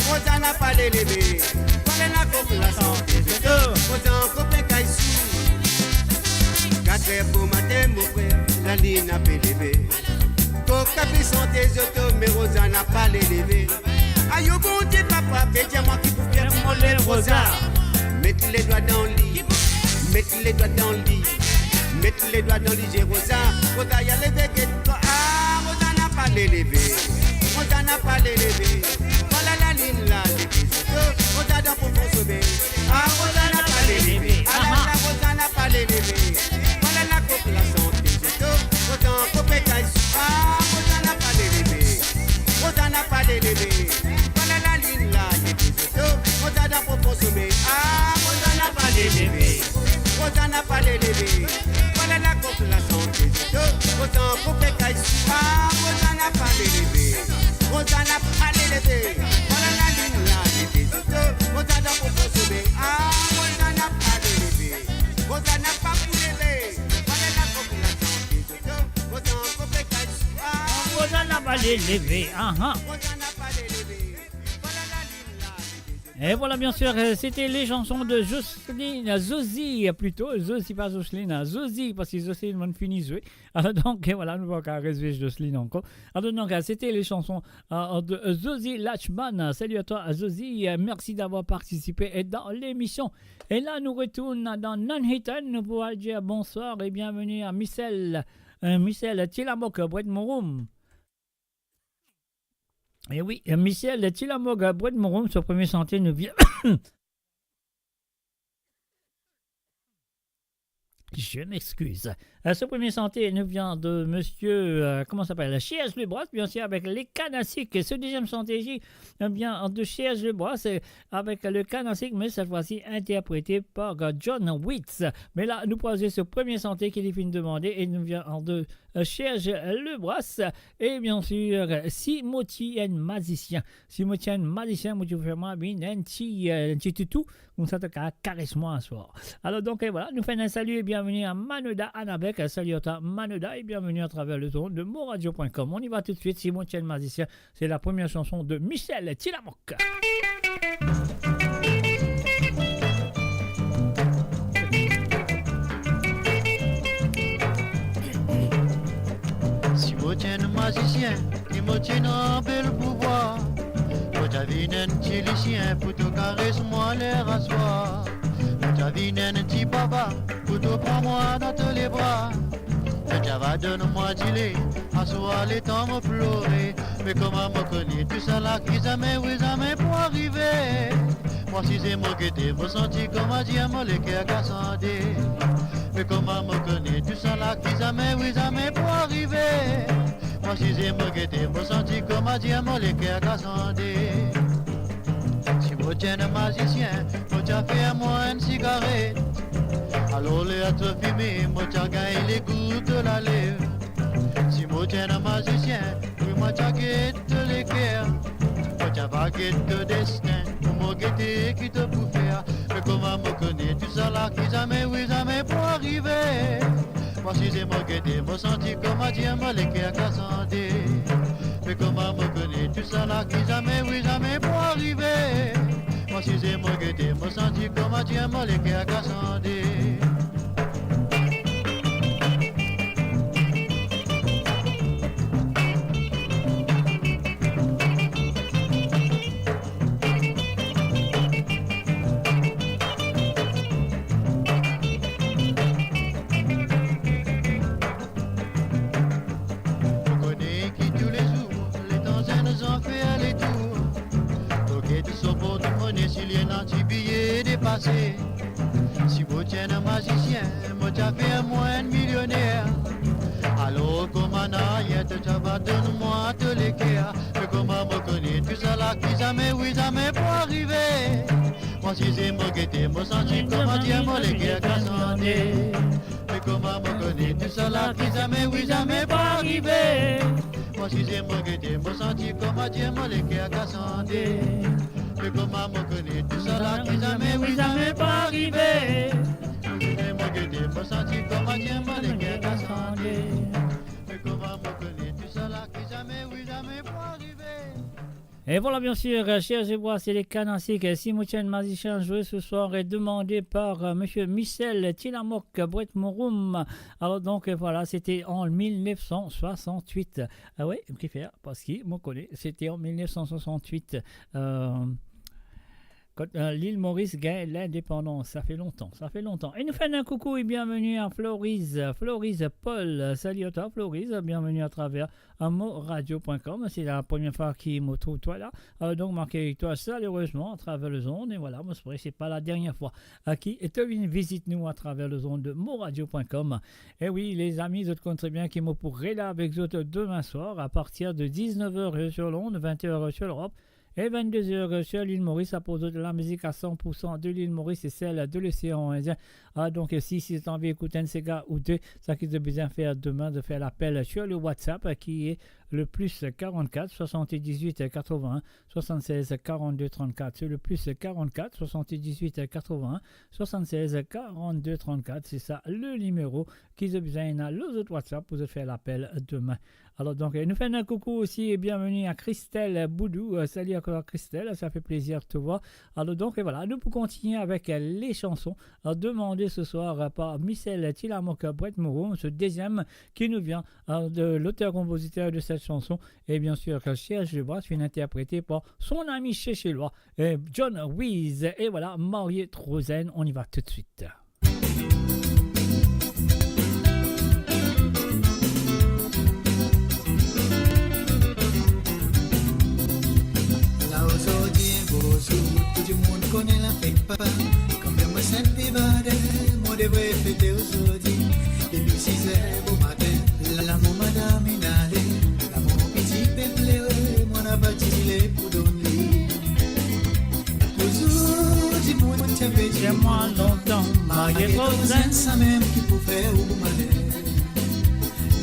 Rozana pa le leve. Vwala lakok la sante zoto. Roza koupe kay sou. Kat er bomatin, mo frer, lalinn la pe leve. Kok la pe sante zoto, me Rozana pa le leve. Ayo Bondie, papa, be dir mwa ki pou fer pou mo lev Roza. Met ledwa dan li, met ledwa dan li, met ledwa dan li, ti Roza. Roza, ya leve, get twa, ah, Rozana pa le leve. Rozana pa le leve. Vwala lalinn la leve zoto. Roza dan profon somey. Ah, Rozana pa le leve. Ah, la, la, Rozana pa le leve. Vwala lakok la sante zoto. Roza koupe kay sou. Ah, Rozana pa le leve. Rozana pa le leve. Vwala lalinn la leve zoto. Roza dan profon somey. Ah, Rozana pa le leve. Rozana pa le leve. Vwala lakok la sante zoto. Roza koupe kay sou. Ah, Rozana pa le leve. Rozana pa le leve. Vwala lalinn la leve zoto. Roza dan profon somey. Ah, Rozana pa le leve. Rozana pa pou leve. Vwala lakok la sante zoto. Roza koupe kay sou. Ah, Rozana pa le leve. Aha. Rozana pa le leve. Vwala lalinn la leve zoto. Et voilà, bien sûr, euh, c'était les chansons de Jocelyne, Zozi, plutôt, Zozi, pas Jocelyne, hein, Zozi, parce que Jocelyne, on finit jouer. Alors donc, euh, voilà, nou pa kapav res Jocelyne ankor. Alors donc, euh, c'était les chansons, euh, de, euh, Zozi Lachman. Salut à toi, Zozi. Euh, merci d'avoir participé, euh, dans l'émission. Et là, nous retournons dans Nanhitan. Nous pouvons dire bonsoir et bienvenue à Michel, euh, Michel Tilamok, Brett Morum. Eh oui, euh, Michel Tilamok, Brett Morum, so premie sante nou vinn. Je m'excuse. Euh, so premie sante nou vinn de monsieur, euh, comment s'appelle, Serge Lebras, bien sûr, avec les Kanasik. Et ce deuxième sante, eh bien, de Serge Lebras, c'est avec le Kanasik, mais cette fois-ci interprété par, euh, John Witz. Mais là, nou pou al zwe so premie sante ki li finn demande et nou vinn de euh, Serge Lebras. Et bien sûr, euh, Si mo ti enn mazisien. Si mo ti enn mazisien, mo ti fer mwa vinn enn ti, euh, enn ti toutou, koumsa to kav kares mwa aswar. Alors donc, euh, voilà, nou fer enn salut et bienvenue à Manoda Anabek. Euh, salut à toi, Manoda, et bienvenue à travers le son de moradio point com. On y va tout de suite, Si mo ti enn mazisien. C'est la première chanson de Michel Tilamok. Si mo ti enn mazisien, ki mo ti ena bel pouvwar, mo ti a vinn enn ti lisien pou to kares mwa ler aswar. Mo ti a vinn enn ti baba pou to pran mwa dan to lebra. Mo ti a va donn mwa dile aswar letan mo plore. Me kouma mo kone tousala ki zame, wi, zame pou arive. Mwa size mo gete, mo santi koumadir mo leker kav sande. Me kouma mo kone tousala ki zame, wi, zame pou arive. Mwa size mo gete, mo santi koumadir mo leker kav sande. Si mo ti enn mazisien, mo ti a fer mwa enn sigaret. Alor ler to fime, mo ti a gagn legou to lalev. Si mo ti enn mazisien, wi, mo ti a get to leker. Mo ti a va get to destin, pou mo gete ki to pou fer. Me kouma mo kone tousala ki zame, wi, zame pou arive. Mwa size mo gete, mo santi koumadir mo leker kav sande. Me kouma mo kone tousala ki zame, wi, zame pou arive. Mo size, mo gete, mo santi kouma dir mo leker kasande. Mo kone ki toulezour, letan zenn zanfan fer letour, mo get so portmone si li ena ti biye depase. Si mo ti enn mazisien, mo ti a fer mwa enn milioner. Alor kouma nanye, to ti a pa donn mwa to leker. Me kouma mo kone tousala ki zame, wi, zame pou arive. Mo size, mo gete, mo santi kouma dir mo leker kasande. Me kouma mo kone tousala ki zame, wi, zame pou arive. Mo size, mo gete, mo santi kouma dir mo leker kasande. Me kouma mo kone tousala ki zame, wi, zame pou arive. Mo size, mo gete, mo santi kouma dir mo leker kasande. Me kouma mo kone tousala ki zame, wi, zame pou arive. Et voilà, bien sûr, euh, Serge Bois, c'est les Canarsiques. Si mo ti enn mazisien zwe ce soir, est demandé par, euh, monsieur Michel Tilamoc, Bret Mouroum. Alors donc, euh, voilà, c'était en mille neuf cent soixante-huit. Ah ouais, ki fer, parski mo kone, c'était en mille neuf cent soixante-huit. Euh, quand, euh, l'île Maurice gagne l'indépendance. Ça fait longtemps, ça fait longtemps. Et nous faisons un coucou et bienvenue à Florise. Florise Paul, salut à toi, Florise, bienvenue à travers euh, moradio point com. Si se la premie fwa ki mo trouv twa la, euh, donk mo akeyi twa kalerezman atraver lezond. E vwala, mo espere se pa la dernie fwa, euh, ki to vinn vizit nou atraver lezond de moradio point com. E wi, lezami, zot konn tre bien ki mo pou rela avek zot demin swar, a partir de diznef er sur Londres, vinte er sur l'Europe, e vennde er sur l'île Maurice, pou zot lamizik a san pour san de l'île Maurice e sel de l'Océan Indien. Ah, donk, si, si zot anvi ekout enn sega ou de, sa ki zot bizin fer demin, zot fer lapel sur le WhatsApp, euh, qui est le plus quarante-quatre soixante-dix-huit quatre-vingts soixante-seize quarante-deux trente-quatre. C'est le plus quarante-quatre soixante-dix-huit quatre-vingts soixante-seize quarante-deux trente-quatre. C'est ça le numéro ki zot bizin ena lor zot WhatsApp pou zot fer lapel demin. Alor, donk, euh, nou fer enn koukou osi e bienveni a Christelle Boudou. Euh, salut à toi, Christelle, ça fait plaisir de te voir. Alor, donk, e vwala, nou pou kontigne avek, euh, les chansons, euh, demandées ce soir, euh, par Michel Tilamoc, Bret Mouroum, ce deuxième qui nous vient, euh, de l'auteur-compositeur de cette chanson, et bien sûr, que Serge Bois, interprété par son ami seselo, euh, John Wiz. Et voilà, Marié trop zen, on y va tout de suite. La ozordi, bozour, tou dimoun kone la fet pa. Kanmem mo santi bade, mo devre fete ozordi. Depi siz er bomatin, lamour madam inn ale. Lamour piti pe plere, mo napa dile pou donn li. Touzour dimoun ti pe dir mwa lontan, marie tro zenn, samem ki pou fer ou maler.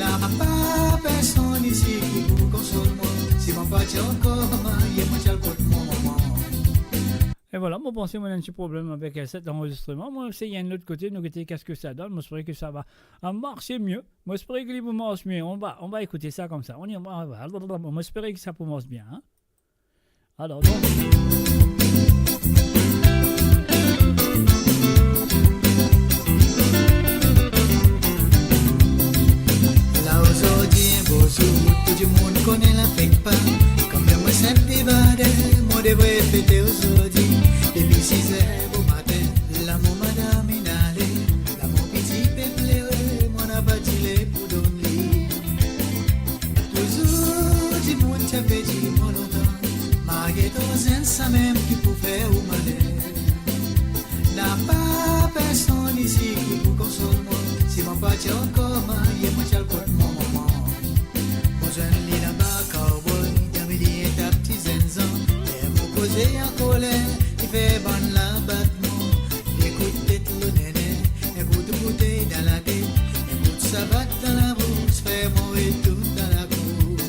Napa personn isi ki pou konsol mwa. Si mo pa ti ankor marie, mo ti al kot mo mama. E vwala, mo panse mo ena enn ti problem avek, euh, set anrezistreman. Mo esey enn lot kote, nou gete qu'est-ce que ça donne. Mo espere ki sa va, euh, marse mie. Mo espere ki li pou mars mie. On va, on va écouter ça comme ça. On y va. Mo espere ki sa pou mars bien, hein. Alors, donc. La ozordi, bozour, tou dimoun kone la fet pa. Kanmem mo santi bade, mo devre fete ozordi. Depi siz er bomatin, lamour madam inn ale. Lamour piti pe plere, mo napa dile pou donn li. Touzour dimoun ti pe dir mwa lontan, marie tro zenn, samem ki pou fer ou maler. Napa personn isi ki pou konsol mwa. Si mo pa ti ankor marie, mo ti al kot mo mama. Mo zwenn li laba, cowboy, dan milie enn ta pti zenn zan. Ler mo koze ankoler, li fer bann la bat mwa. Li ekout tet lo nene, enn kout boutey dan latet, enn kout savat dan labous, fer mo retourn dan lakour.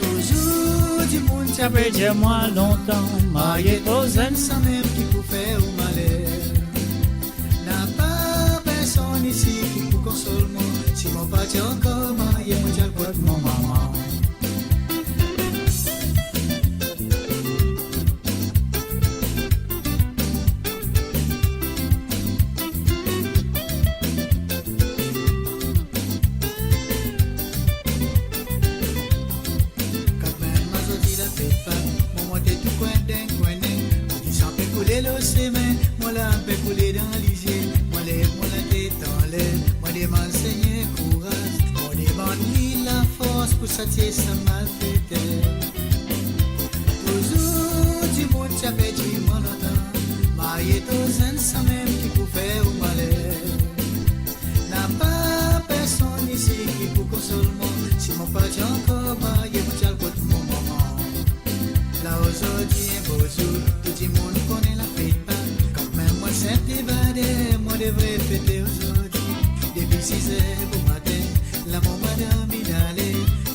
Touzour dimoun ti pe dir mwa lontan, marie tro zenn, samem ki pou fer ou maler. Napa personn isi ki pou konsol mwa. Si mo pa ti ankor marie, mo ti al kot mo mama. Kwendeng, kwendeng, mo ti san pe koule lor sime, mo larm pe koule dan lizie, mo lev mo latet anler, mo demann Segner kouraz, mo demann li lafors pou satie sa malfeter. Touzour dimoun ti ape dir mwa lontan, marye to zenn samem ki pou fer ou maler. Napa personn isi ki pou konsol mwa. Si mo pa ti ankor marye, mo ti al kot mo mama. La ozordi enn bo zour, tou dimoun kone lafet Pak. Kanmem mwa, Sint Evade, mo devre fete ozordi. Depi siz er bomatin, la mo madanm inn ale,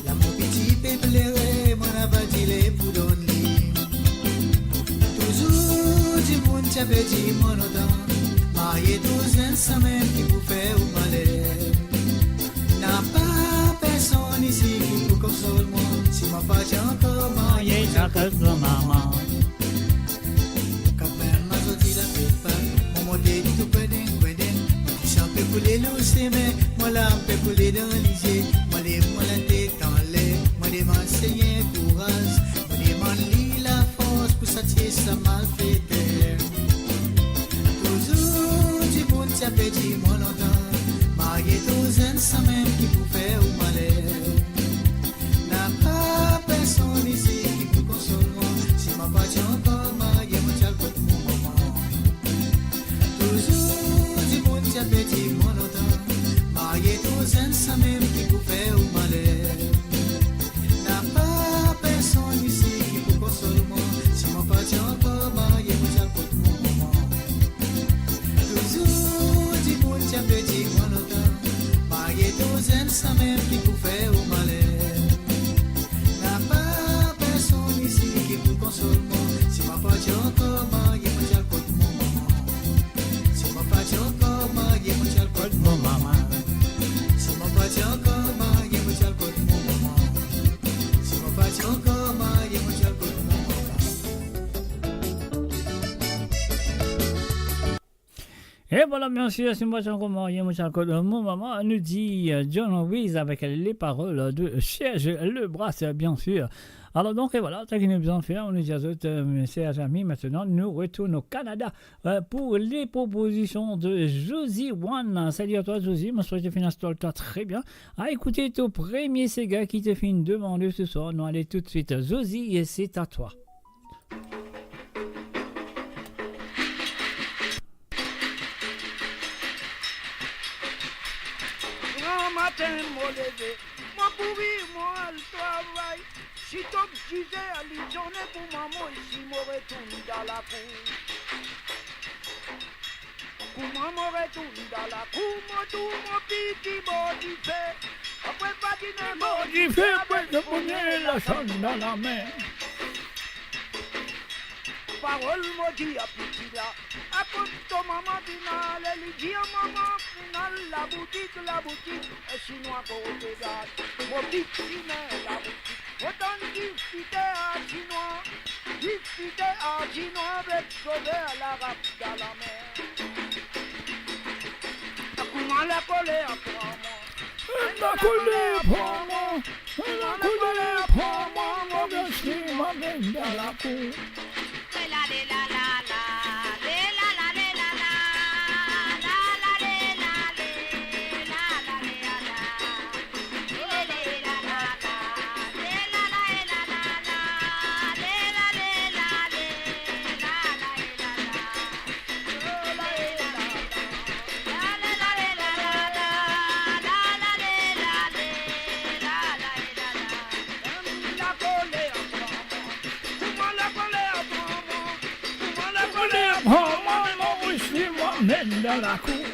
la mo piti pe plere, mo napa dile pou donn li. Touzour dimoun ti ape dir mwa lontan, marye to zenn samem ki pou fer ou maler. Napa personn isi ki pou konsol mwa. Si mo pa ti ankor marye, mo ti al kot mo mama. Kanmem ozordi lafet Pak, mo monte tou kwendeng, kwendeng. Mo ti san pe koule lor sime, mo larm pe koule dan lizie, mo lev mo latet anler, mo demann Segner kouraz, mo demann li lafors pou satie sa malfeter. Touzour dimoun ti ape dir mwa lontan, marye to zenn samem ki pou fer ou maler. Napa personn isi ki pou konsol mwa. Si mo pa ti ankor marye, mo ti al kot mo mama. Touzour dimoun ti ape dir mwa lontan, marye to zenn samem ki pou fer ou maler. Napa personn isi ki pou konsol mwa. Si mo pa ti ankor marye, mo ti al kot mo mama. Touzour dimoun ti ape dir mwa lontan, marye to zenn samem ki pou fer ou maler. Napa personn isi ki pou konsol mwa. Si mo pa ti ankor marye, mo ti al kot mo mama. Si mo pa ti ankor marye, mo ti al kot mo mama. Si mo pa ti ankor marye, mo ti al kot mo mama. Si mo pa ti ankor marye, mo ti al kot mo mama. E vwala, biensir, si mo pa ti ankor marye, mo ti al kot mo mama, nou dir, euh, John Wiz avek le parol de Serge Lebras, biensir. Alor donk, e vwala, sa ki nou bizin fer, nou dir a zot, euh, servi zami, aster nou retourn o Kanada, euh, pou le propozision de Josie One. Salut à toi, Josie, mo swete finn instal twa tre bien. Al ekoute to premie sega ki to finn demande se swar, nou ale toutswit. Josie, c'est à toi. Gramatin mo leve, mo kouri, mo al travay. Si to zize a lizorne pou mwa, mo isi mo retourn dan lakour. Kouma mo retourn dan lakour, mo trouv mo piti bor dife. Apre badine bor dife, apre mo pran lasann dan lame. Parol mo dir a piti la, akoz to mama finn ale, li dir mama finn al laboutik, laboutik, e sinwa kote gard, mo piti me laboutik. Mo tann diskite a sinwa, diskite a sinwa avek sofer larab dan lame. Kouma lakoler pran mwa, lakoler pran mwa, lakoler pran mwa, mo isi mo amenn dan lakour. Lakoler pran mwa, mo isi mo amenn dan lakour.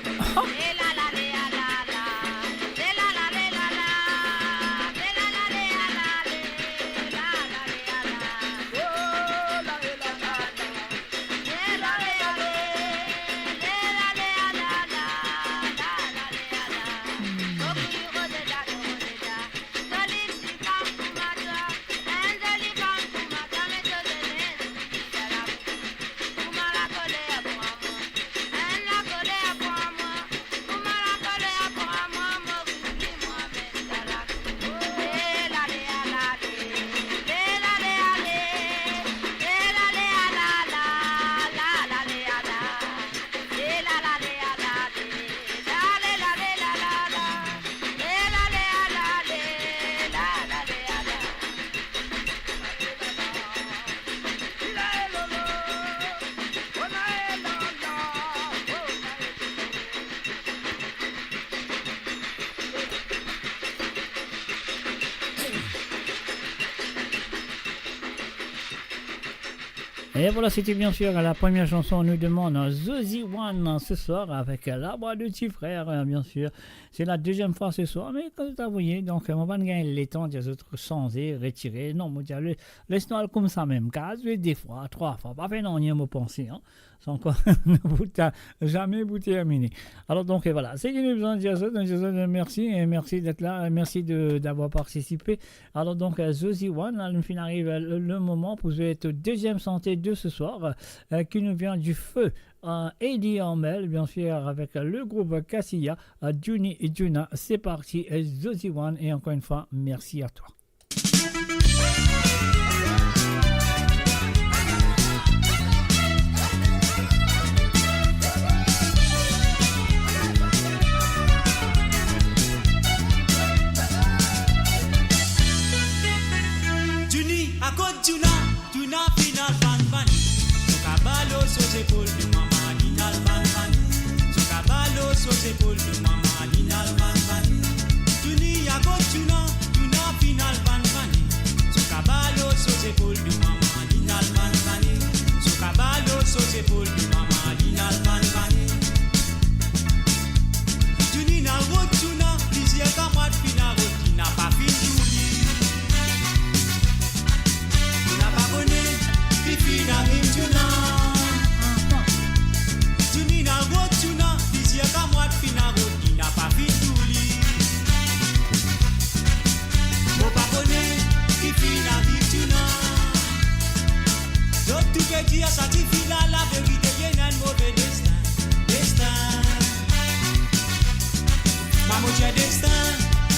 Et voilà, c'était bien sûr la première chanson. On nous demande, euh, Zozi One, euh, ce soir avec, euh, La Voix de Ti Frère, euh, bien sûr. C'est la deuxième fois ce soir, mais comme vous voyez, donc, euh, on va gagner le temps de se changer, retirer. Non, mon Dieu, le, laisse-nous aller comme ça même. Car, deux fois, trois fois, pas fait non, rien, mon pensée, hein. C'est encore, bout à, jamais bout terminé. Alors donc, euh, voilà, c'est qui nous besoin de dire ça, donc je vous remercie et merci d'être là, et merci de, d'avoir participé. Alors donc, euh, Zozi One, la, nou finn ariv, euh, le, le moment pou zwe deziem santé de ce soir, euh, qui nous vient du feu, euh, Eddy Armel, bien sûr, avec, euh, le groupe Cassia, euh, Juni Juna. C'est parti, euh, Zozi One, et encore une fois, merci à toi. Juni, akot Juna, Juna finn al vann vann. Zot kabalo so zepol de mama, linn al vann vann. Zot kabalo so zepol de mama, linn al vann vann. Juni, akot Juna, Juna finn al vann vann. Zot kabalo so zepol de mama, linn al vann vann. Zot kabalo so zepol de mama, linn al vann vann. Juni inn al rod Juna, plizier kamwad finn al rod, li napa finn trouv li. Li napa kone ki finn ariv Juna. Juni inn al rod Juna, plizier kamwad finn al rod, li napa finn trouv li. Mo pa kone ki finn ariv Juna. Zot tou pe dir sa tifi la, laverite, li ena enn move destin. Destin. Mama, mo dir destin,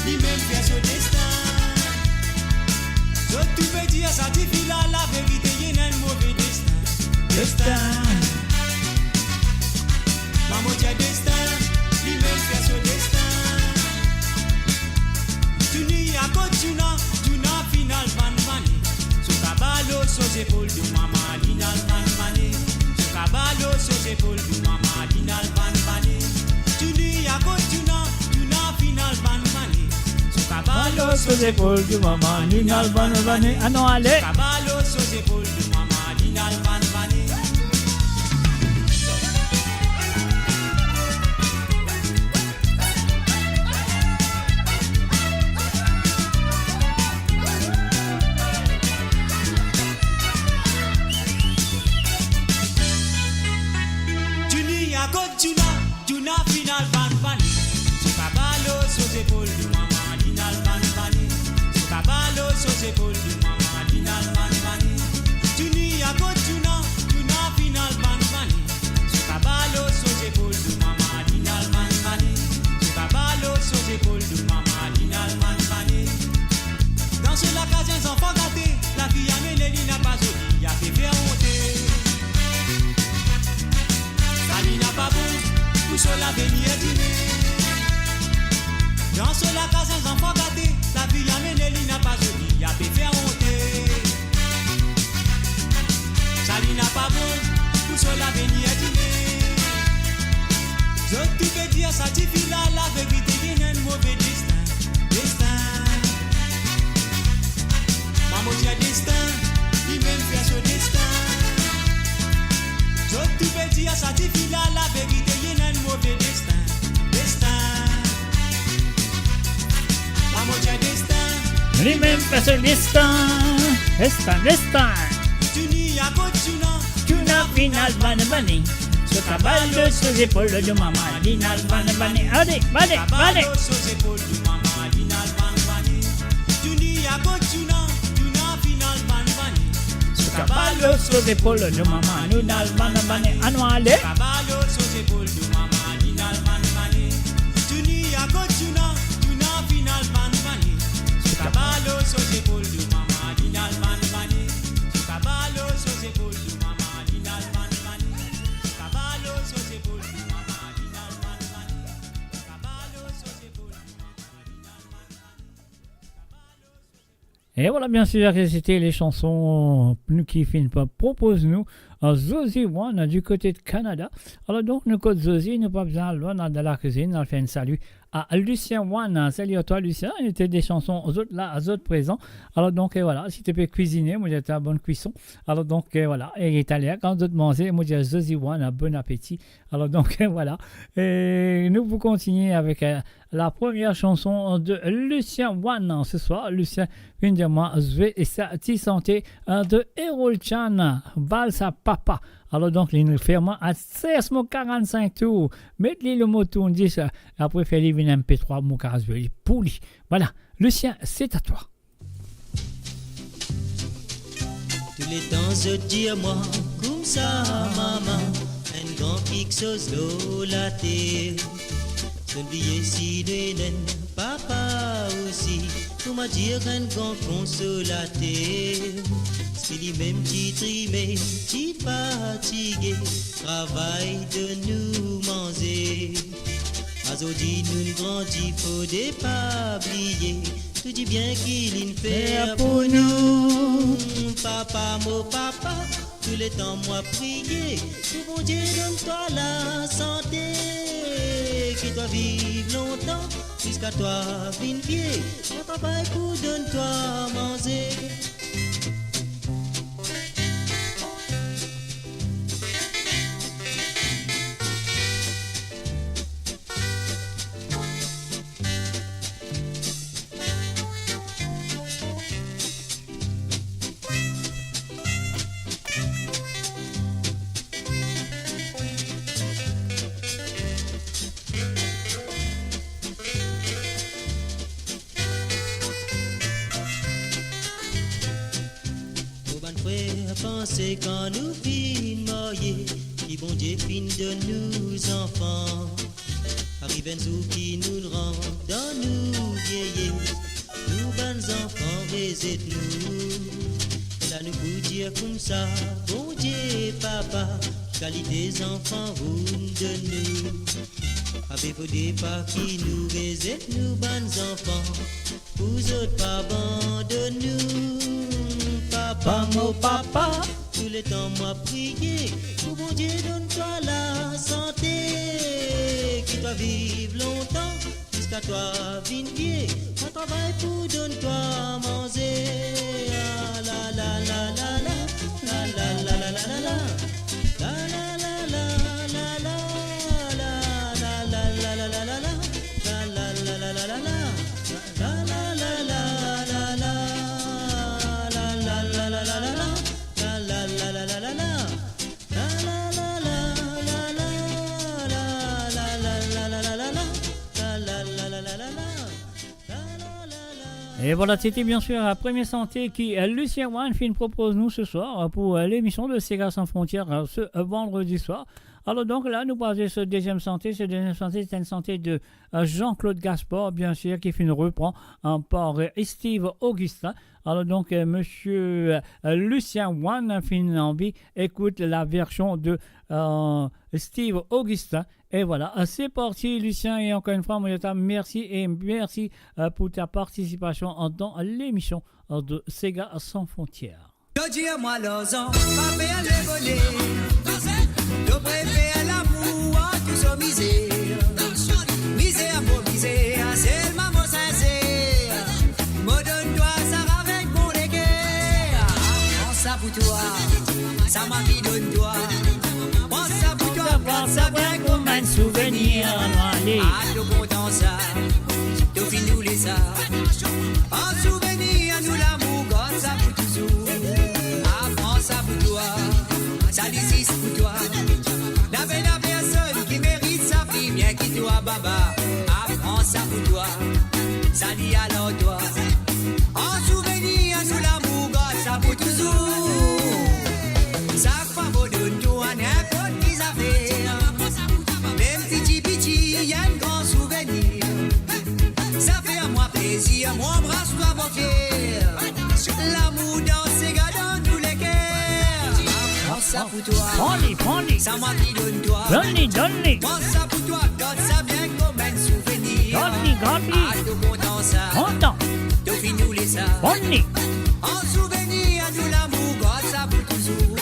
limem fer so destin. Zot tou pe dir sa tifi la, laverite, li ena enn move destin. Destin. Mama, mo dir destin, limem fer so destin. Juni akot Juna, Juna finn al vann vann. Zot kabalo so zepol de mama, linn al vann vann. Zot kabalo so zepol de mama, linn al vann vann. Juni akot Juna, Juna finn al vann vann. Zot kabalo so zepol de mama, linn al vann vann. Anon ale. Zot kabalo so zepol de mama, linn al vann vann. Juni akot Juna, Juna finn al vann vann. Zot kabalo so zepol de mama, linn al vann vann. Zot kabalo so zepol de mama, linn al vann vann. Juni akot Juna, Juna finn al vann vann. Zot kabalo so zepol de mama, linn al vann vann. Zot kabalo so zepol de mama, linn al vann vann. Dan so lakaz enn zanfan gate, lavi amenn li, li napa zoli, li ape fer onte. Sa li napa bon pou so lavenir dime. Dan so lakaz enn zanfan gate, lavi amenn li, li napa zoli, li ape fer onte. Sa li napa bon pou so lavenir dime. Zot tou pe dir sa tifi la, laverite, li ena enn move destin. Destin. Mama, mo dir destin, limem fer so destin. Zot tou pe dir sa tifi la, laverite, li ena enn move destin. Destin. Mama, mo dir destin, limem fer so destin. Destin, destin. Juni akot Juna, Juna finn al vann vann. Zot kabalo so zepol de mama, linn al vann vann. Ale, ale, ale. Kabalo so zepol de mama, linn al vann vann. Juni akot Juna, Juna finn al vann vann. Zot kabalo so zepol de mama, linn al vann vann. Anon ale. Kabalo so zepol de mama, linn al vann vann. Juni akot Juna, Juna finn al vann vann. Zot kabalo so zepol de mama, linn al vann vann. Zot kabalo so zepol de mama, linn al vann vann. Zot kabalo so zepol de mama, linn al vann vann. Zot kabalo so zepol de mama, linn al vann vann. E vwala, bien sir, ke sete le sanson, euh, nou ki finn propoz nou, euh, Zozi One, euh, du kote de Kanada. Alor donk, nou kot Zozi, nou pa bizin al lwin, nou al dan lakizinn, nou al fer enn sali Ah, Lucien One, hein. Salut à toi, Lucien. Il était des chansons aux autres, là, aux autres présents. Alors donc, euh, voilà, si tu peux cuisiner, moi, j'ai ta bonne cuisson. Alors donc, euh, voilà, et taler, kan zot manze, mo dir Josie One, hein, bon appétit. Alors donc, euh, voilà. Et nous, pour continuer avec, euh, la première chanson de Lucien One, hein, ce soir. Lucien, vinn dir mwa zwe sa ti sante, euh, de Erol Chan, Bal sa papa. Alors donc, li fer mwa a sez mo karant-sink tour. Met li lor mo tourndis, euh, apre fer li vinn M P trois, mo kapav zwe li pou li. Voilà, Lucien, c'est à toi. Touletan zot dir mwa koumsa, mama, enn gran kiksoz lor later. Zot bliye si nou ena enn papa osi, kouma dir enn gran konsolater. Si limem ti trime, ti fatige, travay donn nou manze. Azordi nou'nn grandi, fode pa bliye tou dibien ki li'nn fer pou nou. Papa, mo papa, touletan mwa priye, pou Bondie donn twa lasante, ki twa viv lontan, ziska twa vinn vie, mwa travay pou donn twa manze. Mo bann frer, panse kan nou finn marye, ki Bondie finn donn nou zanfan. Ariv enn zour ki nou rant dan nou vieyes, nou bann zanfan rezet nou. La nou pou dir koumsa, Bondie Papa, ki kalite zanfan ou'nn donn nou. Abe fode pa ki nou rezet nou bann zanfan, pou zot pa abandonn nou. Papa, mo papa, touletan mwa priye, pou Bondie donn twa lasante, ki twa viv lontan, ziska twa vinn vie, mwa travay pou donn twa manze. Ah, la, la, la, la, la. Et voilà, c'était bien sûr la première santé qui, euh, Lucien One finn propoz nou ce soir, euh, pour, euh, l'émission de Sega Sans Frontières, euh, ce, euh, vendredi soir. Alors donc là, nou pase se deuxième santé. Ce deuxième santé, c'est une santé de, euh, Jean-Claude Gaspard, bien sûr, ki finn repran, hein, par, euh, Steve Augustin. Alors donc, euh, monsieur, euh, Lucien One finn anvi ekout la version de, euh, Steve Augustin. Et voilà, euh, c'est parti, Lucien, et encore une fois, mon Dieu, merci et merci, euh, pour ta participation en, dans l'émission, euh, de Sega Sans Frontières. Jodi a mwa larzan, pa pe ale vole. To prefer lamour an tou so mizer. Mizer mo mizer, selman mo sinser. Mo donn twa sa avek mo leker. Pran sa pou twa, sa mwa ki donn twa. Pran sa pou twa, gard sa bien kouma enn souvenir. Ale. A to kontan sa, to finn oule sa. An souvenir nou lamour, gard sa pou touzour. A pran sa pou twa, sa li zis pou twa. Napa ena personn ki merit sa fim bien ki twa, baba. A pran sa pou twa, sa li alor twa. An souvenir nou lamour, gard sa pou touzour. Sak fwa mo donn twa ninport ki zafer, mem piti piti, enn gran souvenir. Sa fer mwa plezir, mo anbras twa, mo ker. Lamour dan sega dan nou leker. Pran sa pou twa. Pran li, pran li. Sa mwa ki donn twa. Donn li, donn li. Pran sa pou twa, gard sa bien kouma enn souvenir. Gard li, gard li. A to kontan sa. Kontan. To finn oule sa. Pran li. An souvenir nou lamour, gard sa pou touzour.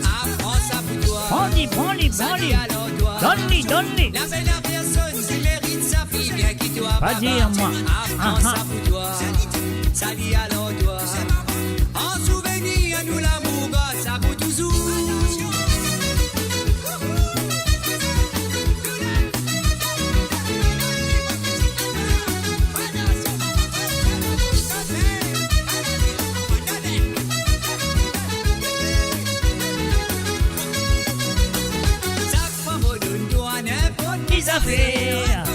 A pran sa pou twa. Pran li, pran li, pran li. Sa li alor twa. Donn li, donn li. Napa ena personn ki merit sa fim bien Pa dir mwa. Aha. Sa li alor twa. An souvenir nou lamour, gard sa pou touzour. Sak fwa mo donn twa ninport ki zafer,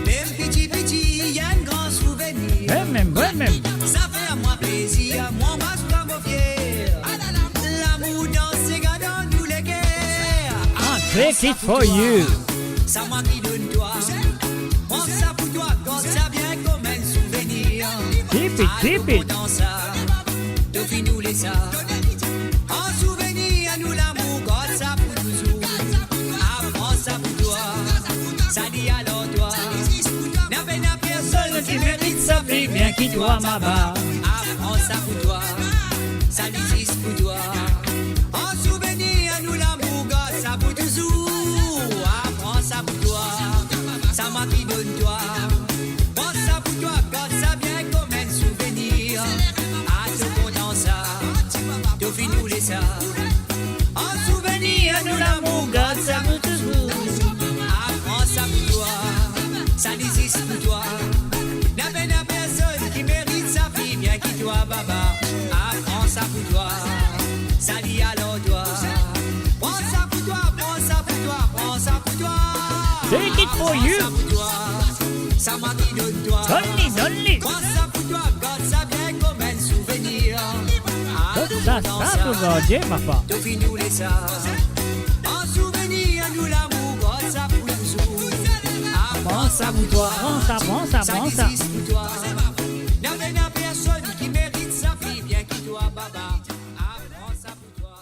mem piti piti, enn gran souvenir. Mem, mem, mem. Sa fer mwa plezir, mwa, mwa, mwa, mwa fier. Lamour danse, gard dan nou leker. Ah, take it for you. Sa mwa ki donn twa. Pran sa pou twa, gard sa bien kouma enn souvenir. Keep it, keep it. Ato kontan sa, to finn oule sa. An souvenir nou lamour, gard sa pou touzour. Ah, pran sa pou twa. Sa li alor twa. Napa, napa personn ki merit sa pli bien ki twa, baba. Ah, pran sa pou twa. Sa li zis pou twa. An souvenir nou lamour, gard sa pou touzour. Ah, pran sa pou twa. Sa mwa ki donn twa. Pran sa pou twa, gard sa bien kouma enn souvenir. Ato kontan sa, to finn oule sa. An souvenir nou lamour, gard sa pou touzour. Ah, pran sa pou twa. Sa li zis pou twa. Napa, napa personn ki merit sa pli bien ki twa, baba. Ah, pran sa pou twa. Sa li alor twa. Pran sa pou twa, pran sa pou twa, pran sa pou twa. Take it for you. Pran sa pou twa. Sa mwa ki donn twa. Donn li, donn li. Pran sa pou twa, gard sa bien kouma enn souvenir. Sa, sa pou gardie, papa. To finn oule sa. An souvenir nou lamour, gard sa pou touzour. Ah, pran sa pou twa. Pran sa, pran sa, pran sa. Sa li zis pou twa. Napa, napa personn ki merit sa pli bien ki twa, baba. Ah, pran sa pou twa.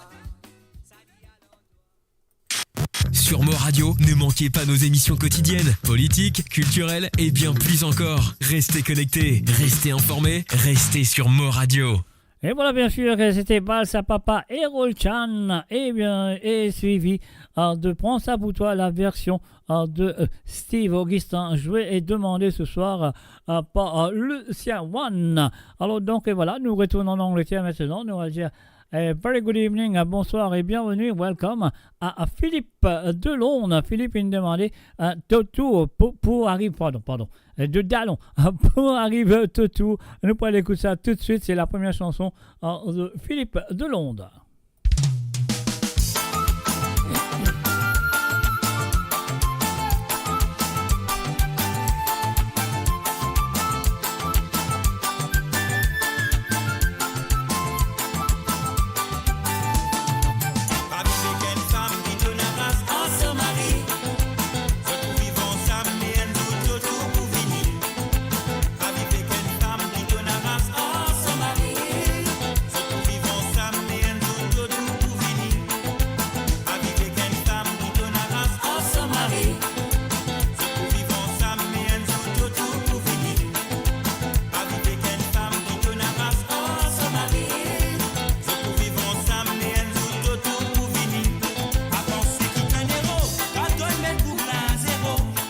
Sur Mo Radio, ne manquez pas nos émissions quotidiennes, politiques, culturelles et bien plus encore. Restez connectés, restez informés, restez sur Mo Radio. Et voilà, bien sûr, que c'était Bal sa papa, Erol Chan, et bien, et suivi, euh, de Pran sa pou twa, la version, euh, de, euh, Steve Augustin, joué et demandé ce soir, euh, par, euh, Lucien One. Alors donc, et voilà, nous retournons en Angleterre maintenant. Nous allons dire, euh, very good evening, euh, bonsoir et bienvenue, welcome à, à Philippe, euh, de Londres. Philippe, il demandait, euh, Toto pour, pour arriver, pardon, pardon, euh, de Dalon, pour arriver Toto. Nous pourrons écouter ça tout de suite. C'est la première chanson, euh, de Philippe de Londres.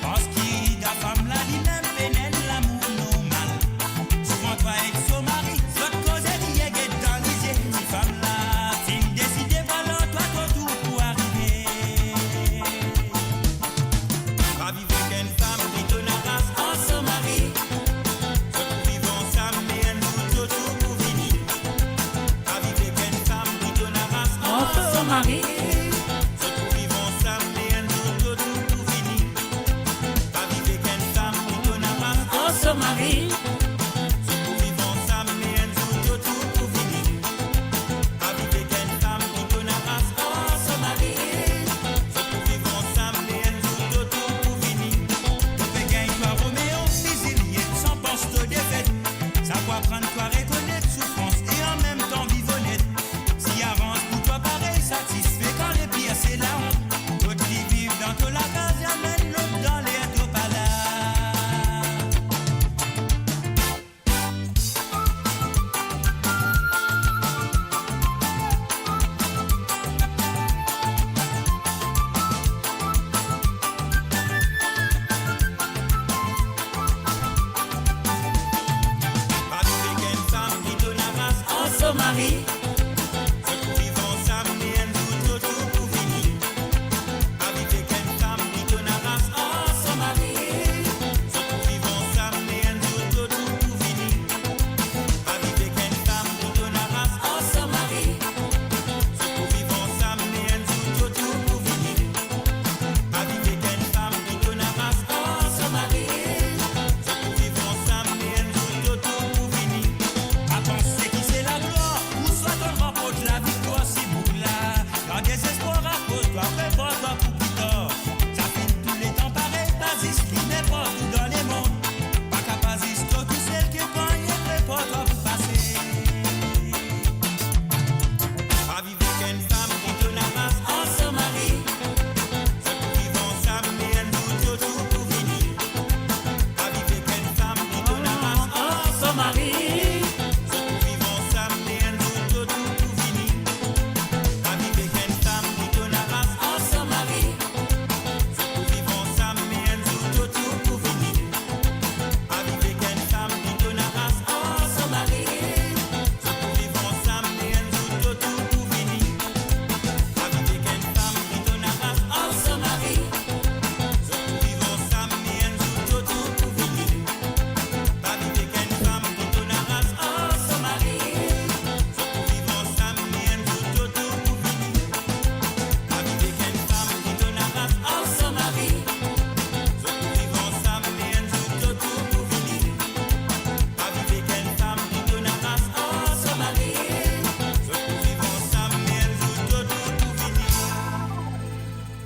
Parski ta fam la, limem pena enn lamour normal. Souvan twa ek so mari, zot koze li e get dan lizie. Si fam la finn deside, vwala twa to tour pou arive. Pa viv ek enn fam ki to naras ar so mari. Zot pou viv ansam, me enn zour to tour pou vini. Pa viv ek enn fam ki to naras ar so mari. Zot pou viv ansam, me enn zour to tour pou vini. Pa viv ek enn fam ki to naras ar so mari. Zot pou viv ansam, me enn zour to tour pou vini. Pa viv ek enn fam ki to naras ar so mari. Zot pou viv ansam, me enn zour to tour pou vini. To pe gagn twa Romeo, fizil, yet san pans to defet. Sa pou aprann twa rekonet soufrans e anmemtan viv onet. Si avans pou twa parey satisfe kan lepir se laont. Kot li viv dan to lakaz, amenn lot dan ler to pa la.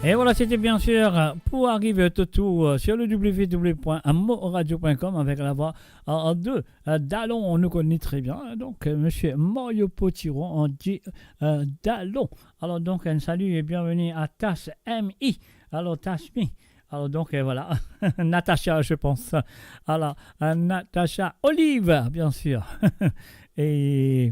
Et voilà, c'était bien sûr, euh, pour arriver au tour, euh, sur le w w w point moradio point com avec la voix, euh, de, euh, Dalon. Nou konn li très bien, hein, donc, euh, monsieur Mario Potiron, on dit, euh, Dalon. Alors donc, un salut et bienvenue à Tasmi. Alors, Tasmi. Alors donc, euh, voilà. Natacha, je pense. Alors, euh, Natacha Olive, bien sûr. Et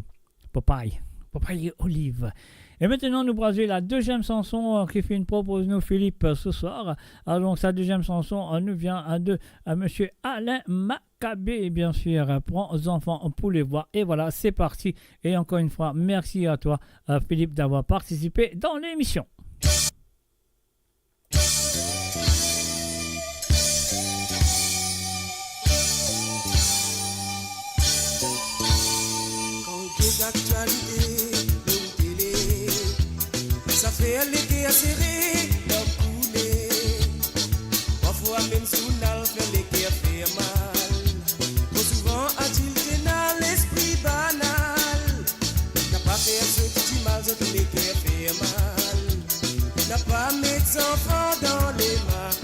Popeye. Popeye Olive. Et maintenant, nou pral zwe la deuxième chanson, euh, ki finn propoz nou Philippe, euh, ce soir. Alors, donc, sa deuxième chanson, euh, nous vient, euh, de, euh, monsieur Alain Macabé, bien sûr, euh, Pran zanfan pou lerwa. Et voilà, c'est parti. Et encore une fois, merci à toi, euh, Philippe, d'avoir participé dans l'émission. Kan ou get aktialite lor tele, sa fer leker sere dan koule. Parfwa mem zournal fer leker fer mal. Tro souvan adilter ena lespri banal. Napa fer zot dimal, zot leker fer mal. Napa met zanfan dan lemal.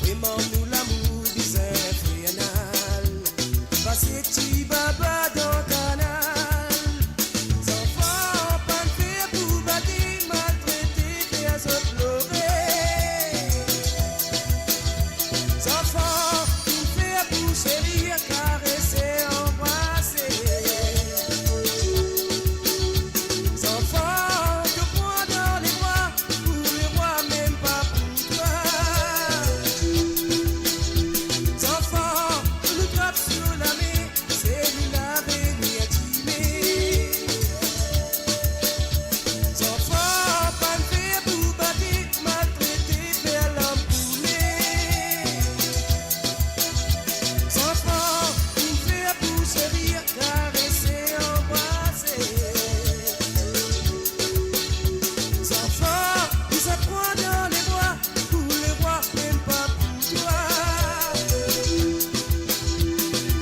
Vremem nou lamour bizin infernal. Pase ti baba dan kanal. Zanfan pa'nn fer pou bate, maltrete, fer zot plore. Zanfan finn fer pou seri, karese, anbrase. Zanfan to pran dan lebra, pou lerwa, mem pa pou twa. Zanfan nou trap sou lame, se nou lavenir dime. Zanfan pa'nn fer pou bate, maltrete, fer lanpoule. Zanfan finn fer pou seri, karese, anbrase. Zanfan bizin pran dan lebra, pou lerwa, mem pa pou twa.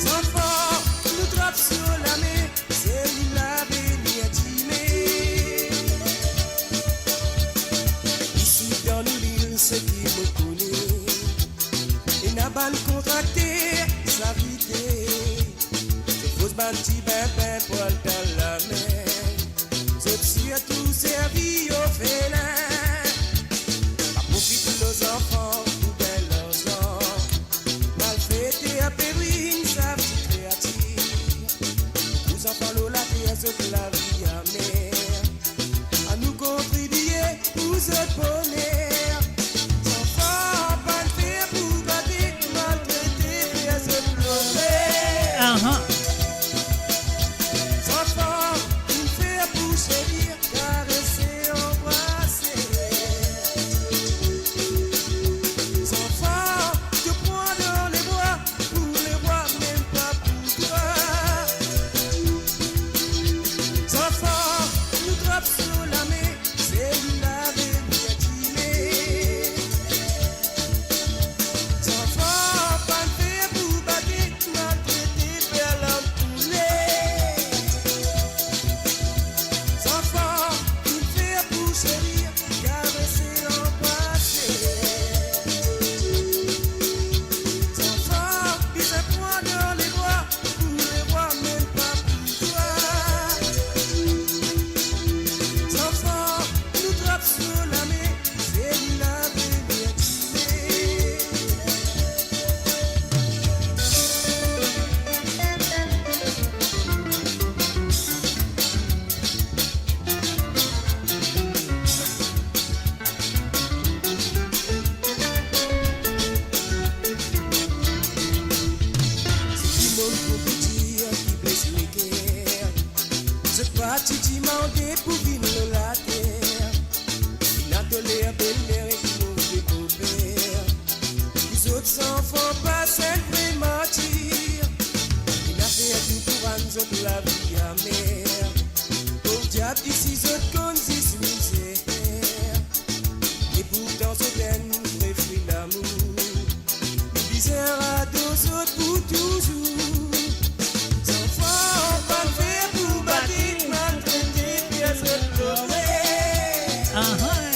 Zanfan nou trap sou lame, se nou lavenir dime. Isi dan nou lil, seki mo kone, ena bann kontrakter, sa verite. Se fos bann ti binbin pou al dan lamer. Zot sirtou servi orfelin. Pa profit lor zanfan pou gagn larzan. Malfeter, perwi, sa ti kreatir. Pou zanfan lor later, zot lavi amer. Anou kontribie pou zot boner. Zanfan pa'nn fer pou bate, maltrete, fer zot plore. Ahan. Zanfan finn fer pou seri, karese, anbrase. Zanfan to pran dan lebra, pou lerwa, mem pa pou twa. Zanfan nou trap sou lame, se nou lavenir dime. Zanfan pa'nn fer pou bate, maltrete, fer lanpoule. Zanfan finn fer pou seri, karese, anbrase. Zanfan bizin pran dan lebra, pou lerwa, mem pa pou twa. Zanfan nou trap sou lame, se nou lavenir dime. Dimoun pou piti ki bles leker, zot pa ti dimande pou vinn lor later. Inn a toler belmer ek move boper. Pou zot zanfan pas enn vre martir. Inn a fer tou pou rann zot lavi amer. Pov diab, isi zot konn zis mizer. E pourtan zot enn vre fri lamour. Nou bizin ador zot pou touzour. Zanfan pa'nn fer pou bate, maltrete, fer zot plore. Ahan.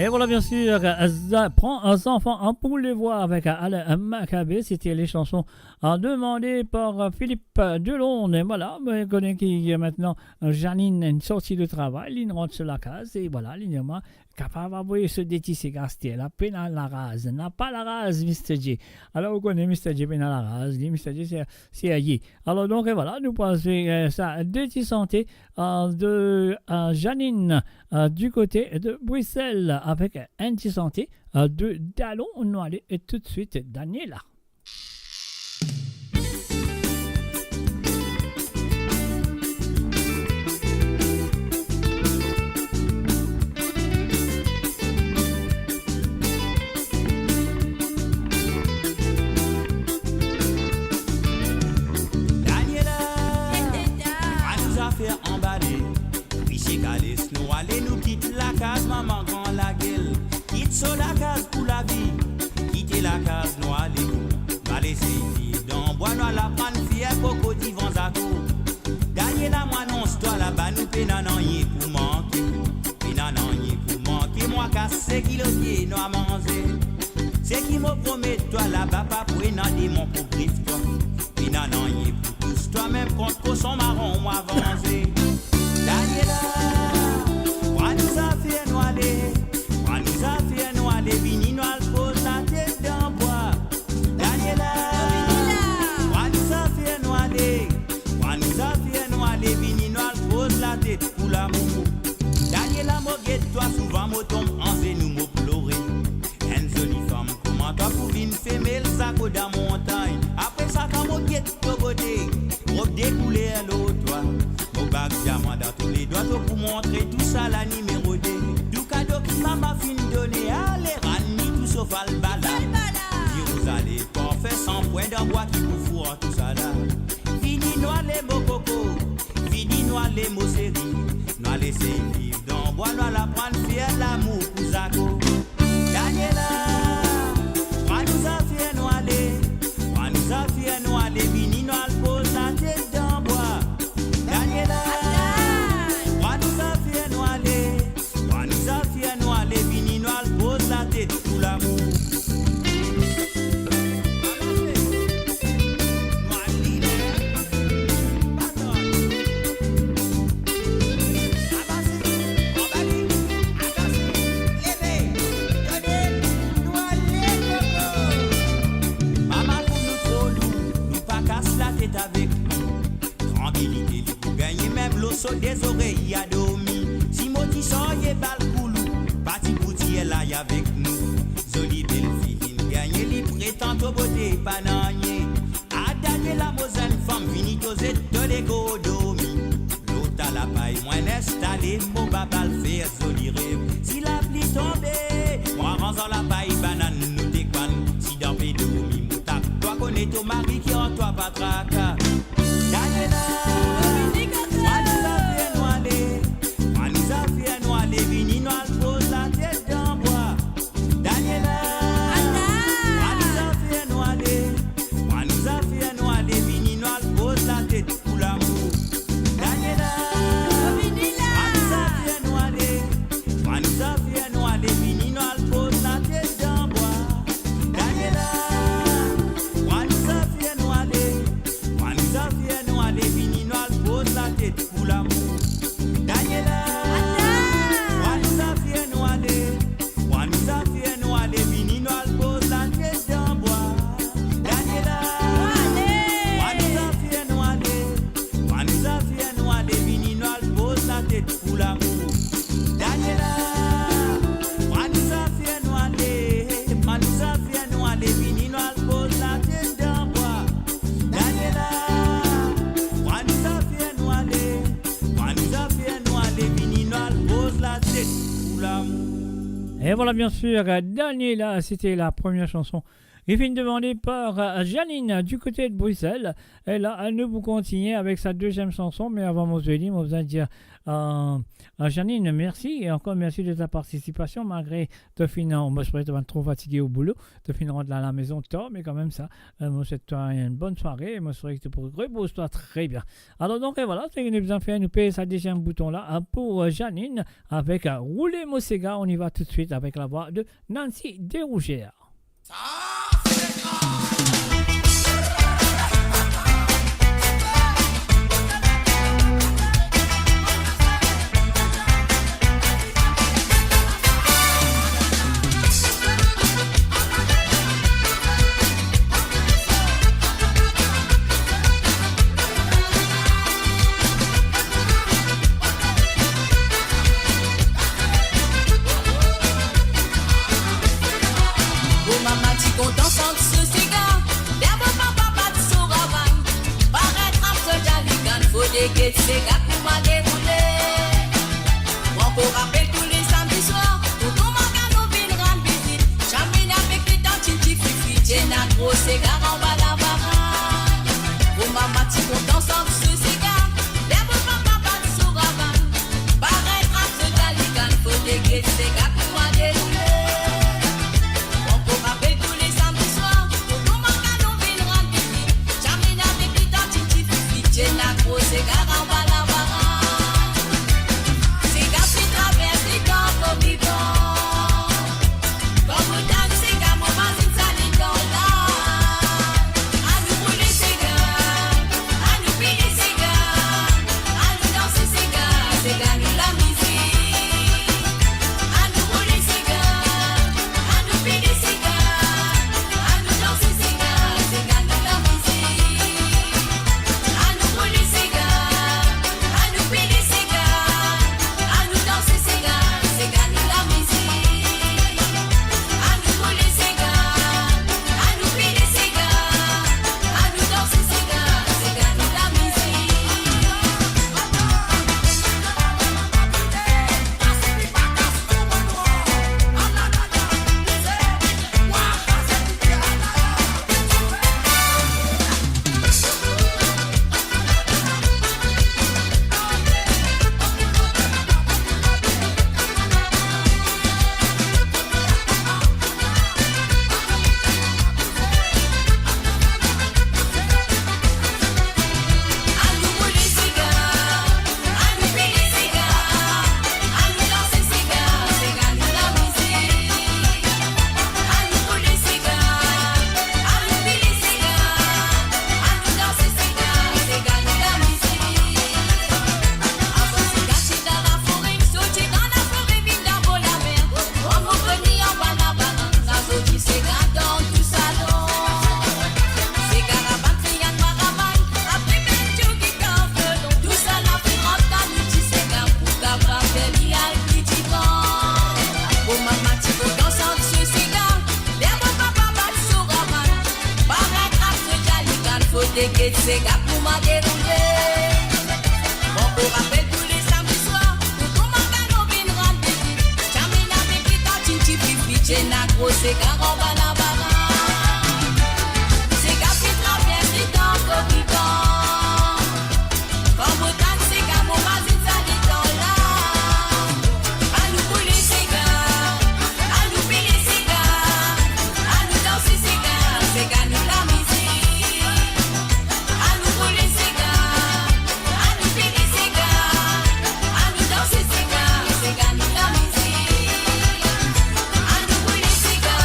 Et voilà, bien sûr, euh, za-, pran zanfan an pou le voir avec, euh, Alain Maccabée. C'était les chansons, euh, demandées par, euh, Philippe, euh, Delon. Et voilà, ben, konnen ki, euh, maintenant, euh, Janine, inn sorti de travay, li rant so lakaz, e voilà, li dir mwa, kapav avoy so de ti siga aster la, pena laraz, napa laraz, Mister J. Alor, ou konnen Mister J pena laraz, li, Mister J, se, se aye. Alor, donk, e voilà, nou pase, euh, sa, de ti sante, euh, de, euh, Janine, euh, du côté de Bruxelles avec un ti sante, euh, de Dalon. Nou ale, e tout de suite, Daniela. Daniela, pa nou zafer anbale. Misie Kales, nou ale, nou kit lakaz mama gran lagel. Kit so lakaz pou lavi, kite lakaz nou ale. Nou ale sey viv dan bwa, nou al aprann fer koko divan zako. Daniela, mo anons twa, laba nou pena nanye pou manke. Pena nanye pou manke, mwa kas seki lor pie nou a manze. Seki mo promet twa, laba pa pou ena demon pou grif twa. Pena nanye pou tous twa, mem kont koson maron mwa vanze. Daniela, pran nou zafer nou ale, pran nou zafer nou ale, vini nou al poz latet dan bwa. Daniela, pran nou zafer nou ale, pran nou zafer nou ale, vini nou al poz latet pou lamour. Daniela, mo get twa, souvan mo tonm anzenou, mo plore. Enn zoli fam kouma twa pou vinn femel zako dan montagn. Apre sa, kan mo get to bote, rob de kouler lor twa, mo bag diaman dan to ledwa, to pou montre tou sa la nimero de. Tou kado ki mama finn done, ale rann li tou so falbala. Falbala! Dir ou zale parfe, san pwin dan bwa ki pou four tousala. Vini nou ale mo koko, vini nou ale mo seri. Nou ale sey viv dan bwa, nou al aprann fer lamour pou zako. Daniela, pran nou zafer nou ale, pran nou zafer nou ale, vini nou al poz latet dan bwa. Daniela, pran nou zafer nou ale, pran nou zafer nou ale, vini nou al poz latet pou lamour. Mama, pou nou tro lou, nou pa kas latet avek li. Trankilite li pou gagne, mem lor so de zorey a dormi. Si mo ti sarye bal koulou, pa ti pou tir lay avek nou. Zoli bel fi vinn gagne, li pretan to bote pa nanye. A Daniela, mo zenn fam, vini to zet to lekor dormi. Lor ta lapay mwa inn instale, mo bab al fer zoli rev. Si lapli tonbe, mo aranz ar lapay banann nou te kwann. Si dan pe dormi, mo tap twa, kone to mari ki ar twa pa traka. Daniela, pran nou zafer nou ale, pran nou zafer nou ale, vini nou al poz latet dan bwa. Daniela, pran nou zafer nou ale, pran nou zafer nou ale, vini nou al poz latet pou lamour. Daniela, pran nou zafer nou ale, pran nou zafer nou ale, vini nou al poz latet dan bwa. Daniela, pran nou zafer nou ale, pran nou zafer nou ale, vini nou al poz latet pou lamour. Daniela, pran nou zafer nou ale, pran nou zafer nou ale, vini nou al poz latet dan bwa. Daniela, pran nou zafer nou ale, pran nou zafer nou ale, vini nou al poz latet pou lamour. Daniela, pran nou zafer nou ale, pran nou zafer nou ale, vini nou al poz latet dan bwa. Daniela, pran nou zafer nou ale, pran nou zafer nou ale, vini nou al poz latet pou lamour. Et voilà, bien sûr, Daniela, c'était la première chanson Ki finn demande par, euh, Janine, euh, du kote de Brisel. E la, euh, nou pou kontigne avek sa deziem sanson, me avan mo zwe li, mo bizin dir, euh, euh, Janine, mersi, e ankor mersi de ta partisipasion, malgre to finn, mo espere to pa tro fatige o boulo, to finn rant la, lamezon tar, me kanmem sa, euh, mo swet twa enn bonn sware, e mo espere ki to pou repoz twa tre bien. Alor donk, e vwala, seki nou bizin fer, nou pez sa deziem bouton la, euh, pou, euh, Janine, avek, euh, Roule mo sega, on y va tout de suite avec la voix de Nancy Derouger. Mo mama ti kontan sant so sega, ler mo papa pa ti so travay. Paret apre Jalikan, fode get sega kouma deroule. Mo ankor rapel tou le samdi swar, tonton Margano vinn rann vizit. Jamina avek li tanti ti fifi, ti ena gro sega anba labarak. Mo mama ti kontan sant so sega, ler mo papa pa ti so travay. Paret apre Jalikan, fode get sega kouma deroule. Mo ankor rapel tou le samdi swar, tonton Margano vinn rann vizit. Jamina avek li tanti ti fifi, ti ena gro sega anba labarak. Sega finn travers letan mo vivan. Kan mo tann sega, mo mazinn sa letan la. Anou boule sega, anou pile sega, anou danse sega, sega nou lamizik. Anou boule sega, anou pile sega, anou danse sega, sega nou lamizik. Anou boule sega, anou pile sega, anou danse sega, sega nou lamizik. Anou boule sega, anou pile sega, anou danse sega, sega nou lamizik. Mo mama ti kontan sant so sega, ler mo papa pa ti so travay. Paret apre Jalikan, fode get sega kouma deroule. Mo ankor rapel tou le samdi swar, tonton Margano vinn rann vizit. Jamina avek li tanti ti fifi, ti ena gro sega anba labarak. Sega finn travers letan mo vivan. Kan mo tann sega, mo mazinn sa letan la. Anou boule sega, anou pile sega, anou danse sega, sega nou lamizik. Anou boule sega, anou pile sega, anou danse sega, sega nou lamizik. Anou boule sega,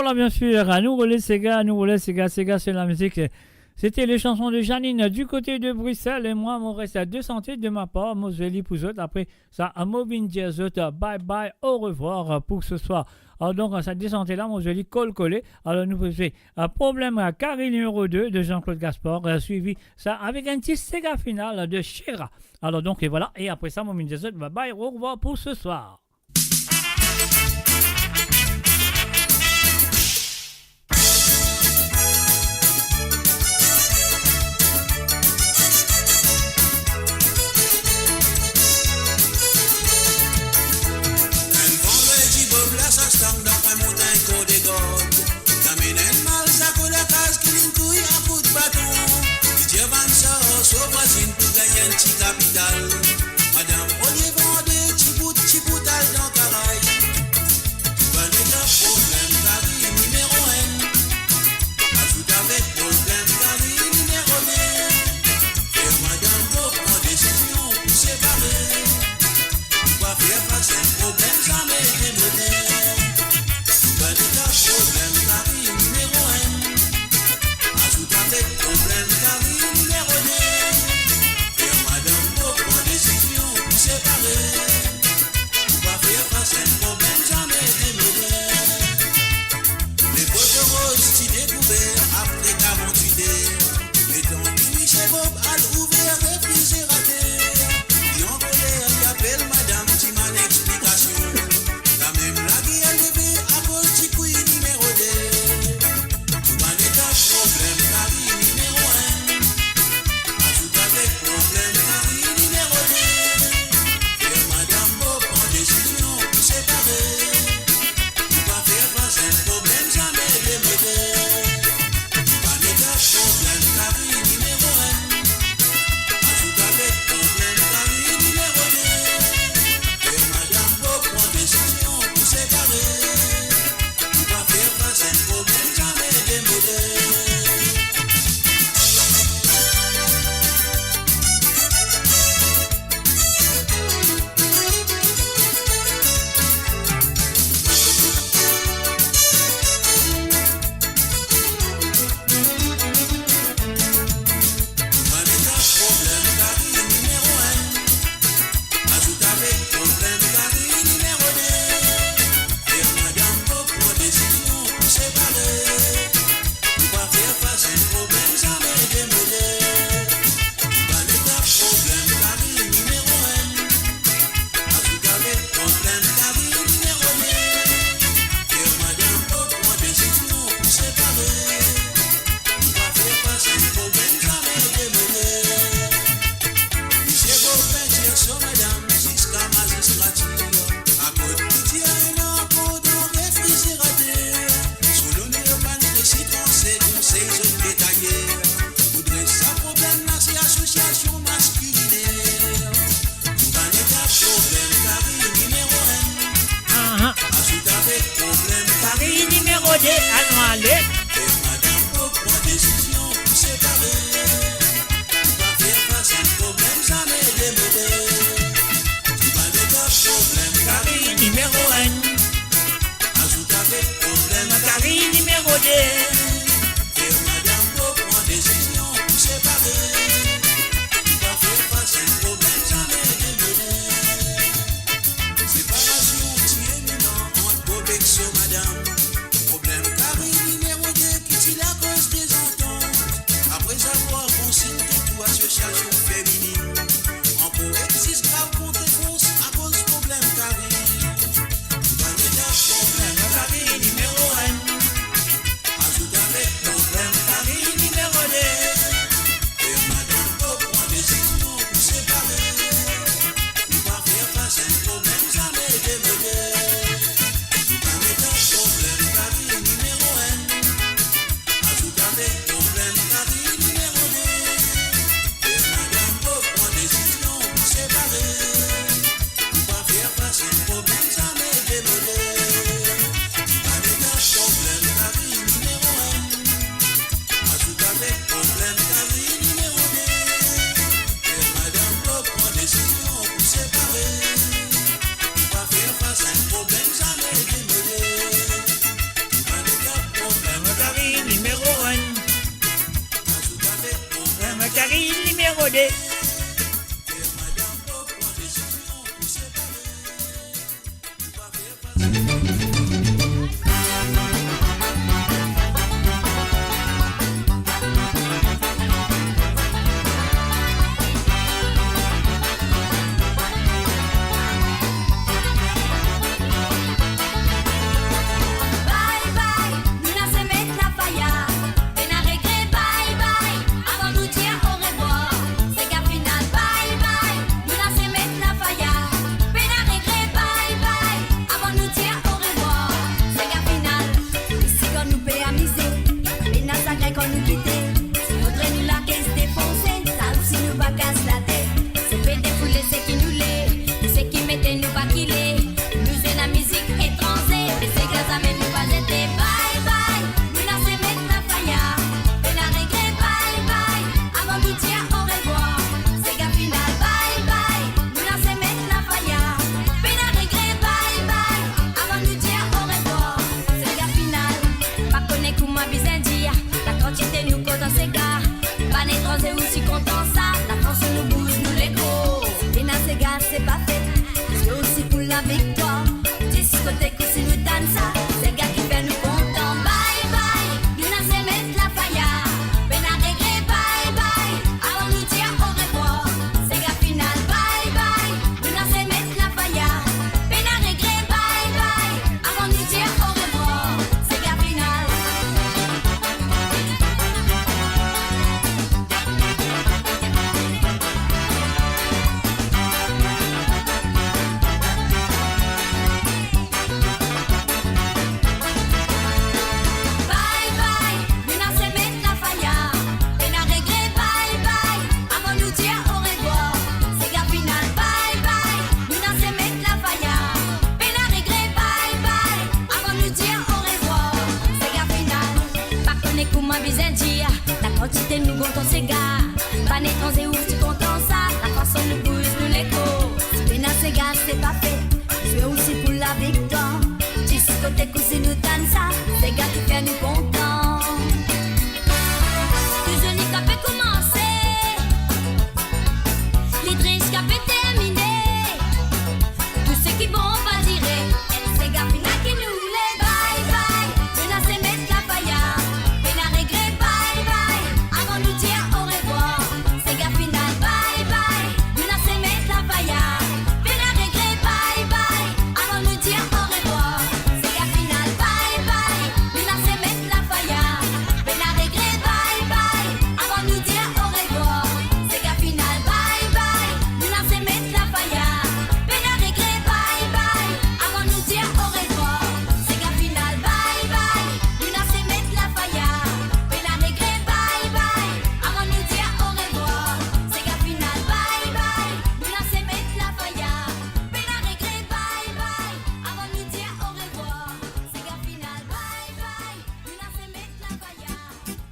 Voilà, bien sûr, nou role sega, nou role sega, sega, c'est la musique. C'était les chansons de Janine du côté de Bruxelles et moi, mo res a de sante de ma part, mo zwe li pou zot. Apre sa, mo vinn dir zot, bye bye, au revoir pour ce soir. Alor donk, sa de sante la, mo zwe li kol kole. Alor nou pou zwe, euh, Problème à Carrie numéro deux de Jean-Claude Gaspard, euh, suivi sa avek enn ti sega final de Shera. Alor donk, e voilà. E apre sa, mo vinn dir zot, bye bye, au revoir pour ce soir. Enn vandredi, Bob la sa stang dan Pwin Montagn, Kordegard. Li amenn enn malsa kot lakaz ki linn touy a kout baton. Li dir bann sar, so vwazinn pou gagn enn ti kapital. Madam, olie vande ti bout, ti bout al dan karay. Bann eta problem, Kari nimero enn. Azout avek problem, Kari nimero de. Fer madam Bob pran desizion pou separe. Pou pa fer fas enn problem zame demode. Bann eta problem, Kari nimero enn. Azout avek problem, Kari nimero de. Fer madam Bob pran desizion pou separe. Pou pa fer fas enn problem zame demode. Lepot roz ti dekouver apre karant-wit er. Letan ki misie Bob al ouver refrizerater, li ankoler, li apel madam, dimann explikasion. Lamem lager leve akoz ti kwi nimero de. Pou bann eta problem, Kari nimero enn. Azout avek problem, Kari nimero de. Fer madam Bob pran desizion pou separe. Pou pa fer fas enn problem zame demode. Bann eta problem, Kari nimero enn. Azout avek problem, Kari nimero de. Fer madam Bob pran desizion pou separe. Pou pa fer fas enn problem zame demode. Bann eta problem, Kari nimero enn. Azout avek problem, Kari nimero de. Fer madam Bob pran desizion pou separe. Pou pa fer fas enn problem zame demode. Bann eta problem, Kari nimero enn. Azout avek problem, Kari nimero de. Fer madam Bob pran desizion pou separe. Pou pa fer fas enn problem zame demode. Misie Bob pintir so madam ziska mazistratir. Akoz li ti ena ankor dan refrizerater. So loner bann resitan se konsey zot detayer. Pou dres sa problem la se asosiasion maskiliner. Pou bann eta problem, Kari nimero enn. Aha. Azout avek problem, Kari nimero de. Anou ale. Fer madam Bob pran desizion pou separe. Pou pa fer fas enn problem zame demode. Pou bann eta problem, Kari nimero enn. Azout avek problem, Kari nimero de. Fer madam Bob pran desizion pou separe. Pou pa fer fas enn problem zame demode. Separasion ti iminan ant Bob ek so madam. Problem Kari nimero de ki ti lakoz dezantant. Apre avoir konsilte tou asosiasion feminin, ankor ek zis grav konsekans akoz problem Kari. Bann eta problem, Kari nimero enn. Azout avek problem, Kari nimero de. Fer madam Bob pran desizion pou separe. Pou pa fer fas enn problem zame demode. Pou pa met an problem, Kari nimero enn. Azout avek problem, Kari nimero de. Fer madam Bye bye, nou la se met lafaya. Pena regret, bye bye. Avan nou dir orevwar, sega final, bye bye. Nou la se met lafaya. Pena regret, bye bye. Avan nou dir orevwar, sega final. Isi kan nou pe amize, pena sagrin kan nou kite. Si nou antre nou lakez defonse, sa osi nou pa kas latet. Se pe defoule seki nou le, seki mete nou pa kile. Nou zwe lamizik etranze, me sega zame nou pa zete. Bye bye, nou la se met lafaya. Pena regret, bye bye. Avan nou dir orevwar, sega final, bye bye. Nou la se met lafaya. Pena regret, bye bye. Avan nou dir orevwar, sega final. Pa kone kouma bizin dir, lakantite nou kontan sega. Bann etranze osi kontan sa, lafason nou bouz nou lekor. Pena sega, se pa fet, se osi pou laviktwar. Diskotek osi nou tann sa, sega ki fer nou kontan. Bye bye, nou la se met lafaya. Pena regret, bye bye. Avan nou dir orevwar, sega final, bye bye. Nou la se met lafaya. Pena regret, bye bye. Avan nou dir orevwar, sega final. Bye bye, nou la se met lafaya. Pena regret, bye bye. Avan nou dir orevwar, sega final, bye bye. Nou la se met lafaya. Pena regret, bye bye. Avan nou dir orevwar, sega final. Pa kone kouma bizin dir, lakantite nou kontan sega. Bann etranze osi kontan sa, lafason nou bouz nou lekor. Si pena sega, se pa fet, zwe osi pou laviktwar. Diskotek osi nou tann sa, sega ki fer nou kontan. Touzour nou ka pe koumanse, li tris ka pe termine. Tou seki bon pa dire, sega final ki nou le. Bye bye, nou la se met lafaya. Pena regret, bye bye. Avan nou dir orevwar, sega final, bye bye. Nou la se met lafaya. Pena regret, bye bye. Avan nou dir orevwar, sega final, bye bye. Nou la se met lafaya. Pena regret, bye bye. Avan nou dir orevwar, sega final, bye bye. Nou la se met lafaya. Pena regret, bye bye. Avan nou dir orevwar, sega final, bye bye. Nou la se met lafaya. Pena regret, bye bye. Avan nou dir orevwar, sega final, bye bye. Nou la se met lafaya. Pena regret, bye bye. Avan nou dir orevwar, sega final, bye bye. Nou la se met lafaya.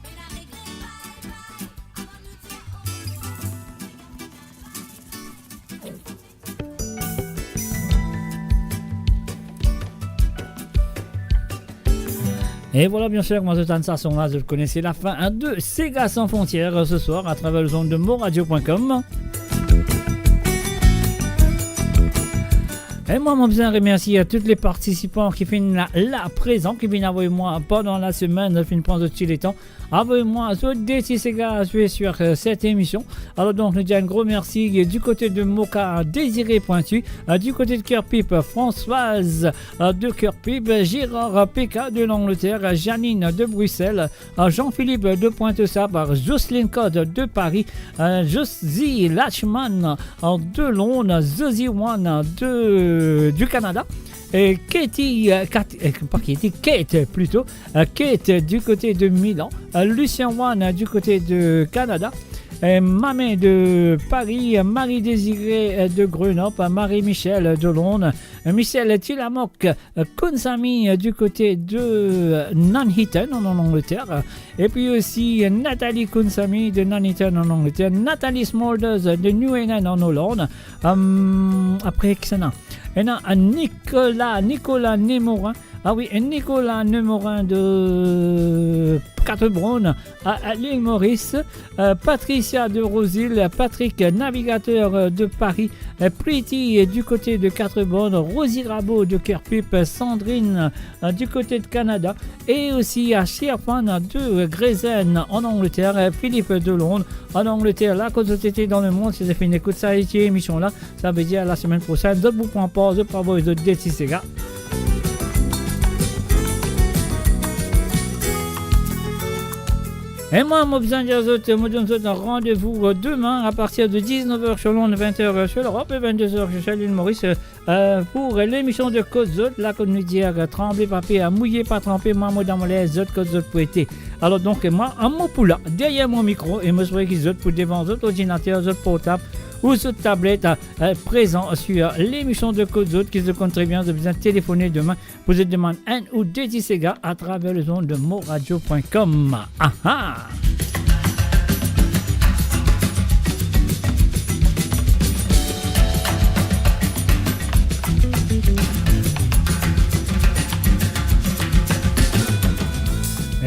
Pena regret, bye bye. Avan nou dir orevwar. Et voilà, bien sûr, kouma zot tann sa son la, zot kone, se lafin, hein, de Sega Sans Frontières, euh, ce soir, à travers les ondes de moradio point com. E mwa, mo bizin remersie a tou le partisipan ki finn la, la prezan, ki finn avoy mwa pandan la semenn, finn pran zot ti letan avoy mwa zot de ti sega zwe sur, euh, cette émission. Alors donc, nou dir enn gro mersi, euh, du côté de Moka, Désiré Pointu, euh, du côté de Kerpip, Françoise, euh, de Kerpip, Gérard, euh, P K de l'Angleterre, euh, Janine de Bruxelles, euh, Jean-Philippe de Pointe-aux-Sables, euh, Jocelyne Code de Paris, euh, Josie Lachman, euh, de Londres, Zosie One, euh, de, du Canada, et Katie, euh, Kat-, euh, pas Katie, Kate plutôt, euh, Kate du côté de Milan, euh, Lucien Wan, euh, du côté de Canada, euh, Mamin de Paris, euh, Marie Désirée, euh, de Grenoble, euh, Marie Michel, euh, de Londres, euh, Michel Tilamoc, euh, Kunsami, euh, du côté de, euh, Nuneaton, en, en Angleterre, euh, et puis aussi, euh, Nathalie Kunsami de Nuneaton, en Angleterre, Nathalie Smulders, euh, de Nieuwegein, en Hollande. Euh, après, qui ça, non ? Et non, euh, Nicolas, Nicolas Némorin, Ah oui, Nicolas Nemorin de Quatre-Bornes à, à l'île Maurice, euh, Patricia de Rosil, Patrick, navigateur, euh, de Paris, euh, Pretty, euh, du côté de Quatre-Bornes, Rosie Rabot de Kerpip, euh, Sandrine, euh, du côté de Canada, et aussi à Sherpan de, euh, Grey's Ann en Angleterre, euh, Philippe de Londres en Angleterre. La, kot zot ete dan lemond, si zot finn ekout sa, ete emision la, sa ve dir la semenn prosenn, zot pou pran par, zot pou avoy zot de ti sega. E mwa, mo bizin dir zot, mo donn zot randevou, euh, demin, à partir de dix-neuf heures sur l'onde, vingt heures sur l'Europe et vingt-deux heures sur l'île Maurice, euh, euh, pou lemision de Kot Zot, la kot nou dir, euh, tranble pa per, mouye pa tranpe, mwa mo dan mo linz, zot kot zot pou ete. Alor donk, mwa, mo pou la, deryer mo mikro, e mo espere ki zot pou devan zot ordinater, zot portab ou zot tablet, euh, prezan sur lemision de Kot Zot, ki zot konn tre bien, zot bizin telefone demin pou zot demann enn ou de ti sega atraver lezond de moradio point com. Aha!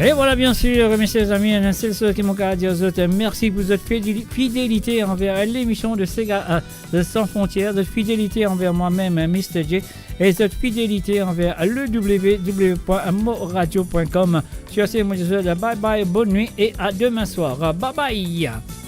E vwala, biensir, mes chers amis, enn sel soz ki mo kapav dir zot, mersi pou zot fideli-, fidelite anver lemision de Sega, euh, Sans Frontières, zot fidelite anver mwa mem, Mister J, e zot fidelite anver le w w w point moradio point com. Sur ce, mo dir zot bye bye, bonn nwit e à demain soir. Bye bye.